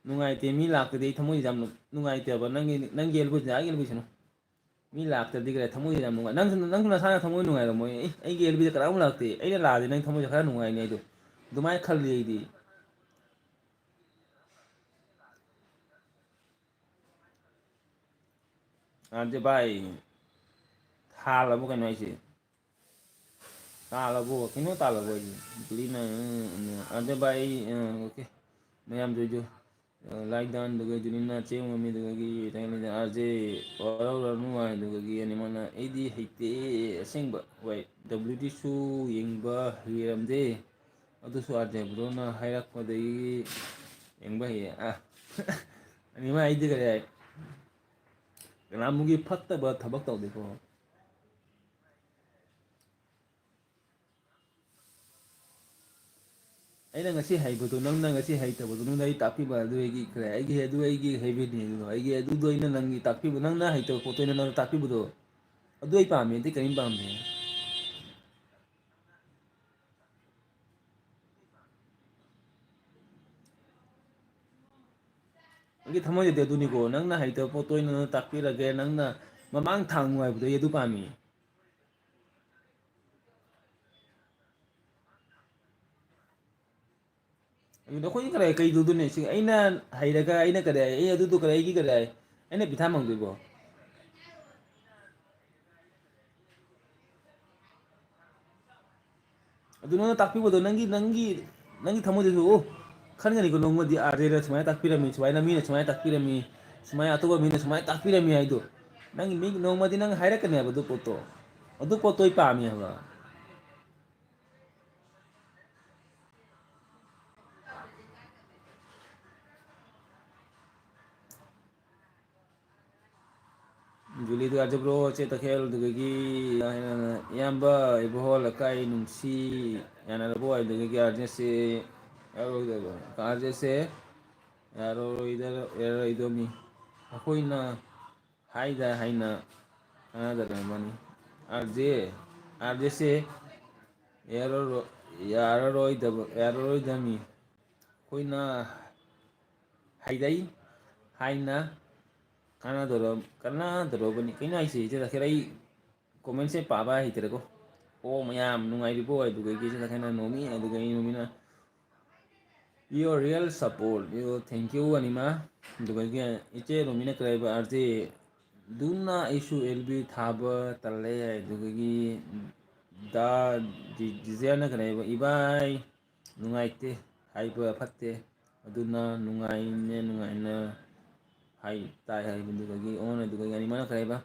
ꯅꯨꯡꯉꯥꯏꯇꯦ꯫ ꯃꯤ ꯂꯥꯛꯇꯗꯤ ꯑꯩ ꯊꯃꯣꯏꯁꯦ ꯌꯥꯝ ꯅꯨꯡꯉꯥꯏꯇꯦꯕ꯫ ꯅꯪꯒꯤ, ꯅꯪꯒꯤ ꯌꯦꯜꯕꯨꯗꯤ ꯑꯩ ꯌꯦꯜꯕꯨꯁꯤꯅꯨ꯫ ꯃꯤ ꯂꯥꯛꯇ꯭ꯔꯗꯤ ꯀꯔꯤ, ꯊꯃꯣꯏꯁꯦ ꯌꯥꯝ ꯅꯨꯡꯉꯥꯏ꯫ ꯅꯪꯁꯨ, ꯅꯪꯁꯨ ꯅꯁꯥꯅ ꯊꯃꯣꯏ ꯅꯨꯡꯉꯥꯏꯔꯝꯃꯣꯏ꯫ ꯑꯦ, ꯑꯩꯒꯤ ꯌꯦꯜꯕꯨꯗ ꯀꯅꯥꯃꯨꯛ ꯂꯥꯛꯇꯦ? ꯑꯩꯅ ꯂꯥꯛꯑꯗꯤ ꯅꯪ ꯊꯃꯣꯏꯁꯦ ꯈꯔ ꯅꯨꯡꯉꯥꯏꯅꯤ ꯑꯩꯗꯣ꯫ ꯑꯗꯨꯃꯥꯏꯅ ꯈꯜꯂꯤ ꯑꯩꯗꯤ꯫ ꯑꯗꯨ ꯚꯥꯏ, ꯊꯥꯜꯂꯕꯣ ꯀꯩꯅꯣ ꯍꯥꯏꯁꯦ? ꯇꯥꯜꯂꯕꯣ? ꯀꯩꯅꯣ ꯇꯥꯜꯂꯕꯣ ꯍꯥꯏꯁꯦ? ꯀꯨꯂꯤꯅ, ꯎꯝ, ꯎꯝ, ꯑꯗꯨ ꯚꯥꯏ, ꯎꯝ, ꯑꯣꯀꯦ꯫ ꯃꯌꯥꯝꯁꯨ ꯑꯩꯁꯨ, ꯑ, ꯂꯥꯏꯛ ꯗꯥꯎꯟꯗꯨꯒ ꯖꯨꯅꯤꯅ ꯆꯦꯡ ꯃꯃꯤꯗꯨꯒꯤ ꯇꯥꯏꯅꯤꯗ ꯑꯥꯔꯖꯦ ꯋꯥꯔꯧꯔꯅꯨ ꯍꯥꯏꯗꯨꯒꯒꯤ ꯑꯅꯤꯃꯛꯅ ꯑꯩꯗꯤ ꯍꯩꯇꯦ ꯑꯁꯦꯡꯕ꯫ ꯍꯣꯏ, ꯗꯕ꯭ꯂꯤꯎ ꯇꯤꯁꯨ ꯌꯦꯡꯕ ꯍꯩꯔꯝꯗꯦ꯫ ꯑꯗꯨꯁꯨ ꯑꯥꯔꯖꯦ ꯕ꯭ꯔꯣꯅ ꯍꯥꯏꯔꯛꯄꯗꯒꯤ ꯌꯦꯡꯕ ꯍꯩꯌꯦ꯫ ꯑ, ꯑꯅꯤꯃꯛ ꯑꯩꯗꯤ ꯀꯔꯤ ꯍꯥꯏ? ꯀꯅꯥꯃꯨꯛꯀꯤ ꯐꯠꯇꯕ ꯊꯕꯛ ꯇꯧꯗꯦꯀꯣ꯫ ꯑꯩꯅ ꯉꯁꯤ ꯍꯩꯕꯗꯣ, ꯅꯪꯅ ꯉꯁꯤ ꯍꯩꯇꯕꯗꯣ, ꯅꯉꯣꯟꯗ ꯑꯩ ꯇꯥꯛꯄꯤꯕ ꯑꯗꯨ ꯑꯩꯒꯤ ꯀꯔꯤ, ꯑꯩꯒꯤ, ꯑꯗꯨ ꯑꯩꯒꯤ ꯍꯩꯕꯤꯅꯤ ꯑꯗꯨꯗꯣ, ꯑꯩꯒꯤ ꯑꯗꯨꯗꯣ ꯑꯩꯅ ꯅꯪꯒꯤ ꯇꯥꯛꯄꯤꯕ, ꯅꯪꯅ ꯍꯩꯇꯕ ꯄꯣꯠꯇꯣ ꯑꯩꯅ ꯅꯪꯅ ꯇꯥꯛꯄꯤꯕꯗꯣ, ꯑꯗꯨ ꯑꯩ ꯄꯥꯝꯃꯤ, ꯑꯇꯩ ꯀꯔꯤꯝ ꯄꯥꯝꯗꯦ꯫ ꯑꯩꯒꯤ ꯊꯃꯣꯏꯗꯗꯤ ꯑꯗꯨꯅꯤꯀꯣ, ꯅꯪꯅ ꯍꯩꯇꯕ ꯄꯣꯠꯇꯣ ꯑꯩꯅ ꯅꯪꯅ ꯇꯥꯛꯄꯤꯔꯒꯦ, ꯅꯪꯅ ꯃꯃꯥꯡ ꯊꯥꯡ ꯅꯨꯡꯉꯥꯏꯕꯗꯣ ꯑꯩ ꯑꯗꯨ ꯄꯥꯝꯃꯤ꯫ ꯑꯗꯨꯗ ꯑꯩꯈꯣꯏꯒꯤ ꯀꯔꯤ, ꯀꯩꯗꯧꯗꯣꯏꯅꯣ? ꯁꯤ ꯑꯩꯅ ꯍꯩꯔꯒ ꯑꯩꯅ ꯀꯔꯤ ꯍꯥꯏ? ꯑꯩ ꯑꯗꯨꯗꯣ ꯀꯔꯤ, ꯑꯩꯒꯤ ꯀꯔꯤ ꯍꯥꯏ? ꯑꯩꯅ ꯄꯤꯊꯥ ꯃꯪꯗꯣꯏꯕꯣ? ꯑꯗꯨ ꯅꯉꯣꯟꯗ ꯇꯥꯛꯄꯤꯕꯗꯣ ꯅꯪꯒꯤ, ꯅꯪꯒꯤ, ꯅꯪꯒꯤ ꯊꯃꯣꯏꯗꯁꯨ, ꯑꯣ, ꯈꯟꯒꯅꯤꯀꯣ ꯅꯣꯡꯃꯗꯤ, "ꯑꯥꯔ ꯖꯦꯅ ꯁꯨꯃꯥꯏꯅ ꯇꯥꯛꯄꯤꯔꯝꯃꯤ, ꯁꯨꯃꯥꯏꯅ ꯃꯤꯅ ꯁꯨꯃꯥꯏꯅ ꯇꯥꯛꯄꯤꯔꯝꯃꯤ, ꯁꯨꯃꯥꯏꯅ ꯑꯇꯣꯞꯄ ꯃꯤꯅ ꯁꯨꯃꯥꯏꯅ ꯇꯥꯛꯄꯤꯔꯝꯃꯤ" ꯍꯥꯏꯗꯣ꯫ ꯅꯪꯒꯤ ꯃꯤ ꯅꯣꯡꯃꯗꯤ ꯅꯪ ꯍꯥꯏꯔꯛꯀꯅꯦꯕ ꯑꯗꯨ ꯄꯣꯠꯇꯣ꯫ ꯑꯗꯨ ꯄꯣꯠꯇꯣ ꯑꯩ ꯄꯥꯝꯃꯤ ꯍꯥꯏꯕ꯫ ꯖꯨꯂꯤꯗꯨ ꯑꯥꯔꯖꯦ ꯕ꯭ꯔꯣ, ꯆꯦ ꯇꯈꯦꯜ, ꯑꯗꯨꯗꯒꯤ ꯏꯌꯥꯝꯕ ꯏꯕꯣꯍꯣ ꯂꯩꯀꯥꯏ ꯅꯨꯡꯁꯤ ꯌꯥꯅꯔꯕꯣ? ꯑꯗꯨꯗꯒꯤ ꯑꯥꯔꯖꯦꯁꯦ ꯌꯥꯔꯣꯏꯗꯕ, ꯑꯥꯔꯖꯦꯁꯦ ꯌꯥꯔꯣꯏꯗ-, ꯌꯥꯔꯣꯏꯗꯕꯅꯤ꯫ ꯑꯩꯈꯣꯏꯅ ꯍꯥꯏꯗ ꯍꯥꯏꯅ ꯀꯥꯟꯅꯗꯕꯅꯤ꯫ ꯑꯥꯔꯖꯦ, ꯑꯥꯔꯖꯦꯁꯦ ꯌꯥꯔꯔꯣꯏ-, ꯌꯥꯔꯔꯣꯏꯗꯕ, ꯌꯥꯔꯔꯣꯏꯗꯕꯅꯤ꯫ ꯑꯩꯈꯣꯏꯅ ꯍꯩꯗꯩ ꯍꯥꯏꯅ ꯀꯥꯟꯅꯗꯧꯔ-, ꯀꯥꯟꯅꯗꯧꯔꯕꯅꯤ꯫ ꯀꯩꯅꯣ ꯍꯥꯏꯁꯦ, ꯏꯆꯦ ꯇꯈꯦꯜ? ꯑꯩ comment ꯁꯦ ꯄꯥꯕ ꯍꯩꯇ꯭ꯔꯦꯀꯣ꯫ ꯑꯣ, ꯃꯌꯥꯝ ꯅꯨꯡꯉꯥꯏꯔꯤꯕꯣ? ꯑꯗꯨꯒ ꯏꯆꯦ ꯇꯈꯦꯜꯅ ꯅꯣꯃꯤ, ꯑꯗꯨꯒ ꯑꯩ ꯅꯣꯃꯤꯅ, "Your real support, you, thank you, ꯑꯅꯤꯃ"꯫ ꯑꯗꯨꯒ ꯏꯆꯦ ꯅꯣꯃꯤꯅ ꯀꯔꯤ ꯍꯥꯏꯕ? "ꯑꯥꯔ ꯖꯦ, ꯑꯗꯨꯅ ꯑꯩꯁꯨ ꯑꯦꯜ ꯕꯤ ꯊꯥꯕ ꯇꯜꯂꯦ"꯫ ꯑꯗꯨꯗꯒꯤ ꯗꯥ ꯖꯤ-, ꯖꯤꯖꯦꯅ ꯀꯔꯤ ꯍꯥꯏꯕ? "ꯏꯕꯥꯏ, ꯅꯨꯡꯉꯥꯏꯇꯦ ꯍꯥꯏꯕ ꯐꯠꯇꯦ, ꯑꯗꯨꯅ ꯅꯨꯡꯉꯥꯏꯅ, ꯅꯨꯡꯉꯥꯏꯅ ꯍꯥꯏ, ꯇꯥꯏ" ꯍꯥꯏꯕꯗꯨꯗꯒꯤ ꯑꯣꯟ ꯑꯗꯨꯗꯒꯤ ꯑꯅꯤꯃꯅ ꯀꯔꯤ ꯍꯥꯏꯕ?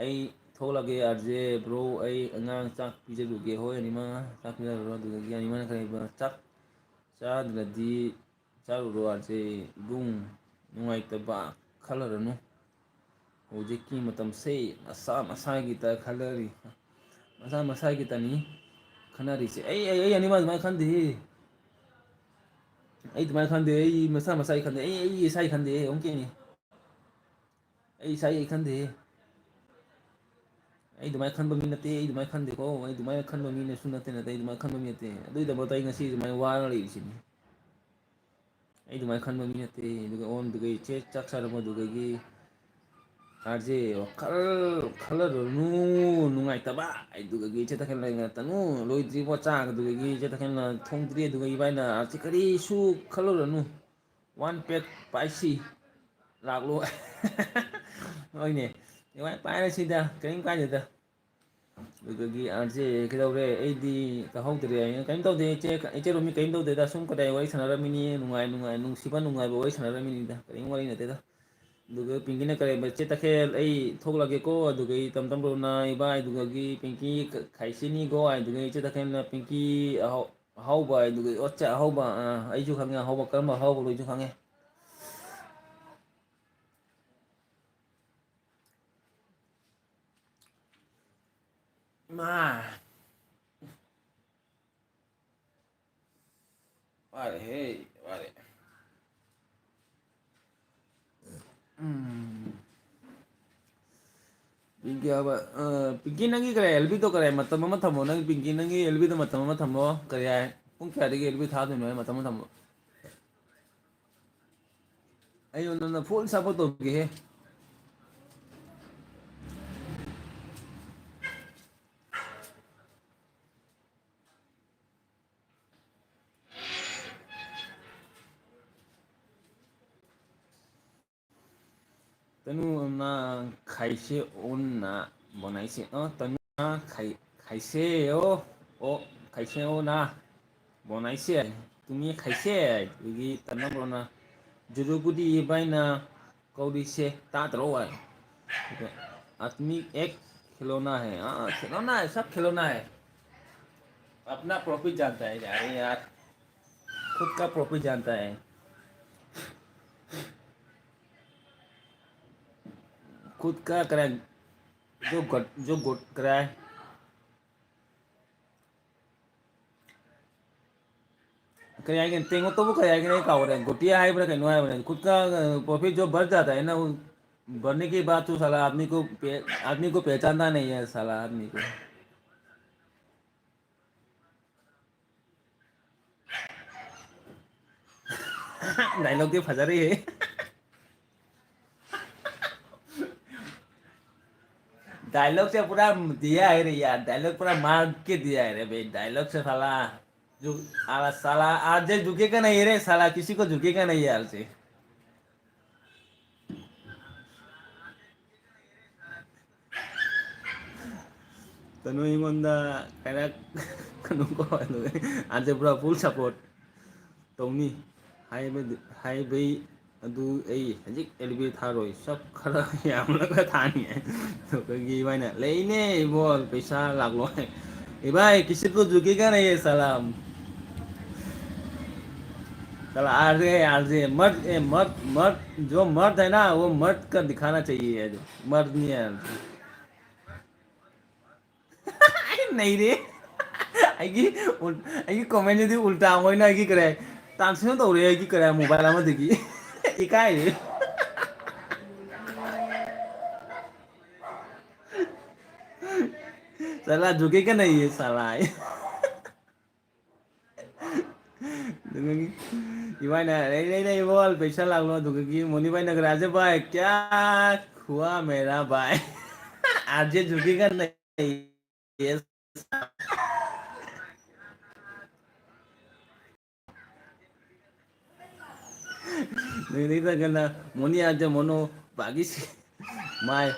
"ꯑꯩ ꯊꯣꯛꯂꯒꯦ ꯑꯥꯔ ꯖꯦ ꯕ꯭ꯔꯣ, ꯑꯩ ꯑꯉꯥꯡ ꯆꯥꯛ ꯄꯤꯖꯔꯨꯒꯦ"꯫ "ꯍꯣꯏ ꯑꯅꯤꯃ, ꯆꯥꯛ ꯄꯤꯖꯔꯨꯔꯣ"꯫ ꯑꯗꯨꯗꯒꯤ ꯑꯅꯤꯃꯅ ꯀꯔꯤ ꯍꯥꯏꯕ? "ꯆꯥꯛ ꯆꯥꯗ꯭ꯔꯗꯤ ꯆꯥꯔꯨꯔꯣ ꯑꯥꯔ ꯖꯦ ꯏꯕꯨꯡ, ꯅꯨꯡꯉꯥꯏꯇꯕ ꯈꯜꯂꯔꯅꯨ"꯫ ꯍꯧꯖꯤꯛꯀꯤ ꯃꯇꯝꯁꯦ ꯃꯁꯥ ꯃꯁꯥꯒꯤꯇ ꯈꯟꯅꯔꯤ, ꯃꯁꯥ ꯃꯁꯥꯒꯤꯇꯅꯤ ꯈꯟꯅꯔꯤꯁꯦ꯫ ꯑꯩ, ꯑꯩ, ꯑꯩ ꯑꯅꯤꯃꯛ ꯑꯗꯨꯃꯥꯏꯅ ꯈꯟꯗꯦꯍꯦ꯫ ꯑꯩ ꯑꯗꯨꯃꯥꯏꯅ ꯈꯟꯗꯦ꯫ ꯑꯩ ꯃꯁꯥ ꯃꯁꯥꯒꯤ ꯈꯟꯗꯦ꯫ ꯑꯩ, ꯑꯩ ꯏꯁꯥꯒꯤ ꯈꯟꯗꯦꯍꯦ꯫ ꯑꯃꯨꯛ ꯀꯩꯅꯤ? ꯑꯩ ꯏꯁꯥꯒꯤ ꯈꯟꯗꯦꯍꯦ꯫ ꯑꯩ ꯑꯗꯨꯃꯥꯏꯅ ꯈꯟꯕ ꯃꯤ ꯅꯠꯇꯦ꯫ ꯑꯩ ꯑꯗꯨꯃꯥꯏꯅ ꯈꯟꯗꯦꯀꯣ꯫ ꯑꯩ ꯑꯗꯨꯃꯥꯏꯅ ꯈꯟꯕ ꯃꯤꯅꯁꯨ ꯅꯠꯇꯦ, ꯅꯠꯇꯦ꯫ ꯑꯩ ꯑꯗꯨꯃꯥꯏꯅ ꯈꯟꯕ ꯃꯤ ꯅꯠꯇꯦ꯫ ꯑꯗꯨꯒꯤꯗꯃꯛꯇ ꯑꯩ ꯉꯁꯤ ꯑꯗꯨꯃꯥꯏꯅ ꯋꯥꯅ ꯂꯩꯔꯤꯁꯤꯅꯤ꯫ ꯑꯩ ꯑꯗꯨꯃꯥꯏꯅ ꯈꯟꯕ ꯃꯤ ꯅꯠꯇꯦ꯫ ꯑꯗꯨꯒ ꯑꯣꯟꯗꯨꯒ ꯏꯆꯦ ꯆꯥꯛ ꯆꯥꯔꯕ ꯑꯗꯨꯗꯒꯤ ꯑꯥꯔ ꯖꯦ ꯋꯥꯈꯜ ꯈꯜꯂꯔꯨꯅꯨ, ꯅꯨꯡꯉꯥꯏꯇꯕ꯫ ꯑꯗꯨꯗꯒꯤ ꯏꯆꯦ ꯇꯈꯦꯜ ꯂꯩꯉꯥꯛꯇꯅꯨ, ꯂꯣꯏꯗ꯭ꯔꯤꯕꯣ ꯆꯥꯛ꯫ ꯑꯗꯨꯗꯒꯤ ꯏꯆꯦ ꯇꯈꯦꯜꯅ ꯊꯣꯡꯗ꯭ꯔꯤ꯫ ꯑꯗꯨꯒ ꯏꯕꯥꯏꯅ ꯑꯥꯔ ꯖꯦ ꯀꯔꯤꯁꯨ ꯈꯜꯂꯨꯔꯅꯨ, ꯋꯥꯟ ꯄꯦꯛ ꯄꯥꯏꯁꯤ ꯂꯥꯛꯂꯣ꯫ ꯍꯣꯏꯅꯦ, ꯏꯕꯥꯏ ꯄꯥꯏꯔꯁꯤꯗ, ꯀꯔꯤꯝ ꯀꯥꯏꯗꯦꯗ꯫ ꯑꯗꯨꯗꯒꯤ ꯑꯥꯔ ꯖꯦ ꯀꯩꯗꯧꯔꯦ? ꯑꯩꯗꯤ ꯇꯥꯍꯧꯗ꯭ꯔꯦ꯫ ꯑꯩꯅ, "ꯀꯔꯤꯝ ꯇꯧꯗꯦ ꯏꯆꯦ, ꯏꯆꯦ ꯔꯣꯃꯤ, ꯀꯔꯤꯝ ꯇꯧꯗꯦꯗ, ꯁꯨꯝ ꯀꯗꯥꯏ ꯋꯥꯔꯤ ꯁꯥꯟꯅꯔꯝꯃꯤꯅꯤ, ꯅꯨꯡꯉꯥꯏ ꯅꯨꯡꯉꯥꯏ, ꯅꯨꯡꯁꯤꯕ ꯅꯨꯡꯉꯥꯏꯕ ꯋꯥꯔꯤ ꯁꯥꯟꯅꯔꯝꯃꯤꯅꯤꯗ, ꯀꯔꯤꯝ ꯋꯥꯔꯤ ꯅꯠꯇꯦꯗ"꯫ ꯑꯗꯨꯒ ꯄꯤꯡꯀꯤꯅ ꯀꯔꯤ ꯍꯥꯏꯕ? "ꯏꯆꯦ ꯇꯈꯦꯜ, ꯑꯩ ꯊꯣꯛꯂꯒꯦꯀꯣ"꯫ ꯑꯗꯨꯒ ꯑꯩ ꯇꯝ ꯇꯝ ꯔꯣꯅꯥ ꯏꯕꯥꯏ, ꯑꯗꯨꯗꯒꯤ ꯄꯤꯡꯀꯤ ꯈꯥꯏꯁꯤꯅꯤꯒꯣ ꯍꯥꯏ, ꯑꯗꯨꯒ ꯏꯆꯦ ꯇꯈꯦꯜꯅ ꯄꯤꯡꯀꯤ ꯑꯍꯥꯎ-, ꯑꯍꯥꯎꯕ ꯍꯥꯏ, ꯑꯗꯨꯒ ꯑꯣꯠꯆꯥ ꯑꯍꯥꯎꯕ, ꯑꯥ, ꯑꯩꯁꯨ ꯈꯪꯉꯦ ꯑꯍꯥꯎꯕ, ꯀꯔꯝꯕ ꯑꯍꯥꯎꯕꯅꯣ ꯑꯩꯁꯨ ꯈꯪꯉꯦ꯫ ꯏꯃꯥ! ꯋꯥꯔꯦꯍꯦ, ꯋꯥꯔꯦ꯫ ꯎꯝ꯫ ꯄꯤꯡꯀꯤ ꯍꯥꯏꯕ, ꯑ, ꯄꯤꯡꯀꯤ, ꯅꯪꯒꯤ ꯀꯔꯤ, ꯑꯦꯜꯕꯤꯗꯣ ꯀꯔꯤ, ꯃꯇꯝ ꯑꯃ ꯊꯝꯃꯣ꯫ ꯅꯪ, ꯄꯤꯡꯀꯤ, ꯅꯪꯒꯤ ꯑꯦꯜꯕꯤꯗꯣ ꯃꯇꯝ ꯑꯃ ꯊꯝꯃꯣ꯫ ꯀꯔꯤ ꯍꯥꯏ? ꯄꯨꯡ ꯀꯌꯥꯗꯒꯤ ꯑꯦꯜꯕꯤ ꯊꯥꯗꯣꯏꯅꯣ ꯍꯥꯏ? ꯃꯇꯝ ꯑꯃ ꯊꯝꯃꯣ꯫ ꯑꯩꯉꯣꯟꯗ ꯐꯨꯜ ꯁꯞꯄꯣꯔꯠ ꯇꯧꯒꯦꯍꯦ꯫ तनु ना खाइसे ओ ना बनाइसे, अ, तनु ना खाइ-, खाइसे ओ, ओ, खाइसे ओ ना बनाइसे, तुम्ही खाइसे, ꯇꯅꯨꯅ ꯖꯨꯔꯨꯒꯨꯗꯤ ꯏꯕꯥꯏꯅ ꯀꯧꯔꯤꯁꯦ ꯇꯥꯗ꯭ꯔꯣ ꯍꯥꯏ꯫ ꯑꯗꯨꯒ आदमी एक खिलौना है, हाँ, खिलौना है, सब खिलौना है। अपना प्रॉफिट जानता है, अरे यार, खुद का प्रॉफिट जानता है। खुद का करा, जो गट, जो गुट करा है। ꯀꯔꯤ ꯍꯥꯏꯒꯦ? ꯇꯦꯡꯉꯣꯠꯇꯕꯨ ꯀꯔꯤ ꯍꯥꯏꯒꯦ? ꯑꯩ ꯀꯥꯎꯔꯦ꯫ ꯒꯣꯇꯤ ꯍꯥꯏꯕ꯭ꯔꯥ ꯀꯩꯅꯣ ꯍꯥꯏꯕꯅꯦ꯫ खुद का प्रॉफिट जो बढ़ जाता है ना, वो बढ़ने के बाद तो साला आदमी को पे-, आदमी को पहचानता नहीं है साला आदमी को। डायलॉग ꯗꯤ ꯐꯖꯔꯤꯍꯦ꯫ डायलॉग से पूरा दिया है रे यार, डायलॉग पूरा मार के दिया है रे भाई। डायलॉग से साला जो, आ, साला आरजे झुकेगा नहीं रे साला, किसी को झुकेगा नहीं यार से। ꯇꯅꯨ ꯑꯩꯉꯣꯟꯗ ꯀꯩꯔꯛ ꯀꯩꯅꯣꯀꯣ, ꯑꯗꯨꯒ ꯑꯥꯔꯖꯦ ꯄꯨꯔꯥ ꯐꯨꯜ ꯁꯞꯄꯣꯔꯠ ꯇꯧꯅꯤ ꯍꯥꯏꯕꯗꯤ, ꯍꯥꯏꯕꯩ ꯑꯗꯨ ꯑꯩ ꯍꯧꯖꯤꯛ ꯑꯦꯜꯕꯤ ꯊꯥꯔꯣꯏ, ꯁꯞ ꯈꯔ ꯌꯥꯝꯂꯒ ꯊꯥꯅꯤ꯫ ꯑꯗꯨꯒꯤ ꯃꯥꯏꯅ ꯂꯩꯅꯦ ꯏꯕꯣ, ꯄꯩꯁꯥ ꯂꯥꯛꯂꯣꯏ꯫ ए भाई, किसी को झुकेगा नहीं ये साला। साला आरजे, आरजे, मर्द, ए, मर्द, मर्द, जो मर्द है ना, वो मर्द का दिखाना चाहिए, जो मर्द नहीं है। नहीं रे। ꯑꯩꯒꯤ ꯎꯜ-, ꯑꯩꯒꯤ ꯀꯣꯃꯦꯟꯗꯨꯗꯤ ꯎꯜꯇꯥ ꯑꯣꯏꯅ ꯑꯩꯒꯤ ꯀꯔꯤ ꯇ꯭ꯔꯥꯟꯁꯂꯦꯠ ꯇꯧꯔꯦ, ꯑꯩꯒꯤ ꯀꯔꯤ ꯃꯣꯕꯥꯏꯜ ꯑꯃꯗꯒꯤ꯫ ꯏꯀꯥꯏꯔꯦ꯫ साला झुकेगा नहीं ये साला. ꯑꯗꯨꯒꯤ ꯏꯕꯥꯏꯅ, "ꯂꯩ, ꯂꯩ, ꯂꯩ, ꯏꯕꯣꯜ, ꯄꯩꯁꯥ ꯂꯥꯛꯂꯣ?" ꯑꯗꯨꯒꯤ ꯃꯣꯅꯤ ꯏꯕꯥꯏꯅꯒ, "राजा भाई, क्या हुआ मेरा भाई? आरजे झुकेगा नहीं ये." ꯅꯨꯃꯤꯠꯇꯒꯅ ꯃꯣꯅꯤ ꯑꯥꯔꯖꯦ ꯃꯣꯅꯣ ꯄꯥꯒꯤ ꯁꯤ-, ꯃꯥꯏ,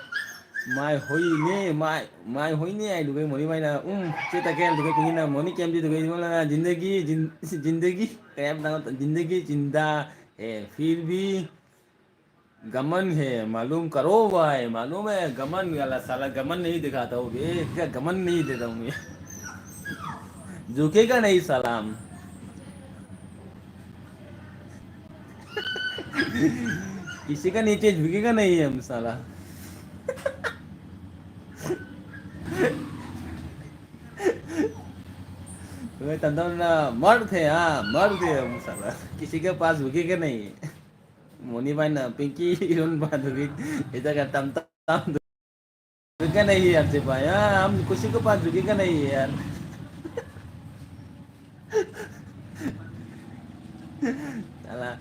ꯃꯥꯏ ꯍꯣꯏꯅꯦ, ꯃꯥꯏ, ꯃꯥꯏ ꯍꯣꯏꯅꯦ ꯍꯥꯏꯗꯨꯒ ꯃꯣꯅꯤ ꯃꯥꯏꯅ, ꯎꯝ, ꯆꯦ ꯇꯀꯦꯜꯗꯨꯒ ꯄꯤꯡꯒꯤꯅ ꯃꯣꯅꯤ ꯀꯦꯝꯗꯤꯗꯨꯒ ꯏꯃꯣꯅ ꯖꯤꯟꯗꯒꯤ, ꯖꯤꯟ-, ꯖꯤꯟꯗꯒꯤ, ꯀꯌꯥꯝ ꯇꯥꯡꯉ-, ꯖꯤꯟꯗꯒꯤ ꯖꯤꯟꯗꯥ ꯍꯦ ꯐꯤꯔ ꯚꯤ गमन है, मालूम करो भाई, मालूम है, गमन वाला साला गमन नहीं दिखाता हूँ बे, क्या गमन नहीं देता हूँ मैं। झुकेगा नहीं साला हम। किसी का नीचे झुकेगा नहीं हम साला। तुम्हें तंदम ना मर्द है, हाँ, मर्द है हम साला। किसी के पास झुकेगा नहीं। ꯃꯣꯅꯤ ꯚꯥꯏꯅ ꯄꯤꯡꯀꯤ ꯏꯔꯣꯟꯕ ꯑꯗꯨꯒꯤ ꯍꯤꯗꯥꯛꯀ ꯇꯝ ꯇꯝ ꯇꯝ ꯀꯅꯩ ꯌꯥꯗꯦ ꯚꯥꯏ, ꯑ, ꯑꯝ ꯀꯨꯁꯤ ꯀꯣ ꯄꯥ ꯖꯨꯒꯤ ꯀꯅꯩ ꯌꯥꯔ꯫ ꯑꯂꯥ,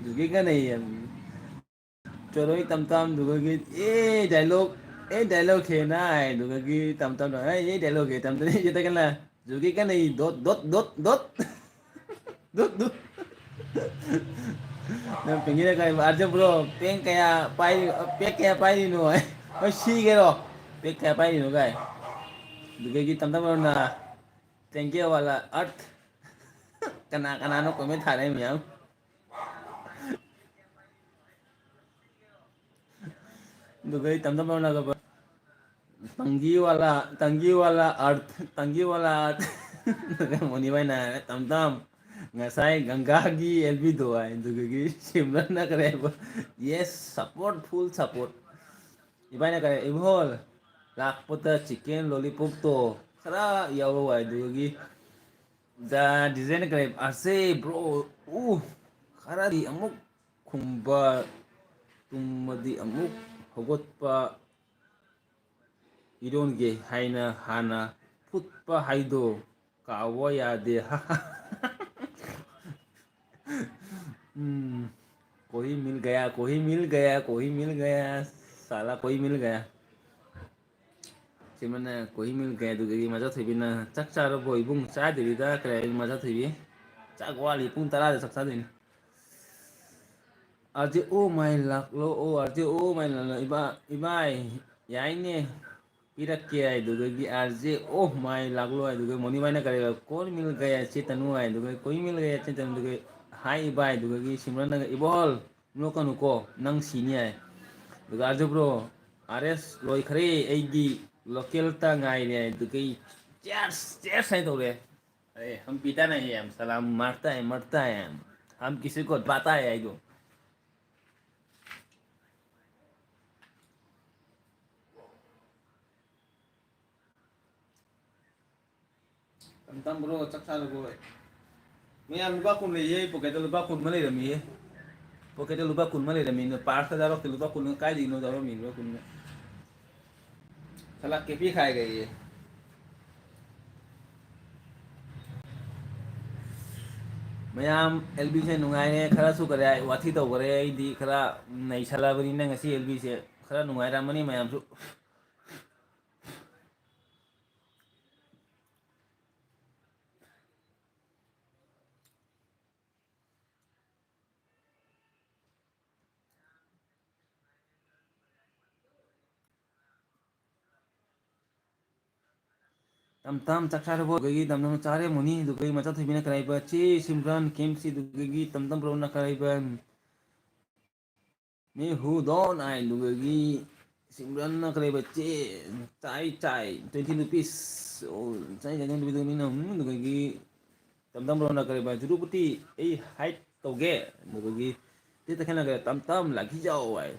ꯖꯨꯒꯤ ꯀꯅꯩ ꯌꯥꯔ꯫ ꯆꯣꯔꯣꯏ ꯇꯝ ꯇꯝ ꯗꯨꯒꯒꯤ ꯑꯦ dialogue, ꯑꯦ dialogue ꯍꯦꯅ ꯍꯥꯏ ꯗꯨꯒꯒꯤ ꯇꯝ ꯇꯝ ꯑꯦ dialogue ꯍꯦ ꯇꯝ ꯇꯝ ꯌꯦ ꯇꯒꯅ ꯖꯨꯒꯤ ꯀꯅꯩ ꯗꯣꯠ ꯗꯣꯠ ꯗꯣꯠ ꯗꯣꯠ꯫ ꯗꯨꯠ, ꯗꯨꯠ꯫ ꯅꯪ ꯄꯤꯡꯒꯤꯅ ꯀꯔꯤ, "ꯑꯥꯔꯖꯦ ꯕ꯭ꯔꯣ, ꯄꯦꯡ ꯀꯌꯥ ꯄꯥꯏꯔꯤ-, ꯄꯦꯛ ꯀꯌꯥ ꯄꯥꯏꯔꯤꯅꯣ?" ꯍꯥꯏ꯫ "ꯍꯣꯏ, ꯁꯤꯒꯦꯔꯣ? ꯄꯦꯛ ꯀꯌꯥ ꯄꯥꯏꯔꯤꯅꯣ?" ꯀꯥꯏ꯫ ꯑꯗꯨꯗꯒꯤ ꯇꯝ ꯇꯝ ꯃꯔꯨꯞꯅ, "ꯇꯦꯡꯀꯦ ꯋꯥꯂꯥ ꯑꯥꯔꯠ"꯫ ꯀꯅꯥ ꯀꯅꯥꯅꯣ comment ꯊꯥꯔꯛꯏ ꯃꯌꯥꯝ꯫ ꯑꯗꯨꯒ ꯑꯩ ꯇꯝ ꯇꯝ ꯇꯝꯅꯒ ꯇꯪꯒꯤ ꯋꯥꯂꯥ, ꯇꯪꯒꯤ ꯋꯥꯂꯥ ꯑꯥꯔꯠ, ꯇꯪꯒꯤ ꯋꯥꯂꯥ ꯑꯥꯔꯠ꯫ ꯑꯗꯨꯒ ꯃꯣꯅꯤ ꯚꯥꯏꯅ ꯍꯥꯏꯔꯦ, "ꯇꯝ ꯇꯝ, ꯉꯁꯥꯏ ꯒꯪꯒꯥꯒꯤ ꯑꯦꯜꯕꯤꯗꯣ" ꯍꯥꯏ꯫ ꯑꯗꯨꯗꯒꯤ ꯁꯤꯝꯔꯟꯅ ꯀꯔꯤ ꯍꯥꯏꯕ? "Yes, support, full support." ꯏꯕꯥꯏꯅ ꯀꯔꯤ, "ꯏꯕꯣꯜ, ꯂꯥꯛꯄꯗ chicken lollipopꯇꯣ ꯈꯔ ꯌꯥꯎꯔꯛꯑꯣ" ꯍꯥꯏ꯫ ꯑꯗꯨꯗꯒꯤ ꯗ ꯗꯤꯖꯦꯟꯅ ꯀꯔꯤ, "ꯑꯁꯦ ꯕ꯭ꯔꯣ, ꯎ, ꯈꯔꯗꯤ ꯑꯃꯨꯛ ꯈꯨꯝꯕ, ꯇꯨꯝꯃꯗꯤ ꯑꯃꯨꯛ ꯍꯧꯒꯠꯄ, ꯏꯔꯣꯟꯒꯦ ꯍꯥꯏꯅ ꯍꯥꯟꯅ ꯐꯨꯠꯄ ꯍꯥꯏꯗꯣ ꯀꯥꯎꯕ ꯌꯥꯗꯦ꯫ ꯎꯝ, ꯀꯣꯍꯤ ꯃꯤꯜ ꯒꯌꯥ, ꯀꯣꯍꯤ ꯃꯤꯜ ꯒꯌꯥ, ꯀꯣꯍꯤ ꯃꯤꯜ ꯒꯌꯥ, ꯁꯥꯂꯥ ꯀꯣꯍꯤ ꯃꯤꯜ ꯒꯌꯥ꯫ ꯁꯤꯃꯅ ꯀꯣꯍꯤ ꯃꯤꯜ ꯒꯌꯥ꯫ ꯑꯗꯨꯗꯒꯤ ꯃꯆꯥ ꯊꯣꯏꯕꯤꯅ, "ꯆꯥꯛ ꯆꯥꯔꯕꯣ ꯏꯕꯨꯡ?" "ꯆꯥꯗ꯭ꯔꯤꯗ, ꯀꯔꯤ ꯍꯥꯏꯅꯣ ꯃꯆꯥ ꯊꯣꯏꯕꯤ? ꯆꯥꯛ ꯋꯥꯠꯂꯤ, ꯄꯨꯡ ꯇꯔꯥꯗ ꯆꯥꯛ ꯆꯥꯗꯣꯏꯅꯤ꯫" ꯑꯥꯔ ꯖꯦ ꯑꯣ ꯃꯥꯏ ꯂꯥꯛꯂꯣ, ꯑꯣ ꯑꯥꯔ ꯖꯦ ꯑꯣ ꯃꯥꯏ ꯂꯥꯛꯂꯣ, ꯏꯕꯥ-, ꯏꯕꯥꯏ, ꯌꯥꯏꯅꯦ, ꯄꯤꯔꯛꯀꯦ ꯍꯥꯏꯗꯨꯗꯒꯤ ꯑꯥꯔ ꯖꯦ ꯑꯣ ꯃꯥꯏ ꯂꯥꯛꯂꯣ ꯍꯥꯏꯗꯨꯒ ꯃꯣꯅꯤꯕꯥꯏꯅ ꯀꯔꯤ, "ꯀꯣꯏ ꯃꯤꯜ ꯒꯌꯥ ꯆꯦ ꯇꯅꯨ" ꯍꯥꯏꯗꯨꯒ, "ꯀꯣꯏ ꯃꯤꯜ ꯒꯌꯥ ꯆꯦ ꯇꯅꯨ" ꯑꯗꯨꯒ, "ꯍꯥꯏ ꯏꯕꯥꯏ" ꯑꯗꯨꯗꯒꯤ ꯁꯤꯃꯔꯟꯅꯒ, "ꯏꯕꯣꯍꯜ, ꯅꯣꯛꯀꯅꯨꯀꯣ, ꯅꯪ ꯁꯤꯅꯤ" ꯍꯥꯏ꯫ ꯑꯗꯨꯒ ꯑꯥꯔ ꯖꯦ ꯕ꯭ꯔꯣ, "ꯑꯥꯔ ꯑꯦꯁ ꯂꯣꯏꯈ꯭ꯔꯦ, ꯑꯩꯗꯤ ꯂꯣꯀꯦꯜꯇ ꯉꯥꯏꯔꯦ" ꯍꯥꯏꯗꯨꯒꯤ, "ꯆꯦꯁ, ꯆꯦꯁ" ꯍꯥꯏ ꯇꯧꯔꯦ꯫ "ꯑꯔꯦ, ꯍꯝ ꯄꯤꯇꯥ ꯅꯍꯤ ꯍꯥꯏ, ꯍꯝ ꯁꯂꯥꯝ ꯃꯥꯔꯇꯥ ꯍꯥꯏ, ꯃꯔꯇꯥ ꯍꯥꯏ, ꯍꯝ ꯀꯤꯁꯤ ꯀꯣ ꯕꯥꯇꯥ ꯍꯥꯏ" ꯍꯥꯏꯗꯣ꯫ ꯇꯝ ꯇꯝ ꯕ꯭ꯔꯣ, ꯆꯥꯛ ꯆꯥꯔꯕꯣ? ꯃꯌꯥꯝ ꯂꯨꯄꯥ ꯀꯨꯟ ꯂꯩꯌꯦ, ꯄꯣꯀꯦꯠꯇ ꯂꯨꯄꯥ ꯀꯨꯟ ꯑꯃ ꯂꯩꯔꯝꯃꯤꯌꯦ꯫ ꯄꯣꯀꯦꯠꯇ ꯂꯨꯄꯥ ꯀꯨꯟ ꯑꯃ ꯂꯩꯔꯝꯃꯤ, ꯄꯥꯔꯁꯇ ꯌꯥꯎꯔꯛꯇꯦ, ꯂꯨꯄꯥ ꯀꯨꯟ ꯀꯥꯏꯗꯩꯅꯣ ꯌꯥꯎꯔꯝꯃꯤ, ꯂꯨꯄꯥ ꯀꯨꯟ ꯑꯃ? ꯁꯂꯥꯛ ꯀꯦ ꯄꯤ ꯈꯥꯏꯒ꯭ꯔꯦꯌꯦ꯫ ꯃꯌꯥꯝ ꯑꯦꯜ ꯕꯤꯁꯦ ꯅꯨꯡꯉꯥꯏꯔꯦ, ꯈꯔꯁꯨ ꯀꯔꯤ ꯍꯥꯏ, ꯋꯥꯊꯤ ꯇꯧꯈꯔꯦ꯫ ꯑꯩꯗꯤ ꯈꯔ ꯅꯩꯁꯜꯂꯕꯅꯤꯅ ꯉꯁꯤ ꯑꯦꯜ ꯕꯤꯁꯦ ꯈꯔ ꯅꯨꯡꯉꯥꯏꯔꯝꯃꯅꯤ ꯃꯌꯥꯝꯁꯨ꯫ ꯇꯝ ꯇꯝ ꯆꯥꯛ ꯆꯥꯔꯕꯣ? ꯑꯗꯨꯒꯤ ꯇꯝ ꯇꯝ ꯆꯥꯔꯦ ꯃꯨꯅꯤ, ꯑꯗꯨꯒꯤ ꯃꯆꯥ ꯊꯣꯏꯕꯤꯅ ꯀꯔꯥꯏꯕ? ꯆꯦ ꯁꯤꯝꯔꯟ, ꯀꯦ ꯑꯦꯝ ꯁꯤ, ꯑꯗꯨꯒꯤ ꯇꯝ ꯇꯝ ꯕ꯭ꯔꯣꯅ ꯀꯔꯥꯏꯕ? ꯃꯤ ꯍꯨ ꯗꯣꯟ ꯑꯥꯏ, ꯑꯗꯨꯒꯤ ꯁꯤꯝꯔꯟꯅ ꯀꯔꯥꯏꯕ? ꯆꯦ ꯆꯥꯏ ꯆꯥꯏ, twenty rupees꯫ ꯑꯣ, ꯆꯥꯏ ꯆꯥꯏ, twenty rupees, ꯃꯤꯅ, ꯎꯝ, ꯑꯗꯨꯒꯤ ꯇꯝ ꯇꯝ ꯕ꯭ꯔꯣꯅ ꯀꯔꯥꯏꯕ? ꯖꯨꯔꯨꯄꯇꯤ, ꯑꯩ ꯍꯥꯏꯠ ꯇꯧꯒꯦ꯫ ꯑꯗꯨꯒꯤ ꯇꯦ ꯇꯈꯦꯜꯅ ꯀꯔꯥꯏ? ꯇꯝ ꯇꯝ ꯂꯥꯛꯈꯤꯖꯧ ꯍꯥꯏ꯫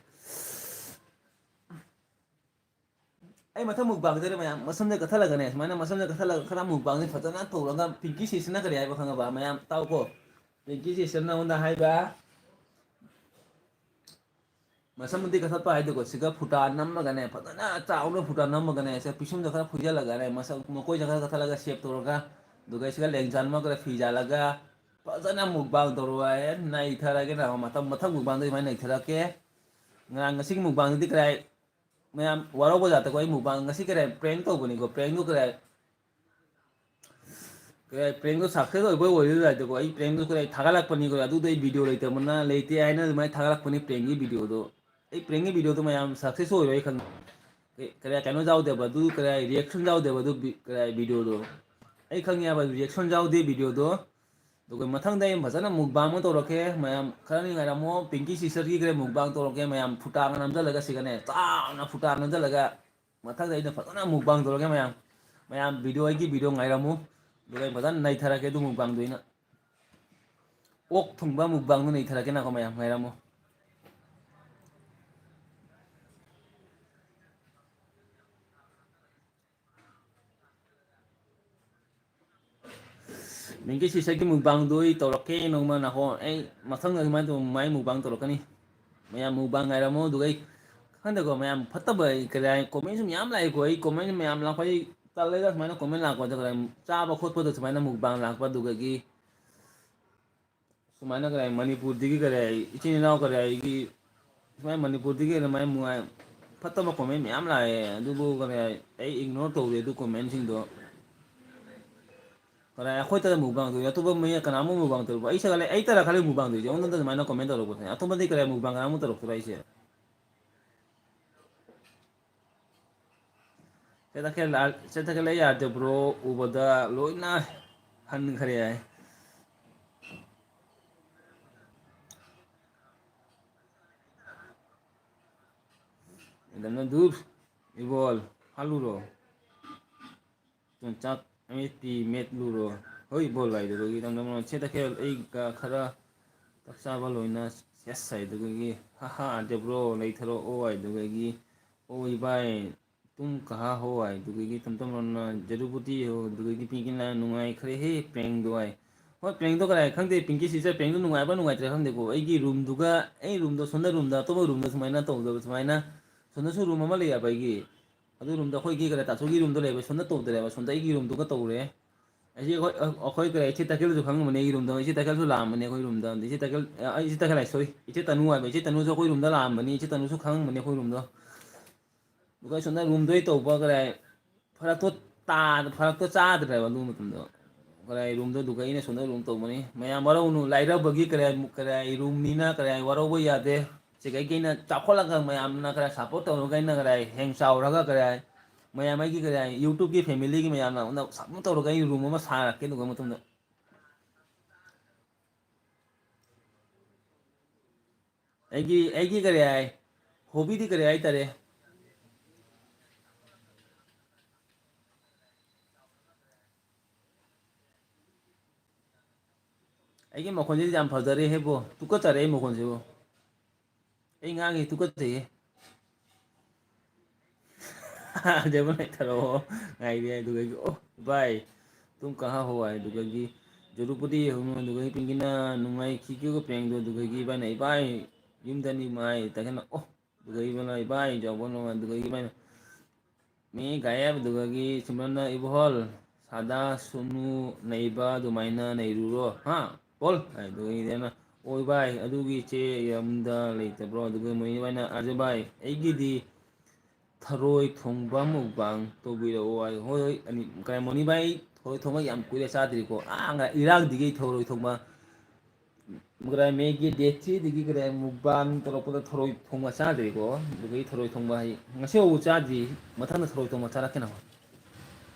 ꯑꯩ ꯃꯊꯪ ꯃꯨꯛꯕꯥꯡꯗꯗꯤ ꯃꯌꯥꯝ ꯃꯁꯝꯁꯦ ꯀꯛꯊꯠꯂꯒꯅꯦ, ꯁꯨꯃꯥꯏꯅ ꯃꯁꯝꯁꯦ ꯀꯛꯊꯠꯂꯒ ꯈꯔ ꯃꯨꯛꯕꯥꯡꯁꯦ ꯐꯖꯅ ꯇꯧꯔꯒ, ꯄꯤꯡꯀꯤ ꯁꯤꯁꯅ ꯀꯔꯤ ꯍꯥꯏꯕ ꯈꯪꯉꯕ? ꯃꯌꯥꯝ ꯇꯥꯎꯀꯣ, ꯄꯤꯡꯀꯤ ꯁꯤꯁꯅ ꯅꯉꯣꯟꯗ ꯍꯥꯏꯕ, ꯃꯁꯝ ꯃꯇꯦꯛ ꯀꯛꯊꯠꯄ ꯍꯥꯏꯗꯤꯀꯣ, ꯁꯤꯒ ꯐꯨꯇꯥ ꯅꯝꯃꯒꯅꯦ, ꯐꯖꯅ ꯆꯥꯎꯅ ꯐꯨꯇꯥ ꯅꯝꯃꯒꯅꯦ, ꯁꯤꯒ ꯄꯤꯁꯨꯝꯗ ꯈꯔ ꯈꯣꯏꯖꯜꯂꯒꯅꯦ, ꯃꯁꯝ ꯃꯀꯣꯏꯗ ꯈꯔ ꯀꯛꯊꯠꯂꯒ ꯁꯦꯞ ꯇꯧꯔꯒ, ꯑꯗꯨꯒ ꯁꯤꯒ ꯂꯦꯡꯖꯥꯟ ꯑꯃ ꯈꯔ ꯐꯤꯖꯥꯜꯂꯒ, ꯐꯖꯅ ꯃꯨꯛꯕꯥꯡ ꯇꯧꯔꯣ ꯍꯥꯏꯌꯦ꯫ ꯅꯩꯊꯔꯒꯦ ꯅꯥꯕ, ꯃꯇꯝ ꯃꯊꯪ ꯃꯨꯛꯕꯥꯡꯗ ꯑꯗꯨꯃꯥꯏꯅ ꯅꯩꯊꯔꯛꯀꯦ꯫ ꯉꯔꯥꯡ, ꯉꯁꯤꯒꯤ ꯃꯨꯛꯕꯥꯡꯗꯨꯗꯤ ꯀꯔꯥꯏ, ꯃꯌꯥꯝ ꯋꯥꯔꯧꯕ ꯖꯥꯠꯇꯀꯣ, ꯑꯩ ꯃꯨꯛꯕꯥꯡ ꯉꯁꯤ ꯀꯔꯥꯏ ꯄ꯭ꯔꯦꯡ ꯇꯧꯕꯅꯤꯀꯣ, ꯄ꯭ꯔꯦꯡꯗꯨ ꯀꯔꯥꯏ, ꯀꯔꯥꯏ ꯄ꯭ꯔꯦꯡꯗꯣ ꯁꯛꯁꯦꯁ ꯑꯣꯏꯕ ꯑꯣꯏꯔꯣꯏꯗ꯭ꯔꯥ ꯍꯥꯏꯗꯀꯣ, ꯑꯩ ꯄ꯭ꯔꯦꯡꯗꯣ ꯀꯔꯥꯏ ꯊꯥꯒꯠꯂꯛꯄꯅꯤꯀꯣ, ꯑꯗꯨꯗꯣ ꯑꯩ ꯚꯤꯗꯤꯑꯣ ꯂꯩꯇꯕꯅ ꯂꯩꯇꯦ ꯍꯥꯏꯅ ꯑꯗꯨꯃꯥꯏꯅ ꯊꯥꯒꯠꯂꯛꯄꯅꯤ ꯄ꯭ꯔꯦꯡꯒꯤ ꯚꯤꯗꯤꯑꯣꯗꯣ꯫ ꯑꯩ ꯄ꯭ꯔꯦꯡꯒꯤ ꯚꯤꯗꯤꯑꯣꯗꯣ ꯃꯌꯥꯝ ꯁꯛꯁꯦꯁ ꯑꯣꯏꯔꯣꯏ ꯑꯩ ꯈꯪꯉꯦ꯫ ꯀꯔꯥꯏ ꯀꯩꯅꯣ ꯌꯥꯎꯗꯦꯕ ꯑꯗꯨ, ꯀꯔꯥꯏ ꯔꯤꯌꯦꯛꯁꯟ ꯌꯥꯎꯗꯦꯕ ꯑꯗꯨ ꯚꯤ-, ꯀꯔꯥꯏ ꯚꯤꯗꯤꯑꯣꯗꯣ꯫ ꯑꯩ ꯈꯪꯉꯦꯕ ꯔꯤꯌꯦꯛꯁꯟ ꯌꯥꯎꯗꯦ ꯚꯤꯗꯤꯑꯣꯗꯣ꯫ ꯑꯗꯨꯒ ꯃꯊꯪꯗ ꯑꯩ ꯐꯖꯅ ꯃꯨꯛꯕꯥꯡ ꯑꯃ ꯇꯧꯔꯛꯀꯦ꯫ ꯃꯌꯥꯝ ꯈꯔꯅꯤ ꯉꯥꯏꯔꯝꯃꯣ꯫ ꯄꯤꯡꯀꯤ ꯁꯤꯁꯇꯔꯒꯤ ꯀꯔꯥꯏ ꯃꯨꯛꯕꯥꯡ ꯇꯧꯔꯛꯀꯦ꯫ ꯃꯌꯥꯝ ꯐꯨꯇꯥꯒ ꯅꯝꯁꯤꯜꯂꯒ ꯁꯤꯒꯅꯦ, ꯆꯥꯎꯅ ꯐꯨꯇꯥ ꯅꯝꯁꯤꯜꯂꯒ ꯃꯊꯪꯗ ꯑꯩꯅ ꯐꯖꯅ ꯃꯨꯛꯕꯥꯡ ꯇꯧꯔꯒꯦ ꯃꯌꯥꯝ꯫ ꯃꯌꯥꯝ ꯚꯤꯗꯤꯑꯣ, ꯑꯩꯒꯤ ꯚꯤꯗꯤꯑꯣ ꯉꯥꯏꯔꯝꯃꯨ꯫ ꯑꯗꯨꯒ ꯑꯩ ꯐꯖꯅ ꯅꯩꯊꯔꯛꯀꯦ ꯑꯗꯨ ꯃꯨꯛꯕꯥꯡꯗꯣ ꯑꯩꯅ꯫ ꯑꯣꯛ ꯊꯣꯡꯕ ꯃꯨꯛꯕꯥꯡꯗꯣ ꯅꯩꯊꯔꯛꯀꯦ ꯅꯥꯀꯣ ꯃꯌꯥꯝ, ꯉꯥꯏꯔꯝꯃꯨ꯫ ꯃꯤꯡꯒꯤ ꯁꯤꯁꯔꯒꯤ ꯃꯨꯛꯕꯥꯡꯗꯣ ꯑꯩ ꯇꯧꯔꯛꯀꯦ ꯅꯣꯡꯃ ꯅꯥꯀꯣ꯫ ꯑꯩ ꯃꯊꯪꯗ ꯑꯗꯨꯃꯥꯏꯅ ꯇꯧꯕ ꯃꯥꯏ ꯃꯨꯛꯕꯥꯡ ꯇꯧꯔꯛꯀꯅꯤ꯫ ꯃꯌꯥꯝ ꯃꯨꯛꯕꯥꯡ ꯉꯥꯏꯔꯝꯃꯣ꯫ ꯑꯗꯨꯒ ꯑꯩ ꯈꯪꯗꯦꯀꯣ, ꯃꯌꯥꯝ ꯐꯠꯇꯕ ꯑꯩ ꯀꯔꯤ ꯍꯥꯏ, ꯀꯣꯃꯦꯟꯁꯨ ꯃꯌꯥꯝ ꯂꯥꯛꯑꯦꯀꯣ꯫ ꯑꯩ ꯀꯣꯃꯦꯟ ꯃꯌꯥꯝ ꯂꯥꯛꯄ ꯑꯩ ꯇꯜꯂꯦꯗ꯫ ꯁꯨꯃꯥꯏꯅ ꯀꯣꯃꯦꯟ ꯂꯥꯛꯄꯗ ꯀꯔꯤ ꯍꯥꯏ, ꯆꯥꯕ ꯈꯣꯠꯄꯗ ꯁꯨꯃꯥꯏꯅ ꯃꯨꯛꯕꯥꯡ ꯂꯥꯛꯄ, ꯑꯗꯨꯗꯒꯤ ꯁꯨꯃꯥꯏꯅ ꯀꯔꯤ ꯍꯥꯏ, ꯃꯅꯤꯄꯨꯔꯗꯒꯤ ꯀꯔꯤ ꯍꯥꯏ, ꯏꯆꯤꯟ ꯏꯅꯥꯎ ꯀꯔꯤ ꯍꯥꯏ, ꯑꯩꯒꯤ ꯁꯨꯃꯥꯏꯅ ꯃꯅꯤꯄꯨꯔꯗꯒꯤ ꯑꯗꯨꯃꯥꯏꯅ ꯅꯨꯡꯉꯥꯏ-, ꯐꯠꯇꯕ ꯀꯣꯃꯦꯟ ꯃꯌꯥꯝ ꯂꯥꯛꯑꯦ꯫ ꯑꯗꯨꯕꯨ ꯀꯔꯤ ꯍꯥꯏ, ꯑꯩ ꯏꯒꯅꯣꯔ ꯇꯧꯔꯦ ꯑꯗꯨ ꯀꯣꯃꯦꯟꯁꯤꯡꯗꯣ꯫ ꯀꯔꯤ ꯍꯥꯏ, ꯑꯩꯈꯣꯏꯇꯗ ꯃꯨꯛꯕꯥꯡ ꯇꯧꯏ, ꯑꯇꯣꯞꯄ ꯃꯤ ꯀꯅꯥꯃꯨꯛ ꯃꯨꯛꯕꯥꯡ ꯇꯧꯔꯨꯕ? ꯑꯩ ꯁꯒꯠꯂꯦ, ꯑꯩ ꯇꯔꯥ ꯈꯔ ꯃꯨꯛꯕꯥꯡ ꯇꯧꯔꯤꯁꯦ, ꯑꯩꯉꯣꯟꯗ ꯑꯗꯨꯃꯥꯏꯅ ꯀꯣꯃꯦꯟ ꯇꯧꯔꯛꯄꯁꯦ꯫ ꯑꯇꯣꯞꯄꯗꯤ ꯀꯔꯤ ꯍꯥꯏ, ꯃꯨꯛꯕꯥꯡ ꯀꯅꯥꯃꯨꯛ ꯇꯧꯔꯛꯇ꯭ꯔꯣ ꯑꯩꯁꯦ? ꯁꯦ ꯇꯈꯦꯜ, ꯁꯦ ꯇꯈꯦꯜ ꯑꯩ ꯌꯥꯗꯕ꯭ꯔꯣ? ꯎꯕꯗ ꯂꯣꯏꯅ ꯍꯟꯈ꯭ꯔꯦ ꯍꯥꯏ꯫ ꯏꯟꯗꯝꯅ ꯗꯨꯔ, ꯏꯕꯣꯜ, ꯍꯥꯜꯂꯨꯔꯣ꯫ ꯆꯥꯛ ꯑꯃꯦꯠꯄꯤ ꯃꯦꯠꯂꯨꯔꯣ꯫ ꯍꯣꯏ, ꯏꯕꯣꯜ ꯍꯥꯏꯗꯨꯗꯒꯤ ꯏꯟꯗꯝꯅ ꯁꯦ ꯇꯈꯦꯜ ꯑꯩꯒ ꯈꯔ ꯆꯥꯛ ꯆꯥꯕ ꯂꯣꯏꯅ ꯁꯦꯁ ꯍꯥꯏꯗꯨꯗꯒꯤ ꯍꯥ ꯍꯥ ꯗꯦꯕ꯭ꯔꯣ ꯂꯩꯊꯔꯛꯑꯣ ꯍꯥꯏꯗꯨꯗꯒꯤ ꯑꯣ ꯏꯕꯥꯏ ꯇꯨꯝ ꯀꯍꯥ ꯍꯣ ꯍꯥꯏꯗꯨꯗꯒꯤ ꯇꯝꯇꯝꯅ ꯖꯔꯨꯕꯨꯇꯤ ꯍꯣ ꯑꯗꯨꯗꯒꯤ ꯄꯤꯡꯀꯤꯅ ꯅꯨꯡꯉꯥꯏꯈ꯭ꯔꯦꯍꯦ ꯄ꯭ꯔꯦꯡꯗꯣ ꯍꯥꯏ꯫ ꯄ꯭ꯔꯦꯡꯗꯣ ꯀꯔꯥꯏ ꯈꯪꯗꯦ, ꯄꯤꯡꯀꯤ ꯁꯤꯁꯇꯔ, ꯄ꯭ꯔꯦꯡꯗꯣ ꯅꯨꯡꯉꯥꯏꯕ꯭ꯔꯥ ꯅꯨꯡꯉꯥꯏꯇ꯭ꯔꯥ ꯈꯪꯗꯦꯀꯣ꯫ ꯑꯩꯒꯤ ꯔꯨꯝꯗꯨꯒ, ꯑꯩ ꯔꯨꯝꯗꯣ ꯁꯣꯝꯗ ꯔꯨꯝꯗ, ꯑꯇꯣꯞꯄ ꯔꯨꯝꯗ ꯁꯨꯃꯥꯏꯅ ꯇꯧꯗꯕ, ꯁꯨꯃꯥꯏꯅ ꯁꯣꯝꯗꯁꯨ ꯔꯨꯝ ꯑꯃ ꯂꯩꯌꯦꯕ ꯑꯩꯒꯤ꯫ ꯑꯗꯨ ꯔꯨꯝꯗ ꯑꯩꯈꯣꯏꯒꯤ ꯀꯔꯥꯏ ꯇꯥꯆꯧꯒꯤ ꯔꯨꯝꯗꯣ ꯂꯩꯕ, ꯁꯣꯝꯗ ꯇꯧꯗ꯭ꯔꯦꯕ, ꯁꯣꯝꯗ ꯑꯩꯒꯤ ꯔꯨꯝꯗꯨꯒ ꯇꯧꯔꯦ꯫ ꯑꯩꯁꯦ ꯑꯩꯈꯣꯏ, ꯑꯩꯈꯣꯏ ꯀꯔꯥꯏ ꯏꯆꯦ ꯇꯈꯦꯜꯁꯨ ꯈꯪꯉꯝꯃꯅꯤ ꯑꯩꯒꯤ ꯔꯨꯝꯗꯣ꯫ ꯏꯆꯦ ꯇꯈꯦꯜꯁꯨ ꯂꯥꯛꯑꯝꯕꯅꯦ ꯑꯩꯈꯣꯏ ꯔꯨꯝꯗ꯫ ꯑꯗ ꯏꯆꯦ ꯇꯈꯦꯜ, ꯑ, ꯏꯆꯦ ꯇꯈꯦꯜ ꯍꯥꯏ, ꯁꯣꯔꯤ, ꯏꯆꯦ ꯇꯅꯨ ꯍꯥꯏꯕ, ꯏꯆꯦ ꯇꯅꯨꯁꯨ ꯑꯩꯈꯣꯏ ꯔꯨꯝꯗ ꯂꯥꯛꯑꯝꯕꯅꯤ, ꯏꯆꯦ ꯇꯅꯨꯁꯨ ꯈꯪꯉꯝꯃꯅꯤ ꯑꯩꯈꯣꯏ ꯔꯨꯝꯗꯣ꯫ ꯑꯗꯨꯒ ꯑꯩ ꯁꯣꯝꯗ ꯔꯨꯝꯗꯣ ꯑꯩ ꯇꯧꯕ ꯀꯔꯥꯏ ꯐꯔꯛꯇꯣ ꯇꯥ-, ꯐꯔꯛꯇꯣ ꯆꯥꯗ꯭ꯔꯦꯕ ꯑꯗꯨ ꯃꯇꯝꯗꯣ꯫ ꯀꯔꯥꯏ ꯔꯨꯝꯗꯣ ꯑꯗꯨꯒ ꯑꯩꯅ ꯁꯣꯝꯗ ꯔꯨꯝ ꯇꯧꯕꯅꯤ꯫ ꯃꯌꯥꯝ ꯋꯥꯔꯧꯅꯨ, ꯂꯥꯏꯔꯕꯒꯤ ꯀꯔꯥꯏ, ꯀꯔꯥꯏ ꯔꯨꯝꯅꯤꯅ ꯀꯔꯥꯏ ꯋꯥꯔꯧꯕ ꯌꯥꯗꯦ꯫ ꯁꯤꯈꯩꯒꯤ ꯑꯩꯅ ꯆꯥꯎꯈꯠꯂꯒ ꯃꯌꯥꯝꯅ ꯀꯔꯥꯏ ꯁꯞꯄꯣꯔꯠ ꯇꯧꯔꯒ ꯑꯩꯅ ꯀꯔꯥꯏ ꯍꯦꯡ ꯆꯥꯎꯔꯒ ꯀꯔꯥꯏ ꯃꯌꯥꯝ ꯑꯩꯒꯤ ꯀꯔꯥꯏ YouTube-ꯀꯤ family-ꯒꯤ ꯃꯌꯥꯝꯅ ꯑꯩꯉꯣꯟꯗ ꯁꯞꯄꯣꯔꯠ ꯇꯧꯔꯒ ꯑꯩ ꯔꯨꯝ ꯑꯃ ꯁꯥꯔꯛꯀꯦ ꯑꯗꯨꯒ ꯃꯇꯨꯡꯗ꯫ ꯑꯩꯒꯤ, ꯑꯩꯒꯤ ꯀꯔꯤ ꯍꯥꯏ? Hobby-ꯗꯤ ꯀꯔꯤ ꯍꯥꯏꯇꯥꯔꯦ? ꯑꯩꯒꯤ ꯃꯈꯣꯟꯁꯤꯗꯤ ꯌꯥꯝ ꯐꯖꯔꯦꯍꯦ ꯕꯣ꯫ ꯇꯨꯀꯠꯆꯔꯦ ꯑꯩ ꯃꯈꯣꯟꯁꯤꯕꯨ꯫ ꯑꯩ ꯉꯥꯡꯉꯤ ꯇꯨꯀꯠꯆꯩꯍꯦ꯫ ꯖꯦꯕꯣꯟ ꯂꯩꯊꯔꯛꯑꯣ꯫ ꯉꯥꯏꯔꯦ ꯑꯗꯨꯒ ꯑꯩꯒꯤ, ꯑꯣ, ꯚꯥꯏ꯫ ꯇꯨꯝ ꯀꯍꯥ ꯍꯣ ꯍꯥꯏ ꯑꯗꯨꯒ ꯑꯩꯒꯤ ꯖꯣꯔꯨꯄꯨꯗꯤ ꯌꯦꯡꯉꯨ ꯑꯗꯨꯒ ꯑꯩ ꯄꯤꯡꯀꯤꯅ ꯅꯨꯡꯉꯥꯏꯈꯤꯒꯦꯒ ꯄ꯭ꯔꯦꯡꯗꯣ ꯑꯗꯨꯒ ꯑꯩꯒꯤ ꯏꯕꯥꯏꯅ, ꯏꯕꯥꯏ, ꯌꯨꯝꯗꯅꯤ ꯃꯥꯏ ꯇꯥꯏꯀꯟꯅ, ꯑꯣ, ꯑꯗꯨꯒ ꯏꯕꯥꯏꯅ, ꯏꯕꯥꯏ, ꯖꯣꯕꯣꯟ ꯅꯨꯡꯉꯥꯏ ꯑꯗꯨꯒ ꯑꯩꯒꯤ ꯏꯕꯥꯏꯅ ꯃꯤ ꯒꯥꯌꯦꯕ ꯑꯗꯨꯒꯒꯤ ꯁꯤꯝꯔꯟꯅ ꯏꯕꯣꯍꯜ ꯁꯥꯗꯥ ꯁꯨꯅꯨ ꯅꯩꯕ ꯑꯗꯨꯃꯥꯏꯅ ꯅꯩꯔꯨꯔꯣ ꯍꯥ ꯄꯣꯜ ꯍꯥꯏ꯫ ꯑꯗꯨꯒ ꯑꯩꯅ, ꯑꯣꯏ ꯚꯥꯏ, ꯑꯗꯨꯒꯤ ꯏꯆꯦ ꯌꯨꯝꯗ ꯂꯩꯇꯕ꯭ꯔꯣ? ꯑꯗꯨꯒ ꯃꯣꯏ ꯏꯕꯥꯏꯅ, ꯑꯥꯔꯖꯦ ꯚꯥꯏ, ꯑꯩꯒꯤꯗꯤ ꯊꯔꯣꯏ ꯊꯣꯡꯕ mukbang ꯇꯧꯕꯤꯔꯛꯑꯣ ꯍꯥꯏ꯫ ꯍꯣꯏ ꯍꯣꯏ, ꯑꯅꯤ, ꯀꯩ, ꯃꯣꯅꯤ ꯚꯥꯏ, ꯊꯔꯣꯏ ꯊꯣꯡꯕ ꯌꯥꯝ ꯀꯨꯏꯔꯦ ꯆꯥꯗ꯭ꯔꯤꯀꯣ꯫ ꯑꯥ, ꯉ-, ꯏꯔꯥꯡꯗꯒꯤ ꯊꯔꯣꯏ ꯊꯣꯡꯕ ꯀꯗꯥꯏ ꯃꯦꯒꯤ ꯗꯦꯠ ꯊ꯭ꯔꯤꯗꯒꯤ ꯀꯗꯥꯏ mukbang ꯇꯧꯔꯛꯄꯗ ꯊꯔꯣꯏ ꯊꯣꯡꯕ ꯆꯥꯗ꯭ꯔꯤꯀꯣ꯫ ꯑꯗꯨꯗꯒꯤ ꯊꯔꯣꯏ ꯊꯣꯡꯕ ꯑꯩ ꯉꯁꯤ ꯐꯥꯎꯕ ꯆꯥꯗ꯭ꯔꯤ꯫ ꯃꯊꯪꯗ ꯊꯔꯣꯏ ꯊꯣꯡꯕ ꯆꯥꯔꯛꯀꯦ ꯅꯪ꯫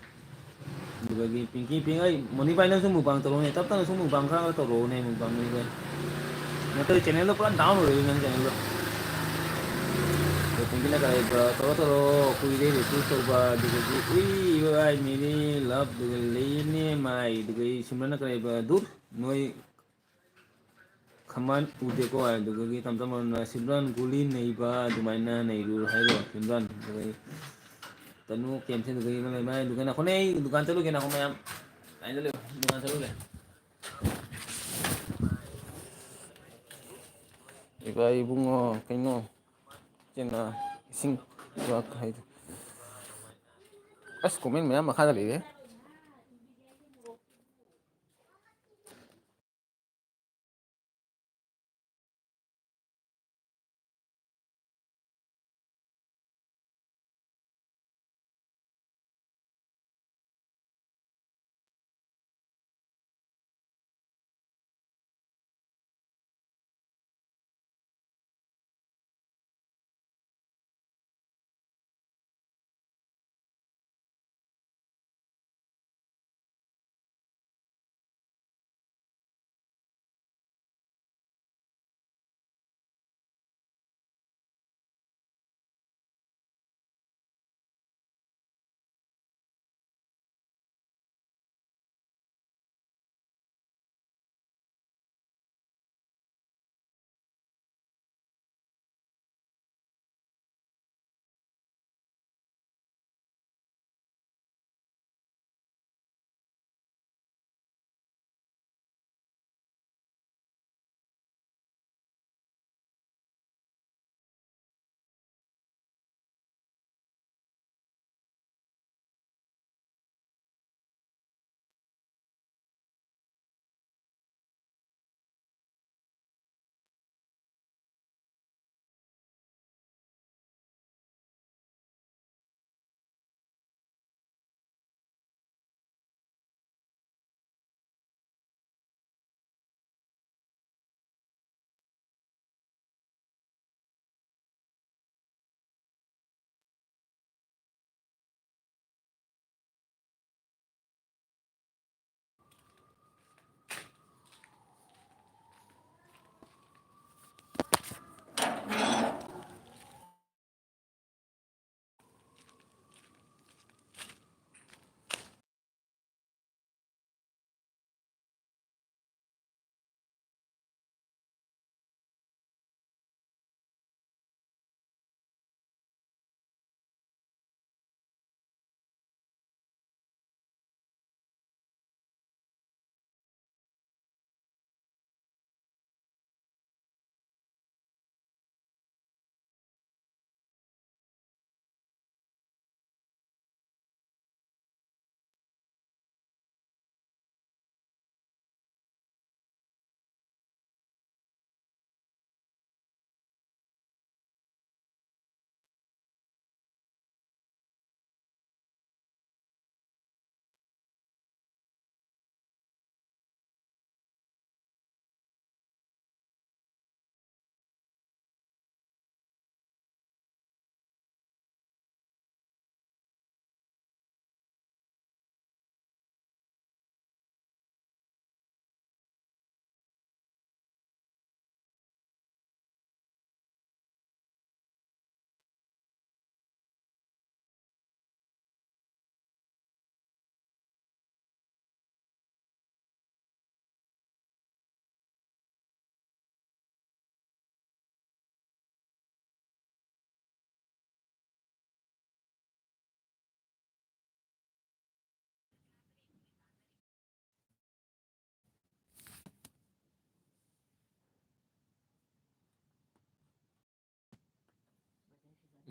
ꯑꯗꯨꯗꯒꯤ ꯄꯤꯡꯀꯤ ꯄꯤꯡ, ꯑꯩ ꯃꯣꯅꯤ ꯚꯥꯏ ꯅꯪꯁꯨ mukbang ꯇꯧꯔꯛꯎꯅꯦ꯫ ꯇꯞ ꯇꯞꯅꯁꯨ mukbang ꯈꯔ ꯈꯔ ꯇꯧꯔꯛꯎꯅꯦ, mukbang ꯃꯣꯅꯤ ꯚꯥꯏ꯫ ꯅꯠꯇ꯭ꯔꯗꯤ channel ꯗꯣ ꯄꯨꯔꯥ down ꯑꯣꯏꯔꯦ ꯅꯪ channel ꯗꯣ꯫ ꯑꯗꯣ ꯄꯤꯡꯀꯤꯅ ꯀꯔꯤ ꯇꯧꯔꯣ ꯇꯧꯔꯣ, ꯀꯨꯏꯔꯦ request ꯇꯧꯕ꯫ ꯑꯗꯨꯗꯒꯤ ꯎꯏ ꯚꯥꯏ ꯃꯦꯔꯤ ꯂꯚ ꯑꯗꯨꯒ ꯂꯩꯅꯦ ꯃꯥꯏ꯫ ꯑꯗꯨꯗꯒꯤ ꯁꯤꯝꯔꯟꯅ ꯀꯔꯤ ꯗꯨꯔ ꯅꯣꯏ ꯈꯃꯥꯟ ꯎꯗꯦꯀꯣ ꯍꯥꯏ꯫ ꯑꯗꯨꯗꯒꯤ ꯇꯝ ꯇꯝ ꯃꯔꯝꯅ ꯁꯤꯝꯔꯟ ꯒꯨꯂꯤ ꯅꯩꯕ ꯑꯗꯨꯃꯥꯏꯅ ꯅꯩꯔꯨꯔꯣ ꯍꯥꯏꯔꯣ ꯁꯤꯝꯔꯟ꯫ ꯑꯗꯨꯗꯒꯤ ꯇꯅꯨ ꯀꯦꯝꯁꯦ ꯑꯗꯨꯗꯒꯤ ꯏꯃꯥ ꯂꯩꯃꯥꯏ ꯑꯗꯨꯒ ꯅꯈꯣꯅꯦ ꯑꯩ ꯗꯨꯀꯥꯟ ꯆꯠꯂꯨꯒꯦ ꯅꯈꯣ ꯃꯌꯥꯝ꯫ ꯂꯥꯏꯟꯗ ꯂꯩꯌꯨ, ꯗꯨꯀꯥꯟ ꯆꯠꯂꯨꯒꯦ꯫ ꯚꯥꯏ ꯏꯕꯨꯡꯉꯣ, ꯀꯩꯅꯣ? ꯏꯆꯦꯅ ꯏꯁꯤꯡ ꯍꯥꯏꯗꯣ꯫ ꯑꯁ, comment ꯃꯌꯥꯝ ꯃꯈꯥꯗ ꯂꯩꯔꯦ꯫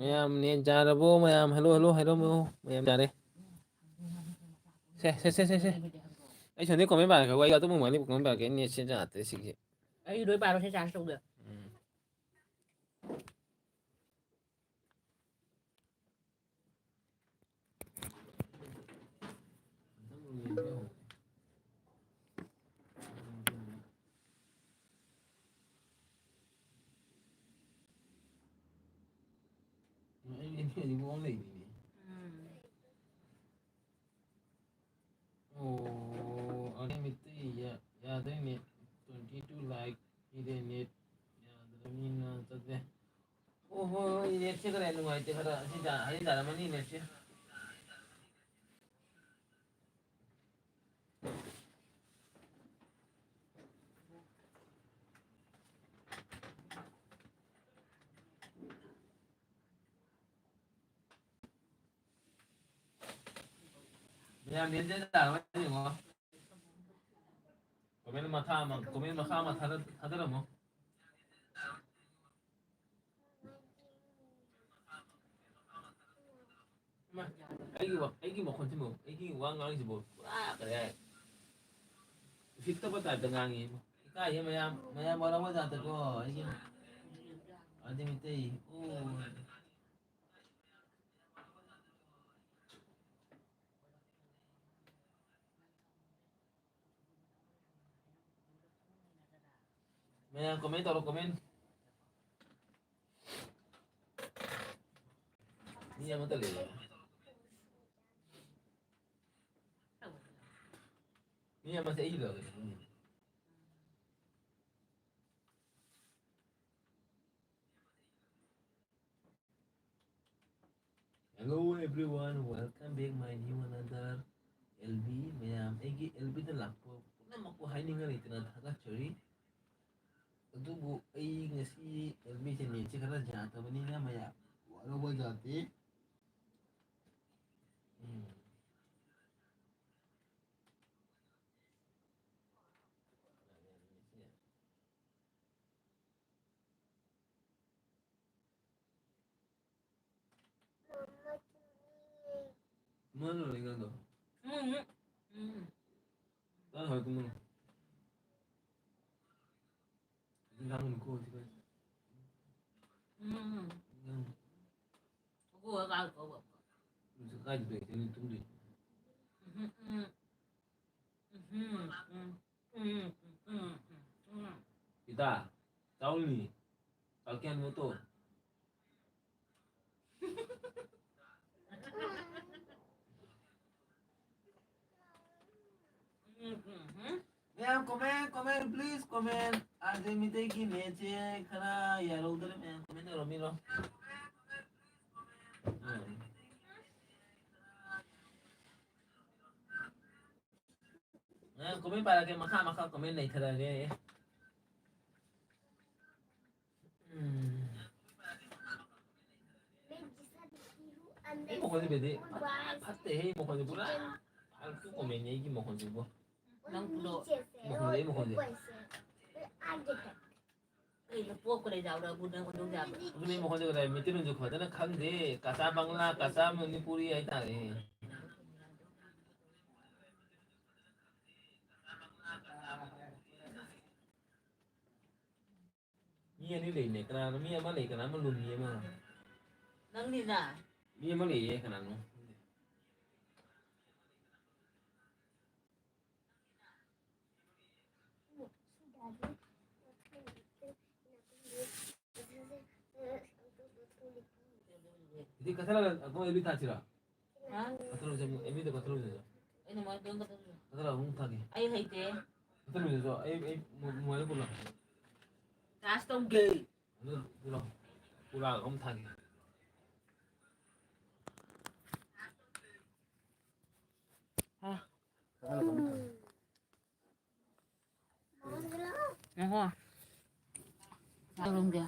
ꯃꯌꯥꯝ ꯅꯦꯠ ꯌꯥꯔꯕꯣ? ꯃꯌꯥꯝ ꯍꯜꯂꯣ, ꯍꯜꯂꯣ ꯍꯥꯏꯔꯝꯃꯣ꯫ ꯃꯌꯥꯝ ꯌꯥꯔꯦ꯫ ꯁꯦ, ꯁꯦ, ꯁꯦ, ꯁꯦ, ꯁꯦ꯫ ꯑꯩ ꯁꯣꯝꯗꯩ ꯀꯣꯃꯦꯟ ꯄꯥꯔꯛꯀꯦ꯫ ꯋꯥꯔꯤ ꯑꯇꯣꯞꯄ ꯃꯥꯜꯂꯤ ꯀꯣꯃꯦꯟ ꯄꯥꯔꯛꯀꯦ꯫ ꯅꯦꯠꯁꯦ ꯌꯥꯗ꯭ꯔꯦ ꯁꯤꯒꯤ꯫ ꯑꯩ ꯂꯣꯏ ꯄꯥꯔꯣ, ꯁꯤ ꯆꯥꯔꯖ ꯇꯧꯗꯦ꯫ ꯎꯝ꯫ ꯑꯩ ꯅꯦꯠ ꯏꯕꯣ ꯂꯩꯔꯤꯅꯦ꯫ ꯎꯝ꯫ ꯑꯣ, ꯑꯗꯨ ꯃꯤꯠꯇꯩ ꯌꯥ-, ꯌꯥꯗꯣꯏꯅꯦ꯫ Twenty two like ꯏꯗꯦ, ꯅꯦꯠ ꯌꯥꯗ꯭ꯔꯕꯅꯤꯅ ꯆꯠꯂꯦ꯫ ꯑꯣ, ꯍꯣꯏ, ꯍꯣꯏ, ꯅꯦꯠꯁꯦ ꯈꯔ ꯅꯨꯡꯉꯥꯏꯇꯦ, ꯈꯔ ꯑꯁꯤ ꯇꯥ-, ꯑꯁꯤ ꯇꯥꯔꯝꯃꯅꯤ ꯅꯦꯠꯁꯦ꯫ ꯃꯌꯥꯝ ꯅꯦꯠꯁꯦ ꯇꯥꯔꯝꯃꯅꯤ ꯌꯦꯡꯉꯣ꯫ ꯀꯣꯃꯦꯟ ꯃꯈꯥ ꯑꯃ, ꯀꯣꯃꯦꯟ ꯃꯈꯥ ꯑꯃ ꯊꯥꯗ-, ꯊꯥꯗꯔꯝꯃꯣ꯫ ꯏꯃꯥ, ꯑꯩꯒꯤ ꯋꯥ-, ꯑꯩꯒꯤ ꯃꯈꯣꯟꯁꯤꯕꯨ, ꯑꯩꯒꯤ ꯋꯥ ꯉꯥꯡꯉꯤꯁꯤꯕꯨ ꯄꯨꯔꯥ ꯀꯔꯤ ꯍꯥꯏ? ꯎꯁꯤꯠꯇꯕ ꯇꯥꯏꯞꯇ ꯉꯥꯡꯉꯤ꯫ ꯏꯀꯥꯏꯌꯦ ꯃꯌꯥꯝ, ꯃꯌꯥꯝ ꯋꯥꯔꯧꯕ ꯖꯥꯠꯇꯀꯣ, ꯑꯩꯒꯤ ꯑꯗꯤ ꯃꯤꯇꯩ, ꯑꯣ꯫ ꯃꯌꯥꯝ ꯀꯣꯃꯦꯟ ꯇꯧꯔꯣ, ꯀꯣꯃꯦꯟ꯫ ꯃꯤ ꯑꯃꯠꯇ ꯂꯩꯔꯦ꯫ ꯃꯤ ꯑꯃꯁꯦ ꯑꯩ ꯂꯧꯔꯦ꯫ Hello everyone, welcome back my new another L B. ꯃꯌꯥꯝ ꯑꯩꯒꯤ L Bꯗ ꯂꯥꯛꯄ ꯄꯨꯝꯅꯃꯛꯄꯨ ꯍꯥꯏꯅꯤꯡꯉꯥꯏ ꯂꯩꯇꯅ ꯊꯥꯒꯠꯆꯔꯤ꯫ ꯑꯗꯨꯕꯨ ꯑꯩ ꯉꯁꯤ L Bꯁꯦ ꯅꯦꯠꯁꯦ ꯈꯔ ꯌꯥꯗꯕꯅꯤꯅ ꯃꯌꯥꯝ ꯋꯥꯔꯧꯕ ꯌꯥꯗꯦ꯫ ꯎꯝ꯫ ꯀꯨꯝꯍꯜꯂꯣ ꯏꯟꯖꯥꯡꯗꯣ꯫ ꯎꯝ, ꯎꯝ, ꯎꯝ꯫ ꯆꯥꯛ ꯍꯥꯟꯅ ꯀꯨꯝꯍꯜꯂꯣ꯫ ꯏꯟꯖꯥꯡ ꯃꯨꯟꯅ ꯀꯨꯝꯍꯜꯂꯣ ꯁꯤ ꯀꯥꯏ꯫ ꯎꯝ, ꯎꯝ꯫ ꯏꯟꯖꯥꯡ꯫ ꯀꯣꯛꯑ ꯀꯥꯏ ꯀꯣꯛꯑ꯫ ꯀꯥꯏꯗ ꯇꯧꯔꯤꯁꯦ ꯅꯣꯏ ꯇꯨꯝꯗꯣꯏꯁꯦ? ꯎꯝ, ꯎꯝ꯫ ꯎꯝ, ꯎꯝ꯫ ꯎꯝ, ꯎꯝ, ꯎꯝ, ꯎꯝ꯫ ꯏꯇꯥ, ꯆꯥꯎꯅꯤ꯫ ꯆꯥꯎ ꯀꯌꯥꯅꯣ ꯇꯣ꯫ ꯎꯝ, ꯎꯝ, ꯎꯝ꯫ ꯃꯌꯥꯝ comment, comment, please comment꯫ R J ꯃꯤꯇꯩꯒꯤ ꯅꯦꯠꯁꯦ ꯈꯔ ꯌꯥꯔꯧꯗꯔꯦ, ꯃꯌꯥꯝ comment ꯇꯧꯔꯝꯃꯤꯔꯣ? ꯎꯝ꯫ ꯑ, comment ꯄꯥꯔꯛꯀꯦ, ꯃꯈꯥ, ꯃꯈꯥ comment ꯅꯩꯊꯔꯛꯑꯒꯦ꯫ ꯎꯝ꯫ ꯑꯩ ꯃꯈꯣꯟꯁꯦ ꯕꯦꯗꯤ ꯐꯠꯇꯦꯍꯦ, ꯑꯩ ꯃꯈꯣꯟꯁꯦ ꯄꯨꯔꯥ ꯐꯥꯜꯇꯨ comment ꯅꯦ ꯑꯩꯒꯤ ꯃꯈꯣꯟꯁꯤꯕꯨ꯫ ꯅꯪ ꯄꯨꯔꯣ꯫ ꯃꯈꯣꯟꯁꯦ, ꯑꯩ ꯃꯈꯣꯟꯁꯦ꯫ ꯀꯩꯅꯣ ꯄꯣꯛꯄꯗꯩ ꯌꯥꯎꯔꯛꯑꯕꯨ ꯅꯪ ꯈꯨꯗꯣꯡ ꯆꯥꯕ? ꯑꯗꯨꯅꯦ ꯃꯈꯣꯟꯁꯦ ꯀꯗꯥꯏ ꯃꯩꯇꯩꯂꯣꯟꯁꯨ ꯐꯖꯅ ꯈꯪꯗꯦ, ꯀꯆꯥ ꯕꯪꯂꯥ, ꯀꯆꯥ ꯃꯅꯤꯄꯨꯔꯤ ꯍꯥꯏꯇꯥꯔꯦ꯫ ꯃꯤ ꯑꯅꯤ ꯂꯩꯅꯦ, ꯀꯅꯥꯅꯣ? ꯃꯤ ꯑꯃ ꯂꯩ, ꯀꯅꯥꯅꯣ? ꯂꯨꯝꯃꯤ ꯑꯃ꯫ ꯅꯪꯅꯤꯅ? ꯃꯤ ꯑꯃ ꯂꯩꯌꯦ, ꯀꯅꯥꯅꯣ? ꯏꯗꯤ ꯀꯊꯔ ꯑꯀꯣ ꯑꯦꯕꯤ ꯊꯥꯁꯤꯔꯥ? ꯍꯥ? ꯀꯊꯔ ꯖꯦ ꯑꯦꯕꯤ ꯗ ꯀꯊꯔ ꯖꯦ꯫ ꯑꯩꯅ ꯃꯥ ꯗꯣꯟ ꯀꯊꯔ ꯖꯦ꯫ ꯀꯊꯔ ꯑꯃꯨꯛ ꯊꯥꯒꯦ꯫ ꯑꯩ ꯍꯩꯇꯦ꯫ ꯀꯊꯔ ꯖꯦ ꯑꯩ, ꯑꯩ ꯃꯣ-, ꯃꯣꯕꯥꯏꯜ ꯄꯨꯔꯛꯑꯣ꯫ ꯆꯥꯔꯖ ꯇꯧꯒꯦ꯫ ꯑꯗꯨ ꯄꯨꯔꯛꯑꯣ꯫ ꯄꯨꯔꯛꯑꯒ ꯑꯃꯨꯛ ꯊꯥꯒꯦ꯫ ꯍꯥ꯫ ꯀꯊꯔ ꯑꯃꯨꯛ ꯊꯥꯒꯦ꯫ ꯉꯥꯏꯈꯣ꯫ ꯆꯥꯔꯨꯝꯒꯦ꯫